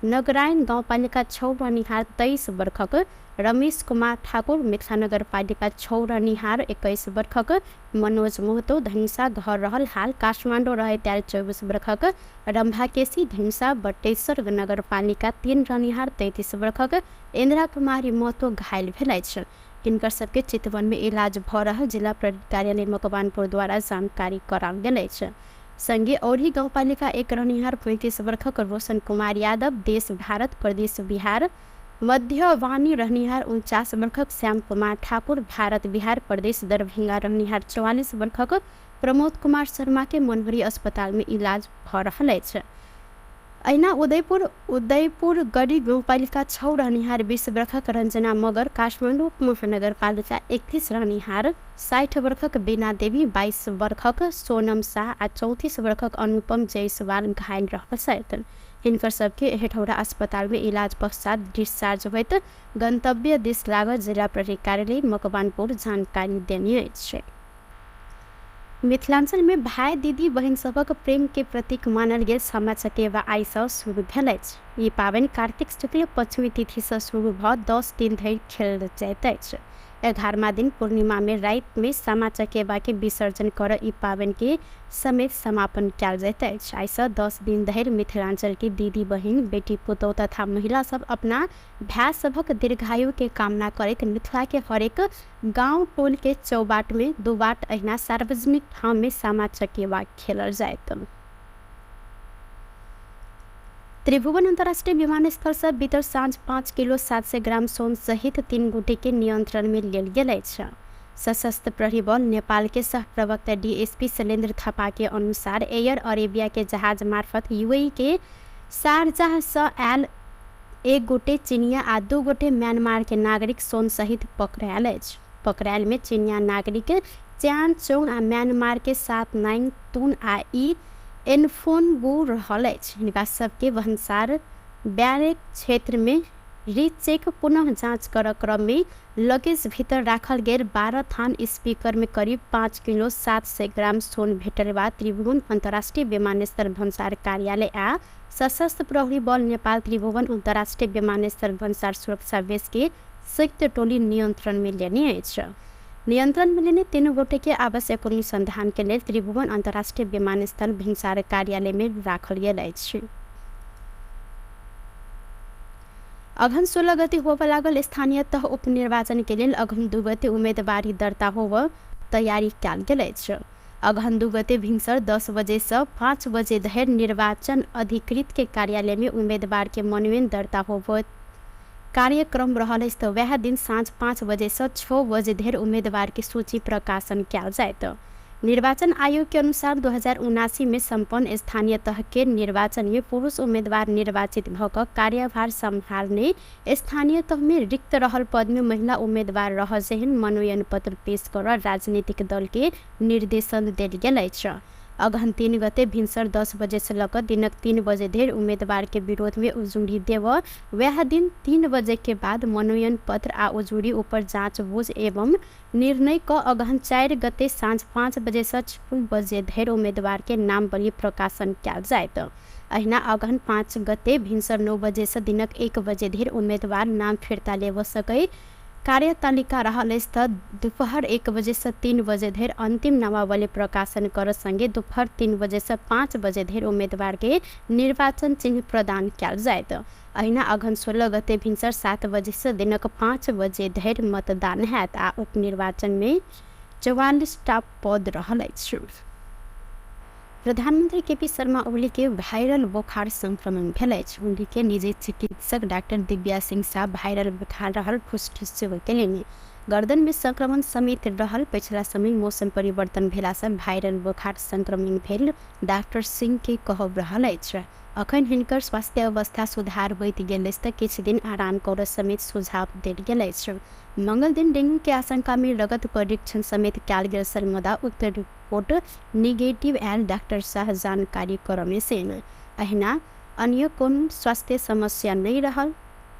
नगरायण गाउँपालिका 6 रहनिहार 23 वर्षक रमेश कुमार ठाकुर, मिथिला नगरपालिका 6 रहनिहार 21 वर्षक मनोज महतो, धनुषा घर रहल हाल काठमाडौँ रहे त्याल 24 वर्षक रम्भा केसी, धनुषा बटेश्वर नगरपालिका 3 रहनिहार 33 वर्षक इन्द्रा कुमारी महतो घायल भेल अछि। हिनकर सबके चितवन में इलाज भऽ रहल जिला प्रहरी कार्यालय मकवानपुर द्वारा जानकारी कराओल गेल अछि। संगे औरही गाउँपालिका 1 रहनिहार 35 वर्षक रोशन कुमार यादव, देश भारत प्रदेश बिहार मध्यवानी रहनिहार 49 वर्षक श्याम कुमार ठाकुर, भारत बिहार प्रदेश दरभंगा रहनिहार 44 वर्षक प्रमोद कुमार शर्मा के मनहरी अस्पताल में इलाज भऽ रहल अछि। अहिना उदयपुर गढी गाउँपालिका 6 रहनिहार 20 वर्षक रञ्जना मगर, काठमाडौँ उपमहानगरपालिका 31 रहनिहार 60 वर्षक बीना देवी, 22 वर्षक सोनम शाह आ 34 वर्षक अनुपम जायसवाल घायल रहल छथि। हिनकर सबके हेठौरा अस्पताल में इलाज पश्चात डिस्चार्ज होइत गंतव्य दिस लागल जिला प्रहरी कार्यालय मकवानपुर जानकारी देने अछि। मिथिलांचल में भाई दीदी बहिन सभक प्रेम के प्रतीक मानल गेल सामा चकेवा आइ सँ शुरू भेल अछि। ई पाबनि कार्तिक शुक्ल पञ्चमी तिथि सँ शुरू भऽ 10 दिन धरि खेलल जाइत अछि। 11वां दिन पूर्णिमा में राति में सामा चकेबा के विसर्जन कर ई पाबनि के समेत समापन कयल जाइत अछि। आइसँ 10 दिन धरि मिथिलांचल के दीदी बहिन, बेटी पुतोह तथा महिला सब अपना भाय सभक दीर्घायु के कामना करैत मिथिला के हरेक गांव टोल के चौबाट में दुबाट अहिना सार्वजनिक ठाम में सामा चकेबा खेलल जाइत। त्रिभुवन अंतर्राष्ट्रीय विमानस्थल से बीतल साँझ 5 किलो 700 ग्राम सोन सहित 3 गोटे के नियंत्रण में लेल गेल अछि। सशस्त्र प्रहरी बल नेपाल के सह प्रवक्ता डीएसपी शैलेन्द्र थापा के अनुसार एयर अरेबिया के जहाज मार्फत यूएई के शारजाह से आयल 1 गोटे चीनिया आ 2 गोटे म्यांमार के नागरिक सोन सहित पकड़ायल अछि। पकड़ायल में चीनिया नागरिक च्यान चोङ आ म्यांमार के 7 9 तुन आ ई एनफोन बू रहल अछि। हिनका सबके भन्सार बैरेक क्षेत्र में रीचेक पुनः जाँच कर क्रम में लगेज भीतर राखल गेल 12 थान स्पीकर में करीब 5 किलो 700 ग्राम सोन भेटल बाद त्रिभुवन अंतर्राष्ट्रीय विमानस्थल भन्सार कार्यालय आ सशस्त्र प्रहरी बल नेपाल त्रिभुवन अंतर्राष्ट्रीय विमानस्थल भन्सार सुरक्षा बेस के संयुक्त टोली नियंत्रण में लेने अछि। नियंत्रण में लेने 3 गोटे के आवश्यक अनुसंधान के लेल त्रिभुवन अंतर्राष्ट्रीय विमानस्थल भिनसार कार्यालय में राखल गेल अछि। अघन 16 गते होबय लागल स्थानीय तह उपनिर्वाचन के लेल अघन 2 गते उम्मेदवारी दर्ता होब तैयारी कयल गेल अछि। अघन 2 गते भिनसर 10 बजे से 5 बजे धरि निर्वाचन अधिकृत के कार्यालय में उम्मेदवार के मनोनयन दर्ता होब कार्यक्रम रहल अछि त वएह दिन साँझ 5 बजे से 6 बजे धरि उम्मेदवार के सूची प्रकाशन कयल जायत। निर्वाचन आयोग के अनुसार 2079 में सम्पन्न स्थानीय तह के निर्वाचन में पुरुष उम्मीदवार निर्वाचित भ क कार्यभार सम्हाल्ने स्थानीय तह में रिक्त रहल पद में महिला उम्मीदवार रह जेहन मनोनयन पत्र पेश कर राजनीतिक दल के निर्देशन देल गेल अछि। अगहन 3 गते भिनसर 10 बजे से लऽ कऽ दिनक 3 बजे धरि उम्मीदवार के विरोध में उजुरी देव वएह दिन 3 बजे के बाद मनोनयन पत्र आ उजुरी ऊपर जाँच बुझ एवं निर्णय क अगहन 4 गते साँझ 5 बजे से 6 बजे धरि उम्मीदवार के नामवली प्रकाशन कयल जायत। अहिना अगहन 5 गते भिनसर 9 बजे से दिनक 1 बजे धरि उम्मीदवार नाम फिर्ता लेब सकै कार्यतालिका रहल अछि त दोपहर 1 बजे से 3 बजे धरि अंतिम नामावली प्रकाशन कर संगे दोपहर 3 बजे से 5 बजे धरि उम्मीदवार के निर्वाचन चिन्ह प्रदान कयल जायत। अहिना अगहन 16 गते भिनसर 7 बजे से दिनक 5 बजे धरि मतदान हैत आ उपनिर्वाचन में 44टा पद रहल अछि। प्रधानमंत्री केपी शर्मा ओली के वायरल बोखार संक्रमण भेल अछि। ओली के निजी चिकित्सक डॉक्टर दिव्या सिंह शाह वायरल बोखार रहल पुष्टि सेहो केलनि। गर्दन में संक्रमण समेत रहल पछिला समय मौसम परिवर्तन भेला से वायरल बोखार संक्रमण भेल डॉक्टर सिंह के कहब रहल अछि। अखन हिनकर स्वास्थ्य अवस्था सुधार होइत गेल अछि त किछु दिन आराम करऽ समेत सुझाव देल गेल अछि। मंगल दिन डेंगू के आशंका में रगत परीक्षण समेत कयल गेल छल मुदा उक्त रिपोर्ट निगेटिव आयल डॉक्टर शाह जानकारी करौने छनि। अहिना अन्य कोनो स्वास्थ्य समस्या नहि रहल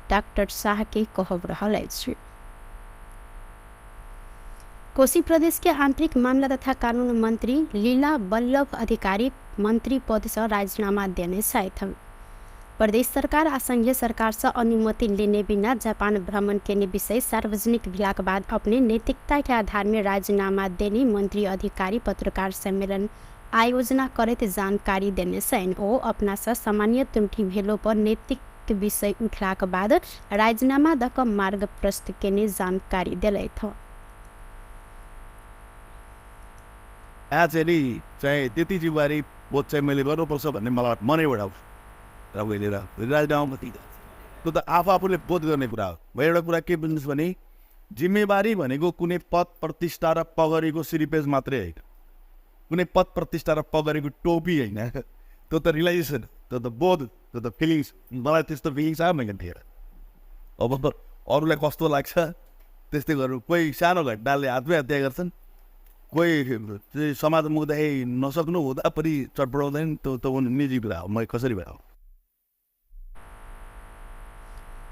डॉक्टर शाह के कहब रहल अछि। कोसी प्रदेश के आंतरिक मामला तथा कानून मंत्री लीला बल्लभ अधिकारी मंत्री पद से राजीनामा देने छथि। प्रदेश सरकार आ संघीय सरकार से अनुमति लेने बिना जापान भ्रमण केने विषय सार्वजनिक भेलाक बाद अपने नैतिकता के आधार में राजीनामा देने मंत्री अधिकारी पत्रकार सम्मेलन आयोजना करैत जानकारी देने छनि। ओ अपना से सामान्य त्रुटि भेलो पर नैतिक विषय उठलाक बाद राजीनामा दऽ कऽ मार्ग प्रस्तुत केने जानकारी देलथि। आज नि चाहिँ त्यति जिम्मेवारी बोध चाहिँ मैले गर्नुपर्छ भन्ने मलाई मनैबाट आउँछ र मैले राजीनामा त्यो त आफू आफूले बोध गर्ने कुरा हो। म एउटा कुरा के बुझ्नुहोस् भने जिम्मेवारी भनेको कुनै पद प्रतिष्ठा र पगरीको सिरिपेज मात्रै होइन, कुनै पद प्रतिष्ठा र पगरीको टोपी होइन। त्यो त रियलाइजेसन, त्यो त बोध, त्यो त फिलिङ्स। मलाई त्यस्तो फिलिङ्स आयो मैले थिएन। अब अरूलाई कस्तो लाग्छ त्यस्तै गर्नु। कोही सानो घटनाले आत्महत्या गर्छन्, कोही समाज मुख्दाखेरि नसक्नु हुँदा पनि चटपटाउँदैन। त्यो त निजी कुरा हो, म कसरी भयो।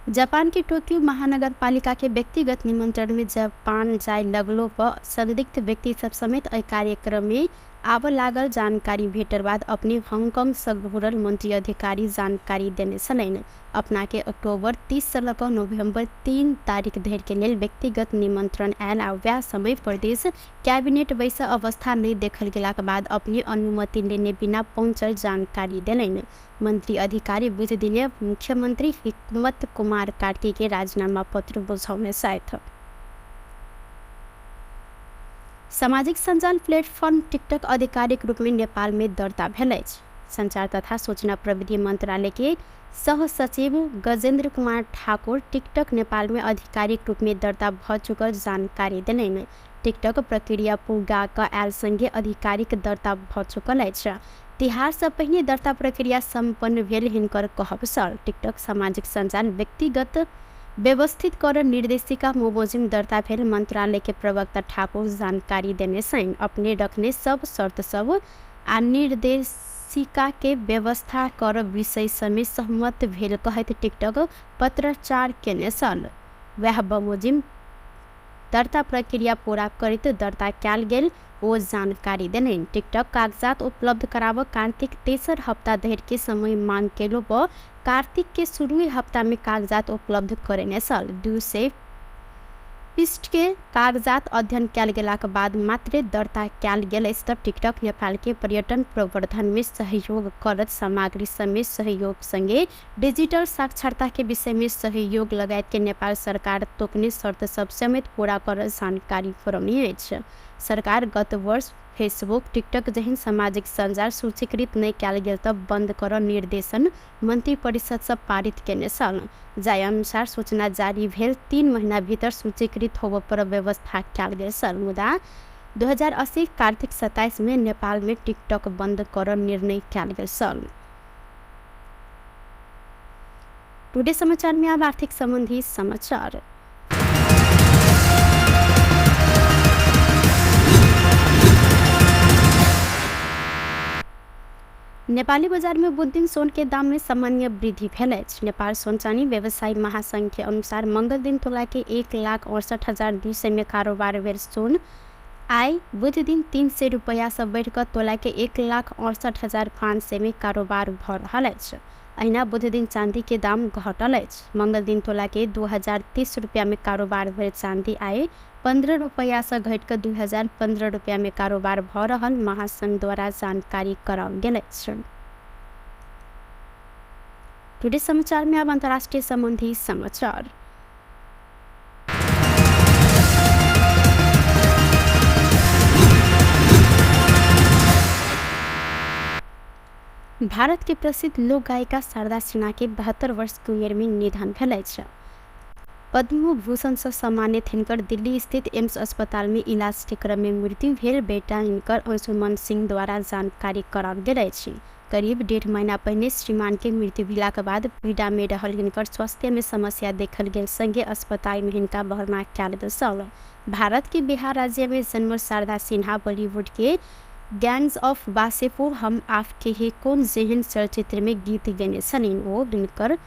जापान के टोक्यो महानगरपालिका के व्यक्तिगत निमंत्रण में जापान जाय लगलो पर संदिग्ध व्यक्ति सब समेत एहि कार्यक्रम में आब लागल जानकारी भेटल बाद अपने हांगकांग से घुरल मंत्री अधिकारी जानकारी देने छलनि। अपना के अक्टूबर 30 से लऽ कऽ नवंबर 3 तारीख धरि के लेल व्यक्तिगत निमंत्रण आयल आ वएह समय प्रदेश कैबिनेट बैस अवस्था नहि देखल गेलाक बाद अपने अनुमति लेने बिना पहुँचल जानकारी देलनि। मंत्री अधिकारी बुध दिने मुख्यमंत्री हिकमत कुमार कार्की के राजीनामा पत्र बुझौने छथि। सामाजिक सञ्जाल प्लेटफॉर्म टिकटक आधिकारिक रूप में नेपाल में दर्ता भेल अछि। संचार तथा सूचना प्रविधि मंत्रालय के सह सचिव गजेंद्र कुमार ठाकुर टिकटक नेपाल में आधिकारिक रूप में दर्ता भ चुकल जानकारी देलनि। टिकटक प्रक्रिया पूरा क आयल संगे आधिकारिक दर्ता भ चुकल अछि। तिहार से पहिने दर्ता प्रक्रिया सम्पन्न भेल हिनकर कहब छल। टिकटक सामाजिक सञ्जाल व्यक्तिगत व्यवस्थित कर निर्देशिका बमोजिम दर्ता भेल मंत्रालय के प्रवक्ता ठाकुर जानकारी देने छनि। अपने रखने सब शर्त सब आ निर्देशिका के व्यवस्था कर विषय समेत सहमत भेल कहैत टिकटक पत्राचार केने छल। वएह बमोजिम दर्ता प्रक्रिया पूरा करैत दर्ता कयल गेल ओ जानकारी देलनि। टिकटक कागजात उपलब्ध कराबऽ कार्तिक तेसर हप्ता धरि के समय मांग केलो पर कार्तिक के शुरुए हप्ता में कागजात उपलब्ध करेने छल। 200 पृष्ठ के कागजात अध्ययन कयल गेलाक बाद मात्रे दर्ता कयल गेल अछि तऽ टिकटक नेपाल के पर्यटन प्रवर्धन में सहयोग करत सामग्री समेत सहयोग संगे डिजिटल साक्षरता के विषय में सहयोग लगायत के नेपाल सरकार तोकने शर्त सब समेत पूरा करत जानकारी करौने अछि। सरकार गत वर्ष फेसबुक टिकटक जेहन सामाजिक सञ्जाल सूचीकृत नहि कयल गेल तऽ बंद करऽ निर्देशन मंत्री परिषद से पारित केने छल। जाहि अनुसार सूचना जारी भेल 3 महीना भीतर सूचीकृत होबऽ पर व्यवस्था कयल गेल छल। मुदा 2080 कार्तिक 27 में नेपाल में टिकटक बंद करऽ निर्णय कयल गेल छल। टुडे समाचार में अब आर्थिक संबंधी समाचार। नेपाली बाजार में बुध दिन सोन के दाम में सामान्य वृद्धि भेल अछि। नेपाल सोन चानी व्यवसायी महासंघ के अनुसार मंगल दिन तोला के 1,68,200 में कारोबार भेल सोन आइ बुध दिन 300 रुपैया से बढ़िकऽ तोला के 1,68,500 में कारोबार भऽ रहल अछि। अहिना बुध दिन चांदी के दाम घटल अछि। मंगल दिन तोला के 2,030 रुपया में कारोबार भेल चांदी आइ 15 रुपैया से घटि कऽ 2,015 रुपया में कारोबार भऽ रहल महासंघ द्वारा जानकारी कराओल गेल अछि। टुडे समाचार में अब अंतर्राष्ट्रीय संबंधी समाचार। भारत के प्रसिद्ध लोक गायिका शारदा सिन्हा के 72 वर्ष के उमेर में निधन भेल अछि। पद्म भूषण से सम्मानित हिनकर दिल्ली स्थित एम्स अस्पताल में इलाज के क्रम में मृत्यु भेल बेटा हिनकर अंशुमन सिंह द्वारा जानकारी कराओल गेल अछि। करीब 1.5 महीना पहिने श्रीमान के मृत्यु भेलाक बाद पीड़ा में रहल हिनकर स्वास्थ्य में समस्या देखल गेल संगे अस्पताल में हिनका भर्ना कयल गेल छल। भारत के बिहार राज्य में जन्मल शारदा सिन्हा बॉलीवुड के गैंग्स ऑफ वासेपुर, हम आपके हैं कौन जेहन चलचित्र में गीत गेने छलनि। ओ हिनकर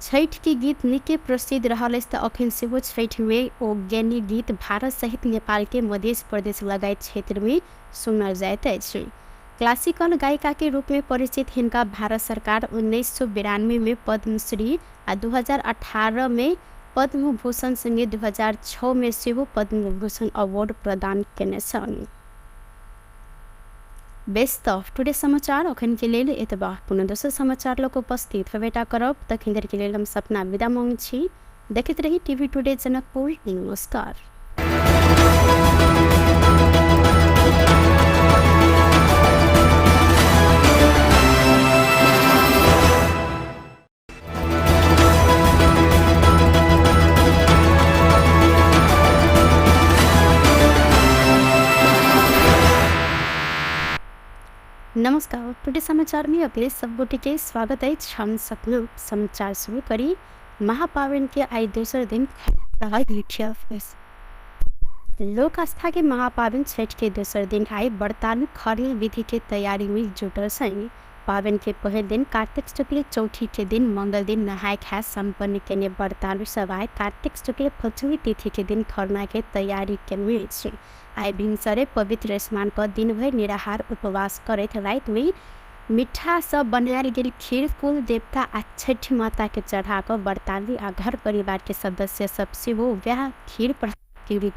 छठि के गीत निके प्रसिद्ध रहल अछि तऽ अखन सेहो छठि में ओ गेनी गीत भारत सहित नेपाल के मध्य प्रदेश लगायत क्षेत्र में सुनल जाइत अछि। क्लासिकल गायिका के रूप में परिचित हिनका भारत सरकार 1992 में पद्मश्री आ 2018 में पद्मभूषण संगे 2006 में सेहो पद्मभूषण अवार्ड प्रदान केने छल। बेस तऽ टुडे समाचार अखन के लेल एतबा। पुनः दोसर समाचार लऽ कऽ उपस्थित हेबेटा करब। तखन धरि के लेल हम सपना विदा मांगै छी। देखैत रही टीवी टुडे जनकपुर। नमस्कार। नमस्कार, टुडे समाचार में अपने सब गोटे के स्वागत अछि। हम सपना समाचार शुरू करी महापावन के आइ दोसर दिन रहल मुख्य लोक आस्था के महापावन छठ के दोसर दिन आइ व्रतालु खरना विधि के तैयारी में जुटल छनि। पाबनि के पहिल दिन कार्तिक शुक्ल चौठी के दिन मंगल दिन नहाय खाय सम्पन्न केने व्रतालु सब आइ कार्तिक शुक्ल पञ्चमी तिथि के दिन खरना के तैयारी केने अछि। आइ भिनसरे पवित्र स्नान क दिनभरि निराहार उपवास करैत राति में मिठा सँ बनायल गेल खीर कुल देवता आ छठि माता के चढ़ा कऽ व्रतालु आ घर परिवार के सदस्य सब सेहो वएह खीर के रूप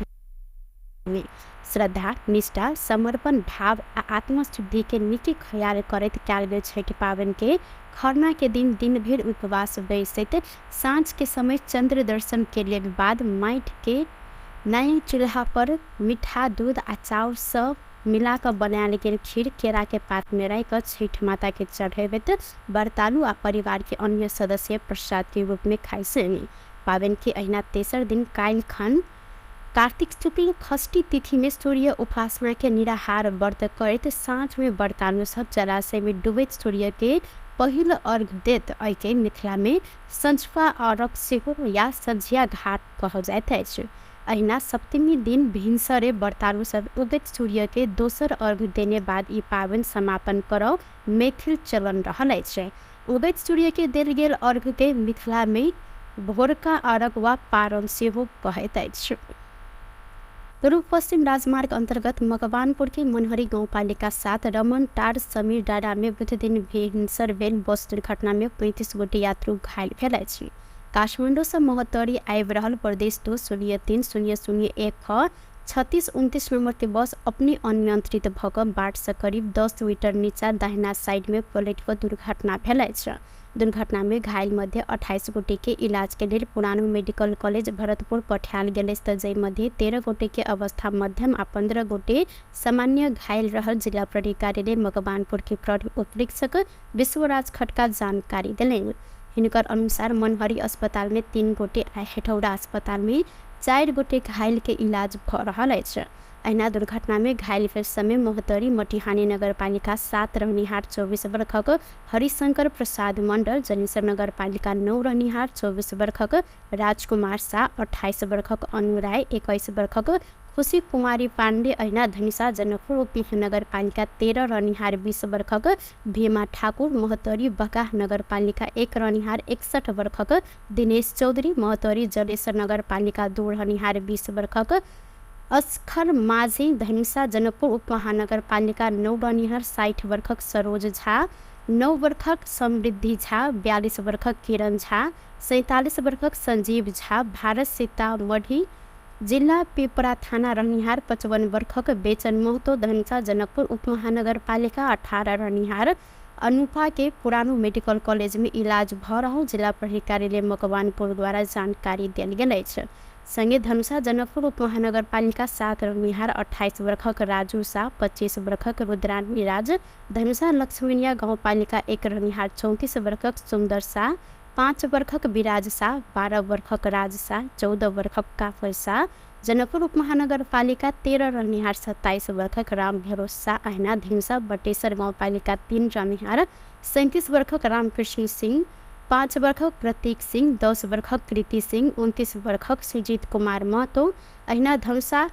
में श्रद्धा, निष्ठा, समर्पण भाव आ आत्मशुद्धि के नीक ख्याल करैत कयल गेल छठि पाबनि के खरना के दिन दिन भरि उपवास बैसैत साँझ के समय चंद्र दर्शन के बाद माटि के नया चूल्हा पर मीठा दूध आ चाउर सँ मिला कऽ बनायल गेल खीर केरा के पात में राखि कऽ छठि माता के चढ़ेबैत व्रतालु आ परिवार के अन्य सदस्य प्रसाद के रूप में खाइ छनि। पाबनि के अहिना तेसर दिन काल्हि खन कार्तिक शुक्ल षष्ठी तिथि में सूर्य उपासना के निराहार व्रत करैत साँझ में व्रतालु सब जलाशय में डूबैत सूर्य के पहिल अर्घ देत। एहिके मिथिला में सँझुका अर्घ सेहो या सँझिया घाट कहल जाइत अछि। अहिना सप्तमी दिन भिनसरे व्रतालु सब उगैत सूर्य के दोसर अर्घ देने बाद ई पाबनि समापन करब मैथिल चलन रहल अछि। उगैत सूर्य के देल गेल अर्घ के मिथिला में भोरका अर्घ वा पारन सेहो कहैत अछि। पूर्व पश्चिम राजमार्ग अन्तर्गत मकवानपुर के मनहरी गाउँपालिका 7 रमन टार समीर डाँडा में बुध दिन भिनसर भेल बस दुर्घटना में 35 गोटे यात्रु घायल भेल अछि। काठमाडौँ सँ महोत्तरी आबि रहल प्रदेश 2 0 3 0 0 1 36 29 नंबर के बस अपने अनियंत्रित भऽ कऽ बाट सँ करीब 10 मीटर नीचा दाहिना साइड में पलटि कऽ दुर्घटना भेल अछि। दुर्घटना में घायल मध्ये 28 गोटे के इलाज के लेल पुरानो मेडिकल कॉलेज भरतपुर पठायल गेल अछि, जाहि मध्ये 13 गोटे के अवस्था मध्यम आ 15 गोटे सामान्य घायल रहल जिला प्रहरी कार्यालय मकवानपुर के प्रहरी उपरीक्षक विश्वराज खड्का जानकारी देलनि। हिनकर अनुसार मनहरी अस्पताल में 3 गोटे आ हेटौड़ा अस्पताल में 4 गोटे घायल के इलाज भऽ रहल अछि। अहिना दुर्घटना में घायल भेल समय महोत्तरी मटिहानी नगरपालिका 7 रहनिहार 24 वर्षक हरिशंकर प्रसाद मण्डल, जनेश्वर नगरपालिका 9 रहनिहार 24 वर्षक राजकुमार शाह, 28 वर्षक अनु राय, 21 वर्षक खुशी कुमारी पाण्डे, अहिना धनुषा जनकपुर उपमहानगरपालिका 13 रहनिहार 20 वर्षक भीमा ठाकुर, महोत्तरी बकाह नगरपालिका 1 रहनिहार 61 वर्षक दिनेश चौधरी, महोत्तरी जलेश्वर नगरपालिका 2 रहनिहार 20 वर्षक अस्खर माझी, धनुषा जनकपुर उपमहानगरपालिका 9 रहनिहार 60 वर्षक सरोज झा, 9 वर्षक समृद्धि झा, 42 वर्षक किरण झा, 47 वर्षक संजीव झा, भारत सीतामढ़ी जिल्ला पिपरा थाना रहनिहार 55 वर्षक बेचन महतो, धनुषा जनकपुर उपमहानगरपालिका 18 रहनिहार अनुपा के पुरानो मेडिकल कॉलेज में इलाज भऽ रहल जिला प्रहरी कार्यालय मकवानपुर द्वारा जानकारी देल गेल अछि। संगे धनुषा जनकपुर उपमहानगरपालिका 7 रहनिहार 28 वर्षक राजू शाह, 25 वर्षक रुद्रानी राज, धनुषा लक्ष्मीनिया गाउँपालिका 1 रहनिहार 34 वर्षक सुन्दर शाह, 5 वर्षक विराज शाह, 12 वर्षक राज शाह, 14 वर्षक काफल शाह, जनकपुर उपमहानगरपालिका 13 रहनिहार 27 वर्षक राम भरोस शाह, अहिना धनुषा बटेश्वर गाउँपालिका 3 रहनिहार 37 वर्षक रामकृष्ण सिंह, 5 वर्षक प्रतीक सिंह, 10 वर्षक कृति सिंह, 29 वर्षक सुजीत कुमार महतो, अहिना धनुषा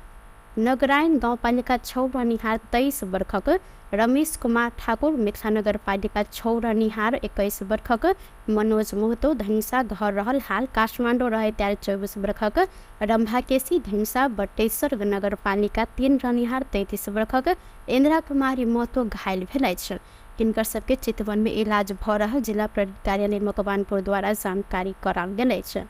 नगरायण गाउँपालिका 6 रहनिहार 23 वर्षक रमेश कुमार ठाकुर, मिथिला नगरपालिका 6 रहनिहार 21 वर्षक मनोज महतो, धनुषा घर रहल हाल काठमाडौँ रहे त्यार 24 वर्षक रम्भा केसी, धनुषा बटेश्वर नगरपालिका 3 रहनिहार 33 वर्षक इन्द्रा कुमारी महतो घायल भेल अछि। हिनकर सबके चितवन में इलाज भऽ रहल जिला प्रहरी कार्यालय मकवानपुर द्वारा जानकारी कराओल गेल अछि।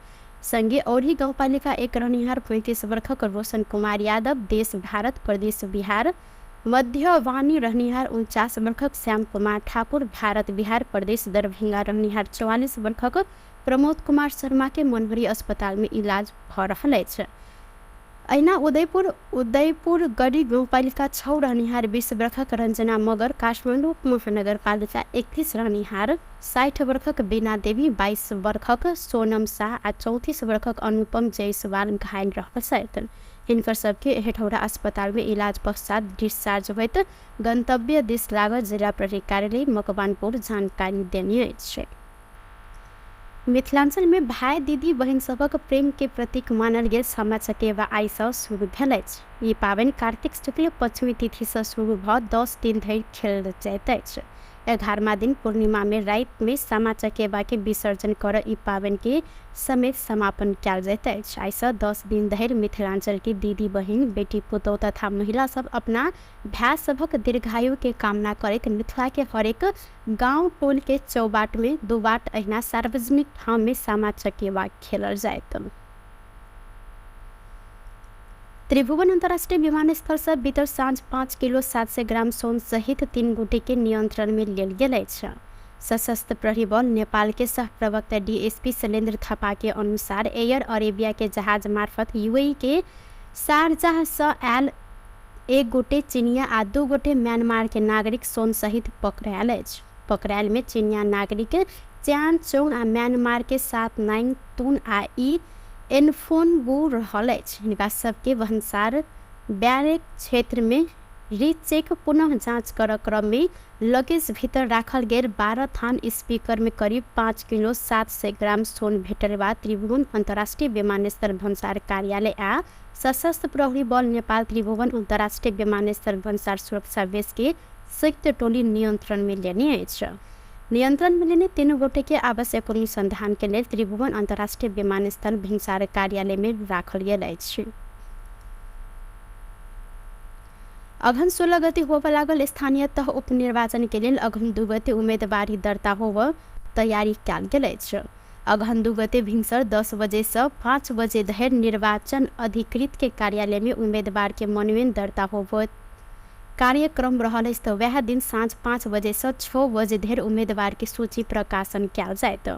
संगे औरही गाउँपालिका 1 रहनिहार 35 वर्षक रोशन कुमार यादव, देश भारत प्रदेश बिहार मध्यवानी रहनिहार 49 वर्षक श्याम कुमार ठाकुर, भारत बिहार प्रदेश दरभंगा रहनिहार 44 वर्षक प्रमोद कुमार शर्मा के मनहरी अस्पताल में इलाज भऽ रहल अछि। अहिना उदयपुर गढी गाउँपालिका 6 रहनिहार 20 वर्षक रञ्जना मगर, काठमाडौँ उपमहानगरपालिका 31 रहनिहार 60 वर्षक बीना देवी, 22 वर्षक सोनम शाह आ 34 वर्षक अनुपम जायसवाल घायल रहल छथि। हिनकर सबके हेटौड़ा अस्पताल में इलाज पश्चात डिस्चार्ज होइत गन्तव्य दिस लागल जिला प्रहरी कार्यालय मकवानपुर जानकारी देने अछि। मिथिलांचल में भाई दीदी बहिन सभक प्रेम के प्रतीक मानल गेल सामा चकेवा आइ सँ शुरू भेल अछि। ई पाबनि कार्तिक शुक्ल पञ्चमी तिथि सँ शुरू भऽ 10 दिन धरि खेलल जाइत अछि। 11वां दिन पूर्णिमा में राति में सामा चकेबा के विसर्जन कर ई पाबनि के समेत समापन कयल जाइत अछि। आइसँ 10 दिन धरि मिथिलांचल के दीदी बहिन, बेटी पुतोह तथा महिला सब अपना भाय सभक दीर्घायु के कामना करैत मिथिला के हरेक गांव टोल के चौबाट में दू बाट अहिना सार्वजनिक ठाम में सामा चकेबा खेलल जाइत। त्रिभुवन अंतर्राष्ट्रीय विमानस्थल से बीतल साँझ 5 किलो 700 ग्राम सोन सहित 3 गोटे के नियंत्रण में लेल गेल अछि। सशस्त्र प्रहरी बल नेपाल के सह प्रवक्ता डीएसपी शैलेन्द्र थापा के अनुसार एयर अरेबिया के जहाज मार्फत यूएई के शारजाह से आयल 1 गोटे चीनिया आ 2 गोटे म्यांमार के नागरिक सोन सहित पकड़ायल अछि। पकड़ायल में चीनिया नागरिक च्यान चोङ आ म्यांमार के 7 नाइङ तुन आ ई एनफोन बू रहल अछि। हिनका सबके भन्सार बैरेक क्षेत्र में रीचेक पुनः जाँच कर क्रम में लगेज भीतर राखल गेल 12 थान स्पीकर में करीब 5 किलो 700 ग्राम सोन भेटल बाद त्रिभुवन अंतर्राष्ट्रीय विमानस्थल भन्सार कार्यालय आ सशस्त्र प्रहरी बल नेपाल त्रिभुवन अंतर्राष्ट्रीय विमानस्थल भन्सार सुरक्षा बेस के संयुक्त टोली नियंत्रण में लेने अछि। नियंत्रण में लेने 3 गोटे के आवश्यक अनुसंधान के लेल त्रिभुवन अंतर्राष्ट्रीय विमानस्थल भिनसार कार्यालय में राखल गेल अछि। अघन 16 गते होबय लागल स्थानीय तह उपनिर्वाचन के लेल अघन 2 गते उम्मेदवारी दर्ता होब तैयारी कयल गेल अछि। अघन 2 गते भिनसर 10 बजे से 5 बजे धरि निर्वाचन अधिकृत के कार्यालय में उम्मेदवार के मनोनयन दर्ता होब कार्यक्रम रहल अछि। तऽ वएह दिन साँझ 5 बजे से 6 बजे धरि उम्मीदवार के सूची प्रकाशन कयल जायत।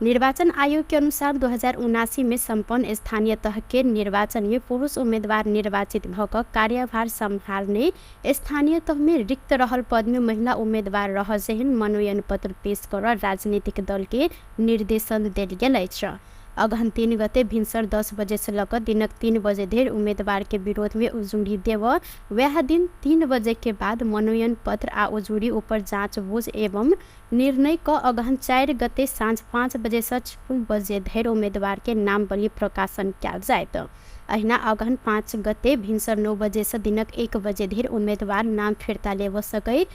निर्वाचन आयोग के अनुसार 2079 में सम्पन्न स्थानीय तह के निर्वाचन में पुरुष उम्मीदवार निर्वाचित भऽ कऽ कार्यभार सम्हाल्ने स्थानीय तह में रिक्त रहल पद में महिला उम्मीदवार रह जेहन मनोनयन पत्र पेश कर राजनीतिक दल के निर्देशन देल गेल अछि। अगहन 3 गते भिनसर 10 बजे से लऽ कऽ दिनक 3 बजे धरि उम्मीदवार के विरोध में उजूरी देव वएह दिन 3 बजे के बाद मनोनयन पत्र आ उजूरी ऊपर जाँच बुझ एवं निर्णय क अगहन 4 गते साँझ 5 बजे से 6 बजे धरि उम्मीदवार के नामवली प्रकाशन कयल जायत। अहिना अगहन 5 गते भिनसर 9 बजे से दिनक 1 बजे धरि उम्मीदवार नाम फिर्ता लेब सकै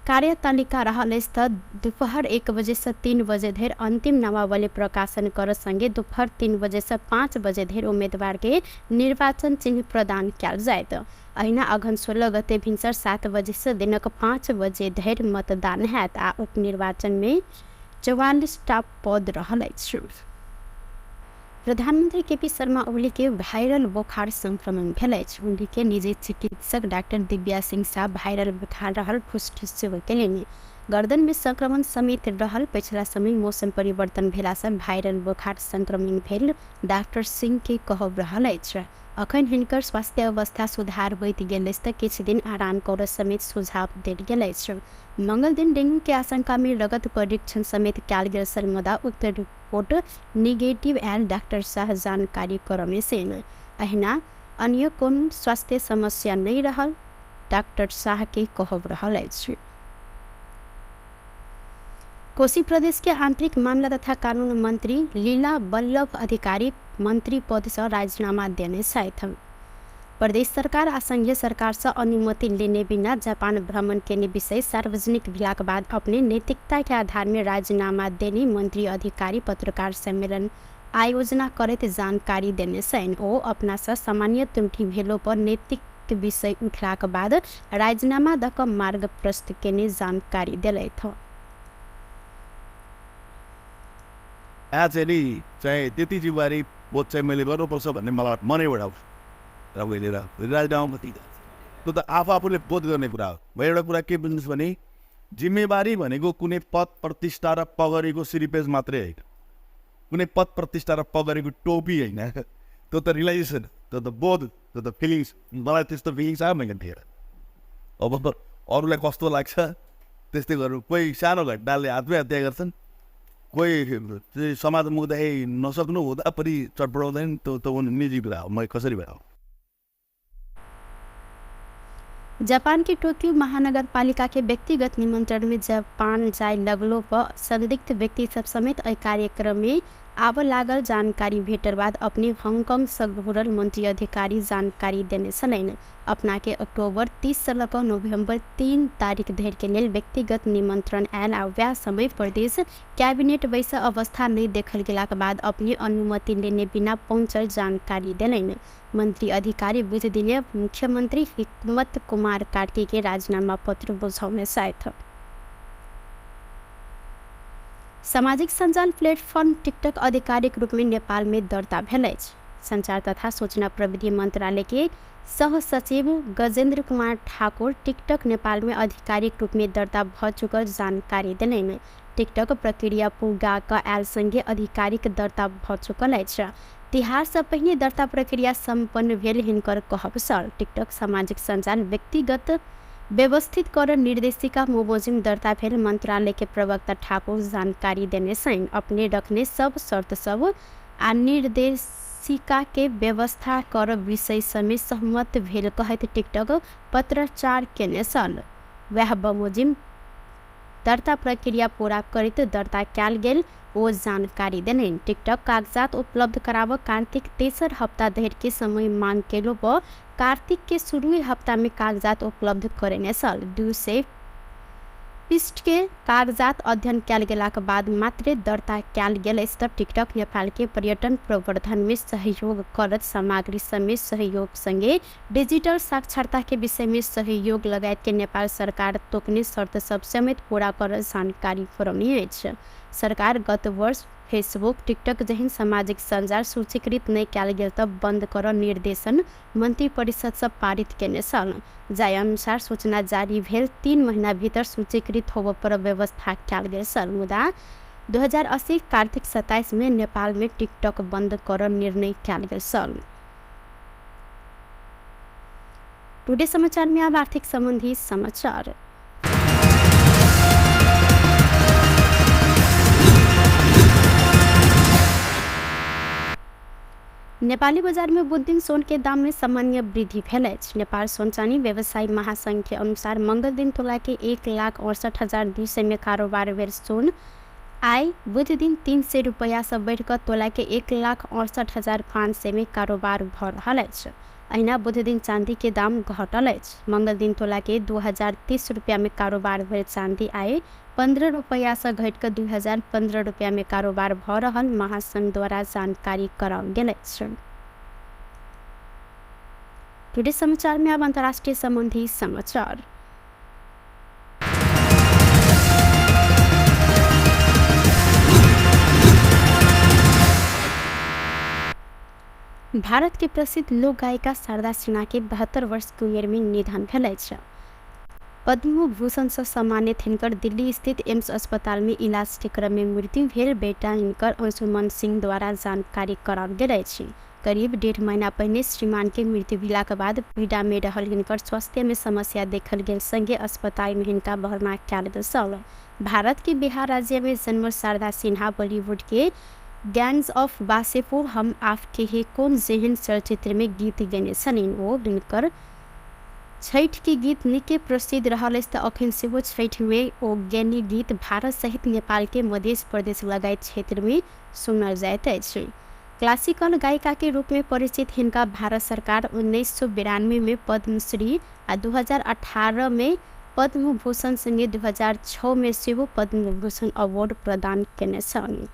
कार्यतालिका रहल अछि। तऽ दोपहर 1 बजे से 3 बजे धरि अंतिम नामावली प्रकाशन कर संगे दोपहर 3 बजे से 5 बजे धरि उम्मीदवार के निर्वाचन चिन्ह प्रदान कयल जायत। अहिना अगहन 16 गते भिनसर 7 बजे से दिनक 5 बजे धरि मतदान हैत आ उपनिर्वाचन में 44टा पद रहल अछि। प्रधानमंत्री केपी शर्मा ओली के वायरल बोखार संक्रमण भेल अछि। ओली के निजी चिकित्सक डॉक्टर दिव्या सिंह शाह वायरल बोखार रहल पुष्टि सेहो केलनि। गर्दन में संक्रमण समेत रहल पछिला समय मौसम परिवर्तन भेला से वायरल बोखार संक्रमण भेल डॉक्टर सिंह के कहब रहल अछि। अखन हिनकर स्वास्थ्य अवस्था सुधार होइत गेल अछि तऽ किछु दिन आराम करऽ समेत सुझाव देल गेल अछि। मंगल दिन डेंगू के आशंका में रगत परीक्षण समेत कयल गेल छल, मुदा उक्त रिपोर्ट निगेटिव आयल डॉक्टर शाह जानकारी करमे सेन। अहिना अन्य कोनो स्वास्थ्य समस्या नहि रहल डॉक्टर शाह के कहब रहल अछि। कोसी प्रदेश के आंतरिक मामला तथा कानून मंत्री लीला बल्लभ अधिकारी मंत्री पद से राजीनामा देने छथि। प्रदेश सरकार आ संघीय सरकार से अनुमति लेने बिना जापान भ्रमण केने विषय सार्वजनिक भेलाक बाद अपने नैतिकता के आधार में राजीनामा देने मंत्री अधिकारी पत्रकार सम्मेलन आयोजना करैत जानकारी देने छनि। ओ अपना से सामान्य त्रुटि भेलो पर नैतिक विषय उठलाक बाद राजीनामा दऽ कऽ मार्ग प्रस्तुत केने जानकारी देलथि। चाहिँ चाहिँ त्यति जिम्मेवारी बोध चाहिँ मैले गर्नुपर्छ भन्ने मलाई मनैबाट आउँछ र मैले राजीनामा त्यो त आफू आफूले बोध गर्ने कुरा हो। म एउटा कुरा के बुझ्नुहोस् भने जिम्मेवारी भनेको कुनै पद प्रतिष्ठा र पगरीको सिरिपेज मात्रै होइन, कुनै पद प्रतिष्ठा र पगरीको टोपी होइन। त्यो त रियलाइजेसन, त्यो त बोध, त्यो त फिलिङ्स। मलाई त्यस्तो फिलिङ्स आयो मैले थिएन। अब अरूलाई कस्तो लाग्छ त्यस्तै गर्नु। कोही सानो घटनाले आत्महत्या गर्छन्, कोही समाज मुख्दाखेरि नसक्नु हुँदा पनि चटपटाउँदैन। त्यो त निजी कुरा हो, म कसरी भएर। जापान के टोक्यो महानगरपालिका के व्यक्तिगत निमंत्रण में जापान जाय लगलो पर संदिग्ध व्यक्ति सब समेत एहि कार्यक्रम में आबऽ लागल जानकारी भेटल बाद अपने हङकङ सँ घुरल मन्त्री अधिकारी जानकारी देने छलनि। अपनाके अक्टोबर 30 सँ लऽ कऽ नोभेम्बर 3 तारिक धरिके लेल व्यक्तिगत निमन्त्रण आयल आ वएह समय प्रदेश कैबिनेट बैस अवस्था नहि देखल गेलाक बाद अपने अनुमति लेने बिना पहुँचल जानकारी देलनि। मन्त्री अधिकारी बुध दिने मुख्यमन्त्री हिक्मत कुमार कार्कीके राजीनामा पत्र बुझौने छथि। सामाजिक सञ्जाल प्लेटफॉर्म टिकटक आधिकारिक रूपमे नेपालमे दर्ता भेल अछि। संचार तथा सूचना प्रविधि मन्त्रालय के सहसचिव गजेन्द्र कुमार ठाकुर टिकटक नेपालमे आधिकारिक रूपमे दर्ता भऽ चुकल जानकारी देलनि। टिकटक प्रक्रिया पुगा कऽ आयल संगे आधिकारिक दर्ता भऽ चुकल अछि। तिहारसँ पहिने दर्ता प्रक्रिया सम्पन्न भेल हिनकर कहब छल। टिकटक सामाजिक सञ्जाल व्यक्तिगत व्यवस्थित कर निर्देशिका बमोजिम दर्ता भेल मन्त्रालय के प्रवक्ता ठाकुर जानकारी देने छनि। अपने रखने सब शर्त सब आ निर्देशिका के व्यवस्था कर विषय समेत सहमत भेल कहैत टिकटक पत्राचार केने छल। वएह बमोजिम दर्ता प्रक्रिया पूरा करैत दर्ता कयल गेल ओ जानकारी देलनि। टिकटक कागजात उपलब्ध कराबऽ कार्तिक तेसर हप्ता धरिके समय मांग केलो पर कार्तिक के शुरुए हप्ता में कागजात उपलब्ध करेने छल। 200 पृष्ठ के कागजात अध्ययन कयल गेलाक बाद मात्रे दर्ता कयल गेल अछि तऽ टिकटक नेपाल के पर्यटन प्रवर्धन में सहयोग करत सामग्री समेत सहयोग संगे डिजिटल साक्षरता के विषय में सहयोग लगायत के नेपाल सरकार तोकने शर्त सब समेत पूरा करत जानकारी करौने अछि। सरकार गत वर्ष फेसबुक, टिकटक जेहन सामाजिक सञ्जाल सूचीकृत नहि कयल गेल तऽ बन्द करऽ निर्देशन मन्त्री परिषदसँ पारित केने छल। जाहि अनुसार सूचना जारी भेल 3 महिना भीतर सूचीकृत होबऽ पर व्यवस्था कयल गेल छल। मुदा 2080 कार्तिक 27 मे नेपालमे टिकटक बन्द करऽ निर्णय कयल गेल छल। टुडे समाचार में अब आर्थिक संबंधी समाचार। नेपाली बाजार में बुध दिन सोन के दाम में सामान्य वृद्धि भेल अछि। नेपाल सोन चानी व्यवसायी महासंघ के अनुसार मंगल दिन तोला के 1,68,200 में कारोबार भेल सोन आइ बुध दिन 300 रुपैया सँ बढ़ि कऽ तोला के 1,68,500 में कारोबार भऽ रहल अछि। अहिना बुध दिन चांदी के दाम घटल अछि। मंगल दिन तोला के 2,030 रुपया में कारोबार भेल चांदी आइ 15 रुपैया सँ घटि कऽ 2,015 रुपया में कारोबार भऽ रहल महासंघ द्वारा जानकारी कराओल गेल अछि। टुडे समाचार में अब अंतर्राष्ट्रीय संबंधी समाचार। भारत के प्रसिद्ध लोक गायिका शारदा सिन्हा के 72 वर्ष के उमेर में निधन भेल अछि। पद्मभूषण सँ सम्मानित हिनकर दिल्ली स्थित एम्स अस्पताल में इलाज के क्रम में मृत्यु भेल बेटा हिनकर अंशुमन सिंह द्वारा जानकारी कराओल गेल अछि। करीब 1.5 महीना पहिने श्रीमान के मृत्यु भेलाक बाद पीड़ा में रहल हिनकर स्वास्थ्य में समस्या देखल गेल संगे अस्पताल में हिनका भर्ना कयल गेल छल। भारत के बिहार राज्य में जन्मल शारदा सिन्हा बॉलीवुड के गैंग्स ऑफ वासेपुर, हम आपके हैं कौन जेहन चलचित्र में गीत गेने छलनि। ओ हिनकर छठि के गीत निके प्रसिद्ध रहल अछि तऽ अखन सेहो छठि में ओ गेनी गीत भारत सहित नेपाल के मध्य प्रदेश लगायत क्षेत्र में सुनल जाइत अछि। क्लासिकल गायिका के रूप में परिचित हिनका भारत सरकार 1992 में पद्मश्री आ 2018 में पद्मभूषण संगे 2006 में सेहो पद्मभूषण अवार्ड प्रदान केने छल।